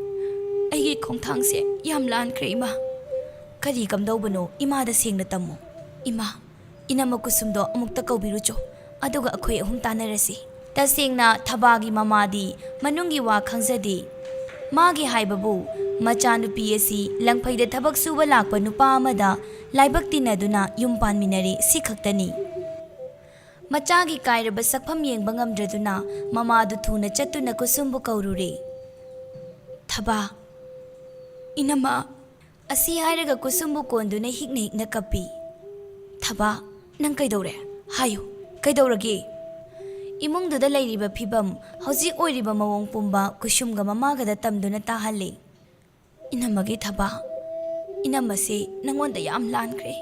ꯑꯩꯒꯤ ꯈꯣꯡꯊꯥꯡꯁꯦ ꯌꯥꯝ ꯂꯥꯟꯈ꯭ꯔꯦ, ꯏꯃꯥ꯫ ꯀꯔꯤ ꯀꯝꯗꯧꯕꯅꯣ? ꯏꯃꯥꯗ ꯁꯦꯡꯅ ꯇꯝꯃꯨ꯫ ꯏꯃꯥ, ꯏꯅꯝꯃ ꯀꯨꯁꯨꯝꯗꯣ ꯑꯃꯨꯛꯇ ꯀꯧꯕꯤꯔꯨꯆꯣ, ꯑꯗꯨꯒ ꯑꯩꯈꯣꯏ ꯑꯍꯨꯝ ꯇꯥꯟꯅꯔꯁꯤ꯫ ꯇꯁꯦꯡꯅ ꯊꯕꯥꯒꯤ ꯃꯃꯥꯗꯤ ꯃꯅꯨꯡꯒꯤ ꯋꯥ ꯈꯪꯖꯗꯦ꯫ ꯃꯥꯒꯤ ꯍꯥꯏꯕꯕꯨ ꯃꯆꯥꯅꯨꯄꯤ ꯑꯁꯤ ꯂꯪꯐꯩꯗ ꯊꯕꯛ ꯁꯨꯕ ꯂꯥꯛꯄ ꯅꯨꯄꯥ ꯑꯃꯗ ꯂꯥꯏꯕꯛ ꯇꯤꯟꯅꯗꯨꯅ ꯌꯨꯝ ꯄꯥꯟꯃꯤꯟꯅꯔꯦ, ꯁꯤ ꯈꯛꯇꯅꯤ꯫ ꯃꯆꯥꯒꯤ ꯀꯥꯏꯔꯕ ꯁꯛꯐꯝ ꯌꯦꯡꯕ ꯉꯝꯗ꯭ꯔꯗꯨꯅ ꯃꯃꯥꯗꯨ ꯊꯨꯅ ꯆꯠꯇꯨꯅ ꯀꯨꯁꯨꯝꯕꯨ ꯀꯧꯔꯨꯔꯦ꯫ "ꯊꯕꯥ, ꯏꯅꯝꯃ!" ꯑꯁꯤ ꯍꯥꯏꯔꯒ ꯀꯨꯁꯨꯝꯕꯨ ꯀꯣꯟꯗꯨꯅ ꯍꯤꯛꯅ ꯍꯤꯛꯅ ꯀꯞꯄꯤ꯫ "ꯊꯕꯥ, ꯅꯪ ꯀꯩꯗꯧꯔꯦ? ꯍꯥꯏꯌꯨ, ꯀꯩꯗꯧꯔꯒꯦ?" ꯏꯃꯨꯡꯗꯨꯗ ꯂꯩꯔꯤꯕ ꯐꯤꯕꯝ, ꯍꯧꯖꯤꯛ ꯑꯣꯏꯔꯤꯕ ꯃꯑꯣꯡ ꯄꯨꯝꯕ ꯀꯨꯁꯨꯝꯒ ꯃꯃꯥꯒꯗ ꯇꯝꯗꯨꯅ ꯇꯥꯍꯜꯂꯤ꯫ "ꯏꯅꯝꯃꯒꯤ ꯊꯕꯥ, ꯏꯅꯝꯃꯁꯦ ꯅꯪꯉꯣꯟꯗ ꯌꯥꯝ ꯂꯥꯟꯈ꯭ꯔꯦ꯫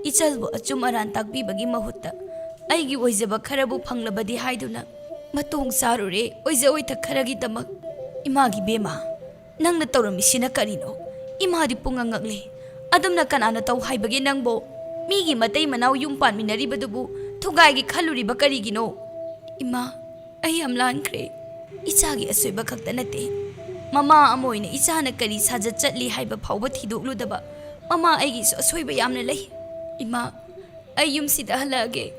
ꯏꯆꯜꯕꯨ ꯑꯆꯨꯝ ꯑꯔꯥꯟ ꯇꯥꯛꯄꯤꯕꯒꯤ ꯃꯍꯨꯠꯇ ꯑꯩꯒꯤ ꯑꯣꯏꯖꯕ ꯈꯔꯕꯨ ꯐꯪꯂꯕꯗꯤ ꯍꯥꯏꯗꯨꯅ ꯃꯇꯣꯡ ꯆꯥꯔꯨꯔꯦ, ꯑꯣꯏꯖ ꯑꯣꯏꯊꯛ ꯈꯔꯒꯤꯗꯃꯛ꯫ ꯏꯃꯥꯒꯤ ꯕꯦꯝꯃ, ꯅꯪꯅ ꯇꯧꯔꯝꯃꯤꯁꯤꯅ ꯀꯔꯤꯅꯣ? ꯏꯃꯥꯗꯤ ꯄꯨꯡꯉꯛ ꯉꯛꯂꯦ꯫ ꯑꯗꯨꯝꯅ ꯀꯅꯥꯅ ꯇꯧ ꯍꯥꯏꯕꯒꯦ ꯅꯪꯕꯣ? ꯃꯤꯒꯤ ꯃꯇꯩ ꯃꯅꯥꯎ ꯌꯨꯝ ꯄꯥꯟꯃꯤꯟꯅꯔꯤꯕꯗꯨꯕꯨ ꯊꯨꯒꯥꯏꯒꯦ ꯈꯜꯂꯨꯔꯤꯕ ꯀꯔꯤꯒꯤꯅꯣ?" "ꯏꯃꯥ, ꯑꯩ ꯌꯥꯝ ꯂꯥꯟꯈ꯭ꯔꯦ꯫ ꯏꯆꯥꯒꯤ ꯑꯁꯣꯏꯕ ꯈꯛꯇ ꯅꯠꯇꯦ꯫ ꯃꯃꯥ ꯑꯃ ꯑꯣꯏꯅ ꯏꯆꯥꯅ ꯀꯔꯤ ꯁꯥꯖꯠ ꯆꯠꯂꯤ ꯍꯥꯏꯕ ꯐꯥꯎꯕ ꯊꯤꯗꯣꯛꯂꯨꯗꯕ ꯃꯃꯥ ꯑꯩꯒꯤꯁꯨ ꯑꯁꯣꯏꯕ ꯌꯥꯝꯅ ꯂꯩ꯫ ꯏꯃꯥ, ꯑꯩ ꯌꯨꯝꯁꯤꯗ ꯍꯜꯂꯛꯑꯒꯦ꯫"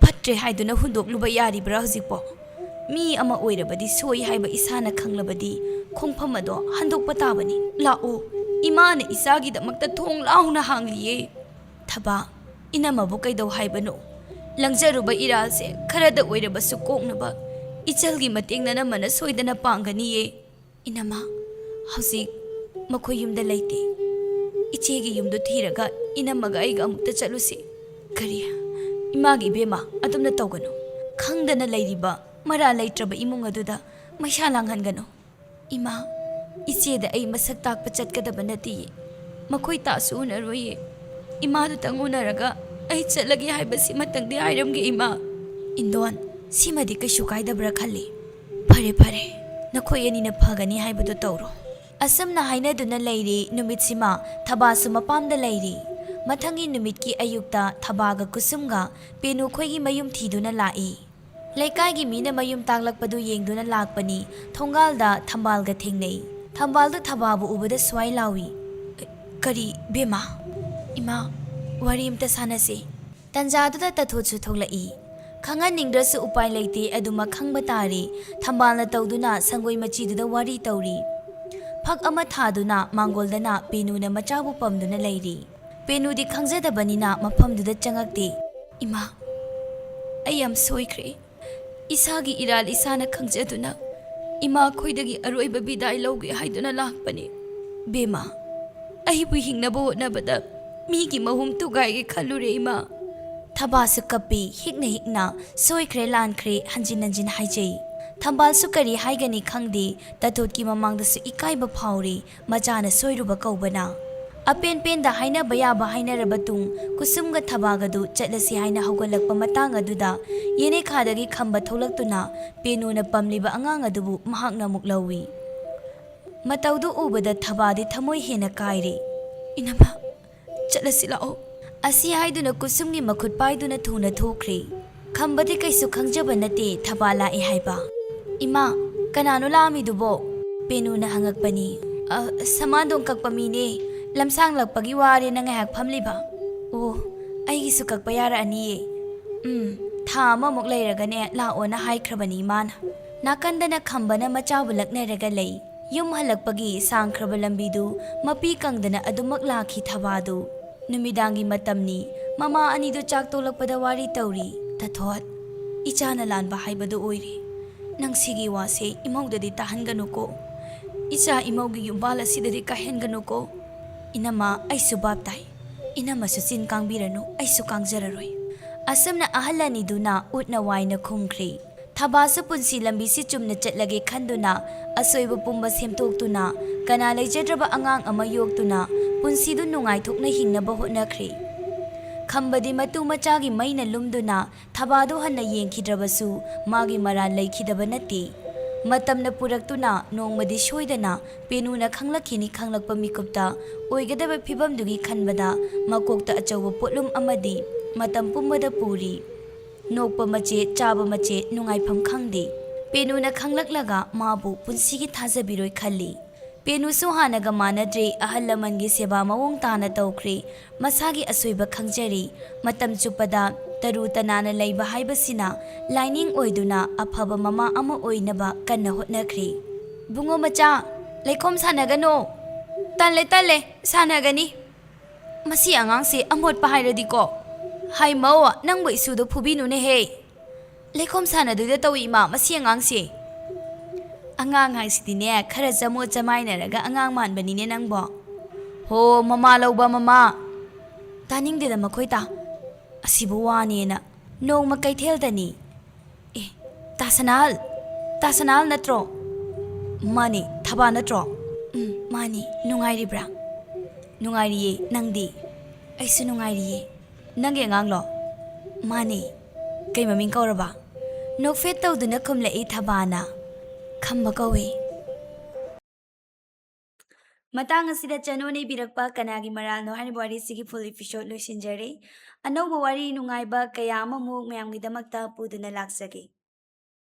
"ꯐꯠꯇ꯭ꯔꯦ ꯍꯥꯏꯗꯨꯅ ꯍꯨꯟꯗꯣꯛꯂꯨꯕ ꯌꯥꯔꯤꯕ꯭ꯔꯥ ꯍꯧꯖꯤꯛꯄꯣ? ꯃꯤ ꯑꯃ ꯑꯣꯏꯔꯕꯗꯤ ꯁꯣꯏ ꯍꯥꯏꯕ ꯏꯁꯥꯅ ꯈꯪꯂꯕꯗꯤ ꯈꯣꯡꯐꯝ ꯑꯗꯣ ꯍꯟꯗꯣꯛꯄ ꯇꯥꯕꯅꯤ꯫ ꯂꯥꯛꯑꯣ, ꯏꯃꯥꯅ ꯏꯆꯥꯒꯤꯗꯃꯛꯇ ꯊꯣꯡ ꯂꯥꯎꯅ ꯍꯥꯡꯂꯤꯌꯦ꯫ ꯊꯕꯥ, ꯏꯅꯝꯃꯕꯨ ꯀꯩꯗꯧ ꯍꯥꯏꯕꯅꯣ? ꯂꯪꯖꯔꯨꯕ ꯏꯔꯥꯜꯁꯦ ꯈꯔꯗ ꯑꯣꯏꯔꯕꯁꯨ ꯀꯣꯛꯅꯕ ꯏꯆꯜꯒꯤ ꯃꯇꯦꯡ ꯅꯅꯝꯃꯅ ꯁꯣꯏꯗꯅ ꯄꯥꯡꯒꯅꯤꯌꯦ꯫" "ꯏꯅꯝꯃ, ꯍꯧꯖꯤꯛ ꯃꯈꯣꯏ ꯌꯨꯝꯗ ꯂꯩꯇꯦ꯫ ꯏꯆꯦꯒꯤ ꯌꯨꯝꯗꯨ ꯊꯤꯔꯒ ꯏꯅꯝꯃꯒ ꯑꯩꯒ ꯑꯃꯨꯛꯇ ꯆꯠꯂꯨꯁꯤ꯫" "ꯀꯔꯤ? ꯏꯃꯥꯒꯤ ꯏꯕꯦꯝꯃ, ꯑꯗꯨꯝꯅ ꯇꯧꯒꯅꯨ꯫ ꯈꯪꯗꯅ ꯂꯩꯔꯤꯕ ꯃꯔꯥ ꯂꯩꯇ꯭ꯔꯕ ꯏꯃꯨꯡ ꯑꯗꯨꯗ ꯃꯩꯁꯥ ꯂꯥꯡꯍꯟꯒꯅꯨ꯫" "ꯏꯃꯥ, ꯏꯆꯦꯗ ꯑꯩ ꯃꯁꯛ ꯇꯥꯛꯄ ꯆꯠꯀꯗꯕ ꯅꯠꯇꯤꯌꯦ꯫ ꯃꯈꯣꯏ ꯇꯥꯁꯨ ꯎꯅꯔꯣꯏꯌꯦ꯫ ꯏꯃꯥꯗꯨꯇꯪ ꯎꯅꯔꯒ ꯑꯩ ꯆꯠꯂꯒꯦ ꯍꯥꯏꯕꯁꯤꯃꯇꯪꯗꯤ ꯍꯥꯏꯔꯝꯒꯦ, ꯏꯃꯥ꯫" "ꯏꯟꯗꯣꯟ, ꯁꯤꯃꯗꯤ ꯀꯩꯁꯨ ꯀꯥꯏꯗꯕ꯭ꯔꯥ ꯈꯜꯂꯤ꯫ ꯐꯔꯦ, ꯐꯔꯦ, ꯅꯈꯣꯏ ꯑꯅꯤꯅ ꯐꯒꯅꯤ ꯍꯥꯏꯕꯗꯨ ꯇꯧꯔꯣ꯫" ꯑꯁꯨꯝꯅ ꯍꯥꯏꯅꯗꯨꯅ ꯂꯩꯔꯤ꯫ ꯅꯨꯃꯤꯠꯁꯤꯃ ꯊꯕꯥꯁꯨ ꯃꯄꯥꯝꯗ ꯂꯩꯔꯤ꯫ ꯃꯊꯪꯒꯤ ꯅꯨꯃꯤꯠꯀꯤ ꯑꯌꯨꯛꯇ ꯊꯕꯥꯒ ꯀꯨꯁꯨꯝꯒ ꯄꯦꯅꯨꯈꯣꯏꯒꯤ ꯃꯌꯨꯝ ꯊꯤꯗꯨꯅ ꯂꯥꯛꯏ꯫ ꯂꯩꯀꯥꯏꯒꯤ ꯃꯤꯅ ꯃꯌꯨꯝ ꯇꯥꯛꯂꯛꯄꯗꯨ ꯌꯦꯡꯗꯨꯅ ꯂꯥꯛꯄꯅꯤ꯫ ꯊꯣꯡꯒꯥꯜꯗ ꯊꯝꯕꯥꯜꯒ ꯊꯦꯡꯅꯩ꯫ ꯊꯝꯕꯥꯜꯗꯨ ꯊꯕꯥꯕꯨ ꯎꯕꯗ ꯁ꯭ꯋꯥꯏ ꯂꯥꯎꯏ꯫ "ꯀꯔꯤ, ꯕꯦꯝꯃ?" "ꯏꯃꯥ, ꯋꯥꯔꯤ ꯑꯃꯇ ꯁꯥꯟꯅꯁꯤ꯫" ꯇꯟꯖꯥꯗꯨꯗ ꯇꯥꯊꯣꯠꯁꯨ ꯊꯣꯛꯂꯛꯏ꯫ ꯈꯪꯍꯟꯅꯤꯡꯗ꯭ꯔꯁꯨ ꯎꯄꯥꯏ ꯂꯩꯇꯦ, ꯑꯗꯨꯃꯛ ꯈꯪꯕ ꯇꯥꯔꯦ꯫ ꯊꯝꯕꯥꯜꯅ ꯇꯧꯗꯨꯅ ꯁꯪꯒꯣꯏ ꯃꯆꯤꯗꯨꯗ ꯋꯥꯔꯤ ꯇꯧꯔꯤ꯫ ꯐꯛ ꯑꯃ ꯊꯥꯗꯨꯅ ꯃꯥꯡꯒꯣꯜꯗꯅ ꯄꯦꯅꯨꯅ ꯃꯆꯥꯕꯨ ꯄꯝꯗꯨꯅ ꯂꯩꯔꯤ꯫ ꯄꯦꯅꯨꯗꯤ ꯈꯪꯖꯗꯕꯅꯤꯅ ꯃꯐꯝꯗꯨꯗ ꯆꯪꯉꯛꯇꯦ꯫ "ꯏꯃꯥ, ꯑꯩ ꯌꯥꯝ ꯁꯣꯏꯈ꯭ꯔꯦ꯫ ꯏꯁꯥꯒꯤ ꯏꯔꯥꯜ ꯏꯁꯥꯅ ꯈꯪꯖꯗꯨꯅ ꯏꯃꯥ ꯈꯣꯏꯗꯒꯤ ꯑꯔꯣꯏꯕ ꯕꯤꯗꯥꯏ ꯂꯧꯒꯦ ꯍꯥꯏꯗꯨꯅ ꯂꯥꯛꯄꯅꯤ꯫ ꯕꯦꯝꯃ, ꯑꯩꯕꯨ ꯍꯤꯡꯅꯕ ꯍꯣꯠꯅꯕꯗ ꯃꯤꯒꯤ ꯃꯍꯨꯝ ꯊꯨꯒꯥꯏꯒꯦ ꯈꯜꯂꯨꯔꯦ, ꯏꯃꯥ꯫" ꯊꯕꯥꯁꯨ ꯀꯞꯄꯤ, ꯍꯤꯛꯅ ꯍꯤꯛꯅ "ꯁꯣꯏꯈ꯭ꯔꯦ, ꯂꯥꯟꯈ꯭ꯔꯦ" ꯍꯟꯖꯤꯟ ꯍꯟꯖꯤꯟ ꯍꯥꯏꯖꯩ꯫ ꯊꯝꯕꯥꯜꯁꯨ ꯀꯔꯤ ꯍꯥꯏꯒꯅꯤ ꯈꯪꯗꯦ, ꯇꯥꯊꯣꯠꯀꯤ ꯃꯃꯥꯡꯗꯁꯨ ꯏꯀꯥꯏꯕ ꯐꯥꯎꯔꯤ꯫ ꯃꯆꯥꯅ ꯁꯣꯏꯔꯨꯕ ꯀꯧꯕꯅ꯫ ꯑꯄꯦꯟ ꯄꯦꯟꯗ ꯍꯥꯏꯅꯕ ꯌꯥꯕ ꯍꯥꯏꯅꯔꯕ ꯇꯨꯡ, ꯀꯨꯁꯨꯝꯒ ꯊꯕꯥꯒꯗꯨ ꯆꯠꯂꯁꯤ ꯍꯥꯏꯅ ꯍꯧꯒꯠꯂꯛꯄ ꯃꯇꯥꯡ ꯑꯗꯨꯗ, ꯌꯦꯅꯦꯈꯥꯗꯒꯤ ꯈꯝꯕ ꯊꯣꯛꯂꯛꯇꯨꯅ ꯄꯦꯅꯨꯅ ꯄꯝꯂꯤꯕ ꯑꯉꯥꯡ ꯑꯗꯨꯕꯨ ꯃꯍꯥꯛꯅ ꯑꯃꯨꯛ ꯂꯧꯏ꯫ ꯃꯇꯧꯗꯨ ꯎꯕꯗ ꯊꯕꯥꯗꯤ ꯊꯃꯣꯏ ꯍꯦꯟꯅ ꯀꯥꯏꯔꯦ꯫ "ꯏꯅꯝꯃ, ꯆꯠꯂꯁꯤ ꯂꯥꯛꯑꯣ꯫" ꯑꯁꯤ ꯍꯥꯏꯗꯨꯅ ꯀꯨꯁꯨꯝꯒꯤ ꯃꯈꯨꯠ ꯄꯥꯏꯗꯨꯅ ꯊꯨꯅ ꯊꯣꯛꯈ꯭ꯔꯦ꯫ ꯈꯝꯕꯗꯤ ꯀꯩꯁꯨ ꯈꯪꯖꯕ ꯅꯠꯇꯦ ꯊꯕꯥ ꯂꯥꯛꯑꯦ ꯍꯥꯏꯕ꯫ "ꯏꯃꯥ, ꯀꯅꯥꯅꯣ ꯂꯥꯛꯑꯝꯃꯤꯗꯨꯕꯣ?" ꯄꯦꯅꯨꯅ ꯍꯪꯉꯛꯄꯅꯤ꯫ "ꯑ, ꯁꯃꯥꯟꯗꯣꯡ ꯀꯛꯄ ꯃꯤꯅꯦ꯫ ꯂꯝꯁꯥꯡꯂꯛꯄꯒꯤ ꯋꯥꯔꯦꯅ ꯉꯥꯏꯍꯥꯛ ꯐꯝꯂꯤꯕ꯫" "ꯑꯣ, ꯑꯩꯒꯤꯁꯨ ꯀꯛꯄ ꯌꯥꯔꯛꯑꯅꯤꯌꯦ꯫ ꯎꯝ, ꯊꯥ ꯑꯃꯃꯨꯛ ꯂꯩꯔꯒꯅꯦ ꯂꯥꯛꯑꯣꯅ ꯍꯥꯏꯈ꯭ꯔꯕꯅꯤ ꯏꯃꯥꯅ꯫" ꯅꯥꯀꯟꯗꯅ ꯈꯝꯕꯅ ꯃꯆꯥꯕꯨ ꯂꯛꯅꯔꯒ ꯂꯩ꯫ ꯌꯨꯝ ꯍꯜꯂꯛꯄꯒꯤ ꯁꯥꯡꯈ꯭ꯔꯕ ꯂꯝꯕꯤꯗꯨ ꯃꯄꯤ ꯀꯪꯗꯅ ꯑꯗꯨꯃꯛ ꯂꯥꯛꯈꯤ ꯊꯕꯥꯗꯨ꯫ ꯅꯨꯃꯤꯗꯥꯡꯒꯤ ꯃꯇꯝꯅꯤ꯫ ꯃꯃꯥ ꯑꯅꯤꯗꯨ ꯆꯥꯛ ꯇꯣꯛꯂꯛꯄꯗ ꯋꯥꯔꯤ ꯇꯧꯔꯤ꯫ "ꯇꯥꯊꯣꯠ, ꯏꯆꯥꯅ ꯂꯥꯟꯕ ꯍꯥꯏꯕꯗꯨ ꯑꯣꯏꯔꯦ꯫ ꯅꯪ ꯁꯤꯒꯤ ꯋꯥꯁꯦ ꯏꯃꯧꯗꯗꯤ ꯇꯥꯍꯟꯒꯅꯨꯀꯣ꯫ ꯏꯆꯥ ꯏꯃꯧꯒꯤ ꯌꯨꯝꯕꯥꯜ ꯑꯁꯤꯗꯗꯤ ꯀꯥꯏꯍꯟꯒꯅꯨꯀꯣ꯫" "ꯏꯅꯝꯃ, ꯑꯩꯁꯨ ꯚꯥꯞ ꯇꯥꯏ꯫ ꯏꯅꯝꯃꯁꯨ ꯆꯤꯟ ꯀꯥꯡꯕꯤꯔꯅꯨ, ꯑꯩꯁꯨ ꯀꯥꯡꯖꯔꯔꯣꯏ꯫" ꯑꯁꯨꯝꯅ ꯑꯍꯜ ꯑꯅꯤꯗꯨꯅ ꯎꯠꯅ ꯋꯥꯏꯅ ꯈꯨꯝꯈ꯭ꯔꯦ꯫ ꯊꯕꯥꯁꯨ ꯄꯨꯟꯁꯤ ꯂꯝꯕꯤꯁꯤ ꯆꯨꯝꯅ ꯆꯠꯂꯒꯦ ꯈꯟꯗꯨꯅ, ꯑꯁꯣꯏꯕ ꯄꯨꯝꯕ ꯁꯦꯝꯗꯣꯛꯇꯨꯅ, ꯀꯅꯥ ꯂꯩꯖꯗ꯭ꯔꯕ ꯑꯉꯥꯡ ꯑꯃ ꯌꯣꯛꯇꯨꯅ, ꯄꯨꯟꯁꯤꯗꯨ ꯅꯨꯡꯉꯥꯏꯊꯣꯛꯅ ꯍꯤꯡꯅꯕ ꯍꯣꯠꯅꯈ꯭ꯔꯦ꯫ ꯈꯝꯕꯗꯤ ꯃꯇꯨ ꯃꯆꯥꯒꯤ ꯃꯩꯅ ꯂꯨꯝꯗꯨꯅ ꯊꯕꯥꯗꯨ ꯍꯟꯅ ꯌꯦꯡꯈꯤꯗ꯭ꯔꯕꯁꯨ, ꯃꯥꯒꯤ ꯃꯔꯥꯜ ꯂꯩꯈꯤꯗꯕ ꯅꯠꯇꯦ꯫ ꯃꯇꯝꯅ ꯄꯨꯔꯛꯇꯨꯅ ꯅꯣꯡꯃꯗꯤ ꯁꯣꯏꯗꯅ ꯄꯦꯅꯨꯅ ꯈꯪꯂꯛꯈꯤꯅꯤ ꯈꯪꯂꯛꯄ ꯃꯤꯀꯨꯞꯇ ꯑꯣꯏꯒꯗꯕ ꯐꯤꯕꯝꯗꯨꯒꯤ ꯈꯟꯕꯗ ꯃꯀꯣꯛꯇ ꯑꯆꯧꯕ ꯄꯣꯠꯂꯨꯝ ꯑꯃꯗꯤ ꯃꯇꯝ ꯄꯨꯝꯕꯗ ꯄꯨꯔꯤ꯫ ꯅꯣꯛꯄ ꯃꯆꯦꯠ, ꯆꯥꯕ ꯃꯆꯦꯠ, ꯅꯨꯡꯉꯥꯏꯐꯝ ꯈꯪꯗꯦ꯫ ꯄꯦꯅꯨꯅ ꯈꯪꯂꯛꯂꯒ ꯃꯥꯕꯨ ꯄꯨꯟꯁꯤꯒꯤ ꯊꯥꯖꯕꯤꯔꯣꯏ ꯈꯜꯂꯤ꯫ ꯄꯦꯅꯨꯁꯨ ꯍꯥꯟꯅꯒ ꯃꯥꯟꯅꯗ꯭ꯔꯦ, ꯑꯍꯜ ꯂꯃꯟꯒꯤ ꯁꯦꯕꯥ ꯃꯑꯣꯡ ꯇꯥꯅ ꯇꯧꯈ꯭ꯔꯦ꯫ ꯃꯁꯥꯒꯤ ꯑꯁꯣꯏꯕ ꯈꯪꯖꯔꯦ꯫ ꯃꯇꯝ ꯆꯨꯞꯄꯗ ꯇꯔꯨ ꯇꯅꯥꯟꯅ ꯂꯩꯕ ꯍꯥꯏꯕꯁꯤꯅ ꯂꯥꯏꯅꯤꯡ ꯑꯣꯏꯗꯨꯅ ꯑꯐꯕ ꯃꯃꯥ ꯑꯃ ꯑꯣꯏꯅꯕ ꯀꯟꯅ ꯍꯣꯠꯅꯈ꯭ꯔꯦ꯫ "ꯕꯨꯡꯉꯣ ꯃꯆꯥ, ꯂꯩꯈꯣꯝ ꯁꯥꯟꯅꯒꯅꯣ꯫ ꯇꯜꯂꯦ, ꯇꯜꯂꯦ, ꯁꯥꯟꯅꯒꯅꯤ꯫ ꯃꯁꯤ ꯑꯉꯥꯡꯁꯤ ꯑꯃꯣꯠꯄ ꯍꯥꯏꯔꯗꯤꯀꯣ꯫ ꯍꯥꯏ ꯃꯧ, ꯅꯪꯕꯨ ꯏꯁꯨꯗꯣ ꯐꯨꯕꯤꯅꯨꯅꯦꯍꯦ꯫ ꯂꯩꯈꯣꯝ ꯁꯥꯟꯅꯗꯣꯏꯗ ꯇꯧꯏ ꯏꯃꯥ, ꯃꯁꯤ ꯑꯉꯥꯡꯁꯦ꯫ ꯑꯉꯥꯡ ꯍꯥꯏꯁꯤꯗꯤꯅꯦ, ꯈꯔ ꯆꯃꯣꯠ ꯆꯃꯥꯏꯅꯔꯒ ꯑꯉꯥꯡ ꯃꯥꯟꯕꯅꯤꯅꯦ ꯅꯪꯕꯣ꯫ ꯍꯣ, ꯃꯃꯥ ꯂꯧꯕ ꯃꯃꯥ꯫ ꯇꯥꯅꯤꯡꯗꯦꯗ ꯃꯈꯣꯏ ꯇꯥ꯫ ꯑꯁꯤꯕꯨ ꯋꯥꯅꯦꯅ꯫ ꯅꯣꯡꯃ ꯀꯩꯊꯦꯜꯗꯅꯤ꯫ ꯑꯦ, ꯇꯥ ꯁꯅꯥꯍꯜ꯫ ꯇꯥ ꯁꯅꯥꯍꯜ ꯅꯠꯇ꯭ꯔꯣ? ꯃꯥꯅꯦ, ꯊꯕꯥ ꯅꯠꯇ꯭ꯔꯣ? ꯎꯝ, ꯃꯥꯅꯦ꯫ ꯅꯨꯡꯉꯥꯏꯔꯤꯕ꯭ꯔꯥ? ꯅꯨꯡꯉꯥꯏꯔꯤꯌꯦ, ꯅꯪꯗꯤ? ꯑꯩꯁꯨ ꯅꯨꯡꯉꯥꯏꯔꯤꯌꯦ꯫ ꯅꯪꯒꯤ ꯑꯉꯥꯡꯂꯣ? ꯃꯥꯅꯦ꯫ ꯀꯩ ꯃꯃꯤꯡ ꯀꯧꯔꯕ? ꯅꯣꯛꯐꯦꯠ ꯇꯧꯗꯨꯅ ꯈꯨꯝꯂꯛꯏ ꯊꯕꯥꯅ꯫ ꯈꯝꯕ ꯀꯧꯏ꯫ ꯃꯇꯥꯡ ꯑꯁꯤꯗ ꯆꯅꯣꯅ ꯏꯕꯤꯔꯛꯄ ꯀꯅꯥꯒꯤ ꯃꯔꯥꯜꯅꯣ ꯍꯥꯏꯔꯤꯕ ꯋꯥꯔꯤꯁꯤꯒꯤ full episode ꯂꯣꯏꯁꯤꯟꯖꯔꯦ꯫ ꯑꯅꯧꯕ ꯋꯥꯔꯤ ꯅꯨꯡꯉꯥꯏꯕ ꯀꯌꯥ ꯑꯃꯃꯨꯛ ꯃꯌꯥꯝꯒꯤꯗꯃꯛꯇ ꯄꯨꯗꯨꯅ ꯂꯥꯛꯆꯒꯦ꯫